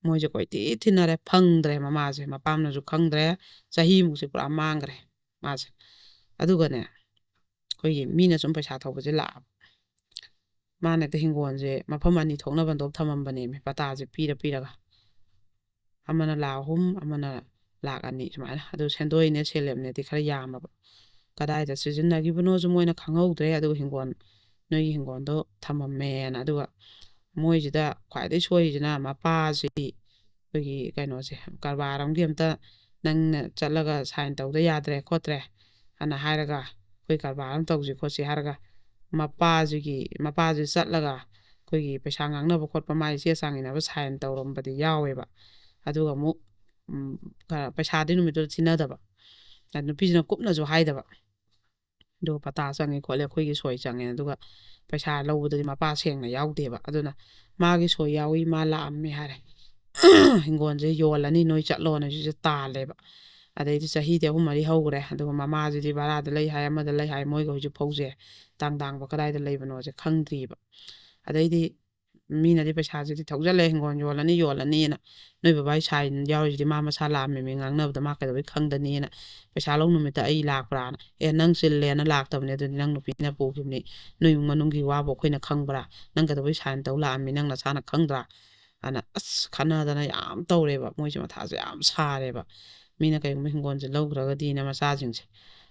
ꯃꯣꯏꯁꯦ ꯀꯣꯏꯊꯤ ꯊꯤꯅꯔꯦ, ꯐꯪꯗ꯭ꯔꯦ ꯃꯃꯥꯁꯦ꯫ ꯃꯄꯥꯝꯅꯁꯨ ꯈꯪꯗ꯭ꯔꯦ, ꯆꯍꯤꯃꯨꯛꯁꯦ ꯄꯨꯔꯥ ꯃꯥꯡꯈ꯭ꯔꯦ ꯃꯥꯁꯦ꯫ ꯑꯗꯨꯒꯅꯦ, ꯑꯩꯈꯣꯏꯒꯤ ꯃꯤꯅ ꯁꯨꯝ ꯄꯩꯁꯥ ꯊꯧꯕꯁꯦ ꯂꯥꯛꯑꯕ꯫ ꯃꯥꯅ ꯍꯦꯛꯇ ꯍꯤꯡꯒꯣꯜꯁꯦ ꯃꯐꯝ ꯑꯅꯤ ꯊꯣꯛꯅ ꯕꯟꯗꯣꯞ ꯊꯝꯃꯝꯕꯅꯦꯃꯤ, ꯄꯇꯥꯁꯦ ꯄꯤꯔ ꯄꯤꯔꯒ꯫ ꯑꯃꯅ ꯂꯥꯛ ꯑꯍꯨꯝ, ꯑꯃꯅ ꯂꯥꯛ ꯑꯅꯤ ꯁꯨꯃꯥꯏꯅ꯫ ꯑꯗꯨ ꯁꯦꯟꯗꯣꯏꯅꯦ ꯁꯦꯂꯦꯞꯅꯦꯗꯤ ꯈꯔ ꯌꯥꯝꯃꯕ꯫ ꯀꯗꯥꯏꯗ ꯁꯤꯖꯤꯟꯅꯈꯤꯕꯅꯣꯁꯨ ꯃꯣꯏꯅ ꯈꯪꯍꯧꯗ꯭ꯔꯦ꯫ ꯑꯗꯨꯒ ꯍꯤꯡꯒꯣꯜ, ꯅꯣꯏꯒꯤ ꯍꯤꯡꯒꯣꯜꯗꯣ ꯊꯝꯃꯝꯃꯦꯅ꯫ ꯑꯗꯨꯒ ꯃꯣꯏꯁꯤꯗ ꯈ꯭ꯋꯥꯏꯗꯒꯤ ꯁꯣꯏꯔꯤꯁꯤꯅ ꯃꯄꯥꯁꯤ ꯑꯩꯈꯣꯏꯒꯤ ꯀꯩꯅꯣꯁꯦ, ꯀꯔꯕꯥꯔ ꯑꯃꯒꯤ ꯑꯝꯇ ꯅꯪꯅ ꯆꯠꯂꯒ ꯁꯥꯏꯟ ꯇꯧꯗ ꯌꯥꯗ꯭ꯔꯦ ꯈꯣꯠꯇ꯭ꯔꯦ ꯑꯅ ꯍꯥꯏꯔꯒ, ꯑꯩꯈꯣꯏ ꯀꯔꯕꯥꯔ ꯑꯃ ꯇꯧꯁꯤ ꯈꯣꯠꯁꯤ ꯍꯥꯏꯔꯒ, ꯃꯄꯥꯁꯤꯒꯤ, ꯃꯄꯥꯁꯤ ꯆꯠꯂꯒ ꯑꯩꯈꯣꯏꯒꯤ ꯄꯩꯁꯥ ꯉꯥꯡꯅꯕ ꯈꯣꯠꯄ, ꯃꯥꯒꯤ ꯆꯦ ꯆꯥꯡ ꯏꯅꯕ ꯁꯥꯏꯟ ꯇꯧꯔꯝꯕꯗꯤ ꯌꯥꯎꯋꯦꯕ꯫ ꯑꯗꯨꯒ ꯑꯃꯨꯛ, ꯎꯝ, ꯈꯔ ꯄꯩꯁꯥꯗꯤ ꯅꯨꯃꯤꯠꯇꯨꯗ ꯊꯤꯅꯗꯕ꯫ ꯑꯗ ꯅꯨꯄꯤꯁꯤꯅ ꯀꯨꯞꯅꯁꯨ ꯍꯥꯏꯗꯕ꯫ ꯑꯗꯨꯒ ꯄꯇꯥ ꯆꯪꯉꯦ ꯈꯣꯠꯂꯦ, ꯑꯩꯈꯣꯏꯒꯤ ꯁꯣꯏ ꯆꯪꯉꯦ꯫ ꯑꯗꯨꯒ ꯄꯩꯁꯥ ꯂꯧꯕꯗꯗꯤ ꯃꯄꯥ ꯁꯦꯡꯅ ꯌꯥꯎꯗꯦꯕ꯫ ꯑꯗꯨꯅ ꯃꯥꯒꯤ ꯁꯣꯏ ꯌꯥꯎꯏ, ꯃꯥ ꯂꯥꯛꯑꯝꯃꯦ ꯍꯥꯏꯔꯦ꯫ ꯍꯤꯡꯒꯣꯜꯁꯦ ꯌꯣꯜꯂꯅꯤ, ꯅꯣꯏ ꯆꯠꯂꯣꯅ ꯁꯤꯁꯦ ꯇꯥꯜꯂꯦꯕ꯫ ꯑꯗꯩꯗꯤ ꯆꯍꯤꯗꯤ ꯑꯍꯨꯝ ꯃꯔꯤ ꯍꯧꯈ꯭ꯔꯦ꯫ ꯑꯗꯨꯒ ꯃꯃꯥꯁꯤꯗꯤ ꯚꯔꯥꯗ ꯂꯩ ꯍꯥꯏ, ꯑꯃꯗ ꯂꯩ ꯍꯥꯏ, ꯃꯣꯏꯒ ꯍꯧꯖꯤꯛ ꯐꯧꯁꯦ ꯇꯥꯡ ꯇꯥꯡꯕ ꯀꯗꯥꯏꯗ ꯂꯩꯕꯅꯣꯁꯦ ꯈꯪꯗ꯭ꯔꯤꯕ꯫ ꯑꯗꯩꯗꯤ ꯃꯤꯅꯗꯤ ꯄꯩꯁꯥꯁꯤꯗꯤ ꯊꯧꯖꯜꯂꯦ, ꯍꯤꯡꯒꯣꯜ ꯌꯣꯜꯂꯅꯤ ꯌꯣꯜꯂꯅꯤꯅ, ꯅꯣꯏ ꯕꯕꯥꯒꯤ ꯁꯥꯏꯟ ꯌꯥꯎꯔꯤꯁꯤꯗꯤ ꯃꯥ ꯃꯁꯥ ꯂꯥꯛꯑꯝꯃꯤ ꯃꯤ ꯉꯥꯡꯅꯕꯗ ꯃꯥ ꯀꯩꯗꯧꯕꯩ ꯈꯪꯗꯅꯤꯅ, ꯄꯩꯁꯥ ꯂꯧ ꯅꯨꯃꯤꯠꯇ ꯑꯩ ꯂꯥꯛꯄ꯭ꯔꯥꯅ, ꯑꯦ ꯅꯪ ꯆꯤꯜꯂꯦꯅ ꯂꯥꯛꯇꯕꯅꯦ, ꯑꯗꯨꯗꯤ ꯅꯪ ꯅꯨꯄꯤꯅ ꯄꯨꯈꯤꯕꯅꯤ, ꯅꯣꯏ ꯏꯃꯨꯡ ꯃꯅꯨꯡꯒꯤ ꯋꯥꯕꯨ ꯑꯩꯈꯣꯏꯅ ꯈꯪꯕ꯭ꯔꯥ, ꯅꯪ ꯀꯩꯗꯧꯕꯩ ꯁꯥꯏꯟ ꯇꯧ ꯂꯥꯛꯑꯝꯃꯤ ꯅꯪ ꯅꯁꯥꯅ ꯈꯪꯗ꯭ꯔꯥ? ꯑꯅ ꯑꯁ ꯈꯠꯅꯗꯅ ꯌꯥꯝ ꯇꯧꯔꯦꯕ, ꯃꯣꯏꯁꯦ ꯃꯊꯥꯁꯦ ꯌꯥꯝ ꯁꯥꯔꯦꯕ꯫ ꯃꯤꯅ ꯀꯩꯒꯨꯝꯕ ꯍꯤꯡꯒꯣꯜꯁꯦ ꯂꯧꯈ꯭ꯔꯒꯗꯤꯅ ꯃꯆꯥꯁꯤꯡꯁꯦ꯫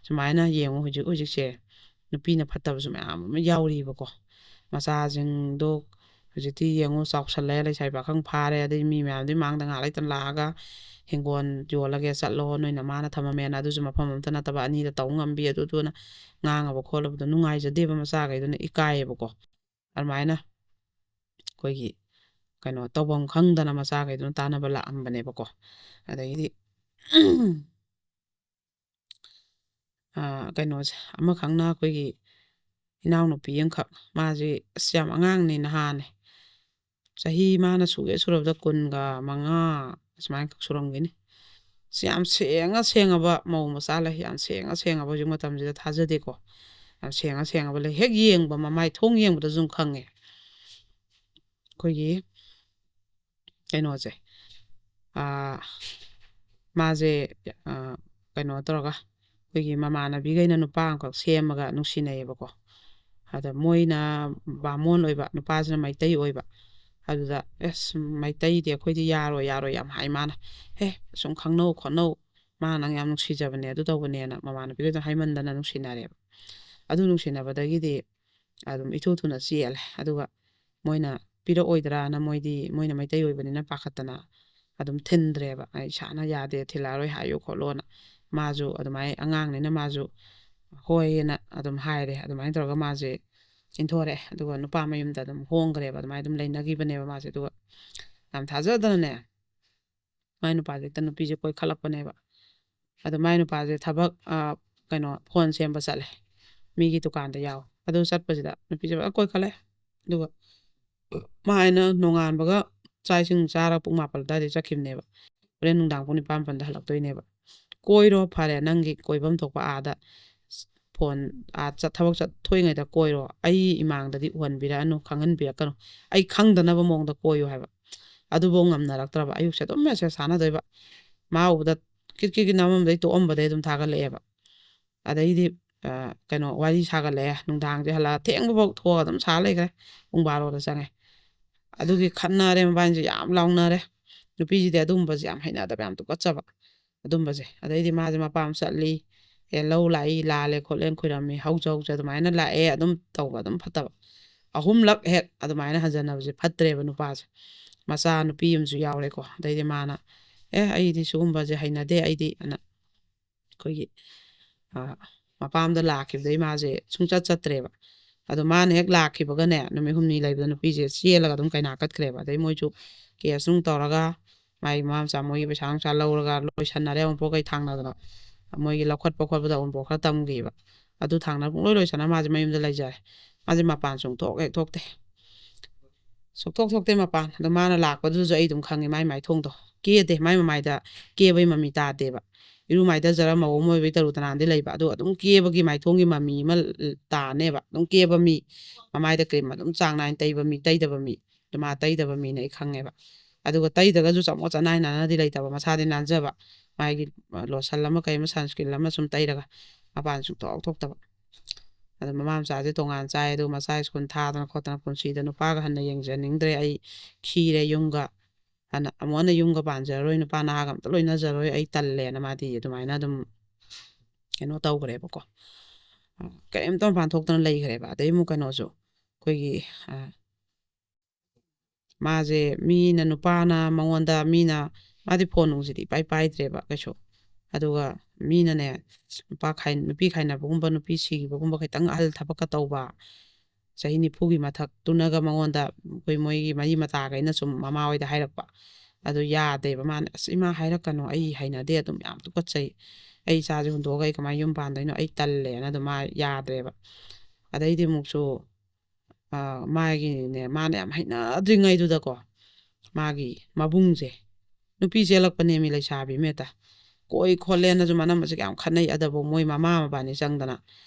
ꯁꯨꯃꯥꯏꯅ ꯌꯦꯡꯉꯨ, ꯍꯧꯖꯤꯛ ꯍꯧꯖꯤꯛꯁꯦ ꯅꯨꯄꯤꯅ ꯐꯠꯇꯕꯁꯨ ꯃꯌꯥꯝ ꯑꯃ ꯌꯥꯎꯔꯤꯕꯀꯣ꯫ ꯃꯆꯥꯁꯤꯡꯗꯣ ꯍꯧꯖꯤꯛꯇꯤ ꯌꯦꯡꯉꯨ, ꯆꯥꯎꯁꯜꯂꯦ, ꯂꯩꯁꯥꯕꯤ ꯄꯥꯈꯪ ꯐꯥꯔꯦ, ꯑꯗꯩ ꯃꯤ ꯃꯌꯥꯝꯗꯨꯒꯤ ꯃꯥꯡꯗ ꯉꯥꯏꯍꯥꯛ ꯂꯩꯇꯅ ꯂꯥꯛꯑꯒ ꯍꯤꯡꯒꯣꯜ ꯌꯣꯜꯂꯒꯦ ꯆꯠꯂꯣ, ꯅꯣꯏ ꯅꯃꯥꯅ ꯊꯝꯃꯝꯃꯦꯅ ꯑꯗꯨꯁꯨ ꯃꯐꯝ ꯑꯃꯇ ꯅꯠꯇꯕ ꯑꯅꯤꯗ ꯇꯧ ꯉꯝꯕꯤ ꯑꯗꯨꯗꯨꯅ ꯉꯥꯡꯉꯕ ꯈꯣꯠꯂꯕꯗꯣ ꯅꯨꯡꯉꯥꯏꯖꯗꯦꯕ, ꯃꯆꯥꯈꯩꯗꯨꯅ ꯏꯀꯥꯏꯌꯦꯕꯀꯣ꯫ ꯑꯗꯨꯃꯥꯏꯅ ꯑꯩꯈꯣꯏꯒꯤ ꯀꯩꯅꯣ ꯇꯧꯐꯝ ꯈꯪꯗꯅ ꯃꯆꯥꯈꯩꯗꯨꯅ ꯇꯥꯟꯅꯕ ꯂꯥꯛꯑꯝꯕꯅꯦꯕꯀꯣ꯫ ꯑꯗꯒꯤꯗꯤ ꯀꯩꯅꯣꯁꯦ ꯑꯃꯈꯛꯅ ꯑꯩꯈꯣꯏꯒꯤ ꯏꯅꯥꯎꯅꯨꯄꯤ ꯑꯃꯈꯛ, ꯃꯥꯁꯦ ꯑꯁ ꯌꯥꯝ ꯑꯉꯥꯡꯅꯦ, ꯅꯍꯥꯅꯦ, ꯆꯍꯤ ꯃꯥꯅ ꯁꯨꯒꯦ ꯁꯨꯔꯕꯗ ꯀꯨꯟꯒ ꯃꯉꯥ ꯁꯨꯃꯥꯏꯅ ꯈꯛ ꯁꯨꯔꯝꯒꯅꯤ꯫ ꯑꯁ ꯌꯥꯝ ꯁꯦꯡꯉ ꯁꯦꯡꯉꯕ ꯃꯧ ꯃꯆꯥ ꯂꯩ, ꯌꯥꯝ ꯁꯦꯡꯉ ꯁꯦꯡꯉꯕ, ꯍꯧꯖꯤꯛ ꯃꯇꯝꯁꯤꯗ ꯊꯥꯖꯗꯦꯀꯣ꯫ ꯌꯥꯝ ꯁꯦꯡꯉ ꯁꯦꯡꯉꯕ ꯂꯩ, ꯍꯦꯛ ꯌꯦꯡꯕ, ꯃꯃꯥꯏ ꯊꯣꯡ ꯌꯦꯡꯕꯗꯁꯨ ꯑꯗꯨꯝ ꯈꯪꯉꯦ꯫ ꯑꯩꯈꯣꯏꯒꯤ ꯀꯩꯅꯣꯁꯦ ꯃꯥꯁꯦ ꯀꯩꯅꯣ ꯇꯧꯔꯒ ꯑꯩꯈꯣꯏꯒꯤ ꯃꯃꯥꯟꯅꯕꯤꯈꯩꯅ ꯅꯨꯄꯥ ꯑꯃꯈꯛ ꯁꯦꯝꯃꯒ ꯅꯨꯡꯁꯤꯅꯩꯌꯦꯕꯀꯣ꯫ ꯑꯗ ꯃꯣꯏꯅ ꯕꯥꯃꯣꯟ ꯑꯣꯏꯕ, ꯅꯨꯄꯥꯁꯤꯅ ꯃꯩꯇꯩ ꯑꯣꯏꯕ꯫ ꯑꯗꯨꯗ ꯑꯁ ꯃꯩꯇꯩꯗꯤ ꯑꯩꯈꯣꯏꯗꯤ ꯌꯥꯔꯣꯏ ꯌꯥꯔꯣꯏ ꯌꯥꯝ ꯍꯥꯏ ꯃꯥꯅ꯫ ꯑꯦ ꯁꯨꯝ ꯈꯪꯅꯧ ꯈꯣꯠꯅꯧ, ꯃꯥ ꯅꯪ ꯌꯥꯝ ꯅꯨꯡꯁꯤꯖꯕꯅꯦ ꯑꯗꯨ ꯇꯧꯕꯅꯦꯅ ꯃꯃꯥꯟꯅꯕꯤꯈꯩꯗꯣ ꯍꯥꯏꯃꯟꯗꯅ ꯅꯨꯡꯁꯤꯅꯔꯦꯕ꯫ ꯑꯗꯨ ꯅꯨꯡꯁꯤꯅꯕꯗꯒꯤꯗꯤ ꯑꯗꯨꯝ ꯏꯊꯨ ꯊꯨꯅ ꯆꯦꯜꯂꯦ꯫ ꯑꯗꯨꯒ ꯃꯣꯏꯅ ꯄꯤꯔꯛꯑꯣꯏꯗ꯭ꯔꯥꯅ, ꯃꯣꯏꯗꯤ ꯃꯣꯏꯅ ꯃꯩꯇꯩ ꯑꯣꯏꯕꯅꯤꯅ ꯄꯥꯈꯠꯇꯅ ꯑꯗꯨꯝ ꯊꯤꯟꯗ꯭ꯔꯦꯕ꯫ ꯑꯩ ꯏꯁꯥꯅ ꯌꯥꯗꯦ, ꯊꯤꯜꯂꯛꯑꯔꯣꯏ ꯍꯥꯏꯌꯨ ꯈꯣꯠꯂꯣꯅ꯫ ꯃꯥꯁꯨ ꯑꯗꯨꯃꯥꯏꯅ ꯑꯉꯥꯡꯅꯤꯅ ꯃꯥꯁꯨ ꯍꯣꯏꯅ ꯑꯗꯨꯝ ꯍꯥꯏꯔꯦ꯫ ꯑꯗꯨꯃꯥꯏꯅ ꯇꯧꯔꯒ ꯃꯥꯁꯦ ꯏꯟꯊꯣꯔꯛꯑꯦ꯫ ꯑꯗꯨꯒ ꯅꯨꯄꯥ ꯃꯌꯨꯝꯗ ꯑꯗꯨꯝ ꯍꯣꯡꯈ꯭ꯔꯦꯕ꯫ ꯑꯗꯨꯃꯥꯏꯅ ꯑꯗꯨꯝ ꯂꯩꯅꯈꯤꯕꯅꯦꯕ ꯃꯥꯁꯦ꯫ ꯑꯗꯨꯒ ꯌꯥꯝ ꯊꯥꯖꯗꯅꯅꯦ ꯃꯥꯏ ꯅꯨꯄꯥꯁꯦ ꯍꯦꯛꯇ ꯅꯨꯄꯤꯁꯦ ꯀꯣꯏꯈꯠꯂꯛꯄꯅꯦꯕ꯫ ꯑꯗꯣ ꯃꯥꯏ ꯅꯨꯄꯥꯁꯦ ꯊꯕꯛ ꯀꯩꯅꯣ ꯐꯣꯟ ꯁꯦꯝꯕ ꯆꯠꯂꯦ, ꯃꯤꯒꯤ ꯗꯨꯀꯥꯟꯗ ꯌꯥꯎ꯫ ꯑꯗꯨ ꯆꯠꯄꯁꯤꯗ ꯅꯨꯄꯤꯁꯦ ꯐꯖꯅ ꯀꯣꯏꯈꯠꯂꯦ꯫ ꯑꯗꯨꯒ ꯃꯥ ꯍꯥꯏꯅ ꯅꯣꯡꯉꯥꯟꯕꯒ ꯆꯥꯛ ꯏꯁꯤꯡ ꯆꯥꯔꯒ ꯄꯨꯡ ꯃꯥꯄꯜ ꯑꯗꯨꯋꯥꯏꯗ ꯆꯠꯈꯤꯕꯅꯦꯕ꯫ ꯍꯣꯔꯦꯟ ꯅꯨꯡꯗꯥꯡ ꯄꯨꯡ ꯅꯤꯄꯥꯟ ꯃꯥꯄꯟꯗ ꯍꯜꯂꯛꯇꯣꯏꯅꯦꯕ꯫ ꯀꯣꯏꯔꯣ ꯐꯔꯦ, ꯅꯪꯒꯤ ꯀꯣꯏꯐꯝ ꯊꯣꯛꯄ ꯑꯥꯗ ꯐꯣꯟ, ꯑꯥ, ꯆꯠ-, ꯊꯕꯛ ꯆꯠꯊꯣꯛꯏꯉꯩꯗ ꯀꯣꯏꯔꯣ, ꯑꯩ ꯏꯃꯥꯡꯗꯗꯤ ꯎꯍꯟꯕꯤꯔꯛꯑꯅꯨ, ꯈꯪꯍꯟꯕꯤꯔꯛꯀꯅꯨ, ꯑꯩ ꯈꯪꯗꯅꯕ ꯃꯑꯣꯡꯗ ꯀꯣꯏꯌꯨ ꯍꯥꯏꯕ꯫ ꯑꯗꯨꯐꯧ ꯉꯝꯅꯔꯛꯇ꯭ꯔꯕ, ꯑꯌꯨꯛꯁꯦ ꯑꯗꯨꯝ ꯃꯦꯁꯦꯖ ꯊꯥꯅꯗꯣꯏꯕ꯫ ꯃꯥ ꯎꯕꯗ ꯀꯤꯠ ꯀꯤꯠ ꯀꯤꯠ ꯅꯝꯃꯝꯗꯩ ꯇꯣꯛꯑꯝꯕꯗꯩ ꯑꯗꯨꯝ ꯊꯥꯒꯠꯂꯛꯑꯦꯕ꯫ ꯑꯗꯩꯗꯤ ꯑ, ꯀꯩꯅꯣ, ꯋꯥꯔꯤ ꯁꯥꯒꯠꯂꯛꯑꯦ꯫ ꯅꯨꯡꯗꯥꯡꯁꯦ ꯍꯜꯂꯛꯑ ꯊꯦꯡꯕꯐꯥꯎ ꯊꯣꯛꯑꯒ ꯑꯗꯨꯝ ꯁꯥ ꯂꯩꯈ꯭ꯔꯦ꯫ ꯄꯨꯡ ꯕꯥꯔꯣꯗ ꯆꯪꯉꯦ꯫ ꯑꯗꯨꯒꯤ ꯈꯠꯅꯔꯦ, ꯃꯕꯥꯅꯤꯁꯦ ꯌꯥꯝ ꯂꯥꯎꯅꯔꯦ꯫ ꯅꯨꯄꯤꯁꯤꯗꯤ ꯑꯗꯨꯒꯨꯝꯕꯁꯦ ꯌꯥꯝ ꯍꯩꯅꯗꯕ, ꯌꯥꯝ ꯇꯨꯀꯠꯆꯕ ꯑꯗꯨꯝꯕꯁꯦ꯫ ꯑꯗꯩꯗꯤ ꯃꯥꯁꯦ ꯃꯄꯥꯝ ꯆꯠꯂꯤ, ꯑꯦ, ꯂꯧ ꯂꯥꯛꯏ, ꯂꯥꯜꯂꯦ ꯈꯣꯠꯂꯦꯅ ꯈꯣꯏꯔꯝꯃꯤ, ꯍꯧꯖ ꯍꯧꯖ ꯑꯗꯨꯃꯥꯏꯅ ꯂꯥꯛꯑꯦ, ꯑꯗꯨꯝ ꯇꯧꯕ, ꯑꯗꯨꯝ ꯐꯠꯇꯕ꯫ ꯑꯍꯨꯝꯂꯛ ꯍꯦꯛ ꯑꯗꯨꯃꯥꯏꯅ ꯍꯟꯖꯟꯅꯕꯁꯦ ꯐꯠꯇ꯭ꯔꯦꯕ ꯅꯨꯄꯥꯁꯦ꯫ ꯃꯆꯥ ꯅꯨꯄꯤ ꯑꯃꯁꯨ ꯌꯥꯎꯔꯦꯀꯣ꯫ ꯑꯗꯩꯗꯤ ꯃꯥꯅ, "ꯑꯦ, ꯑꯩꯗꯤ ꯁꯤꯒꯨꯝꯕꯁꯦ ꯍꯩꯅꯗꯦ ꯑꯩꯗꯤ", ꯑꯅ ꯑꯩꯈꯣꯏꯒꯤ, ꯑ, ꯃꯄꯥꯝꯗ ꯂꯥꯛꯈꯤꯕꯗꯩ ꯃꯥꯁꯦ ꯁꯨꯡꯆꯠ ꯆꯠꯇ꯭ꯔꯦꯕ꯫ ꯑꯗꯣ ꯃꯥꯅ ꯍꯦꯛ ꯂꯥꯛꯈꯤꯕꯒꯅꯦ, ꯅꯨꯃꯤꯠ ꯍꯨꯝꯅꯤ ꯂꯩꯕꯗ ꯅꯨꯄꯤꯁꯦ ꯆꯦꯜꯂꯒ ꯑꯗꯨꯝ ꯀꯩꯅꯥ ꯀꯠꯈ꯭ꯔꯦꯕ꯫ ꯑꯗꯩ ꯃꯣꯏꯁꯨ ꯀꯦꯁ ꯅꯨꯡ ꯇꯧꯔꯒ, ꯃꯥꯏ ꯃꯃꯥ ꯃꯆꯥ ꯃꯣꯏꯒꯤ ꯄꯩꯁꯥ ꯅꯨꯡꯁꯥ ꯂꯧꯔꯒ ꯂꯣꯏꯁꯟꯅꯔꯦ꯫ ꯑꯎꯟꯄꯣꯠ ꯀꯩ ꯊꯥꯡꯅꯗꯅ, ꯃꯣꯏꯒꯤ ꯂꯧꯈꯠꯄ ꯈꯣꯠꯄꯗ ꯑꯎꯟꯄꯣꯠ ꯈꯔ ꯇꯝꯈꯤꯕ꯫ ꯑꯗꯨ ꯊꯥꯡꯅ ꯄꯨꯡꯂꯣꯏ ꯂꯣꯏꯁꯟꯅ ꯃꯥꯁꯦ ꯃꯌꯨꯝꯗ ꯂꯩꯖꯔꯦ꯫ ꯃꯥꯁꯦ ꯃꯄꯥꯟ ꯁꯨꯡꯊꯣꯛ ꯍꯦꯛ ꯊꯣꯛꯇꯦ꯫ ꯁꯨꯡꯊꯣꯛ ꯊꯣꯛꯇꯦ ꯃꯄꯥꯟ꯫ ꯑꯗꯣ ꯃꯥꯅ ꯂꯥꯛꯄꯗꯨꯁꯨ ꯑꯩ ꯑꯗꯨꯝ ꯈꯪꯉꯤ, ꯃꯥꯏ ꯃꯥꯏꯊꯣꯡꯗꯣ꯫ ꯀꯦꯗꯦ, ꯃꯥꯏ ꯃꯃꯥꯏꯗ ꯀꯦꯕꯩ ꯃꯃꯤ ꯇꯥꯗꯦꯕ꯫ ꯏꯔꯨ ꯃꯥꯏꯊꯖꯔ ꯃꯧ ꯑꯃ ꯑꯣꯏꯕꯩ ꯇꯔꯨ ꯇꯅꯥꯟꯗꯤ ꯂꯩꯕ, ꯑꯗꯣ ꯑꯗꯨꯝ ꯀꯦꯕꯒꯤ ꯃꯥꯏꯊꯣꯡꯒꯤ ꯃꯃꯤ ꯑꯃ ꯇꯥꯅꯦꯕ꯫ ꯑꯗꯨꯝ ꯀꯦꯕ ꯃꯤ, ꯃꯃꯥꯏꯗ ꯀ꯭ꯔꯤꯝ ꯑꯗꯨꯝ ꯆꯥꯡ ꯅꯥꯏꯅ ꯇꯩꯕ ꯃꯤ, ꯇꯩꯗꯕ ꯃꯤ꯫ ꯑꯗꯨ ꯃꯥ ꯇꯩꯗꯕ ꯃꯤꯅ ꯑꯩ ꯈꯪꯉꯦꯕ꯫ ꯑꯗꯨꯒ ꯇꯩꯗ꯭ꯔꯒꯁꯨ ꯆꯃꯣꯠ ꯆꯅꯥꯏ ꯅꯥꯟꯅꯗꯤ ꯂꯩꯇꯕ, ꯃꯁꯥꯗꯤ ꯅꯥꯟꯖꯕ꯫ ꯃꯥꯒꯤ, ꯑ, ꯂꯣꯁꯟ ꯑꯃ ꯀꯩ ꯑꯃ, ꯁꯟꯁꯀ꯭ꯔꯤꯟ ꯑꯃ ꯁꯨꯝ ꯇꯩꯔꯒ ꯃꯄꯥꯟ ꯁꯨꯡꯊꯣꯛ ꯊꯣꯛꯇꯕ꯫ ꯑꯗꯣ ꯃꯃꯥ ꯃꯆꯥꯁꯦ ꯇꯣꯉꯥꯟ ꯆꯥꯏ, ꯑꯗꯨꯒ ꯃꯆꯥ ꯁ꯭ꯀꯨꯜ ꯊꯥꯗꯅ ꯈꯣꯠꯇꯅ ꯄꯨꯟꯁꯤꯗ ꯅꯨꯄꯥꯒ ꯍꯟꯅ ꯌꯦꯡꯖꯅꯤꯡꯗ꯭ꯔꯦ, ꯑꯩ ꯈꯤꯔꯦ ꯌꯨꯝꯒ꯫ ꯍꯟꯅ ꯑꯃꯨꯛ ꯍꯟꯅ ꯌꯨꯝꯒ ꯄꯥꯟꯖꯔꯔꯣꯏ, ꯅꯨꯄꯥ ꯅꯍꯥꯒ ꯑꯝꯇ ꯂꯣꯏꯅꯖꯔꯣꯏ, ꯑꯩ ꯇꯜꯂꯦꯅ ꯃꯥꯗꯤ ꯑꯗꯨꯃꯥꯏꯅ ꯑꯗꯨꯝ ꯀꯩꯅꯣ ꯇꯧꯈ꯭ꯔꯦꯕꯀꯣ꯫ ꯑ, ꯀꯔꯤꯝꯇ ꯃꯄꯥꯟ ꯊꯣꯛꯇꯅ ꯂꯩꯈ꯭ꯔꯦꯕ꯫ ꯑꯗꯩ ꯑꯃꯨꯛ ꯀꯩꯅꯣꯁꯨ, ꯑꯩꯈꯣꯏꯒꯤ, ꯑ, ꯃꯥꯁꯦ ꯃꯤꯅ, ꯅꯨꯄꯥꯅ ꯃꯉꯣꯟꯗ, ꯃꯤꯅ, ꯃꯥꯗꯤ ꯐꯣꯟ ꯅꯨꯡꯁꯤꯗꯤ ꯏꯄꯥꯏ ꯄꯥꯏꯗ꯭ꯔꯦꯕ ꯀꯩꯁꯨ꯫ ꯑꯗꯨꯒ ꯃꯤꯅꯅꯦ, ꯅꯨꯄꯥ ꯈꯥꯏ-, ꯅꯨꯄꯤ ꯈꯥꯏꯅꯕꯒꯨꯝꯕ, ꯅꯨꯄꯤ ꯁꯤꯈꯤꯕꯒꯨꯝꯕ, ꯈꯤꯇꯪ ꯑꯍꯜ ꯊꯕꯛꯀ ꯇꯧꯕ, ꯆꯍꯤ ꯅꯤꯐꯨꯒꯤ ꯃꯊꯛꯇꯨꯅꯒ ꯃꯉꯣꯟꯗ, ꯑꯩꯈꯣꯏ ꯃꯣꯏꯒꯤ ꯃꯔꯤ ꯃꯇꯥꯈꯩꯅ ꯁꯨꯝ ꯃꯃꯥ ꯍꯣꯏꯗ ꯍꯥꯏꯔꯛꯄ꯫ ꯑꯗꯨ ꯌꯥꯗꯦꯕ꯫ ꯃꯥꯅ, "ꯑꯁ, ꯏꯃꯥ, ꯍꯥꯏꯔꯛꯀꯅꯨ, ꯑꯩ ꯍꯩꯅꯗꯦ, ꯑꯗꯨꯝ ꯌꯥꯝ ꯇꯨꯀꯠꯆꯩ꯫ ꯑꯩ ꯏꯆꯥꯁꯦ ꯍꯨꯟꯗꯣꯛꯑꯒ ꯑꯩ ꯀꯃꯥꯏꯅ ꯌꯨꯝ ꯄꯥꯟꯗꯣꯏꯅꯣ? ꯑꯩ ꯇꯜꯂꯦꯅ" ꯑꯗꯨꯝ ꯃꯥ ꯌꯥꯗ꯭ꯔꯦꯕ꯫ ꯑꯗꯩꯗꯤ ꯑꯃꯨꯛꯁꯨ, ꯑ, ꯃꯥꯒꯤꯅꯦ, ꯃꯥꯅ ꯌꯥꯝ ꯍꯩꯅꯗ꯭ꯔꯤꯉꯩꯗꯨꯗꯀꯣ, ꯃꯥꯒꯤ ꯃꯕꯨꯡꯁꯦ, ꯅꯨꯄꯤ ꯆꯦꯜꯂꯛꯄꯅꯦꯃꯤ, ꯂꯩꯁꯥꯕꯤ ꯑꯃ ꯍꯦꯛꯇ꯫ ꯀꯣꯏ ꯈꯣꯠꯂꯦꯅꯁꯨ ꯃꯅꯝꯃꯁꯦ ꯀꯌꯥꯝ ꯈꯠꯅꯩ꯫ ꯑꯗꯕꯨ ꯃꯣꯏ ꯃꯃꯥ ꯃꯕꯥꯅꯤ ꯆꯪꯗꯅ,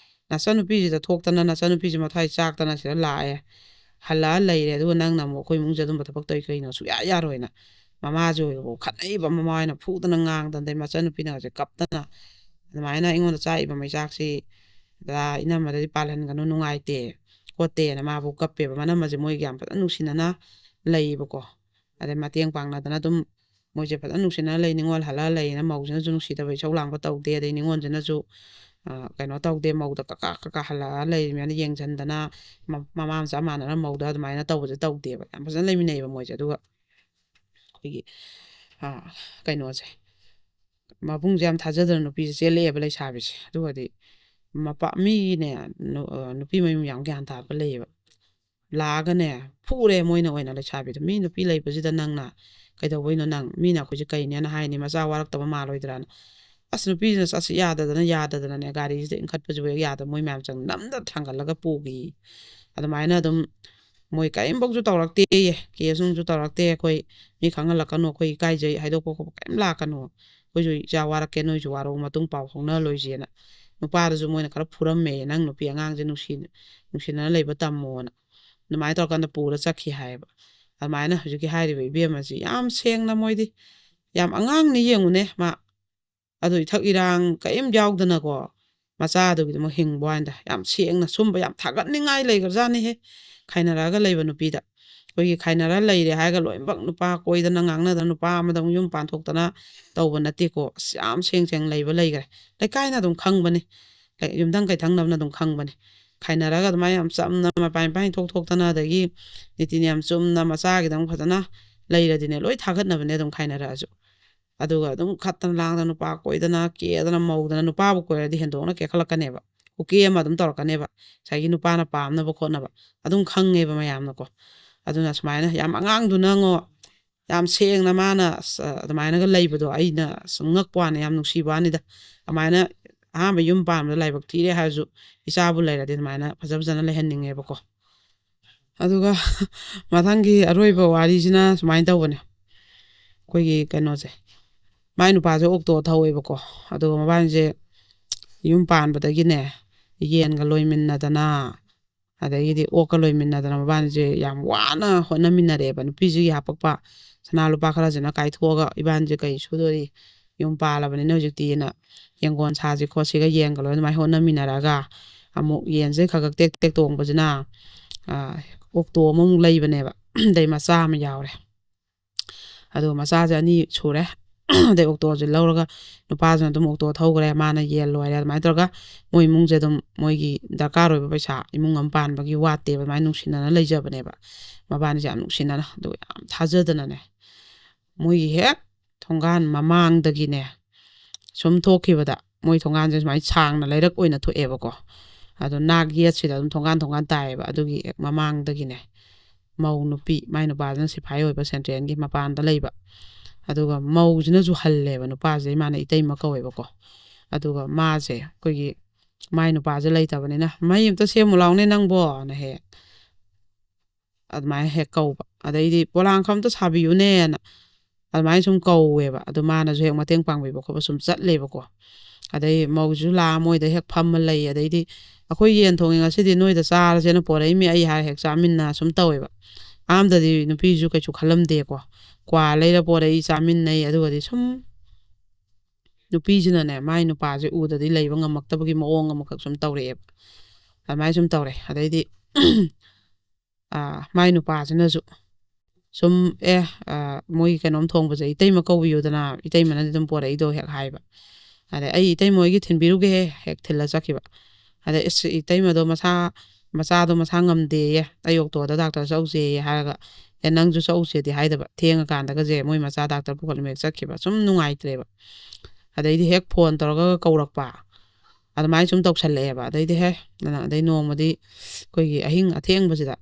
ꯅꯆꯟꯅꯨꯄꯤꯁꯤꯗ ꯊꯣꯛꯇꯅ, ꯅꯆꯟꯅꯨꯄꯤꯁꯤ ꯃꯊ꯭ꯋꯥꯏ ꯆꯥꯛꯇꯅ ꯁꯤꯗ ꯂꯥꯛꯑꯦ, ꯍꯜꯂꯛꯑ ꯂꯩꯔꯦ, ꯑꯗꯨꯒ ꯅꯪꯅ ꯑꯃꯨꯛ ꯑꯩꯈꯣꯏ ꯏꯃꯨꯡꯁꯦ ꯑꯗꯨꯝꯕ ꯊꯕꯛ ꯇꯧꯔꯤ ꯀꯩꯅꯣ? ꯁꯨꯛꯌꯥ ꯌꯥꯔꯣꯏꯅ ꯃꯃꯥꯁꯦ ꯑꯣꯏꯕꯐꯥꯎ ꯈꯠꯅꯩꯕ꯫ ꯃꯃꯥ ꯍꯣꯏꯅ ꯐꯨꯗꯅ ꯉꯥꯡꯗꯅ, ꯑꯗꯩ ꯃꯆꯟꯅꯨꯄꯤꯅꯒꯁꯦ ꯀꯞꯇꯅ, ꯑꯗꯨꯃꯥꯏꯅ ꯑꯩꯉꯣꯟꯗ ꯆꯥꯛꯏꯕ ꯃꯩꯆꯥꯛꯁꯤ, "ꯗꯥ, ꯏꯅꯝꯃꯗꯗꯤ ꯄꯥꯜꯍꯟꯒꯅꯨ, ꯅꯨꯡꯉꯥꯏꯇꯦ ꯈꯣꯠꯇꯦꯅ" ꯃꯥꯕꯨ ꯀꯞꯄꯦꯕ꯫ ꯃꯅꯝꯃꯁꯦ ꯃꯣꯏꯒꯤ ꯌꯥꯝ ꯐꯖꯅ ꯅꯨꯡꯁꯤꯅꯅ ꯂꯩꯌꯦꯕꯀꯣ꯫ ꯑꯗꯩ ꯃꯇꯦꯡ ꯄꯥꯡꯅꯗꯅ ꯑꯗꯨꯝ ꯃꯣꯏꯁꯦ ꯐꯖꯅ ꯅꯨꯡꯁꯤꯅꯅ ꯂꯩ꯫ ꯅꯤꯉꯣꯜ ꯍꯜꯂꯛꯑ ꯂꯩꯌꯦꯅ ꯃꯧꯁꯤꯅꯁꯨ ꯅꯨꯡꯁꯤꯗꯕ ꯏꯁꯧ ꯂꯥꯡꯕ ꯇꯧꯗꯦ꯫ ꯑꯗꯩ ꯅꯤꯉꯣꯜꯁꯤꯅꯁꯨ, ꯑ, ꯀꯩꯅꯣ ꯇꯧꯗꯦ, ꯃꯧꯗ ꯀꯀꯥ ꯀꯀꯥ ꯍꯜꯂꯛꯑ ꯂꯩꯔꯤꯃꯦꯅ ꯌꯦꯡꯁꯤꯟꯗꯅ, ꯃ-, ꯃꯃꯥ ꯃꯆꯥ ꯃꯥꯟꯅꯅ ꯃꯧꯗ ꯑꯗꯨꯃꯥꯏꯅ ꯇꯧꯕꯁꯦ ꯇꯧꯗꯦꯕ꯫ ꯌꯥꯝ ꯐꯖꯅ ꯂꯩꯃꯤꯟꯅꯩꯌꯦꯕ ꯃꯣꯏꯁꯦ꯫ ꯑꯗꯨꯒ ꯑꯩꯈꯣꯏꯒꯤ, ꯑ, ꯀꯩꯅꯣꯁꯦ, ꯃꯕꯨꯡꯁꯦ ꯌꯥꯝ ꯊꯥꯖꯗꯅ ꯅꯨꯄꯤꯁꯦ ꯆꯦꯜꯂꯛꯑꯦꯕ, ꯂꯩꯁꯥꯕꯤꯁꯦ꯫ ꯑꯗꯨꯒꯗꯤ ꯃꯄꯥ, ꯃꯤꯒꯤꯅꯦ, ꯅꯨ-, ꯑ, ꯅꯨꯄꯤ ꯃꯌꯨꯝ ꯌꯥꯝ ꯒ꯭ꯌꯥꯟ ꯇꯥꯕ ꯂꯩꯌꯦꯕ꯫ ꯂꯥꯛꯑꯒꯅꯦ, ꯐꯨꯔꯦ ꯃꯣꯏꯅ ꯑꯣꯏꯅ ꯂꯩꯁꯥꯕꯤꯗꯣ꯫ "ꯃꯤ ꯅꯨꯄꯤ ꯂꯩꯕꯁꯤꯗ ꯅꯪꯅ ꯀꯩꯗꯧꯕꯩꯅꯣ? ꯅꯪ, ꯃꯤꯅ ꯑꯩꯈꯣꯏꯁꯦ ꯀꯩꯅꯦꯅ ꯍꯥꯏꯅꯤ, ꯃꯆꯥ ꯋꯥꯔꯛꯇꯕ ꯃꯥꯜꯂꯣꯏꯗ꯭ꯔꯥꯅ?" ꯑꯁ, ꯅꯨꯄꯤꯁꯤꯅ ꯆꯠꯁꯤ ꯌꯥꯗꯗꯅ, ꯌꯥꯗꯗꯅꯅꯦ, ꯒꯥꯔꯤꯁꯤꯗ ꯏꯟꯈꯠꯄꯁꯤꯕꯨ ꯍꯦꯛ ꯌꯥꯗꯕ, ꯃꯣꯏ ꯃꯌꯥꯝ ꯆꯪ ꯅꯝꯗ ꯊꯥꯡꯒꯠꯂꯒ ꯄꯨꯈꯤ꯫ ꯑꯗꯨꯃꯥꯏꯅ ꯑꯗꯨꯝ ꯃꯣꯏ ꯀꯔꯤꯝꯐꯧꯁꯨ ꯇꯧꯔꯛꯇꯦꯌꯦ, ꯀꯦꯁ ꯅꯨꯡꯁꯨ ꯇꯧꯔꯛꯇꯦ꯫ "ꯑꯩꯈꯣꯏ ꯃꯤ ꯈꯪꯍꯜꯂꯛꯀꯅꯨ, ꯑꯩꯈꯣꯏ ꯏꯀꯥꯏꯖꯩ, ꯍꯥꯏꯗꯣꯛꯄ ꯈꯣꯠꯄ ꯀꯔꯤꯝ ꯂꯥꯛꯀꯅꯨ, ꯑꯩꯈꯣꯏꯁꯨ ꯏꯆꯥ ꯋꯥꯔꯛꯀꯦ, ꯅꯣꯏꯁꯨ ꯋꯥꯔꯛꯑꯣ, ꯃꯇꯨꯡ ꯄꯥꯎ ꯐꯥꯎꯅꯍꯜꯂꯣꯏꯁꯦꯅ" ꯅꯨꯄꯥꯗꯨꯁꯨ ꯃꯣꯏꯅ ꯈꯔ ꯐꯨꯔꯝꯃꯦ, "ꯅꯪ ꯅꯨꯄꯤ ꯑꯉꯥꯡꯁꯦ ꯅꯨꯡꯁꯤ-, ꯅꯨꯡꯁꯤꯅꯅ ꯂꯩꯕ ꯇꯝꯃꯣꯅ" ꯑꯗꯨꯃꯥꯏꯅ ꯇꯧꯔꯀꯥꯟꯗ ꯄꯨꯔ ꯆꯠꯈꯤ ꯍꯥꯏꯌꯦꯕ꯫ ꯑꯗꯨꯃꯥꯏꯅ ꯍꯧꯖꯤꯛꯀꯤ ꯍꯥꯏꯔꯤꯕ ꯏꯕꯦꯝꯃꯁꯤ ꯌꯥꯝ ꯁꯦꯡꯅ, ꯃꯣꯏꯗꯤ ꯌꯥꯝ ꯑꯉꯥꯡꯅꯤ, ꯌꯦꯡꯉꯨꯅꯦ ꯃꯥ꯫ ꯑꯗꯨ ꯏꯊꯛ ꯏꯔꯥꯡ ꯀꯔꯤꯝ ꯌꯥꯎꯗꯅꯀꯣ, ꯃꯆꯥꯗꯨꯒꯤꯗꯃꯛ ꯍꯤꯡꯕ ꯋꯥꯅꯤꯗ꯫ ꯌꯥꯝ ꯁꯦꯡꯅ ꯁꯨꯝꯕ ꯌꯥꯝ ꯊꯥꯒꯠꯅꯤꯡꯉꯥꯏ ꯂꯩꯈ꯭ꯔꯖꯥꯠꯅꯤꯍꯦ, ꯈꯥꯏꯅꯔꯛꯑꯒ ꯂꯩꯕ ꯅꯨꯄꯤꯗ꯫ ꯑꯩꯈꯣꯏꯒꯤ ꯈꯥꯏꯅꯔ ꯂꯩꯔꯦ ꯍꯥꯏꯔꯒ ꯂꯣꯏꯅꯃꯛ ꯅꯨꯄꯥ ꯀꯣꯏꯗꯅ ꯉꯥꯡꯅꯗꯅ, ꯅꯨꯄꯥ ꯑꯃꯗ ꯑꯃꯨꯛ ꯌꯨꯝ ꯄꯥꯟꯊꯣꯛꯇꯅ ꯇꯧꯕ ꯅꯠꯇꯦꯀꯣ꯫ ꯑꯁ, ꯌꯥꯝ ꯁꯦꯡ ꯁꯦꯡ ꯂꯩꯕ ꯂꯩꯈ꯭ꯔꯦ꯫ ꯂꯩꯀꯥꯏꯅ ꯑꯗꯨꯝ ꯈꯪꯕꯅꯤ, ꯂꯩ-, ꯌꯨꯝꯊꯪ ꯀꯩꯊꯪꯅꯕꯅ ꯑꯗꯨꯝ ꯈꯪꯕꯅꯤ꯫ ꯈꯥꯏꯅꯔꯒ ꯑꯗꯨꯃꯥꯏꯅ ꯌꯥꯝ ꯆꯝꯅ ꯃꯄꯥꯟ ꯏꯄꯥꯟ ꯊꯣꯛ ꯊꯣꯛꯇꯅ, ꯑꯗꯒꯤ ꯅꯤꯇꯤ ꯅꯤꯌꯝ ꯆꯨꯝꯅ ꯃꯆꯥꯒꯤꯗꯃꯛ ꯐꯖꯅ ꯂꯩꯔꯗꯤꯅꯦ, ꯂꯣꯏ ꯊꯥꯒꯠꯅꯕꯅꯦ ꯑꯗꯨꯝ ꯈꯥꯏꯅꯔꯛꯑꯁꯨ꯫ ꯑꯗꯨꯒ ꯑꯗꯨꯝ ꯈꯠꯇꯅ ꯂꯥꯡꯗꯅ, ꯅꯨꯄꯥ ꯀꯣꯏꯗꯅ, ꯀꯦꯗꯅ ꯃꯧꯗꯅ, ꯅꯨꯄꯥꯕꯨ ꯀꯣꯏꯔꯗꯤ ꯍꯦꯟꯗꯣꯛꯅ ꯀꯦꯈꯠꯂꯛꯀꯅꯦꯕ꯫ ꯀꯨꯀꯤ ꯑꯃ ꯑꯗꯨꯝ ꯇꯧꯔꯛꯀꯅꯦꯕ, ꯉꯁꯥꯏꯒꯤ ꯅꯨꯄꯥꯅ ꯄꯥꯝꯅꯕ ꯈꯣꯠꯅꯕ꯫ ꯑꯗꯨꯝ ꯈꯪꯉꯦꯕ ꯃꯌꯥꯝꯅꯀꯣ꯫ ꯑꯗꯨꯅ ꯁꯨꯃꯥꯏꯅ ꯌꯥꯝ ꯑꯉꯥꯡꯗꯨꯅꯉꯣ, ꯌꯥꯝ ꯁꯦꯡꯅ ꯃꯥꯅ ꯑꯁ, ꯑꯗꯨꯃꯥꯏꯅꯒ ꯂꯩꯕꯗꯣ ꯑꯩꯅ ꯁꯨꯝ ꯉꯛꯄ ꯋꯥꯅꯤ, ꯌꯥꯝ ꯅꯨꯡꯁꯤꯕ ꯋꯥꯅꯤꯗ꯫ ꯑꯗꯨꯃꯥꯏꯅ ꯑꯍꯥꯟꯕ ꯌꯨꯝ ꯄꯥꯟꯕꯗ ꯂꯥꯏꯕꯛ ꯊꯤꯔꯦ ꯍꯥꯏꯔꯁꯨ, ꯏꯆꯥꯕꯨ ꯂꯩꯔꯗꯤ ꯑꯗꯨꯃꯥꯏꯅ ꯐꯖ ꯐꯖꯅ ꯂꯩꯍꯟꯅꯤꯡꯉꯦꯕꯀꯣ꯫ ꯑꯗꯨꯒ ꯃꯊꯪꯒꯤ ꯑꯔꯣꯏꯕ ꯋꯥꯔꯤꯁꯤꯅ ꯁꯨꯃꯥꯏꯅ ꯇꯧꯕꯅꯦ꯫ ꯑꯩꯈꯣꯏꯒꯤ ꯀꯩꯅꯣꯁꯦ, ꯃꯥꯏ ꯅꯨꯄꯥꯁꯦ ꯑꯣꯛꯇꯣ ꯊꯧꯋꯦꯕꯀꯣ꯫ ꯑꯗꯨꯒ ꯃꯕꯥꯅꯤꯁꯦ ꯌꯨꯝ ꯄꯥꯟꯕꯗꯒꯤꯅꯦ, ꯌꯦꯟꯒ ꯂꯣꯏꯃꯤꯟꯅꯗꯅ, ꯑꯗꯒꯤꯗꯤ ꯑꯣꯛꯀ ꯂꯣꯏꯃꯤꯟꯅꯗꯅ, ꯃꯕꯥꯅꯤꯁꯦ ꯌꯥꯝ ꯋꯥꯅ ꯍꯣꯠꯅꯃꯤꯟꯅꯔꯦꯕ꯫ ꯅꯨꯄꯤꯁꯤꯒꯤ ꯍꯥꯄꯛꯄ ꯁꯅꯥ ꯂꯨꯄꯥ ꯈꯔꯁꯤꯅ ꯀꯥꯏꯊꯣꯛꯑꯒ, "ꯏꯕꯥꯅꯤꯁꯦ ꯀꯩ ꯁꯨꯗꯣꯔꯤ? ꯌꯨꯝ ꯄꯥꯜꯂꯕꯅꯤꯅ ꯍꯧꯖꯤꯛꯇꯤꯅ ꯌꯦꯡꯒꯣꯟ ꯁꯥꯁꯤ ꯈꯣꯠꯁꯤꯒ ꯌꯦꯟꯒ ꯂꯣꯏꯅ ꯑꯗꯨꯃꯥꯏꯅ ꯍꯣꯠꯅꯃꯤꯟꯅꯔꯒ, ꯑꯃꯨꯛ ꯌꯦꯟꯁꯦ ꯈꯛ ꯈꯛ ꯇꯦꯛ ꯇꯦꯛ ꯇꯣꯡꯕꯁꯤꯅ, ꯑ, ꯑꯣꯛꯇꯣ ꯑꯃꯃꯨꯛ ꯂꯩꯕꯅꯦꯕ꯫ ꯑꯗꯩ ꯃꯆꯥ ꯑꯃ ꯌꯥꯎꯔꯦ꯫ ꯑꯗꯨꯒ ꯃꯆꯥꯁꯦ ꯑꯅꯤ ꯁꯨꯔꯦ꯫ ꯑꯗꯩ ꯑꯣꯛꯇꯣꯁꯦ ꯂꯧꯔꯒ ꯅꯨꯄꯥꯁꯤꯅ ꯑꯗꯨꯝ ꯑꯣꯛꯇꯣ ꯊꯧꯈ꯭ꯔꯦ, ꯃꯥꯅ ꯌꯦꯟ ꯂꯣꯏꯔꯦ꯫ ꯑꯗꯨꯃꯥꯏꯅ ꯇꯧꯔꯒ ꯃꯣꯏ ꯏꯃꯨꯡꯁꯦ ꯑꯗꯨꯝ, ꯃꯣꯏꯒꯤ ꯗꯔꯀꯥꯔ ꯑꯣꯏꯕ ꯄꯩꯁꯥ, ꯏꯃꯨꯡ ꯑꯃ ꯄꯥꯟꯕꯒꯤ ꯋꯥꯠꯇꯦꯕ, ꯑꯗꯨꯃꯥꯏꯅ ꯅꯨꯡꯁꯤꯅꯅ ꯂꯩꯖꯕꯅꯦꯕ꯫ ꯃꯕꯥꯅꯤꯁꯦ ꯌꯥꯝ ꯅꯨꯡꯁꯤꯅꯅ, ꯑꯗꯨꯒ ꯌꯥꯝ ꯊꯥꯖꯗꯅꯅꯦ, ꯃꯣꯏꯒꯤ ꯍꯦꯛ ꯊꯣꯡꯒꯥꯟ ꯃꯃꯥꯡꯗꯒꯤꯅꯦ, ꯁꯨꯝ ꯊꯣꯛꯈꯤꯕꯗ, ꯃꯣꯏ ꯊꯣꯡꯒꯥꯟꯁꯦ ꯁꯨꯃꯥꯏꯅ ꯁꯥꯡꯅ ꯂꯩꯔꯛ ꯑꯣꯏꯅ ꯊꯣꯛꯑꯦꯕꯀꯣ꯫ ꯑꯗꯣ ꯅꯥꯛ ꯌꯦꯠꯁꯤꯗ ꯑꯗꯨꯝ ꯊꯣꯡꯒꯥꯟ ꯊꯣꯡꯒꯥꯟ ꯇꯥꯏꯌꯦꯕ꯫ ꯑꯗꯨꯒꯤ ꯍꯦꯛ ꯃꯃꯥꯡꯗꯒꯤꯅꯦ, ꯃꯧ ꯅꯨꯄꯤ, ꯃꯥꯏ ꯅꯨꯄꯥꯗꯨꯅ ꯁꯤꯐꯥꯏ ꯑꯣꯏꯕ, ꯁꯦꯟꯇ꯭ꯔꯦꯜꯒꯤ ꯃꯄꯥꯟꯗ ꯂꯩꯕ, ꯑꯗꯨꯒ ꯃꯧꯁꯤꯅꯁꯨ ꯍꯜꯂꯦꯕ꯫ ꯅꯨꯄꯥꯁꯦ ꯏꯃꯥꯅ ꯏꯇꯩꯃ ꯀꯧꯋꯦꯕꯀꯣ꯫ ꯑꯗꯨꯒ ꯃꯥꯁꯦ ꯑꯩꯈꯣꯏꯒꯤ, ꯃꯥꯏ ꯅꯨꯄꯥꯁꯦ ꯂꯩꯇꯕꯅꯤꯅ, "ꯃꯩ ꯑꯝꯇ ꯁꯦꯝꯃꯨ ꯂꯥꯎꯅꯦ ꯅꯪꯕꯣꯅ" ꯍꯦꯛ ꯑꯗꯨꯃꯥꯏꯅ ꯍꯦꯛ ꯀꯧꯕ꯫ ꯑꯗꯩꯗꯤ, "ꯄꯣꯂꯥꯡ ꯈꯔ ꯑꯝꯇ ꯁꯥꯕꯤꯌꯨꯅꯦꯅ" ꯑꯗꯨꯃꯥꯏꯅ ꯁꯨꯝ ꯀꯧꯋꯦꯕ꯫ ꯑꯗꯣ ꯃꯥꯅꯁꯨ ꯍꯦꯛ ꯃꯇꯦꯡ ꯄꯥꯡꯕꯤꯕ ꯈꯣꯠꯄ ꯁꯨꯝ ꯆꯠꯂꯦꯕꯀꯣ꯫ ꯑꯗꯩ ꯃꯧꯁꯤꯁꯨ ꯂꯥꯛꯑ ꯃꯣꯏꯗ ꯍꯦꯛ ꯐꯝꯃ ꯂꯩ꯫ ꯑꯗꯩꯗꯤ, "ꯑꯩꯈꯣꯏ ꯌꯦꯟ ꯊꯣꯡꯉꯦ ꯉꯁꯤꯗꯤ, ꯅꯣꯏꯗ ꯆꯥꯔꯁꯦꯅ ꯄꯣꯔꯛꯏꯃꯤ" ꯑꯩ ꯍꯥꯏꯔ ꯍꯦꯛ ꯆꯥꯃꯤꯟꯅ ꯁꯨꯝ ꯇꯧꯋꯦꯕ꯫ ꯑꯍꯥꯟꯕꯗꯗꯤ ꯅꯨꯄꯤꯁꯨ ꯀꯩꯁꯨ ꯈꯜꯂꯝꯗꯦꯀꯣ꯫ ꯀ꯭ꯋꯥ ꯂꯩꯔ ꯄꯣꯔꯛꯏ, ꯆꯥꯃꯤꯟꯅꯩ꯫ ꯑꯗꯨꯒꯗꯤ ꯁꯨꯝ ꯅꯨꯄꯤꯁꯤꯅꯅꯦ, ꯃꯥꯏ ꯅꯨꯄꯥꯁꯦ ꯎꯗꯗꯤ ꯂꯩꯕ ꯉꯝꯃꯛꯇꯕꯒꯤ ꯃꯑꯣꯡ ꯑꯃꯈꯛ ꯁꯨꯝ ꯇꯧꯔꯛꯑꯦꯕ꯫ ꯑꯗꯨꯃꯥꯏꯅ ꯁꯨꯝ ꯇꯧꯔꯦ꯫ ꯑꯗꯩꯗꯤ, ꯑꯥ, ꯃꯥꯏ ꯅꯨꯄꯥꯁꯤꯅꯁꯨ ꯁꯨꯝ, "ꯑꯦ, ꯑꯥ, ꯃꯣꯏꯒꯤ ꯀꯩꯅꯣꯝ ꯊꯣꯡꯕꯁꯦ ꯏꯇꯩꯃ ꯀꯧꯕꯤꯌꯨꯗꯅ, ꯏꯇꯩꯃꯅꯗꯤ ꯑꯗꯨꯝ ꯄꯣꯔꯛꯏꯗꯣ" ꯍꯦꯛ ꯍꯥꯏꯕ꯫ ꯑꯗꯩ, "ꯑꯩ ꯏꯇꯩꯃ ꯍꯣꯏꯒꯤ ꯊꯤꯟꯕꯤꯔꯨꯒꯦꯍꯦ", ꯍꯦꯛ ꯊꯤꯜꯂ ꯆꯠꯈꯤꯕ꯫ ꯑꯗꯩ, "ꯑꯁ, ꯏꯇꯩꯃꯗꯣ ꯃꯁꯥ, ꯃꯆꯥꯗꯣ ꯃꯁꯥ ꯉꯝꯗꯦꯌꯦ, ꯑꯩ ꯑꯣꯛꯇꯣꯗ ꯗꯥꯛꯇꯔ ꯆꯧꯁꯦꯌꯦ" ꯍꯥꯏꯔꯒ, "ꯑꯦ, ꯅꯪꯁꯨ ꯆꯧꯁꯦꯗꯤ" ꯍꯥꯏꯗꯕ, ꯊꯦꯡꯉꯀꯥꯟꯗꯒꯁꯦ ꯃꯣꯏ ꯃꯆꯥ ꯗꯥꯛꯇꯔ ꯄꯨꯈꯠꯂꯝꯃꯦ ꯆꯠꯈꯤꯕ꯫ ꯁꯨꯝ ꯅꯨꯡꯉꯥꯏꯇ꯭ꯔꯦꯕ꯫ ꯑꯗꯩꯗꯤ ꯍꯦꯛ ꯐꯣꯟ ꯇꯧꯔꯒ ꯀꯧꯔꯛꯄ, ꯑꯗꯨꯃꯥꯏꯅ ꯁꯨꯝ ꯇꯧꯁꯜꯂꯛꯑꯦꯕ꯫ ꯑꯗꯩꯗꯤ, ꯍꯦ, ꯑꯗꯩ ꯅꯣꯡꯃꯗꯤ ꯑꯩꯈꯣꯏꯒꯤ ꯑꯍꯤꯡ ꯑꯊꯦꯡꯕꯁꯤꯗ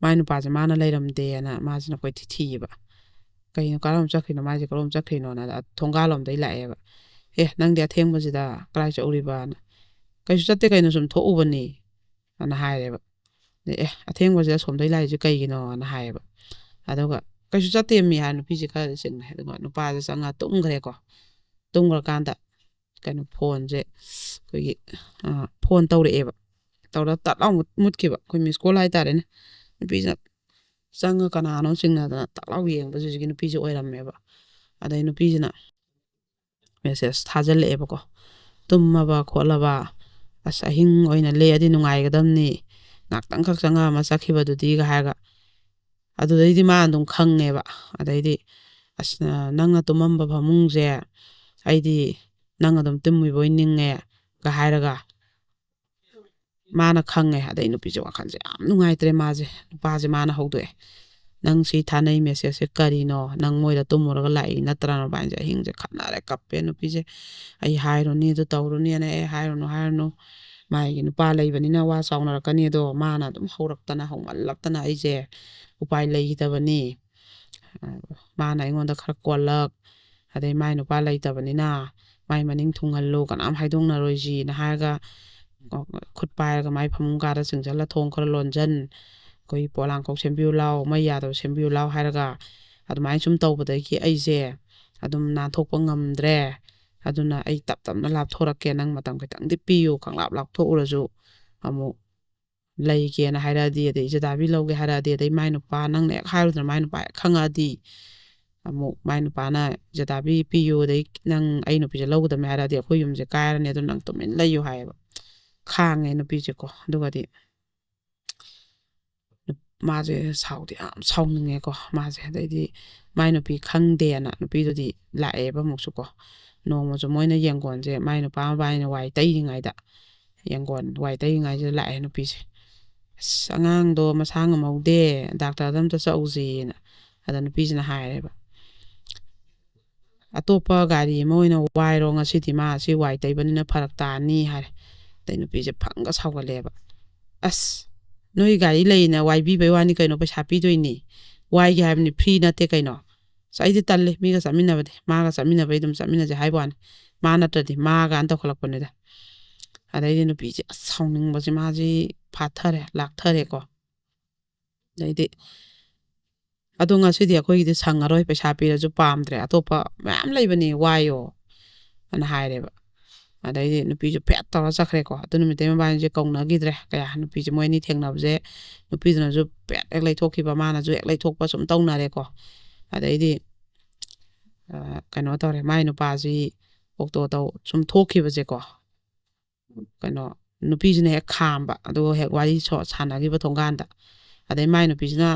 ꯃꯥꯏ ꯅꯨꯄꯥꯁꯦ ꯃꯥꯅ ꯂꯩꯔꯝꯗꯦꯅ ꯃꯥꯁꯤꯅ ꯑꯩꯈꯣꯏ ꯊꯤ-, ꯊꯤꯌꯦꯕ꯫ "ꯀꯩꯅꯣ, ꯀꯔꯣꯝ ꯆꯠꯈ꯭ꯔꯤꯅꯣ ꯃꯥꯁꯦ, ꯀꯔꯣꯝ ꯆꯠꯈ꯭ꯔꯤꯅꯣꯅ?" ꯑꯗ ꯊꯣꯡꯒꯥꯜꯂꯣꯝꯗꯩ ꯂꯥꯛꯑꯦꯕ꯫ "ꯑꯦ, ꯅꯪꯗꯤ ꯑꯊꯦꯡꯕꯁꯤꯗ ꯀꯗꯥꯏ ꯆꯠꯂꯨꯔꯤꯕꯅ?" "ꯀꯩꯁꯨ ꯆꯠꯇꯦ ꯀꯩꯅꯣ, ꯁꯨꯝ ꯊꯣꯛꯎꯕꯅꯤ" ꯑꯅ ꯍꯥꯏꯔꯦꯕ꯫ ꯑꯗꯩ, "ꯑꯦ, ꯑꯊꯦꯡꯕꯁꯤꯗ ꯑꯁꯣꯝꯗꯩ ꯂꯥꯛꯏꯁꯦ ꯀꯩꯒꯤꯅꯣꯅ?" ꯍꯥꯏꯌꯦꯕ꯫ ꯑꯗꯨꯒ, "ꯀꯩꯁꯨ ꯆꯠꯇꯦꯃꯤ" ꯍꯥꯏꯔ ꯅꯨꯄꯤꯁꯦ ꯈꯔꯗꯤ ꯆꯤꯡꯅꯩ꯫ ꯑꯗꯨꯒ ꯅꯨꯄꯥꯁꯦ ꯆꯪꯉ ꯇꯨꯝꯈ꯭ꯔꯦꯀꯣ꯫ ꯇꯨꯝꯈ꯭ꯔꯀꯥꯟꯗ ꯀꯩꯅꯣ, ꯐꯣꯟꯁꯦ ꯑꯩꯈꯣꯏꯒꯤ, ꯑ, ꯐꯣꯟ ꯇꯧꯔꯛꯑꯦꯕ꯫ ꯇꯧꯔ ꯇꯠ ꯂꯥꯎ ꯃꯨꯠ-, ꯃꯨꯠꯈꯤꯕ꯫ ꯑꯩꯈꯣꯏ ꯃꯤꯁ ꯀꯣꯜ ꯍꯥꯏꯇꯥꯔꯦꯅꯦ꯫ ꯅꯨꯄꯤꯁꯤꯅ ꯆꯪꯉ ꯀꯅꯥꯅꯣ ꯆꯤꯡꯅꯗꯅ ꯇꯛ ꯂꯥꯎ ꯌꯦꯡꯕꯁꯦ ꯍꯧꯖꯤꯛꯀꯤ ꯅꯨꯄꯤꯁꯦ ꯑꯣꯏꯔꯝꯃꯦꯕ꯫ ꯑꯗꯩ ꯅꯨꯄꯤꯁꯤꯅ ꯃꯦꯁꯦꯖ ꯊꯥꯖꯤꯜꯂꯛꯑꯦꯕꯀꯣ꯫ "ꯇꯨꯝꯃꯕ ꯈꯣꯠꯂꯕ? ꯑꯁ, ꯑꯍꯤꯡ ꯑꯣꯏꯅ ꯂꯦꯛꯑꯗꯤ ꯅꯨꯡꯉꯥꯏꯒꯗꯕꯅꯤ, ꯉꯥꯛꯇꯪꯈꯛ ꯆꯪꯉꯛꯑꯝꯃ ꯆꯠꯈꯤꯕꯗꯨꯗꯤ"ꯒ ꯍꯥꯏꯔꯒ꯫ ꯑꯗꯨꯗꯩꯗꯤ ꯃꯥ ꯑꯗꯨꯝ ꯈꯪꯉꯦꯕ꯫ ꯑꯗꯩꯗꯤ, "ꯑꯁ, ꯅ-, ꯅꯪꯅ ꯇꯨꯝꯃꯝꯕ ꯐꯃꯨꯡꯁꯦ ꯑꯩꯗꯤ ꯅꯪ ꯑꯗꯨꯝ ꯇꯨꯝꯃꯤꯕꯣꯏ ꯅꯤꯡꯉꯦ"ꯒ ꯍꯥꯏꯔꯒ ꯃꯥꯅ ꯈꯪꯉꯦ꯫ ꯑꯗꯩ ꯅꯨꯄꯤꯁꯦ ꯋꯥꯈꯜꯁꯦ ꯌꯥꯝ ꯅꯨꯡꯉꯥꯏꯇ꯭ꯔꯦ꯫ ꯃꯥꯁꯦ, ꯅꯨꯄꯥꯁꯦ ꯃꯥꯅ ꯍꯧꯗꯣꯛꯑꯦ, "ꯅꯪ ꯁꯤ ꯊꯥꯅꯩ ꯃꯦꯁꯦꯖꯁꯦ ꯀꯔꯤꯅꯣ? ꯅꯪ ꯃꯣꯏꯗ ꯇꯨꯝꯃꯨꯔꯒ ꯂꯥꯛꯏ ꯅꯠꯇ꯭ꯔꯥ?" ꯃꯕꯥꯅꯤꯁꯦ ꯑꯍꯤꯡꯁꯦ ꯈꯠꯅꯔꯦ, ꯀꯞꯄꯦ ꯅꯨꯄꯤꯁꯦ꯫ "ꯑꯩ ꯍꯥꯏꯔꯨꯅꯤ, ꯑꯗꯨ ꯇꯧꯔꯨꯅꯤꯅ"꯫ "ꯑꯦ, ꯍꯥꯏꯔꯨꯅꯨ, ꯍꯥꯏꯔꯨꯅꯨ, ꯃꯥꯒꯤ ꯅꯨꯄꯥ ꯂꯩꯕꯅꯤꯅ ꯋꯥ ꯆꯥꯎꯅꯔꯛꯀꯅꯤ"꯫ ꯑꯗꯣ ꯃꯥꯅ ꯑꯗꯨꯝ ꯍꯧꯔꯛꯇꯅ, ꯍꯧꯃꯜꯂꯛꯇꯅ ꯑꯩꯁꯦ ꯎꯄꯥꯏ ꯂꯩꯈꯤꯗꯕꯅꯤ꯫ ꯑ, ꯃꯥꯅ ꯑꯩꯉꯣꯟꯗ ꯈꯔ ꯀꯣꯜꯂꯛ, ꯑꯗꯩ ꯃꯥꯏ ꯅꯨꯄꯥ ꯂꯩꯇꯕꯅꯤꯅ ꯃꯥꯏ ꯃꯅꯤꯡ ꯊꯨꯡꯍꯜꯂꯨ, ꯀꯅꯥꯝ ꯍꯥꯏꯗꯣꯛꯅꯔꯣꯏꯁꯤꯅ ꯍꯥꯏꯔꯒ, ꯑ, ꯈꯨꯠ ꯄꯥꯏꯔꯒ ꯃꯥꯏ ꯐꯃꯨꯡ ꯀꯥꯗ ꯆꯤꯡꯁꯤꯜꯂ ꯊꯣꯡ ꯈꯔ ꯂꯣꯟꯖꯟ, ꯑꯩꯈꯣꯏ ꯄꯣꯂꯥꯡꯈꯣꯛ ꯁꯦꯝꯕꯤꯌꯨ ꯂꯥꯎ, ꯃꯩ ꯌꯥꯗꯕ ꯁꯦꯝꯕꯤꯌꯨ ꯂꯥꯎ ꯍꯥꯏꯔꯒ ꯑꯗꯨꯃꯥꯏꯅ ꯁꯨꯝ ꯇꯧꯕꯗꯒꯤ ꯑꯩꯁꯦ ꯑꯗꯨꯝ ꯅꯥꯟꯊꯣꯛꯄ ꯉꯝꯗ꯭ꯔꯦ꯫ ꯑꯗꯨꯅ ꯑꯩ ꯇꯞ ꯇꯞꯅ ꯂꯥꯞꯊꯣꯔꯛꯀꯦ, ꯅꯪ ꯃꯇꯝ ꯈꯤꯇꯪꯗꯤ ꯄꯤꯌꯨ, ꯈꯪꯂꯥꯞ ꯂꯥꯞꯊꯣꯛꯎꯔꯁꯨ ꯑꯃꯨꯛ ꯂꯩꯒꯦꯅ ꯍꯥꯏꯔꯛꯑꯗꯤ, ꯑꯗꯩ ꯖꯗꯥꯕꯤ ꯂꯧꯒꯦ ꯍꯥꯏꯔꯛꯑꯗꯤ, ꯑꯗꯩ ꯃꯥꯏ ꯅꯨꯄꯥ, ꯅꯪꯅ ꯍꯦꯛ ꯍꯥꯏꯔꯨꯗꯅ ꯃꯥꯏ ꯅꯨꯄꯥ ꯍꯦꯛ ꯈꯪꯉꯛꯑꯗꯤ, ꯑꯃꯨꯛ ꯃꯥꯏ ꯅꯨꯄꯥꯅ "ꯖꯗꯥꯕꯤ ꯄꯤꯌꯨ, ꯑꯗꯩ ꯅꯪ ꯑꯩ ꯅꯨꯄꯤꯁꯦ ꯂꯧꯒꯗꯕꯅꯦ" ꯍꯥꯏꯔꯛꯑꯗꯤ, "ꯑꯩꯈꯣꯏ ꯌꯨꯝꯁꯦ ꯀꯥꯏꯔꯅꯤ, ꯑꯗꯨꯅ ꯅꯪ ꯇꯨꯃꯤꯟ ꯂꯩꯌꯨ" ꯍꯥꯏꯌꯦꯕ꯫ ꯈꯥꯡꯉꯦ ꯅꯨꯄꯤꯁꯦꯀꯣ꯫ ꯑꯗꯨꯒꯗꯤ ꯅꯨꯞ-, ꯃꯥꯁꯦ ꯁꯥꯎꯗꯤ ꯌꯥꯝ ꯁꯥꯎꯅꯤꯡꯉꯦꯀꯣ ꯃꯥꯁꯦ꯫ ꯑꯗꯩꯗꯤ ꯃꯥꯏ ꯅꯨꯄꯤ ꯈꯪꯗꯦꯅ ꯅꯨꯄꯤꯗꯨꯗꯤ ꯂꯥꯛꯑꯦꯕ ꯑꯃꯨꯛꯁꯨꯀꯣ꯫ ꯅꯣꯡꯃꯁꯨ ꯃꯣꯏꯅ ꯌꯦꯡꯒꯣꯟꯁꯦ, ꯃꯥꯏ ꯅꯨꯄꯥ ꯃꯕꯥꯅꯤꯅ ꯋꯥꯏ ꯇꯩꯔꯤꯉꯩꯗ, ꯌꯦꯡꯒꯣꯟ ꯋꯥꯏ ꯇꯩꯔꯤꯉꯩꯁꯤꯗ ꯂꯥꯛꯑꯦ ꯅꯨꯄꯤꯁꯦ꯫ "ꯑꯁ, ꯑꯉꯥꯡꯗꯣ ꯃꯁꯥ ꯉꯝꯍꯧꯗꯦ, ꯗꯥꯛꯇꯔꯗ ꯑꯝꯇ ꯆꯠꯂꯨꯁꯦꯅ"꯫ ꯑꯗ ꯅꯨꯄꯤꯁꯤꯅ ꯍꯥꯏꯔꯦꯕ, "ꯑꯇꯣꯞꯄ ꯒꯥꯔꯤ ꯑꯃ ꯑꯣꯏꯅ ꯋꯥꯏꯔꯣ, ꯉꯁꯤꯗꯤ ꯃꯥ ꯑꯁꯤ ꯋꯥꯏ ꯇꯩꯕꯅꯤꯅ ꯐꯔꯛ ꯇꯥꯅꯤ" ꯍꯥꯏꯔꯦ꯫ ꯑꯗꯩ ꯅꯨꯄꯤꯁꯦ ꯐꯪꯒ ꯁꯥꯎꯒꯠꯂꯦꯕ꯫ "ꯑꯁ, ꯅꯣꯏ ꯒꯥꯔꯤ ꯂꯩꯅ ꯋꯥꯏꯕꯤꯕꯩ ꯋꯥꯅꯤ ꯀꯩꯅꯣ, ꯄꯩꯁꯥ ꯄꯤꯗꯣꯏꯅꯤ, ꯋꯥꯏꯒꯦ ꯍꯥꯏꯕꯅꯤ, ꯐ꯭ꯔꯤ ꯅꯠꯇꯦ ꯀꯩꯅꯣ꯫ ꯑꯁ, ꯑꯩꯗꯤ ꯇꯜꯂꯦ ꯃꯤꯒ ꯆꯠꯃꯤꯟꯅꯕꯗꯤ, ꯃꯥꯒ ꯆꯠꯃꯤꯟꯅꯕꯩ ꯑꯗꯨꯝ ꯆꯠꯃꯤꯟꯅꯁꯦ ꯍꯥꯏꯕ ꯋꯥꯅꯤ, ꯃꯥ ꯅꯠꯇ꯭ꯔꯗꯤ ꯃꯥꯒꯅ ꯇꯧꯈꯠꯂꯛꯄꯅꯤꯗ"꯫ ꯑꯗꯩꯗꯤ ꯅꯨꯄꯤꯁꯦ ꯑꯁ ꯁꯥꯎꯅꯤꯡꯕꯁꯦ ꯃꯥꯁꯤ ꯐꯥꯊꯔꯦ, ꯂꯥꯛꯊꯔꯦꯀꯣ꯫ ꯑꯗꯩꯗꯤ "ꯑꯗꯣ ꯉꯁꯤꯗꯤ ꯑꯩꯈꯣꯏꯒꯤꯗꯤ ꯁꯪꯉꯔꯣꯏ, ꯄꯩꯁꯥ ꯄꯤꯔꯁꯨ ꯄꯥꯝꯗ꯭ꯔꯦ, ꯑꯇꯣꯞꯄ ꯃꯌꯥꯝ ꯂꯩꯕꯅꯦ, ꯋꯥꯏꯌꯣ" ꯑꯅ ꯍꯥꯏꯔꯦꯕ꯫ ꯑꯗꯩꯗꯤ ꯅꯨꯄꯤꯁꯨ ꯐꯦꯠ ꯇꯧꯔ ꯆꯠꯈ꯭ꯔꯦꯀꯣ꯫ ꯑꯗꯨ ꯅꯨꯃꯤꯠꯇꯩ ꯃꯕꯥꯅꯤꯁꯦ ꯀꯧꯅꯈꯤꯗ꯭ꯔꯦ ꯀꯌꯥ꯫ ꯅꯨꯄꯤꯁꯦ, ꯃꯣꯏ ꯑꯅꯤ ꯊꯦꯡꯅꯕꯁꯦ, ꯅꯨꯄꯤꯗꯨꯅꯁꯨ ꯐꯦꯠ ꯍꯦꯛ ꯂꯩꯊꯣꯛꯈꯤꯕ, ꯃꯥꯅꯁꯨ ꯍꯦꯛ ꯂꯩꯊꯣꯛꯄ, ꯁꯨꯝ ꯇꯧꯅꯔꯦꯀꯣ꯫ ꯑꯗꯩꯗꯤ ꯑ, ꯀꯩꯅꯣ ꯇꯧꯔꯦ, ꯃꯥꯏ ꯅꯨꯄꯥꯁꯤ ꯑꯣꯛꯇꯣ ꯇꯧ ꯁꯨꯝ ꯊꯣꯛꯈꯤꯕꯁꯦꯀꯣ, ꯀꯩꯅꯣ, ꯅꯨꯄꯤꯁꯤꯅ ꯍꯦꯛ ꯈꯥꯝꯕ, ꯑꯗꯨꯒ ꯍꯦꯛ ꯋꯥꯔꯤ ꯁꯣ-, ꯁꯥꯟꯅꯈꯤꯕ ꯊꯣꯡꯒꯥꯟꯗ꯫ ꯑꯗꯩ ꯃꯥꯏ ꯅꯨꯄꯤꯁꯤꯅ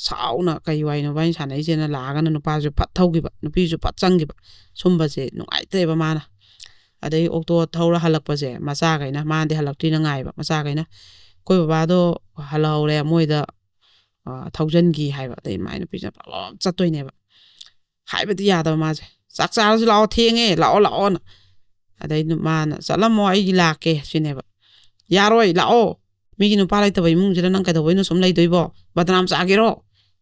ꯁꯥꯎꯅ, "ꯀꯩ ꯋꯥꯔꯤꯅꯣ ꯏꯕꯥꯅꯤ ꯁꯥꯟꯅꯩꯁꯦꯅ?" ꯂꯥꯛꯑꯒꯅ ꯅꯨꯄꯥꯁꯨ ꯐꯠ ꯊꯧꯈꯤꯕ, ꯅꯨꯄꯤꯁꯨ ꯐꯠ ꯆꯪꯈꯤꯕ꯫ ꯁꯨꯝꯕꯁꯦ ꯅꯨꯡꯉꯥꯏꯇ꯭ꯔꯦꯕ ꯃꯥꯅ꯫ ꯑꯗꯩ ꯑꯣꯛꯇꯣ ꯊꯧꯔ ꯍꯜꯂꯛꯄꯁꯦ, ꯃꯆꯥꯈꯩꯅ, ꯃꯥꯗꯤ ꯍꯜꯂꯛꯇ꯭ꯔꯤꯅ ꯉꯥꯏꯕ, ꯃꯆꯥꯈꯩꯅ, "ꯑꯩꯈꯣꯏ ꯕꯕꯥꯗꯣ ꯍꯜꯂꯍꯧꯔꯦ, ꯃꯣꯏꯗ, ꯑ, ꯊꯧꯖꯟꯈꯤ" ꯍꯥꯏꯕ꯫ ꯑꯗꯩ ꯃꯥꯏ ꯅꯨꯄꯤꯁꯤꯅ ꯄꯂꯣꯞ ꯆꯠꯇꯣꯏꯅꯦꯕ꯫ ꯍꯥꯏꯕꯗꯤ ꯌꯥꯗꯕ ꯃꯥꯁꯦ꯫ "ꯆꯥꯛ ꯆꯥꯔꯁꯤ ꯂꯥꯛꯑꯣ, ꯊꯦꯡꯉꯦ, ꯂꯥꯛꯑꯣ, ꯂꯥꯛꯑꯣꯅ"꯫ ꯑꯗꯩ ꯅꯨ-, ꯃꯥꯅ, "ꯆꯠꯂꯝꯃꯣ, ꯑꯩꯒꯤ ꯂꯥꯛꯀꯦ" ꯁꯤꯅꯦꯕ꯫ "ꯌꯥꯔꯣꯏ, ꯂꯥꯛꯑꯣ꯫ ꯃꯤꯒꯤ ꯅꯨꯄꯥ ꯂꯩꯇꯕ ꯏꯃꯨꯡꯁꯤꯗ ꯅꯪ ꯀꯩꯗꯧꯕꯩꯅꯣ ꯁꯨꯝ ꯂꯩꯗꯣꯏꯕꯣ? ꯕꯗꯅꯥꯝ ꯆꯥꯒꯦꯔꯣ?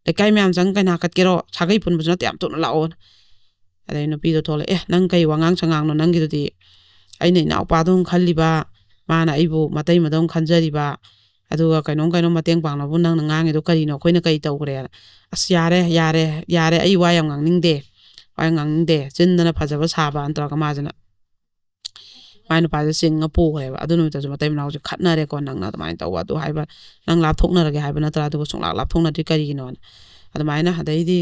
ꯂꯩꯀꯥꯏ ꯃꯌꯥꯝ ꯆꯪ ꯀꯩꯅꯥ ꯀꯠꯀꯦꯔꯣ? ꯁꯥꯒꯩ ꯄꯨꯟꯕꯁꯨ ꯅꯠꯇꯦ, ꯌꯥꯝ ꯊꯨꯅ ꯂꯥꯛꯑꯣꯅ"꯫ ꯑꯗꯩ ꯅꯨꯄꯤꯗꯣ ꯊꯣꯛꯂꯛꯑꯦ, "ꯑꯦ, ꯅꯪ ꯀꯩ ꯋꯥꯉꯥꯡ ꯁꯉꯥꯡꯅꯣ ꯅꯪꯒꯤꯗꯨꯗꯤ? ꯑꯩꯅ ꯏꯅꯥꯎꯄꯥꯗꯧꯅ ꯈꯜꯂꯤꯕ, ꯃꯥꯅ ꯑꯩꯕꯨ ꯃꯇꯩ ꯃꯗꯧꯅ ꯈꯟꯖꯔꯤꯕ, ꯑꯗꯨꯒ ꯀꯩꯅꯣꯝ ꯀꯩꯅꯣꯝ ꯃꯇꯦꯡ ꯄꯥꯡꯅꯕꯕꯨ ꯅꯪꯅ ꯉꯥꯡꯉꯤꯗꯣ ꯀꯔꯤꯅꯣ? ꯑꯩꯈꯣꯏꯅ ꯀꯔꯤ ꯇꯧꯈ꯭ꯔꯦꯅ?" "ꯑꯁ, ꯌꯥꯔꯦ, ꯌꯥꯔꯦ, ꯌꯥꯔꯦ, ꯑꯩ ꯋꯥ ꯌꯥꯝ ꯉꯥꯡꯅꯤꯡꯗꯦ, ꯋꯥ ꯌꯥꯝ ꯉꯥꯡꯅꯤꯡꯗꯦ꯫ ꯆꯤꯟꯗꯅ ꯐꯖꯕ ꯁꯥꯕꯅ" ꯇꯧꯔꯒ ꯃꯥꯁꯤꯅ ꯃꯥꯏ ꯅꯨꯄꯥꯁꯦ ꯆꯤꯡꯉ ꯄꯨꯈ꯭ꯔꯦꯕ꯫ ꯑꯗꯨ ꯅꯨꯃꯤꯠꯇꯁꯨ ꯃꯇꯩ ꯃꯅꯥꯎꯁꯦ ꯈꯠꯅꯔꯦꯀꯣ, "ꯅꯪꯅ ꯑꯗꯨꯃꯥꯏꯅ ꯇꯧꯕ ꯑꯗꯨ ꯍꯥꯏꯕ, ꯅꯪ ꯂꯥꯞꯊꯣꯛꯅꯔꯒꯦ ꯍꯥꯏꯕ ꯅꯠꯇ꯭ꯔꯥ? ꯑꯗꯨꯒ ꯁꯨꯡꯂꯥꯞ ꯂꯥꯞꯊꯣꯛꯅꯗ꯭ꯔꯤ ꯀꯔꯤꯒꯤꯅꯣꯅ?" ꯑꯗꯨꯃꯥꯏꯅ ꯑꯗꯩꯗꯤ,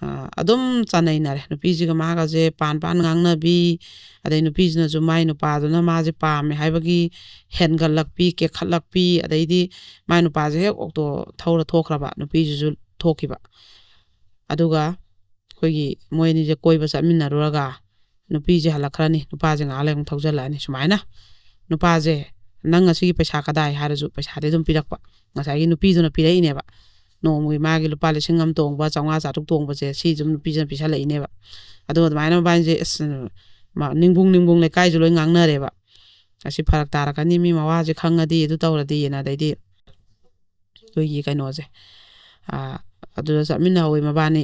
ꯑ, ꯑꯗꯨꯝ ꯆꯥꯟꯅꯩꯅꯔꯦ꯫ ꯅꯨꯄꯤꯁꯤꯒ ꯃꯥꯒꯁꯦ ꯄꯥꯟ ꯄꯥꯟ ꯉꯥꯡꯅꯕꯤ, ꯑꯗꯩ ꯅꯨꯄꯤꯁꯤꯅꯁꯨ ꯃꯥꯏ ꯅꯨꯄꯥꯗꯨꯅ ꯃꯥꯁꯦ ꯄꯥꯝꯃꯦ ꯍꯥꯏꯕꯒꯤ ꯍꯦꯟꯒꯠꯂꯛꯄꯤ, ꯀꯦꯛꯈꯠꯂꯛꯄꯤ, ꯑꯗꯩꯗꯤ ꯃꯥꯏ ꯅꯨꯄꯥꯁꯦ ꯍꯦꯛ ꯑꯣꯛꯇꯣ ꯊꯧꯔ ꯊꯣꯛꯈ꯭ꯔꯕ, ꯅꯨꯄꯤꯁꯤꯁꯨ ꯊꯣꯛꯈꯤꯕ꯫ ꯑꯗꯨꯒ ꯑꯩꯈꯣꯏꯒꯤ ꯃꯣꯏ ꯑꯅꯤꯁꯦ ꯀꯣꯏꯕ ꯆꯠꯃꯤꯟꯅꯔꯨꯔꯒ ꯅꯨꯄꯤꯁꯦ ꯍꯜꯂꯛꯈ꯭ꯔꯅꯤ, ꯅꯨꯄꯥꯁꯦ ꯉꯥꯏꯍꯥꯛ ꯂꯩꯔꯒ ꯑꯃꯨꯛ ꯊꯧꯖꯤꯜꯂꯛꯑꯅꯤ꯫ ꯁꯨꯃꯥꯏꯅ ꯅꯨꯄꯥꯁꯦ, "ꯅꯪ ꯉꯁꯤꯒꯤ ꯄꯩꯁꯥ ꯀꯗꯥꯏ?" ꯍꯥꯏꯔꯁꯨ ꯄꯩꯁꯥꯗꯤ ꯑꯗꯨꯝ ꯄꯤꯔꯛꯄ, ꯉꯁꯥꯏꯒꯤ ꯅꯨꯄꯤꯗꯨꯅ ꯄꯤꯔꯛꯏꯅꯦꯕ꯫ ꯅꯣꯡꯃꯒꯤ ꯃꯥꯒꯤ ꯂꯨꯄꯥ ꯂꯤꯁꯤꯡ ꯑꯃ ꯇꯣꯡꯕ, ꯆꯥꯝꯃꯉꯥ ꯆꯥꯇ꯭ꯔꯨꯛ ꯇꯣꯡꯕꯁꯦ ꯁꯤ ꯑꯗꯨꯝ ꯅꯨꯄꯤꯁꯤꯅ ꯄꯤꯁꯜꯂꯛꯏꯅꯦꯕ꯫ ꯑꯗꯨꯒ ꯑꯗꯨꯃꯥꯏꯅ ꯃꯕꯥꯅꯤꯁꯦ, ꯑꯁ, ꯃꯥ ꯅꯤꯡꯕꯨꯡ ꯅꯤꯡꯕꯨꯡ ꯂꯩꯀꯥꯏꯁꯨ ꯂꯣꯏ ꯉꯥꯡꯅꯔꯦꯕ, "ꯑꯁꯤ ꯐꯔꯛ ꯇꯥꯔꯛꯀꯅꯤ, ꯃꯤ ꯃꯋꯥꯁꯦ ꯈꯪꯉꯗꯤ, ꯑꯗꯨ ꯇꯧꯔꯗꯤꯅ"꯫ ꯑꯗꯩꯗꯤ ꯑꯩꯈꯣꯏꯒꯤ ꯀꯩꯅꯣꯁꯦ, ꯑꯥ, ꯑꯗꯨꯗ ꯆꯠꯃꯤꯟꯅꯍꯧꯋꯤ ꯃꯕꯥꯅꯤ꯫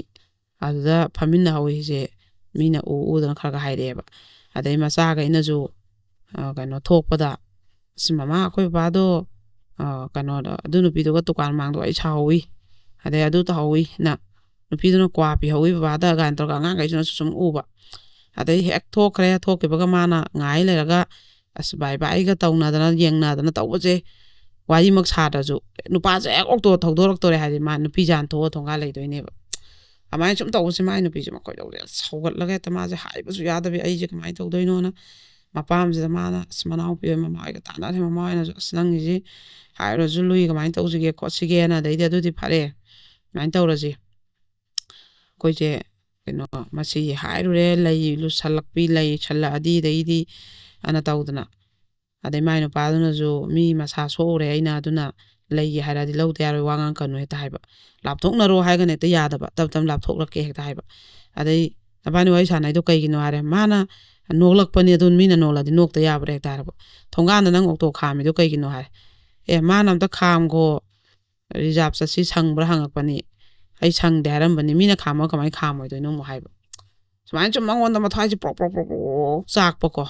ꯑꯗꯨꯗ ꯐꯝꯃꯤꯟꯅꯍꯧꯋꯤꯁꯦ ꯃꯤꯅ ꯎ ꯎꯗꯅ ꯈꯔ ꯈꯔ ꯍꯥꯏꯔꯛꯑꯦꯕ꯫ ꯑꯗꯩ ꯃꯆꯥꯈꯩꯅꯁꯨ, ꯑ, ꯀꯩꯅꯣ ꯊꯣꯛꯄꯗ, "ꯑꯁ ꯃꯃꯥ, ꯑꯩꯈꯣꯏ ꯕꯕꯥꯗꯣ, ꯑ, ꯀꯩꯅꯣꯗ, ꯑꯗꯨ ꯅꯨꯄꯤꯗꯨꯒ ꯗꯨꯀꯥꯟ ꯃꯥꯡꯗ ꯋꯥꯔꯤ ꯁꯥꯍꯧꯋꯤ" ꯑꯗꯩ ꯑꯗꯨ ꯇꯧꯍꯧꯋꯤ ꯅ ꯅꯨꯄꯤꯗꯨꯅ ꯀ꯭ꯋꯥ ꯄꯤꯍꯧꯋꯤ ꯕꯕꯥꯗ ꯀꯥꯏꯅ ꯇꯧꯔꯒ ꯑꯉꯥꯡꯈꯩꯁꯤꯅꯁꯨ ꯁꯨꯝ ꯎꯕ꯫ ꯑꯗꯩ ꯍꯦꯛ ꯊꯣꯛꯈ꯭ꯔꯦ, ꯊꯣꯛꯈꯤꯕꯒ ꯃꯥꯅ ꯉꯥꯏ ꯂꯩꯔꯒ ꯑꯁ ꯕꯥꯏ ꯕꯥꯏꯒ ꯇꯧꯅꯗꯅ ꯌꯦꯡꯅꯗꯅ ꯇꯧꯕꯁꯦ ꯋꯥꯔꯤꯃꯛ ꯁꯥꯗ꯭ꯔꯁꯨ ꯅꯨꯄꯥꯁꯦ ꯍꯦꯛ ꯑꯣꯛꯇꯣ ꯊꯧꯗꯣꯔꯛꯇꯣꯔꯦ ꯍꯥꯏꯗꯤ ꯃꯥ ꯅꯨꯄꯤꯁꯦ ꯍꯥꯟ ꯊꯣꯛꯑ ꯊꯣꯡꯒꯥꯟ ꯂꯩꯗꯣꯏꯅꯦꯕ꯫ ꯑꯗꯨꯃꯥꯏꯅ ꯁꯨꯝ ꯇꯧꯕꯁꯦ ꯃꯥꯏ ꯅꯨꯄꯤꯁꯦ ꯃꯈꯣꯏꯗꯧꯁꯦ ꯁꯧꯒꯠꯂꯒ ꯍꯦꯛꯇ ꯃꯥꯁꯦ ꯍꯥꯏꯕꯁꯨ ꯌꯥꯗꯕꯤ ꯑꯩꯁꯦ ꯀꯃꯥꯏꯅ ꯇꯧꯗꯣꯏꯅꯣꯅ ꯃꯄꯥꯝꯁꯤꯗ ꯃꯥꯅ ꯑꯁ ꯃꯅꯥꯎꯄꯤ ꯍꯣꯏ ꯃꯃꯥ ꯍꯣꯏꯒ ꯇꯥꯟꯅꯔꯦ꯫ ꯃꯃꯥ ꯍꯣꯏꯅꯁꯨ ꯑꯁ ꯅꯪꯒꯤꯁꯤ ꯍꯥꯏꯔꯨꯔꯁꯨ ꯂꯨꯏ ꯀꯃꯥꯏꯅ ꯇꯧꯁꯤꯒꯦ ꯈꯣꯠꯁꯤꯒꯦꯅ ꯑꯗꯩꯗꯤ ꯑꯗꯨꯗꯤ ꯐꯔꯦ ꯑꯗꯨꯃꯥꯏꯅ ꯇꯧꯔꯁꯤ꯫ ꯑꯩꯈꯣꯏꯁꯦ ꯀꯩꯅꯣ ꯃꯁꯤ ꯍꯥꯏꯔꯨꯔꯦ ꯂꯩ ꯂꯨꯁꯜꯂꯛꯄꯤ ꯂꯩ ꯁꯜꯂꯛꯑꯗꯤ ꯑꯗꯩꯗꯤ ꯑꯅ ꯇꯧꯗꯅ ꯑꯗꯩ ꯃꯥꯏ ꯅꯨꯄꯥꯗꯨꯅꯁꯨ ꯃꯤ ꯃꯁꯥ ꯁꯣꯛꯎꯔꯦ ꯑꯩꯅ ꯑꯗꯨꯅ ꯂꯩꯒꯦ ꯍꯥꯏꯔꯗꯤ ꯂꯧꯗ ꯌꯥꯔꯣꯏ ꯋꯥ ꯉꯥꯡꯀꯅꯨ ꯍꯦꯛꯇ ꯍꯥꯏꯕ꯫ ꯂꯥꯞꯊꯣꯛꯅꯔꯣ ꯍꯥꯏꯒꯅ ꯍꯦꯛꯇ ꯌꯥꯗꯕ ꯇꯞ ꯇꯞꯅ ꯂꯥꯞꯊꯣꯛꯂꯛꯀꯦ ꯍꯦꯛꯇ ꯍꯥꯏꯕ꯫ ꯑꯗꯩ ꯅꯕꯥꯅꯤ ꯋꯥꯔꯤ ꯁꯥꯟꯅꯩꯗꯣ ꯀꯩꯒꯤꯅꯣ ꯍꯥꯏꯔꯦ ꯃꯥꯅ ꯅꯣꯛꯂꯛꯄꯅꯤ ꯑꯗꯨ ꯃꯤꯅ ꯅꯣꯛꯂꯗꯤ ꯅꯣꯛꯇ ꯌꯥꯕ꯭ꯔꯥ ꯍꯦꯛꯇ ꯍꯥꯏꯔꯕ꯫ ꯊꯣꯡꯒꯥꯟꯗ ꯅꯪ ꯑꯣꯛꯇꯣ ꯈꯥꯝꯃꯤꯗꯣ ꯀꯩꯒꯤꯅꯣ ꯍꯥꯏꯔꯦ꯫ ꯑꯦ ꯃꯥꯅ ꯑꯝꯇ ꯈꯥꯝꯈꯣ ꯔꯤꯖꯥꯞ ꯆꯠꯁꯤ ꯁꯪꯕ꯭ꯔꯥ ꯍꯪꯉꯛꯄꯅꯤ꯫ ꯑꯩ ꯁꯪꯗꯦ ꯍꯥꯏꯔꯝꯕꯅꯤ ꯃꯤꯅ ꯈꯥꯝꯃꯒ ꯀꯃꯥꯏꯅ ꯈꯥꯝꯃꯣꯏꯗꯣꯏꯅꯣ ꯑꯃꯨꯛ ꯍꯥꯏꯕ꯫ ꯁꯨꯃꯥꯏꯅ ꯁꯨꯝ ꯃꯉꯣꯟꯗ ꯃꯊ꯭ꯋꯥꯏꯁꯦ ꯄ꯭ꯔꯣꯛ ꯄ꯭ꯔꯣꯛ ꯄ꯭ꯔꯣꯛ ꯄ꯭ꯔꯣꯛ ꯆꯥꯛꯄꯀꯣ꯫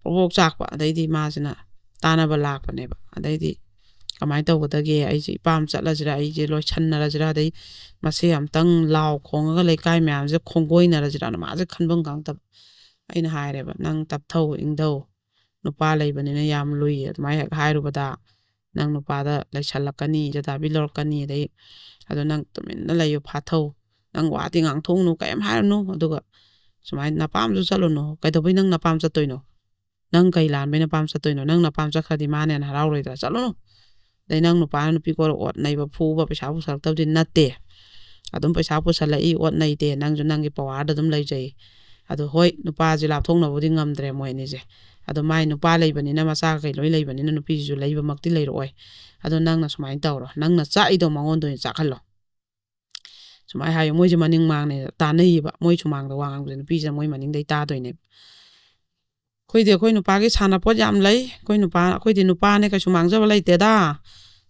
ꯄ꯭ꯔꯣꯛ ꯄ꯭ꯔꯣꯛ ꯆꯥꯛꯄ ꯑꯗꯩꯗꯤ ꯃꯥꯁꯤꯅ ꯇꯥꯟꯅꯕ ꯂꯥꯛꯄꯅꯦꯕ꯫ ꯑꯗꯩꯗꯤ ꯀꯃꯥꯏꯅ ꯇꯧꯒꯗꯒꯦ ꯑꯩꯁꯦ ꯏꯄꯥꯝ ꯆꯠꯂꯁꯤꯔꯥ ꯑꯩꯁꯦ ꯂꯣꯏꯁꯟꯅꯔꯁꯤꯔꯥ ꯑꯗꯩ ꯃꯁꯤ ꯑꯝꯇꯪ ꯂꯥꯎ ꯈꯣꯡꯉꯒ ꯂꯩꯀꯥꯏ ꯃꯌꯥꯝꯁꯦ ꯈꯣꯡꯒꯣꯏꯅꯔꯁꯤꯔꯥꯅ ꯃꯥꯁꯦ ꯈꯟꯐꯝ ꯈꯪꯗꯕ꯫ ꯑꯩꯅ ꯍꯥꯏꯔꯦꯕ ꯅꯪ ꯇꯞꯊꯧ ꯏꯪꯊꯧ ꯅꯨꯄꯥ ꯂꯩꯕꯅꯤꯅ ꯌꯥꯝ ꯂꯨꯏ ꯑꯗꯨꯃꯥꯏꯅ ꯍꯦꯛ ꯍꯥꯏꯔꯨꯕꯗ ꯅꯪ ꯅꯨꯄꯥꯗ ꯂꯩꯁꯜꯂꯛꯀꯅꯤ ꯖꯗꯥꯕꯤ ꯂꯧꯔꯛꯀꯅꯤ ꯑꯗꯩ ꯑꯗꯣ ꯅꯪ ꯇꯨꯃꯤꯟꯅ ꯂꯩꯌꯨ ꯐꯥꯊꯧ꯫ ꯅꯪ ꯋꯥꯗꯤ ꯉꯥꯡꯊꯣꯛꯎꯅꯨ ꯀꯔꯤꯝ ꯍꯥꯏꯔꯨꯅꯨ ꯑꯗꯨꯒ ꯁꯨꯃꯥꯏꯅ ꯅꯄꯥꯝꯁꯨ ꯆꯠꯂꯨꯅꯨ꯫ ꯀꯩꯗꯧꯕꯩ ꯅꯪ ꯅꯄꯥꯝ ꯆꯠꯇꯣꯏꯅꯣ? ꯅꯪ ꯀꯩ ꯂꯥꯟꯕꯩ ꯅꯄꯥꯝ ꯆꯠꯇꯣꯏꯅꯣ? ꯅꯪ ꯅꯄꯥꯝ ꯆꯠꯈ꯭ꯔꯗꯤ ꯃꯥꯅ ꯍꯦꯟꯅ ꯍꯔꯥꯎꯔꯣꯏꯗ꯭ꯔꯥ? ꯆꯠꯂꯨꯅꯨ꯫ ꯑꯗꯩ ꯅꯪ ꯅꯨꯄꯥꯅ ꯅꯨꯄꯤ ꯀꯣꯏꯔ ꯑꯣꯠ ꯅꯩꯕ ꯐꯨꯕ ꯄꯩꯁꯥ ꯄꯨꯁꯜꯂꯛꯇꯕꯗꯤ ꯅꯠꯇꯦ꯫ ꯑꯗꯨꯝ ꯄꯩꯁꯥ ꯄꯨꯁꯜꯂꯛꯏ ꯑꯣꯠ ꯅꯩꯗꯦ ꯅꯪꯁꯨ ꯅꯪꯒꯤ ꯄꯋꯥꯔꯗ ꯑꯗꯨꯝ ꯂꯩꯖꯩ꯫ ꯑꯗꯣ ꯍꯣꯏ ꯅꯨꯄꯥꯁꯦ ꯂꯥꯞꯊꯣꯛꯅꯕꯕꯨꯗꯤ ꯉꯝꯗ꯭ꯔꯦ ꯃꯣꯏ ꯑꯅꯤꯁꯦ꯫ ꯑꯗꯣ ꯃꯥꯏ ꯅꯨꯄꯥ ꯂꯩꯕꯅꯤꯅ ꯃꯆꯥ ꯀꯩ ꯂꯣꯏ ꯂꯩꯕꯅꯤꯅ ꯅꯨꯄꯤꯁꯤꯁꯨ ꯂꯩꯕꯃꯛꯇꯤ ꯂꯩꯔꯛꯑꯣꯏ꯫ ꯑꯗꯣ ꯅꯪꯅ ꯁꯨꯃꯥꯏꯅ ꯇꯧꯔꯣ ꯅꯪꯅ ꯆꯥꯛꯏꯗꯣ ꯃꯉꯣꯟꯗ ꯑꯣꯏꯅ ꯆꯥꯛꯍꯜꯂꯣ꯫ ꯁꯨꯃꯥꯏꯅ ꯍꯥꯏꯌꯣ ꯃꯣꯏꯁꯦ ꯃꯅꯤꯡ ꯃꯥꯡꯅꯦ ꯇꯥꯟꯅꯩꯌꯦꯕ ꯃꯣꯏ ꯁꯨꯃꯥꯡꯗ ꯋꯥ ꯉꯥꯡꯕꯁꯦ ꯅꯨꯄꯤꯁꯤꯅ ꯃꯣꯏ ꯃꯅꯤꯡꯗꯩ ꯇꯥꯗꯣꯏꯅꯦꯕ꯫ ꯑꯩꯈꯣꯏꯗꯤ ꯑꯩꯈꯣꯏ ꯅꯨꯄꯥꯒꯤ ꯁꯥꯟꯅꯄꯣꯠ ꯌꯥꯝ ꯂꯩ ꯑꯩꯈꯣꯏ ꯅꯨꯄꯥ ꯑꯩꯈꯣꯏꯗꯤ ꯅꯨꯄꯥꯅꯦ ꯀꯩꯁꯨ ꯃꯥꯡꯖꯕ ꯂꯩꯇꯦꯗ꯫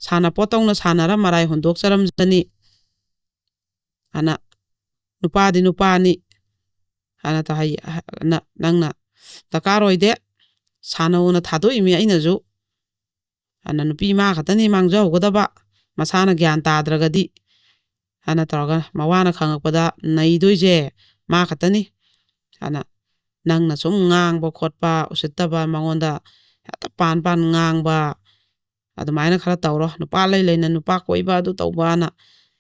ꯁꯥꯟꯅꯄꯣꯠ ꯇꯧꯅ ꯁꯥꯟꯅꯔ ꯃꯔꯥꯏ ꯍꯨꯟꯗꯣꯛꯆꯔꯝꯖꯅꯤ꯫ ꯑꯅ ꯅꯨꯄꯥꯗꯤ ꯅꯨꯄꯥꯅꯤ꯫ ꯑꯅ ꯇꯧ ꯍꯥꯏ꯫ ꯅ- ꯅꯪꯅ ꯗꯔꯀꯥꯔ ꯑꯣꯏꯗꯦ꯫ ꯁꯥꯟꯅꯧꯅ ꯊꯥꯗꯣꯛꯏꯃꯤ ꯑꯩꯅꯁꯨ꯫ ꯑꯅ ꯅꯨꯄꯤ ꯃꯥ ꯈꯛꯇꯅꯤ ꯃꯥꯡꯖꯍꯧꯒꯗꯕ꯫ ꯃꯁꯥꯅ ꯒ꯭ꯌꯥꯟ ꯇꯥꯗ꯭ꯔꯒꯗꯤ ꯑꯅ ꯇꯧꯔꯒ ꯃꯋꯥꯅ ꯈꯪꯉꯛꯄꯗ ꯅꯩꯗꯣꯏꯁꯦ ꯃꯥ ꯈꯛꯇꯅꯤ꯫ ꯑꯅ ꯅꯪꯅ ꯁꯨꯝ ꯉꯥꯡꯕ ꯈꯣꯠꯄ ꯎꯁꯤꯠꯇꯕ, ꯃꯉꯣꯟꯗ ꯍꯦꯛꯇ ꯄꯥꯟ ꯄꯥꯟ ꯉꯥꯡꯕ, ꯑꯗꯨꯃꯥꯏꯅ ꯈꯔ ꯇꯧꯔꯣ꯫ ꯅꯨꯄꯥ ꯂꯩ ꯂꯩꯅ ꯅꯨꯄꯥ ꯀꯣꯏꯕ, ꯑꯗꯨ ꯇꯧꯕꯅ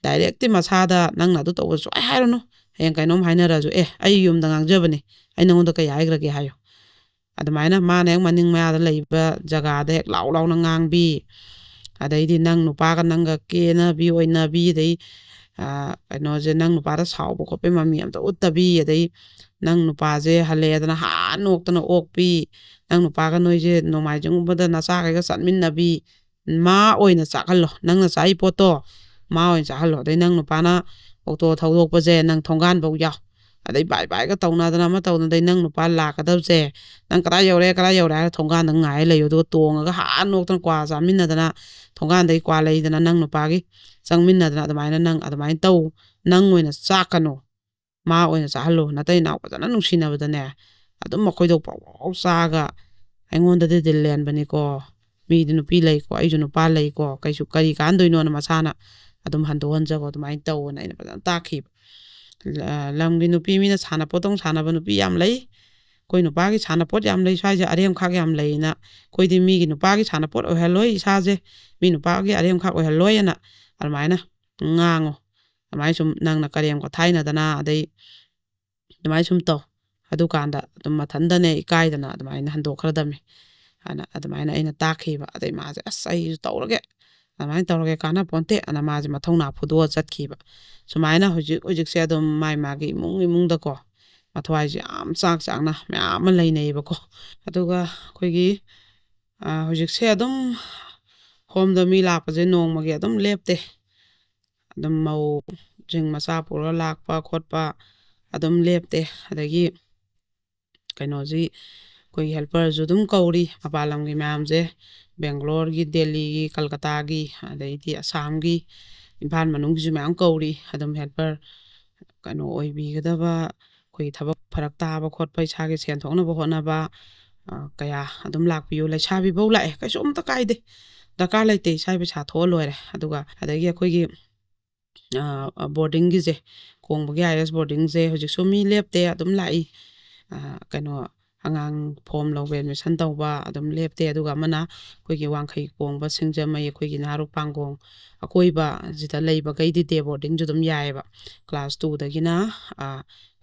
ꯗꯥꯏꯔꯦꯛꯇꯤ ꯃꯁꯥꯗ ꯅꯪꯅ ꯑꯗꯨ ꯇꯧꯕ ꯁꯨꯡꯍꯥꯏ ꯍꯥꯏꯔꯨꯅꯨ꯫ ꯍꯌꯦꯡ ꯀꯩꯅꯣꯝ ꯍꯥꯏꯅꯔꯁꯨ, "ꯑꯦ, ꯑꯩ ꯌꯨꯝꯗ ꯉꯥꯡꯖꯕꯅꯤ, ꯑꯩ ꯅꯉꯣꯟꯗ ꯀꯩ ꯍꯥꯏꯈ꯭ꯔꯒꯦ?" ꯍꯥꯏꯌꯣ꯫ ꯑꯗꯨꯃꯥꯏꯅ ꯃꯥꯅ ꯍꯦꯛ ꯃꯅꯤꯡ ꯃꯌꯥꯗ ꯂꯩꯕ ꯖꯒꯥꯗ ꯍꯦꯛ ꯂꯥꯎ ꯂꯥꯎꯅ ꯉꯥꯡꯕꯤ, ꯑꯗꯩꯗꯤ ꯅꯪ ꯅꯨꯄꯥꯒ ꯅꯪꯒ ꯀꯦꯅꯕꯤ ꯑꯣꯏꯅꯕꯤ, ꯑꯗꯩ, ꯑ, ꯀꯩꯅꯣꯁꯦ, ꯅꯪ ꯅꯨꯄꯥꯗ ꯁꯥꯎꯕ ꯈꯣꯠꯄꯩ ꯃꯃꯤ ꯑꯝꯇ ꯎꯠꯇꯕꯤ, ꯑꯗꯩ ꯅꯪ ꯅꯨꯄꯥꯁꯦ ꯍꯜꯂꯛꯑꯦꯗꯅ ꯍꯥ ꯅꯣꯛꯇꯅ ꯑꯣꯛꯄꯤ, ꯅꯪ ꯅꯨꯄꯥꯒ ꯅꯣꯏꯁꯦ ꯅꯣꯡꯃꯥꯏꯖꯤꯡꯒꯨꯝꯕꯗ ꯅꯆꯥꯈꯩꯒ ꯆꯠꯃꯤꯟꯅꯕꯤ, ꯃꯥ ꯑꯣꯏꯅ ꯆꯥꯛꯍꯜꯂꯣ꯫ ꯅꯪꯅ ꯆꯥꯛꯏ ꯄꯣꯠꯇꯣ ꯃꯥ ꯑꯣꯏꯅ ꯆꯥꯛꯍꯜꯂꯣ꯫ ꯑꯗꯩ ꯅꯪ ꯅꯨꯄꯥꯅ ꯑꯣꯛꯇꯣ ꯊꯧꯗꯣꯛꯄꯁꯦ ꯅꯪ ꯊꯣꯡꯒꯥꯟꯐꯧ ꯌꯥꯎ꯫ ꯑꯗꯩ ꯕꯥꯏ ꯕꯥꯏꯒ ꯇꯧꯅꯗꯅ ꯑꯃ ꯇꯧꯅꯗꯩ ꯅꯪ ꯅꯨꯄꯥ ꯂꯥꯛꯀꯗꯕꯁꯦ, "ꯅꯪ ꯀꯗꯥꯏ ꯌꯧꯔꯦ, ꯀꯗꯥꯏ ꯌꯧꯔꯦ?" ꯍꯥꯏꯔ ꯊꯣꯡꯒꯥꯟꯗ ꯉꯥꯏ ꯂꯩꯌꯨ꯫ ꯑꯗꯨꯒ ꯇꯣꯡꯉꯒ ꯍꯥ ꯅꯣꯛꯇꯅ ꯀ꯭ꯋꯥ ꯆꯥꯃꯤꯟꯅꯗꯅ, ꯊꯣꯡꯒꯥꯟꯗꯩ ꯀ꯭ꯋꯥ ꯂꯩꯗꯅ ꯅꯪ ꯅꯨꯄꯥꯒꯤ ꯆꯪꯃꯤꯟꯅꯗꯅ, ꯑꯗꯨꯃꯥꯏꯅ ꯅꯪ ꯑꯗꯨꯃꯥꯏꯅ ꯇꯧ꯫ ꯅꯪ ꯑꯣꯏꯅ ꯆꯥꯛꯀꯅꯨ, ꯃꯥ ꯑꯣꯏꯅ ꯆꯥꯍꯜꯂꯨ꯫ ꯅꯇꯩ ꯅꯥꯎ ꯐꯖꯅ ꯅꯨꯡꯁꯤꯅꯕꯗꯅꯦ, ꯑꯗꯨꯝ ꯃꯈꯣꯏꯗꯣ ꯄꯥꯎ ꯆꯥꯒ ꯑꯩꯉꯣꯟꯗꯗꯤ ꯗꯤꯜ ꯂꯦꯟꯕꯅꯤꯀꯣ꯫ ꯃꯤꯗꯤ ꯅꯨꯄꯤ ꯂꯩꯀꯣ, ꯑꯩꯁꯨ ꯅꯨꯄꯥ ꯂꯩꯀꯣ, ꯀꯩꯁꯨ ꯀꯔꯤ ꯀꯥꯟꯗꯣꯏꯅꯣꯅ ꯃꯁꯥꯅ ꯑꯗꯨꯝ ꯍꯟꯗꯣꯛꯍꯟꯖꯕ ꯑꯗꯨꯃꯥꯏꯅ ꯇꯧꯋꯣꯅ ꯑꯩꯅ ꯐꯖꯅ ꯇꯥꯛꯈꯤꯕ꯫ ꯂ-, ꯂꯝꯒꯤ ꯅꯨꯄꯤ ꯃꯤꯅ ꯁꯥꯟꯅꯄꯣꯠꯇꯧ ꯁꯥꯟꯅꯕ ꯅꯨꯄꯤ ꯌꯥꯝ ꯂꯩ꯫ "ꯑꯩꯈꯣꯏ ꯅꯨꯄꯥꯒꯤ ꯁꯥꯟꯅꯄꯣꯠ ꯌꯥꯝ ꯂꯩ ꯁ꯭ꯋꯥꯏꯁꯦ, ꯑꯔꯦꯝꯈꯥꯛ ꯌꯥꯝ ꯂꯩꯅ, ꯑꯩꯈꯣꯏꯗꯤ ꯃꯤꯒꯤ ꯅꯨꯄꯥꯒꯤ ꯁꯥꯟꯅꯄꯣꯠ ꯑꯣꯏꯍꯜꯂꯣꯏ ꯏꯁꯥꯁꯦ, ꯃꯤ ꯅꯨꯄꯥꯒꯤ ꯑꯔꯦꯝꯈꯥꯛ ꯑꯣꯏꯍꯜꯂꯣꯏꯅ" ꯑꯗꯨꯃꯥꯏꯅ ꯉꯥꯡꯉꯣ꯫ ꯑꯗꯨꯃꯥꯏꯅ ꯁꯨꯝ ꯅꯪꯅ ꯀꯔꯦꯝ ꯀꯊꯥꯏꯅꯗꯅ, ꯑꯗꯩ ꯑꯗꯨꯃꯥꯏꯅ ꯁꯨꯝ ꯇꯧ꯫ ꯑꯗꯨꯀꯥꯟꯗ ꯑꯗꯨꯝ ꯃꯊꯟꯇꯅꯦ ꯏꯀꯥꯏꯗꯅ ꯑꯗꯨꯃꯥꯏꯅ ꯍꯟꯗꯣꯛꯈ꯭ꯔꯗꯝꯃꯤ꯫ ꯑꯗꯨꯃꯥꯏꯅ ꯑꯩꯅ ꯇꯥꯛꯈꯤꯕ꯫ ꯑꯗꯩ ꯃꯥꯁꯦ, "ꯑꯁ, ꯑꯩꯁꯨ ꯇꯧꯔꯒꯦ, ꯑꯗꯨꯃꯥꯏꯅ ꯇꯧꯔꯒꯦ, ꯀꯥꯟꯅ ꯄꯣꯟꯇꯦ" ꯑꯅ ꯃꯥꯁꯦ ꯃꯊꯧꯅꯥ ꯐꯨꯗꯣꯛꯑ ꯆꯠꯈꯤꯕ꯫ ꯁꯨꯃꯥꯏꯅ ꯍꯧꯖꯤꯛ ꯍꯧꯖꯤꯛꯁꯦ ꯑꯗꯨꯝ ꯃꯥꯏ ꯃꯥꯒꯤ ꯏꯃꯨꯡ ꯏꯃꯨꯡꯗꯀꯣ ꯃꯊ꯭ꯋꯥꯏꯁꯦ ꯌꯥꯝ ꯆꯥꯛ ꯆꯥꯛꯅ ꯃꯌꯥꯝ ꯑꯃ ꯂꯩꯅꯩꯌꯦꯕꯀꯣ꯫ ꯑꯗꯨꯒ ꯑꯩꯈꯣꯏꯒꯤ, ꯑ, ꯍꯧꯖꯤꯛꯁꯦ ꯑꯗꯨꯝ ꯍꯣꯝꯗ ꯃꯤ ꯂꯥꯛꯄꯁꯦ ꯅꯣꯡꯃꯒꯤ ꯑꯗꯨꯝ ꯂꯦꯞꯇꯦ꯫ ꯑꯗꯨꯝ ꯃꯧꯁꯤꯡ ꯃꯆꯥ ꯄꯨꯔꯒ ꯂꯥꯛꯄ ꯈꯣꯠꯄ ꯑꯗꯨꯝ ꯂꯦꯞꯇꯦ꯫ ꯑꯗꯒꯤ ꯀꯩꯅꯣꯁꯤ, ꯑꯩꯈꯣꯏꯒꯤ ꯍꯦꯜꯄꯔꯁꯨ ꯑꯗꯨꯝ ꯀꯧꯔꯤ, ꯃꯄꯥꯟ ꯂꯝꯒꯤ ꯃꯌꯥꯝꯁꯦ, ꯕꯦꯡꯒ꯭ꯂꯣꯔꯒꯤ, ꯗꯦꯜꯂꯤꯒꯤ, ꯀꯜꯀꯇꯥꯒꯤ, ꯑꯗꯩꯗꯤ ꯑꯁꯥꯝꯒꯤ, ꯏꯝꯐꯥꯜ ꯃꯅꯨꯡꯒꯤꯁꯨ ꯃꯌꯥꯝ ꯀꯧꯔꯤ꯫ ꯑꯗꯨꯝ ꯍꯦꯜꯄꯔ ꯀꯩꯅꯣ ꯑꯣꯏꯕꯤꯒꯗꯕ, ꯑꯩꯈꯣꯏꯒꯤ ꯊꯕꯛ ꯐꯔꯛ ꯇꯥꯕ ꯈꯣꯠꯄ, ꯏꯁꯥꯒꯤ ꯁꯦꯟ ꯊꯣꯛꯅꯕ ꯍꯣꯠꯅꯕ, ꯑ, ꯀꯌꯥ ꯑꯗꯨꯝ ꯂꯥꯛꯄꯤꯌꯨ꯫ ꯂꯩꯁꯥꯕꯤꯐꯧ ꯂꯥꯛꯑꯦ, ꯀꯩꯁꯨ ꯑꯝꯇ ꯀꯥꯏꯗꯦ, ꯗꯔꯀꯥꯔ ꯂꯩꯇꯦ, ꯏꯁꯥꯒꯤ ꯄꯩꯁꯥ ꯊꯣꯛꯑ ꯂꯣꯏꯔꯦ꯫ ꯑꯗꯨꯒ ꯑꯗꯒꯤ ꯑꯩꯈꯣꯏꯒꯤ ꯕꯣꯔꯗꯤꯡꯒꯤꯁꯦ, ꯀꯣꯡꯕꯒꯤ ꯑꯥꯏ ꯑꯦꯁ ꯕꯣꯔꯗꯤꯡꯁꯦ ꯍꯧꯖꯤꯛꯁꯨ ꯃꯤ ꯂꯦꯞꯇꯦ, ꯑꯗꯨꯝ ꯂꯥꯛꯏ꯫ ꯀꯩꯅꯣ, ꯑꯉꯥꯡ ꯐꯣꯝ ꯂꯧꯕ, ꯑꯦꯗꯃꯤꯁꯟ ꯇꯧꯕ ꯑꯗꯨꯝ ꯂꯦꯞꯇꯦ꯫ ꯑꯗꯨꯒ ꯑꯃꯅ ꯑꯩꯈꯣꯏꯒꯤ ꯋꯥꯡꯈꯩ ꯀꯣꯡꯕ ꯁꯤꯡꯖꯃꯩ, ꯑꯩꯈꯣꯏꯒꯤ ꯅꯍꯥꯔꯨꯛ ꯄꯥꯡꯒꯣꯡ ꯑꯀꯣꯏꯕꯁꯤꯗ ꯂꯩꯕꯈꯩꯗꯤ ꯗꯦ ꯕꯣꯔꯗꯤꯡꯁꯨ ꯑꯗꯨꯝ ꯌꯥꯏꯑꯕ꯫ ꯀ꯭ꯂꯥꯁ ꯇꯨꯗꯒꯤꯅ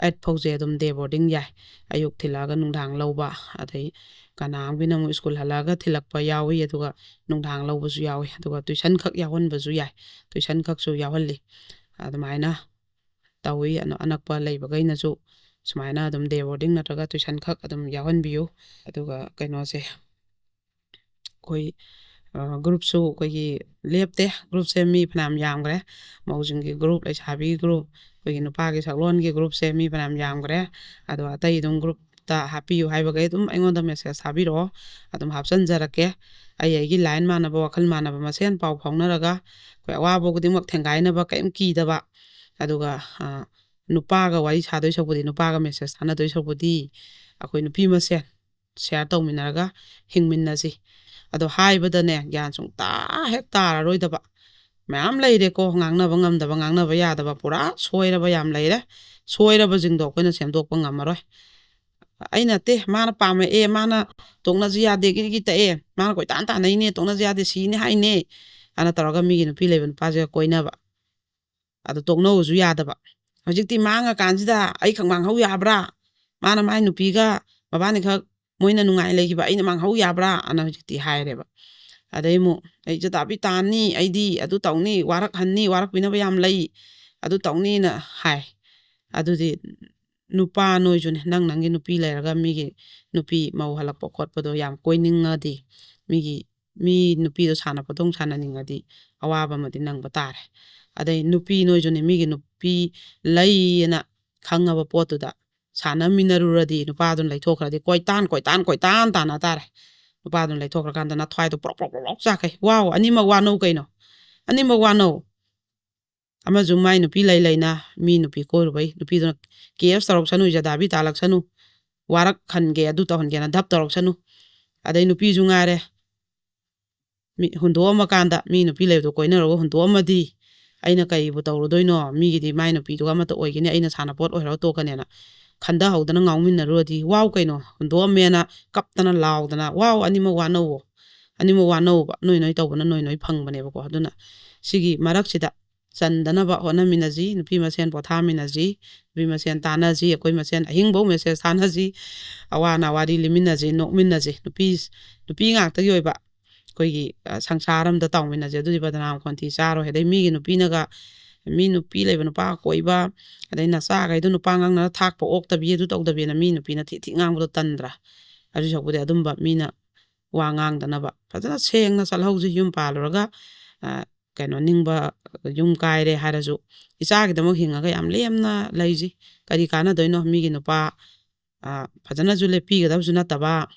ꯑꯩꯠ ꯐꯥꯎꯁꯦ ꯑꯗꯨꯝ ꯗꯦ ꯕꯣꯔꯗꯤꯡ ꯌꯥꯏ꯫ ꯑꯌꯨꯛ ꯊꯤꯜꯂꯛꯑꯒ ꯅꯨꯡꯗꯥꯡ ꯂꯧꯕ, ꯑꯗꯩ ꯀꯅꯥ ꯑꯃꯒꯤꯅ ꯑꯃꯨꯛ ꯁ꯭ꯀꯨꯜ ꯍꯜꯂꯛꯑꯒ ꯊꯤꯜꯂꯛꯄ ꯌꯥꯎꯏ, ꯑꯗꯨꯒ ꯅꯨꯡꯗꯥꯡ ꯂꯧꯕꯁꯨ ꯌꯥꯎꯏ, ꯑꯗꯨꯒ ꯇꯨꯏꯁꯟ ꯈꯛ ꯌꯥꯎꯍꯟꯕꯁꯨ ꯌꯥꯏ, ꯇꯨꯏꯁꯟ ꯈꯛꯁꯨ ꯌꯥꯎꯍꯜꯂꯤ꯫ ꯑꯗꯨꯃꯥꯏꯅ ꯇꯧꯏ꯫ ꯑꯅ-, ꯑꯅꯛꯄ ꯂꯩꯕꯈꯩꯅꯁꯨ ꯁꯨꯃꯥꯏꯅ ꯑꯗꯨꯝ ꯗꯦ ꯕꯣꯔꯗꯤꯡ ꯅꯠꯇ꯭ꯔꯒ ꯇꯨꯏꯁꯟ ꯈꯛ ꯑꯗꯨꯝ ꯌꯥꯎꯍꯟꯕꯤꯌꯨ꯫ ꯑꯗꯨꯒ ꯀꯩꯅꯣꯁꯦ, ꯑꯩꯈꯣꯏ ꯒ꯭ꯔꯨꯞꯁꯨ ꯑꯩꯈꯣꯏꯒꯤ ꯂꯦꯞꯇꯦ꯫ ꯒ꯭ꯔꯨꯞꯁꯦ ꯃꯤ ꯐꯅꯌꯥꯝ ꯌꯥꯝꯈ꯭ꯔꯦ꯫ ꯃꯧꯁꯤꯡꯒꯤ ꯒ꯭ꯔꯨꯞ, ꯂꯩꯁꯥꯕꯤ ꯒ꯭ꯔꯨꯞ, ꯑꯩꯈꯣꯏꯒꯤ ꯅꯨꯄꯥꯒꯤ ꯁꯛꯂꯣꯟꯒꯤ ꯒ꯭ꯔꯨꯞꯁꯦ ꯃꯤ ꯐꯅꯌꯥꯝ ꯌꯥꯝꯈ꯭ꯔꯦ꯫ ꯑꯗꯣ ꯑꯇꯩ ꯑꯗꯨꯝ ꯒ꯭ꯔꯨꯞꯇ ꯍꯥꯞꯄꯤꯌꯨ ꯍꯥꯏꯕꯈꯩ ꯑꯗꯨꯝ ꯑꯩꯉꯣꯟꯗ ꯃꯦꯁꯦꯖ ꯊꯥꯕꯤꯔꯛꯑꯣ, ꯑꯗꯨꯝ ꯍꯥꯞꯆꯤꯟꯖꯔꯛꯀꯦ꯫ ꯑꯩ ꯑꯩꯒꯤ ꯂꯥꯏꯟ ꯃꯥꯟꯅꯕ, ꯋꯥꯈꯜ ꯃꯥꯟꯅꯕ ꯃꯁꯦꯟ ꯄꯥꯎ ꯐꯥꯎꯅꯔꯒ ꯑꯩꯈꯣꯏ ꯑꯋꯥꯕ ꯈꯨꯗꯤꯡꯃꯛ ꯊꯦꯡꯒꯥꯏꯅꯕ ꯀꯔꯤꯝ ꯀꯤꯗꯕ, ꯑꯗꯨꯒ ꯅꯨꯄꯥꯒ ꯋꯥꯔꯤ ꯁꯥꯗꯣꯏ ꯁꯔꯨꯛꯄꯨꯗꯤ, ꯅꯨꯄꯥꯒ ꯃꯦꯁꯦꯖ ꯊꯥꯅꯗꯣꯏ ꯁꯔꯨꯛꯄꯨꯗꯤ ꯑꯩꯈꯣꯏ ꯅꯨꯄꯤ ꯃꯁꯦꯟ ꯁꯤꯌꯥꯔ ꯇꯧꯃꯤꯟꯅꯔꯒ ꯍꯤꯡꯃꯤꯟꯅꯁꯤ꯫ ꯑꯗꯣ ꯍꯥꯏꯕꯗꯅꯦ ꯒ꯭ꯌꯥꯟ ꯁꯨꯡꯇꯥ ꯍꯦꯛ ꯇꯥꯔꯔꯣꯏꯗꯕ ꯃꯌꯥꯝ ꯂꯩꯔꯦꯀꯣ, ꯉꯥꯡꯅꯕ ꯉꯝꯗꯕ, ꯉꯥꯡꯅꯕ ꯌꯥꯗꯕ, ꯄꯨꯔꯥ ꯁꯣꯏꯔꯕ ꯌꯥꯝ ꯂꯩꯔꯦ꯫ ꯁꯣꯏꯔꯕꯁꯤꯡꯗꯣ ꯑꯩꯈꯣꯏꯅ ꯁꯦꯝꯗꯣꯛꯄ ꯉꯝꯃꯔꯣꯏ꯫ "ꯑꯩ ꯅꯠꯇꯦ, ꯃꯥꯅ ꯄꯥꯝꯃꯛꯑꯦ, ꯃꯥꯅ ꯇꯣꯛꯅꯁꯤ ꯌꯥꯗꯦ, ꯒꯤꯔꯤꯒꯤ ꯇꯛꯑꯦ, ꯃꯥꯅ ꯀꯣꯏꯇꯥꯟ ꯇꯥꯟꯅꯩꯅꯦ, ꯇꯣꯛꯅꯁꯤ ꯌꯥꯗꯦ, ꯁꯤꯅꯤ ꯍꯥꯏꯅꯦ" ꯑꯅ ꯇꯧꯔꯒ ꯃꯤꯒꯤ ꯅꯨꯄꯤ ꯂꯩꯕ ꯅꯨꯄꯥꯁꯤꯒ ꯀꯣꯏꯅꯕ꯫ ꯑꯗꯨ ꯇꯣꯛꯅꯧꯁꯨ ꯌꯥꯗꯕ꯫ ꯍꯧꯖꯤꯛꯇꯤ ꯃꯥꯡꯉꯀꯥꯟꯁꯤꯗ ꯑꯩꯈꯛ ꯃꯥꯡꯍꯧ ꯌꯥꯕ꯭ꯔꯥ? ꯃꯥꯅ ꯃꯥꯏ ꯅꯨꯄꯤꯒ ꯃꯕꯥꯅꯤꯈꯛ ꯃꯣꯏꯅ ꯅꯨꯡꯉꯥꯏ ꯂꯩꯈꯤꯕ ꯑꯩꯅ ꯃꯥꯡꯍꯧ ꯌꯥꯕ꯭ꯔꯥ? ꯑꯅ ꯍꯧꯖꯤꯛꯇꯤ ꯍꯥꯏꯔꯦꯕ꯫ ꯑꯗꯩ ꯑꯃꯨꯛ, "ꯑꯩ ꯖꯗꯥꯕꯤ ꯇꯥꯅꯤ, ꯑꯩꯗꯤ ꯑꯗꯨ ꯇꯧꯅꯤ, ꯋꯥꯔꯛꯍꯟꯅꯤ, ꯋꯥꯔꯛꯄꯤꯅꯕ ꯌꯥꯝ ꯂꯩ, ꯑꯗꯨ ꯇꯧꯅꯤꯅ" ꯍꯥꯏ꯫ ꯑꯗꯨꯗꯤ ꯅꯨꯄꯥ ꯅꯣꯏꯁꯨꯅꯦ, ꯅꯪ ꯅꯪꯒꯤ ꯅꯨꯄꯤ ꯂꯩꯔꯒ ꯃꯤꯒꯤ ꯅꯨꯄꯤ ꯃꯧ ꯍꯜꯂꯛꯄ ꯈꯣꯠꯄꯗꯣ ꯌꯥꯝ ꯀꯣꯏꯅꯤꯡꯉꯗꯤ, ꯃꯤꯒꯤ, ꯃꯤ ꯅꯨꯄꯤꯗꯣ ꯁꯥꯟꯅ ꯈꯣꯠꯇꯣꯡ ꯁꯥꯟꯅꯅꯤꯡꯉꯗꯤ ꯑꯋꯥꯕ ꯑꯃꯗꯤ ꯅꯪꯕ ꯇꯥꯔꯦ꯫ ꯑꯗꯩ ꯅꯨꯄꯤ ꯅꯣꯏꯁꯨꯅꯦ, ꯃꯤꯒꯤ ꯅꯨꯄꯤ ꯂꯩꯌꯦꯅ ꯈꯪꯉꯕ ꯄꯣꯠꯇꯨꯗ ꯁꯥꯟꯅꯃꯤꯟꯅꯔꯨꯔꯗꯤ, ꯅꯨꯄꯥꯗꯨꯅ ꯂꯩꯊꯣꯛꯈ꯭ꯔꯗꯤ ꯀꯣꯏꯇꯥꯟ, ꯀꯣꯏꯇꯥꯟ, ꯀꯣꯏꯇꯥꯟ ꯇꯥꯟꯅ ꯇꯥꯔꯦ꯫ ꯅꯨꯄꯥꯗꯨꯅ ꯂꯩꯊꯣꯛꯈ꯭ꯔꯀꯥꯟꯗ ꯅꯊ꯭ꯋꯥꯏꯗꯣ ꯄ꯭ꯔꯣꯛ, ꯄ꯭ꯔꯣꯛ, ꯄ꯭ꯔꯣꯛ, ꯄ꯭ꯔꯣꯛ ꯆꯥꯛꯈꯩ꯫ ꯋꯥꯎ, ꯑꯅꯤꯃꯛ ꯋꯥꯅꯧ ꯀꯩꯅꯣ꯫ ꯑꯅꯤꯃꯛ ꯋꯥꯅꯧ꯫ ꯑꯃꯁꯨ ꯃꯥꯏ ꯅꯨꯄꯤ ꯂꯩ ꯂꯩꯅ ꯃꯤ ꯅꯨꯄꯤ ꯀꯣꯏꯔꯨꯕꯩ, ꯅꯨꯄꯤꯗꯨꯅ ꯀꯦꯁ ꯇꯧꯔꯛꯁꯅꯨ, ꯏꯖꯗꯥꯕꯤ ꯇꯥꯜꯂꯛꯁꯅꯨ, ꯋꯥꯔꯛ ꯍꯟꯒꯦ, ꯑꯗꯨ ꯇꯧꯍꯟꯒꯦꯅ ꯙꯞ ꯇꯧꯔꯛꯁꯅꯨ꯫ ꯑꯗꯩ ꯅꯨꯄꯤꯁꯨ ꯉꯥꯏꯔꯦ, ꯃꯤ ꯍꯨꯟꯗꯣꯛꯑꯝꯃꯀꯥꯟꯗ, ꯃꯤ ꯅꯨꯄꯤ ꯂꯩꯕꯗꯣ ꯀꯣꯏꯅꯔꯨꯔꯒ ꯍꯨꯟꯗꯣꯛꯑꯝꯃꯗꯤ, ꯑꯩꯅ ꯀꯩꯕꯨ ꯇꯧꯔꯨꯗꯣꯏꯅꯣ? ꯃꯤꯒꯤꯗꯤ ꯃꯥꯏ ꯅꯨꯄꯤꯗꯨꯒ ꯑꯃꯠꯇ ꯑꯣꯏꯒꯅꯤ, ꯑꯩꯅ ꯁꯥꯟꯅꯄꯣꯠ ꯑꯣꯏꯍꯧꯔ ꯇꯣꯛꯀꯅꯦꯅ ꯈꯟꯊꯍꯧꯗꯅ ꯉꯥꯎꯃꯤꯟꯅꯔꯨꯔꯗꯤ, "ꯋꯥꯎ ꯀꯩꯅꯣ, ꯍꯨꯟꯗꯣꯛꯑꯝꯃꯦꯅ" ꯀꯞꯇꯅ ꯂꯥꯎꯗꯅ, "ꯋꯥꯎ, ꯑꯅꯤꯃꯛ ꯋꯥꯅꯧꯋꯣ, ꯑꯅꯤꯃꯛ ꯋꯥꯅꯧꯕ, ꯅꯣꯏ ꯅꯣꯏ ꯇꯧꯕꯅ ꯅꯣꯏ ꯅꯣꯏ ꯐꯪꯕꯅꯦꯕꯀꯣ"꯫ ꯑꯗꯨꯅ ꯁꯤꯒꯤ ꯃꯔꯛꯁꯤꯗ ꯆꯟꯗꯅꯕ ꯍꯣꯠꯅꯃꯤꯟꯅꯁꯤ, ꯅꯨꯄꯤ ꯃꯁꯦꯟ ꯄꯣꯊꯥꯃꯤꯟꯅꯁꯤ, ꯅꯨꯄꯤ ꯃꯁꯦꯟ ꯇꯥꯟꯅꯁꯤ, ꯑꯩꯈꯣꯏ ꯃꯁꯦꯟ ꯑꯍꯤꯡꯐꯧ ꯃꯦꯁꯦꯖ ꯊꯥꯅꯁꯤ, ꯑꯋꯥ ꯑꯅꯥ ꯋꯥꯔꯤ ꯂꯤꯃꯤꯟꯅꯁꯤ, ꯅꯣꯛꯃꯤꯟꯅꯁꯤ꯫ ꯅꯨꯄꯤ, ꯅꯨꯄꯤ ꯉꯥꯛꯇꯒꯤ ꯑꯣꯏꯕ ꯑꯩꯈꯣꯏꯒꯤ, ꯑ, ꯁꯪꯁꯥꯔ ꯑꯃꯗ ꯇꯥꯎꯃꯤꯟꯅꯁꯦ꯫ ꯑꯗꯨꯗꯤ ꯕꯗꯅꯥꯝ ꯈꯣꯟꯊꯤ ꯆꯥꯔꯣꯏ꯫ ꯑꯗꯩ ꯃꯤꯒꯤ ꯅꯨꯄꯤꯅꯒ, ꯃꯤ ꯅꯨꯄꯤ ꯂꯩꯕ ꯅꯨꯄꯥ ꯀꯣꯏꯕ, ꯑꯗꯩ ꯅꯆꯥꯈꯩꯗꯣ ꯅꯨꯄꯥ ꯉꯥꯡꯅ ꯊꯥꯛꯄ ꯑꯣꯛꯇꯕꯤ, ꯑꯗꯨ ꯇꯧꯗꯕꯤꯅ ꯃꯤ ꯅꯨꯄꯤꯅ ꯊꯤ ꯊꯤ ꯉꯥꯡꯕꯗꯣ ꯇꯟꯗ꯭ꯔꯥ? ꯑꯗꯨ ꯁꯔꯨꯛꯄꯨꯗꯤ ꯑꯗꯨꯝꯕ ꯃꯤꯅ ꯋꯥ ꯉꯥꯡꯗꯅꯕ ꯐꯖꯅ ꯁꯦꯡꯅ ꯆꯠꯍꯧꯁꯤ꯫ ꯌꯨꯝ ꯄꯥꯜꯂꯨꯔꯒ, ꯑ, ꯀꯩꯅꯣ, ꯅꯤꯡꯕ, ꯌꯨꯝ ꯀꯥꯏꯔꯦ ꯍꯥꯏꯔꯁꯨ, ꯏꯆꯥꯒꯤꯗꯃꯛ ꯍꯤꯡꯉꯒ ꯌꯥꯝ ꯂꯦꯝꯅ ꯂꯩꯁꯤ꯫ ꯀꯔꯤ ꯀꯥꯟꯅꯗꯣꯏꯅꯣ? ꯃꯤꯒꯤ ꯅꯨꯄꯥ, ꯑ, ꯐꯖꯅꯁꯨ ꯂꯦꯞꯄꯤꯒꯗꯕꯁꯨ ꯅꯠꯇꯕ,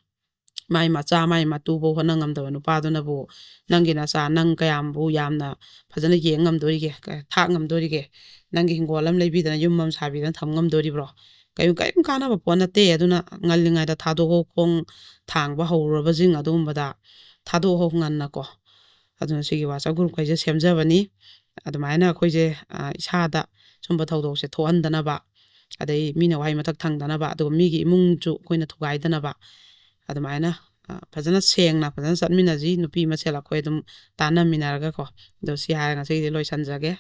ꯃꯥꯏ ꯃꯆꯥ, ꯃꯥꯏ ꯃꯇꯨꯕꯨ ꯍꯣꯠꯅ ꯉꯝꯗꯕ ꯅꯨꯄꯥꯗꯨꯅꯕꯨ ꯅꯪꯒꯤ ꯅꯆꯥ, ꯅꯪ ꯀꯌꯥꯝꯕꯨ ꯌꯥꯝꯅ ꯐꯖꯅ ꯌꯦꯡ ꯉꯝꯗꯣꯔꯤꯒꯦ? ꯀ-, ꯊꯥꯛ ꯉꯝꯗꯣꯔꯤꯒꯦ? ꯅꯪꯒꯤ ꯍꯤꯡꯒꯣꯜ ꯑꯃ ꯂꯩꯕꯤꯗꯅ, ꯌꯨꯝ ꯑꯃ ꯁꯥꯕꯤꯗꯅ ꯊꯝ ꯉꯝꯗꯣꯔꯤꯕ꯭ꯔꯣ? ꯀꯔꯤꯝ, ꯀꯔꯤꯝ ꯀꯥꯟꯅꯕ ꯄꯣꯠ ꯅꯠꯇꯦ꯫ ꯑꯗꯨꯅ ꯉꯜꯂꯤꯉꯩꯗ ꯊꯥꯗꯣꯛꯑꯣ, ꯈꯣꯡ ꯊꯥꯡꯕ ꯍꯧꯔꯨꯔꯕꯁꯤꯡ ꯑꯗꯨꯒꯨꯝꯕꯗ ꯊꯥꯗꯣꯛꯑꯣ ꯉꯟꯅꯀꯣ꯫ ꯑꯗꯨꯅ ꯁꯤꯒꯤ WhatsApp groupꯈꯩꯁꯦ ꯁꯦꯝꯖꯕꯅꯤ꯫ ꯑꯗꯨꯃꯥꯏꯅ ꯑꯩꯈꯣꯏꯁꯦ, ꯑ, ꯏꯁꯥꯗ ꯁꯨꯝꯕ ꯊꯧꯗꯣꯛꯁꯦ ꯊꯣꯛꯍꯟꯗꯅꯕ, ꯑꯗꯩ ꯃꯤꯅ ꯋꯥꯍꯩ ꯃꯊꯛ ꯊꯪꯗꯅꯕ, ꯑꯗꯨꯒ ꯃꯤꯒꯤ ꯏꯃꯨꯡꯁꯨ ꯑꯩꯈꯣꯏꯅ ꯊꯨꯒꯥꯏꯗꯅꯕ, ꯑꯗꯨꯃꯥꯏꯅ, ꯑ, ꯐꯖꯅ ꯁꯦꯡꯅ ꯐꯖꯅ ꯆꯠꯃꯤꯟꯅꯁꯤ, ꯅꯨꯄꯤ ꯃꯁꯦꯜ ꯑꯩꯈꯣꯏ ꯑꯗꯨꯝ ꯇꯥꯟꯅꯃꯤꯟꯅꯔꯒꯀꯣ꯫ ꯑꯗꯣ ꯁꯤ ꯍꯥꯏꯔꯒ ꯉꯁꯤꯒꯤꯗꯤ ꯂꯣꯏꯁꯟꯖꯒꯦ꯫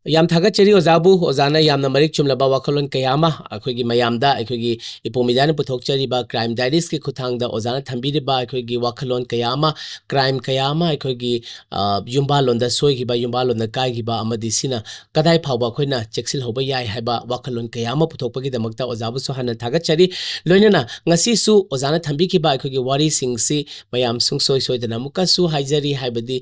ꯌꯥꯝ ꯊꯥꯒꯠꯆꯔꯤ ꯑꯣꯖꯥꯕꯨ꯫ ꯑꯣꯖꯥꯅ ꯌꯥꯝꯅ ꯃꯔꯤꯛ ꯆꯨꯝꯂꯕ ꯋꯥꯈꯜꯂꯣꯟ ꯀꯌꯥ ꯑꯃ ꯑꯩꯈꯣꯏꯒꯤ ꯃꯌꯥꯝꯗ, ꯑꯩꯈꯣꯏꯒꯤ ꯏꯄꯣꯝ ꯃꯤꯗꯤꯌꯥꯅ ꯄꯨꯊꯣꯛꯆꯔꯤꯕ Crime Diariesꯀꯤ ꯈꯨꯠꯊꯥꯡꯗ ꯑꯣꯖꯥꯅ ꯊꯝꯕꯤꯔꯤꯕ ꯑꯩꯈꯣꯏꯒꯤ ꯋꯥꯈꯜꯂꯣꯟ ꯀꯌꯥ ꯑꯃ, crime ꯀꯌꯥ ꯑꯃ ꯑꯩꯈꯣꯏꯒꯤ, ꯑ, ꯌꯨꯝꯕꯥꯜꯂꯣꯟꯗ ꯁꯣꯏꯈꯤꯕ, ꯌꯨꯝꯕꯥꯜꯂꯣꯟꯗ ꯀꯥꯏꯈꯤꯕ ꯑꯃꯗꯤ ꯁꯤꯅ ꯀꯗꯥꯏ ꯐꯥꯎꯕ ꯑꯩꯈꯣꯏꯅ ꯆꯦꯛꯁꯤꯜꯍꯧꯕ ꯌꯥꯏ ꯍꯥꯏꯕ ꯋꯥꯈꯜꯂꯣꯟ ꯀꯌꯥ ꯑꯃ ꯄꯨꯊꯣꯛꯄꯒꯤꯗꯃꯛꯇ ꯑꯣꯖꯥꯕꯨꯁꯨ ꯍꯥꯟꯅ ꯊꯥꯒꯠꯆꯔꯤ꯫ ꯂꯣꯏꯅꯅ ꯉꯁꯤꯁꯨ ꯑꯣꯖꯥꯅ ꯊꯝꯕꯤꯈꯤꯕ ꯑꯩꯈꯣꯏꯒꯤ ꯋꯥꯔꯤꯁꯤꯡꯁꯤ ꯃꯌꯥꯝ ꯁꯨꯡꯁꯣꯏ ꯁꯣꯏꯗꯅ ꯑꯃꯨꯛꯀꯁꯨ ꯍꯥꯏꯖꯔꯤ, ꯍꯥꯏꯕꯗꯤ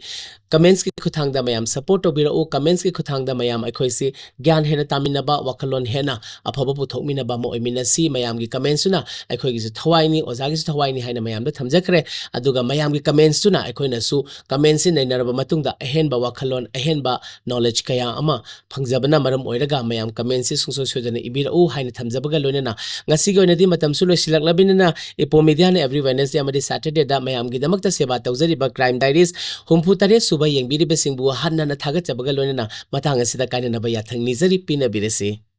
commentsꯀꯤ ꯈꯨꯠꯊꯥꯡꯗ ꯃꯌꯥꯝ support ꯇꯧꯕꯤꯔꯛꯎ, commentsꯀꯤ ꯈꯨꯠꯊꯥꯡꯗ ꯃꯌꯥꯝ ꯃꯌꯥꯝ ꯑꯩꯈꯣꯏꯁꯤ ꯒ꯭ꯌꯥꯟ ꯍꯦꯟꯅ ꯇꯥꯃꯤꯟꯅꯕ, ꯋꯥꯈꯜꯂꯣꯟ ꯍꯦꯟꯅ ꯑꯐꯕ ꯄꯨꯊꯣꯛꯃꯤꯟꯅꯕ ꯑꯃ ꯑꯣꯏꯃꯤꯟꯅꯁꯤ꯫ ꯃꯌꯥꯝꯒꯤ comments ꯇꯨꯅ ꯑꯩꯈꯣꯏꯒꯤꯁꯨ ꯊꯋꯥꯏꯅꯤ, ꯑꯣꯖꯥꯒꯤꯁꯨ ꯊꯋꯥꯏꯅꯤ ꯍꯥꯏꯅ ꯃꯌꯥꯝꯗ ꯊꯝꯖꯈ꯭ꯔꯦ꯫ ꯑꯗꯨꯒ ꯃꯌꯥꯝꯒꯤ comments ꯇꯨꯅ ꯑꯩꯈꯣꯏꯅꯁꯨ comments ꯁꯤ ꯅꯩꯅꯔꯕ ꯃꯇꯨꯡꯗ ꯑꯍꯦꯟꯕ ꯋꯥꯈꯜꯂꯣꯟ, ꯑꯍꯦꯟꯕ knowledge ꯀꯌꯥ ꯑꯃ ꯐꯪꯖꯕꯅ ꯃꯔꯝ ꯑꯣꯏꯔꯒ ꯃꯌꯥꯝ comments ꯁꯤ ꯁꯨꯡꯁꯣꯏ ꯁꯣꯏꯗꯅ ꯏꯕꯤꯔꯛꯎ ꯍꯥꯏꯅ ꯊꯝꯖꯕꯒ ꯂꯣꯏꯅꯅ ꯉꯁꯤꯒꯤ ꯑꯣꯏꯅꯗꯤ ꯃꯇꯝꯁꯨ ꯂꯣꯏꯁꯤꯜꯂꯛꯂꯕꯅꯤꯅ Ipoh Media ꯅ every Wednesday ꯑꯃꯗꯤ Saturday ꯗ ꯃꯌꯥꯝꯒꯤꯗꯃꯛꯇ ꯁꯦꯕꯥ ꯇꯧꯖꯔꯤꯕ Crime Diaries ꯍꯨꯝꯐꯨ ꯇꯔꯦꯠ ꯁꯨꯕ ꯌꯦꯡꯕꯤꯔꯤꯕꯁꯤꯡꯕꯨ ꯍꯟꯅ ꯍꯟꯅ ꯊꯥꯒꯠꯆꯕꯒ ꯂꯣꯏꯅꯅ ꯃꯇꯥꯡ ꯑꯁꯤꯗ ꯀꯥꯏꯅꯅꯕ ꯌꯥꯊꯪ ꯅꯤꯖꯔꯤ, ꯄꯦꯟꯅꯕꯤꯔꯁꯤ꯫